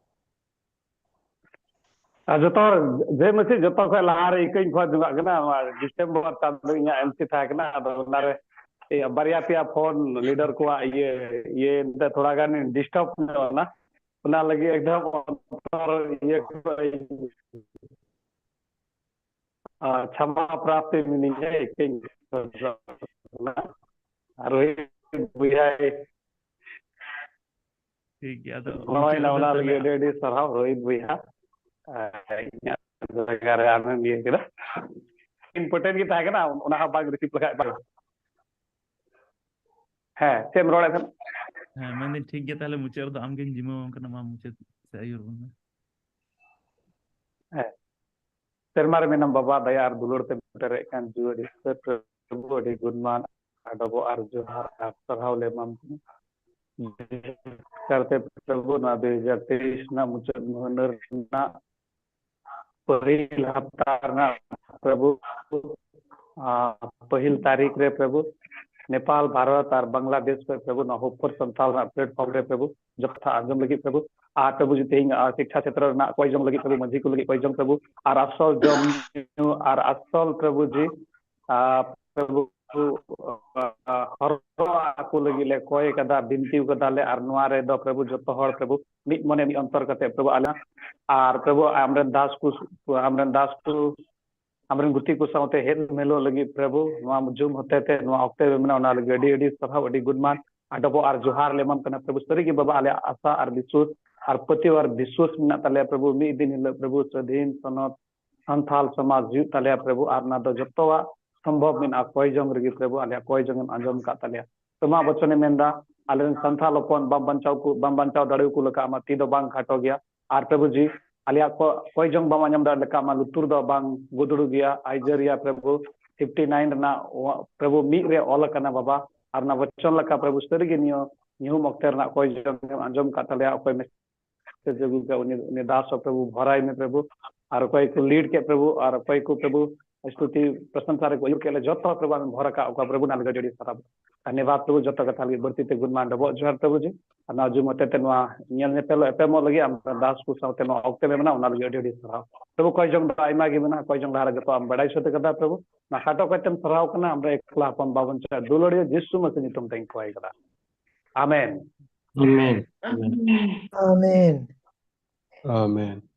ᱟᱨ ᱡᱚᱛᱚ ᱦᱚᱲ ᱡᱮ ᱢᱟᱹᱥᱤ ᱡᱚᱛᱚ ᱠᱷᱚᱱ ᱞᱟᱦᱟ ᱨᱮ ᱤᱠᱟᱹᱧ ᱠᱷᱚᱡᱽ ᱡᱚᱝᱟᱜ ᱠᱟᱱᱟ, ᱱᱚᱣᱟ ᱰᱤᱥᱮᱢᱵᱚᱨ ᱪᱟᱸᱫᱚ ᱤᱧᱟᱹᱜ ᱮᱢᱥᱤ ᱛᱟᱦᱮᱸ ᱠᱟᱱᱟ, ᱟᱫᱚ ᱚᱱᱟᱨᱮ ᱤᱭᱟᱹ ᱵᱟᱨᱭᱟ ᱯᱮᱭᱟ ᱯᱷᱳᱱ ᱞᱤᱰᱟᱨ ᱠᱚᱣᱟᱜ ᱤᱭᱟᱹ ᱤᱭᱟᱹ ᱮᱱᱛᱮ ᱛᱷᱚᱲᱟ ᱜᱟᱱ ᱰᱤᱥᱴᱟᱨᱵ ᱧᱚᱜ ᱮᱱᱟ, ᱚᱱᱟ ᱞᱟᱹᱜᱤᱫ ᱮᱠᱫᱚᱢ ᱚᱱᱛᱚᱨ ᱤᱭᱟᱹ ᱠᱷᱚᱡ ᱟᱨ ᱠᱷᱟᱢᱟ ᱯᱨᱟᱯᱛᱤ ᱢᱤᱱᱟᱹᱧᱟ, ᱤᱠᱟᱹᱧ ᱠᱷᱚᱡᱚᱜ ᱠᱟᱱᱟ᱾ ᱟᱨ ᱨᱳᱦᱤᱛ ᱵᱚᱭᱦᱟᱭ ᱴᱷᱤᱠ ᱜᱮᱭᱟ, ᱟᱫᱚ ᱜᱚᱲᱚᱭᱮᱱᱟ, ᱢᱩᱪᱟᱹᱫ ᱨᱮ ᱚᱱᱟ ᱛᱟᱦᱞᱮ ᱞᱟᱹᱜᱤᱫ ᱟᱹᱰᱤ ᱟᱹᱰᱤ ᱥᱟᱨᱦᱟᱣ ᱨᱳᱦᱤᱛ ᱵᱚᱭᱦᱟ᱾ ᱟᱨ ᱤᱧᱟᱹᱜ ᱡᱟᱭᱜᱟ ᱨᱮ ᱟᱢᱮᱢ ᱤᱭᱟᱹ ᱠᱮᱫᱟ, ᱤᱢᱯᱚᱨᱴᱮᱱᱴ ᱜᱮ ᱛᱟᱦᱮᱸ ᱠᱟᱱᱟ, ᱚᱱᱟ ᱦᱚᱸ ᱵᱟᱝ ᱨᱤᱥᱤᱵᱷ ᱞᱮᱠᱷᱟᱡ ᱵᱟᱝ᱾ ᱦᱮᱸ, ᱪᱮᱫ ᱮᱢ ᱨᱚᱲᱮᱫ ᱛᱟᱦᱮᱸᱱ? ᱦᱮᱸ, ᱢᱮᱱᱫᱟᱹᱧ ᱴᱷᱤᱠ ᱜᱮᱭᱟ, ᱛᱟᱦᱞᱮ ᱢᱩᱪᱟᱹᱫ ᱨᱮᱫᱚ ᱟᱢᱜᱤᱧ ᱡᱤᱢᱟᱹᱣᱟᱢ ᱠᱟᱱᱟ, ᱢᱟ ᱢᱩᱪᱟᱹᱫ ᱥᱮᱫ ᱟᱹᱭᱩᱨ ᱵᱚᱱ ᱢᱮ᱾ ᱦᱮᱸ, ᱥᱮᱨᱢᱟ ᱨᱮ ᱢᱮᱱᱟᱢ ᱵᱟᱵᱟ, ᱫᱟᱭᱟ ᱟᱨ ᱫᱩᱞᱟᱹᱲ ᱛᱮ ᱯᱮᱨᱮᱡ ᱠᱟᱱ ᱡᱤᱣᱤ ᱟᱹᱰᱤ ᱩᱛᱟᱹᱨ ᱯᱨᱚᱵᱷᱩ, ᱟᱹᱰᱤ ᱜᱩᱱᱢᱟᱱ ᱟᱰᱚᱵᱚᱜ ᱟᱨ ᱡᱚᱦᱟᱨ ᱟᱨ ᱥᱟᱨᱦᱟᱣ ᱞᱮ ᱮᱢᱟᱢ ᱠᱟᱱᱟ᱾ ᱵᱤᱥᱮᱥ ᱠᱟᱨᱛᱮ ᱯᱨᱚᱵᱷᱩ, ᱱᱚᱣᱟ ᱫᱩ ᱦᱟᱡᱟᱨ ᱛᱮᱭᱤᱥ ᱨᱮᱱᱟᱜ ᱢᱩᱪᱟᱹᱫ ᱢᱟᱹᱦᱱᱟᱹ ᱨᱮᱱᱟᱜ ᱯᱟᱹᱦᱤᱞ ᱦᱟᱯᱛᱟ ᱨᱮᱱᱟᱜ ᱯᱨᱚᱵᱷᱩ, ᱟᱨ ᱯᱟᱹᱦᱤᱞ ᱛᱟᱹᱨᱤᱠᱷ ᱨᱮ ᱯᱨᱚᱵᱷᱩ, ᱱᱮᱯᱟᱞ, ᱵᱷᱟᱨᱚᱛ ᱟᱨ ᱵᱟᱝᱞᱟᱫᱮᱥ ᱠᱷᱚᱱ ᱯᱨᱚᱵᱷᱩ, ᱱᱚᱣᱟ ᱦᱳᱯ ᱯᱷᱚᱨ ᱥᱟᱱᱛᱟᱞ ᱨᱮᱱᱟᱜ ᱯᱞᱮᱴᱯᱷᱚᱨᱢ ᱨᱮ ᱯᱨᱚᱵᱷᱩ, ᱡᱚᱛᱷᱟ ᱟᱸᱡᱚᱢ ᱞᱟᱹᱜᱤᱫ ᱯᱨᱚᱵᱷᱩ, ᱟᱨ ᱯᱨᱚᱵᱷᱩ ᱡᱩᱫᱤ ᱛᱮᱦᱮᱧ, ᱟᱨ ᱥᱤᱠᱠᱷᱟ ᱪᱷᱮᱛᱨᱚ ᱨᱮᱱᱟᱜ ᱠᱚᱭ ᱡᱚᱝ ᱞᱟᱹᱜᱤᱫ ᱯᱨᱚᱵᱷᱩ, ᱢᱟᱹᱡᱷᱤ ᱠᱚ ᱞᱟᱹᱜᱤᱫ ᱠᱚᱭ ᱡᱚᱝ ᱯᱨᱚᱵᱷᱩ, ᱟᱨ ᱟᱥᱚᱞ ᱡᱚᱢ ᱧᱩ ᱟᱨ ᱟᱥᱚᱞ ᱯᱨᱚᱵᱷᱩ ᱡᱤ, ᱟᱨ ᱯᱨᱚᱵᱷᱩ, ᱟᱨ ᱦᱚᱨᱚᱜ ᱟᱠᱚ ᱞᱟᱹᱜᱤᱫ ᱞᱮ ᱠᱚᱭ ᱠᱟᱫᱟ, ᱵᱤᱱᱛᱤ ᱠᱟᱫᱟ ᱞᱮ, ᱟᱨ ᱱᱚᱣᱟ ᱨᱮᱫᱚ ᱯᱨᱚᱵᱷᱩ ᱡᱚᱛᱚ ᱦᱚᱲ ᱯᱨᱚᱵᱷᱩ ᱢᱤᱫ ᱢᱚᱱᱮ ᱢᱤᱫ ᱚᱱᱛᱚᱨ ᱠᱟᱛᱮ ᱯᱨᱚᱵᱷᱩ ᱟᱞᱮ, ᱟᱨ ᱯᱨᱚᱵᱷᱩ ᱟᱢᱨᱮᱱ ᱫᱟᱥ ᱠᱚ, ᱟᱢᱨᱮᱱ ᱫᱟᱥ ᱠᱚ, ᱟᱢᱨᱮᱱ ᱜᱩᱛᱤ ᱠᱚ ᱥᱟᱶᱛᱮ ᱦᱮᱡ ᱢᱤᱞᱟᱹᱣ ᱞᱟᱹᱜᱤᱫ ᱯᱨᱚᱵᱷᱩ, ᱱᱚᱣᱟ ᱡᱩᱢ ᱦᱚᱛᱮ ᱛᱮ ᱱᱚᱣᱟ ᱚᱠᱛᱮ ᱨᱮ ᱢᱮᱱᱟᱜ, ᱚᱱᱟ ᱞᱟᱹᱜᱤᱫ ᱟᱹᱰᱤ ᱟᱹᱰᱤ ᱥᱟᱨᱦᱟᱣ, ᱟᱹᱰᱤ ᱜᱩᱱᱢᱟᱱ ᱟᱰᱚᱵᱚᱜ ᱟᱨ ᱡᱚᱦᱟᱨ ᱞᱮ ᱮᱢᱟᱢ ᱠᱟᱱᱟ ᱯᱨᱚᱵᱷᱩ᱾ ᱥᱟᱹᱨᱤᱜᱮ ᱵᱟᱵᱟ, ᱟᱞᱮᱭᱟᱜ ᱟᱥᱟ ᱟᱨ ᱵᱤᱥᱣᱟᱥ ᱟᱨ ᱯᱟᱹᱛᱭᱟᱹᱣ ᱟᱨ ᱵᱤᱥᱣᱟᱥ ᱢᱮᱱᱟᱜ ᱛᱟᱞᱮᱭᱟ ᱯᱨᱚᱵᱷᱩ, ᱢᱤᱫ ᱫᱤᱱ ᱦᱤᱞᱳᱜ ᱯᱨᱚᱵᱷᱩ ᱥᱟᱹᱫᱷᱤᱱ ᱥᱚᱱᱚᱛ ᱥᱟᱱᱛᱷᱟᱞ ᱥᱚᱢᱟᱡᱽ ᱦᱩᱭᱩᱜ ᱛᱟᱞᱮᱭᱟ ᱯᱨᱚᱵᱷᱩ, ᱟᱨ ᱚᱱᱟ ᱫᱚ ᱡᱚᱛᱚᱣᱟᱜ ᱥᱚᱢᱵᱷᱚᱵ ᱢᱮᱱᱟᱜᱼᱟ ᱠᱚᱭ ᱡᱚᱝ ᱨᱮᱜᱮ ᱯᱨᱚᱵᱷᱩ, ᱟᱞᱮᱭᱟᱜ ᱠᱚᱭ ᱡᱚᱝ ᱮᱢ ᱟᱸᱡᱚᱢ ᱠᱟᱜ ᱛᱟᱞᱮᱭᱟ᱾ ᱛᱚᱢᱟ ᱵᱚᱪᱚᱱᱮ ᱢᱮᱱᱫᱟ, ᱟᱞᱮᱨᱮᱱ ᱥᱟᱱᱛᱷᱟᱞ ᱦᱚᱯᱚᱱ ᱵᱟᱢ ᱵᱟᱧᱪᱟᱣ ᱠᱚ, ᱵᱟᱢ ᱵᱟᱧᱪᱟᱣ ᱫᱟᱲᱮᱭᱟᱠᱚ ᱞᱮᱠᱟ ᱟᱢᱟᱜ ᱛᱤ ᱫᱚ ᱵᱟᱝ ᱠᱷᱟᱴᱚ ᱜᱮᱭᱟ᱾ ᱟᱨ ᱯᱨᱚᱵᱷᱩ ᱡᱤ, ᱟᱞᱮᱭᱟᱜ ᱠᱚ-, ᱠᱚᱭ ᱡᱚᱝ ᱵᱟᱢ ᱟᱸᱡᱚᱢ ᱫᱟᱲᱮ ᱞᱮᱠᱟ ᱟᱢᱟᱜ ᱞᱩᱛᱩᱨ ᱫᱚ ᱵᱟᱝ ᱜᱩᱫᱲᱩ ᱜᱮᱭᱟ᱾ ᱟᱭᱡᱟᱹᱨᱤᱭᱟ ᱯᱨᱚᱵᱷᱩ ᱯᱷᱤᱯᱴᱤ ᱱᱟᱭᱤᱱ ᱨᱮᱱᱟᱜ ᱚ-, ᱯᱨᱚᱵᱷᱩ ᱢᱤᱫ ᱨᱮ ᱚᱞ ᱟᱠᱟᱱᱟ ᱵᱟᱵᱟ, ᱟᱨ ᱚᱱᱟ ᱵᱚᱪᱚᱱ ᱞᱮᱠᱟ ᱯᱨᱚᱵᱷᱩ ᱥᱟᱹᱨᱤᱜᱮ ᱱᱤᱭᱟᱹ ᱧᱩᱦᱩᱢ ᱚᱠᱛᱮ ᱨᱮᱱᱟᱜ ᱠᱚᱭ ᱡᱚᱝ ᱮᱢ ᱟᱸᱡᱚᱢ ᱠᱟᱜ ᱛᱟᱞᱮᱭᱟ᱾ ᱚᱠᱚᱭ ᱢᱮᱥᱮᱡ ᱟᱹᱜᱩ ᱠᱟᱜ ᱩᱱᱤ, ᱩᱱᱤ ᱫᱟᱥ ᱦᱚᱸ ᱯᱨᱚᱵᱷᱩ ᱵᱷᱚᱨᱟᱭ ᱢᱮ ᱯᱨᱚᱵᱷᱩ, ᱟᱨ ᱚᱠᱚᱭ ᱠᱚ ᱞᱤᱰ ᱠᱮᱫ ᱯᱨᱚᱵᱷᱩ, ᱟᱨ ᱚᱠᱚᱭ ᱠᱚ ᱯᱨᱚᱵᱷᱩ ᱥᱛᱩᱛᱤ ᱯᱨᱚᱥᱚᱝᱥᱟ ᱨᱮᱠᱚ ᱟᱹᱭᱩᱨ ᱠᱮᱫ ᱞᱮ, ᱡᱚᱛᱚ ᱯᱨᱚᱵᱷᱩ ᱟᱢᱮᱢ ᱵᱷᱚᱨ ᱟᱠᱟᱫ ᱚᱠᱟ ᱯᱨᱚᱵᱷᱩ ᱚᱱᱟ ᱞᱟᱹᱜᱤᱫ ᱟᱹᱰᱤ ᱥᱟᱨᱦᱟᱣ᱾ ᱫᱷᱚᱱᱭᱚᱵᱟᱫ ᱯᱨᱚᱵᱷᱩ, ᱡᱚᱛᱚ ᱠᱟᱛᱷᱟ ᱞᱟᱹᱜᱤᱫ ᱵᱟᱹᱲᱛᱤ ᱛᱮ ᱜᱩᱱ ᱢᱟᱱ ᱰᱚᱵᱚᱜ ᱡᱚᱦᱟᱨ ᱯᱨᱚᱵᱷᱩ ᱡᱤ᱾ ᱟᱨ ᱱᱚᱣᱟ ᱡᱩᱢ ᱦᱚᱛᱮ ᱛᱮ ᱱᱚᱣᱟ ᱧᱮᱞ ᱧᱮᱯᱮᱞ ᱮᱯᱮᱢᱚᱜ ᱞᱟᱹᱜᱤᱫ ᱟᱢ ᱫᱟᱥ ᱠᱚ ᱥᱟᱶᱛᱮ ᱱᱚᱣᱟ ᱚᱠᱛᱮ ᱢᱮ ᱢᱮᱱᱟᱜᱼᱟ, ᱚᱱᱟ ᱞᱟᱹᱜᱤᱫ ᱟᱹᱰᱤ ᱟᱹᱰᱤ ᱥᱟᱨᱦᱟᱣ᱾ ᱯᱨᱚᱵᱷᱩ ᱠᱚᱭ ᱡᱚᱝ ᱫᱚ ᱟᱭᱢᱟ ᱜᱮ ᱢᱮᱱᱟᱜᱼᱟ, ᱠᱚᱭ ᱡᱚᱝ ᱞᱟᱦᱟ ᱨᱮ ᱡᱚᱛᱚ ᱟᱢ ᱵᱟᱲᱟᱭ ᱥᱟᱹᱛ ᱠᱟᱫᱟ ᱯᱨᱚᱵᱷᱩ᱾ ᱚᱱᱟ ᱠᱷᱟᱴᱚ ᱠᱟᱛᱮᱢ ᱥᱟᱨᱦᱟᱣ ᱠᱟᱱᱟ, ᱟᱢᱨᱮ ᱮᱠᱞᱟ ᱦᱚᱯᱚᱱ ᱵᱟᱵᱚᱱ ᱪᱟᱞᱟᱜ ᱫᱩᱞᱟᱹᱲᱤᱭᱟᱹ ᱡᱤᱥᱩ ᱢᱟᱥᱤ ᱧᱩᱛᱩᱢ ᱛᱮᱧ ᱠᱚᱭ ᱠᱟᱫᱟ᱾ ᱟᱢᱮᱱ᱾ ᱟᱢᱮᱱ᱾ ᱟᱢᱮᱱ᱾ ᱟᱢᱮᱱ᱾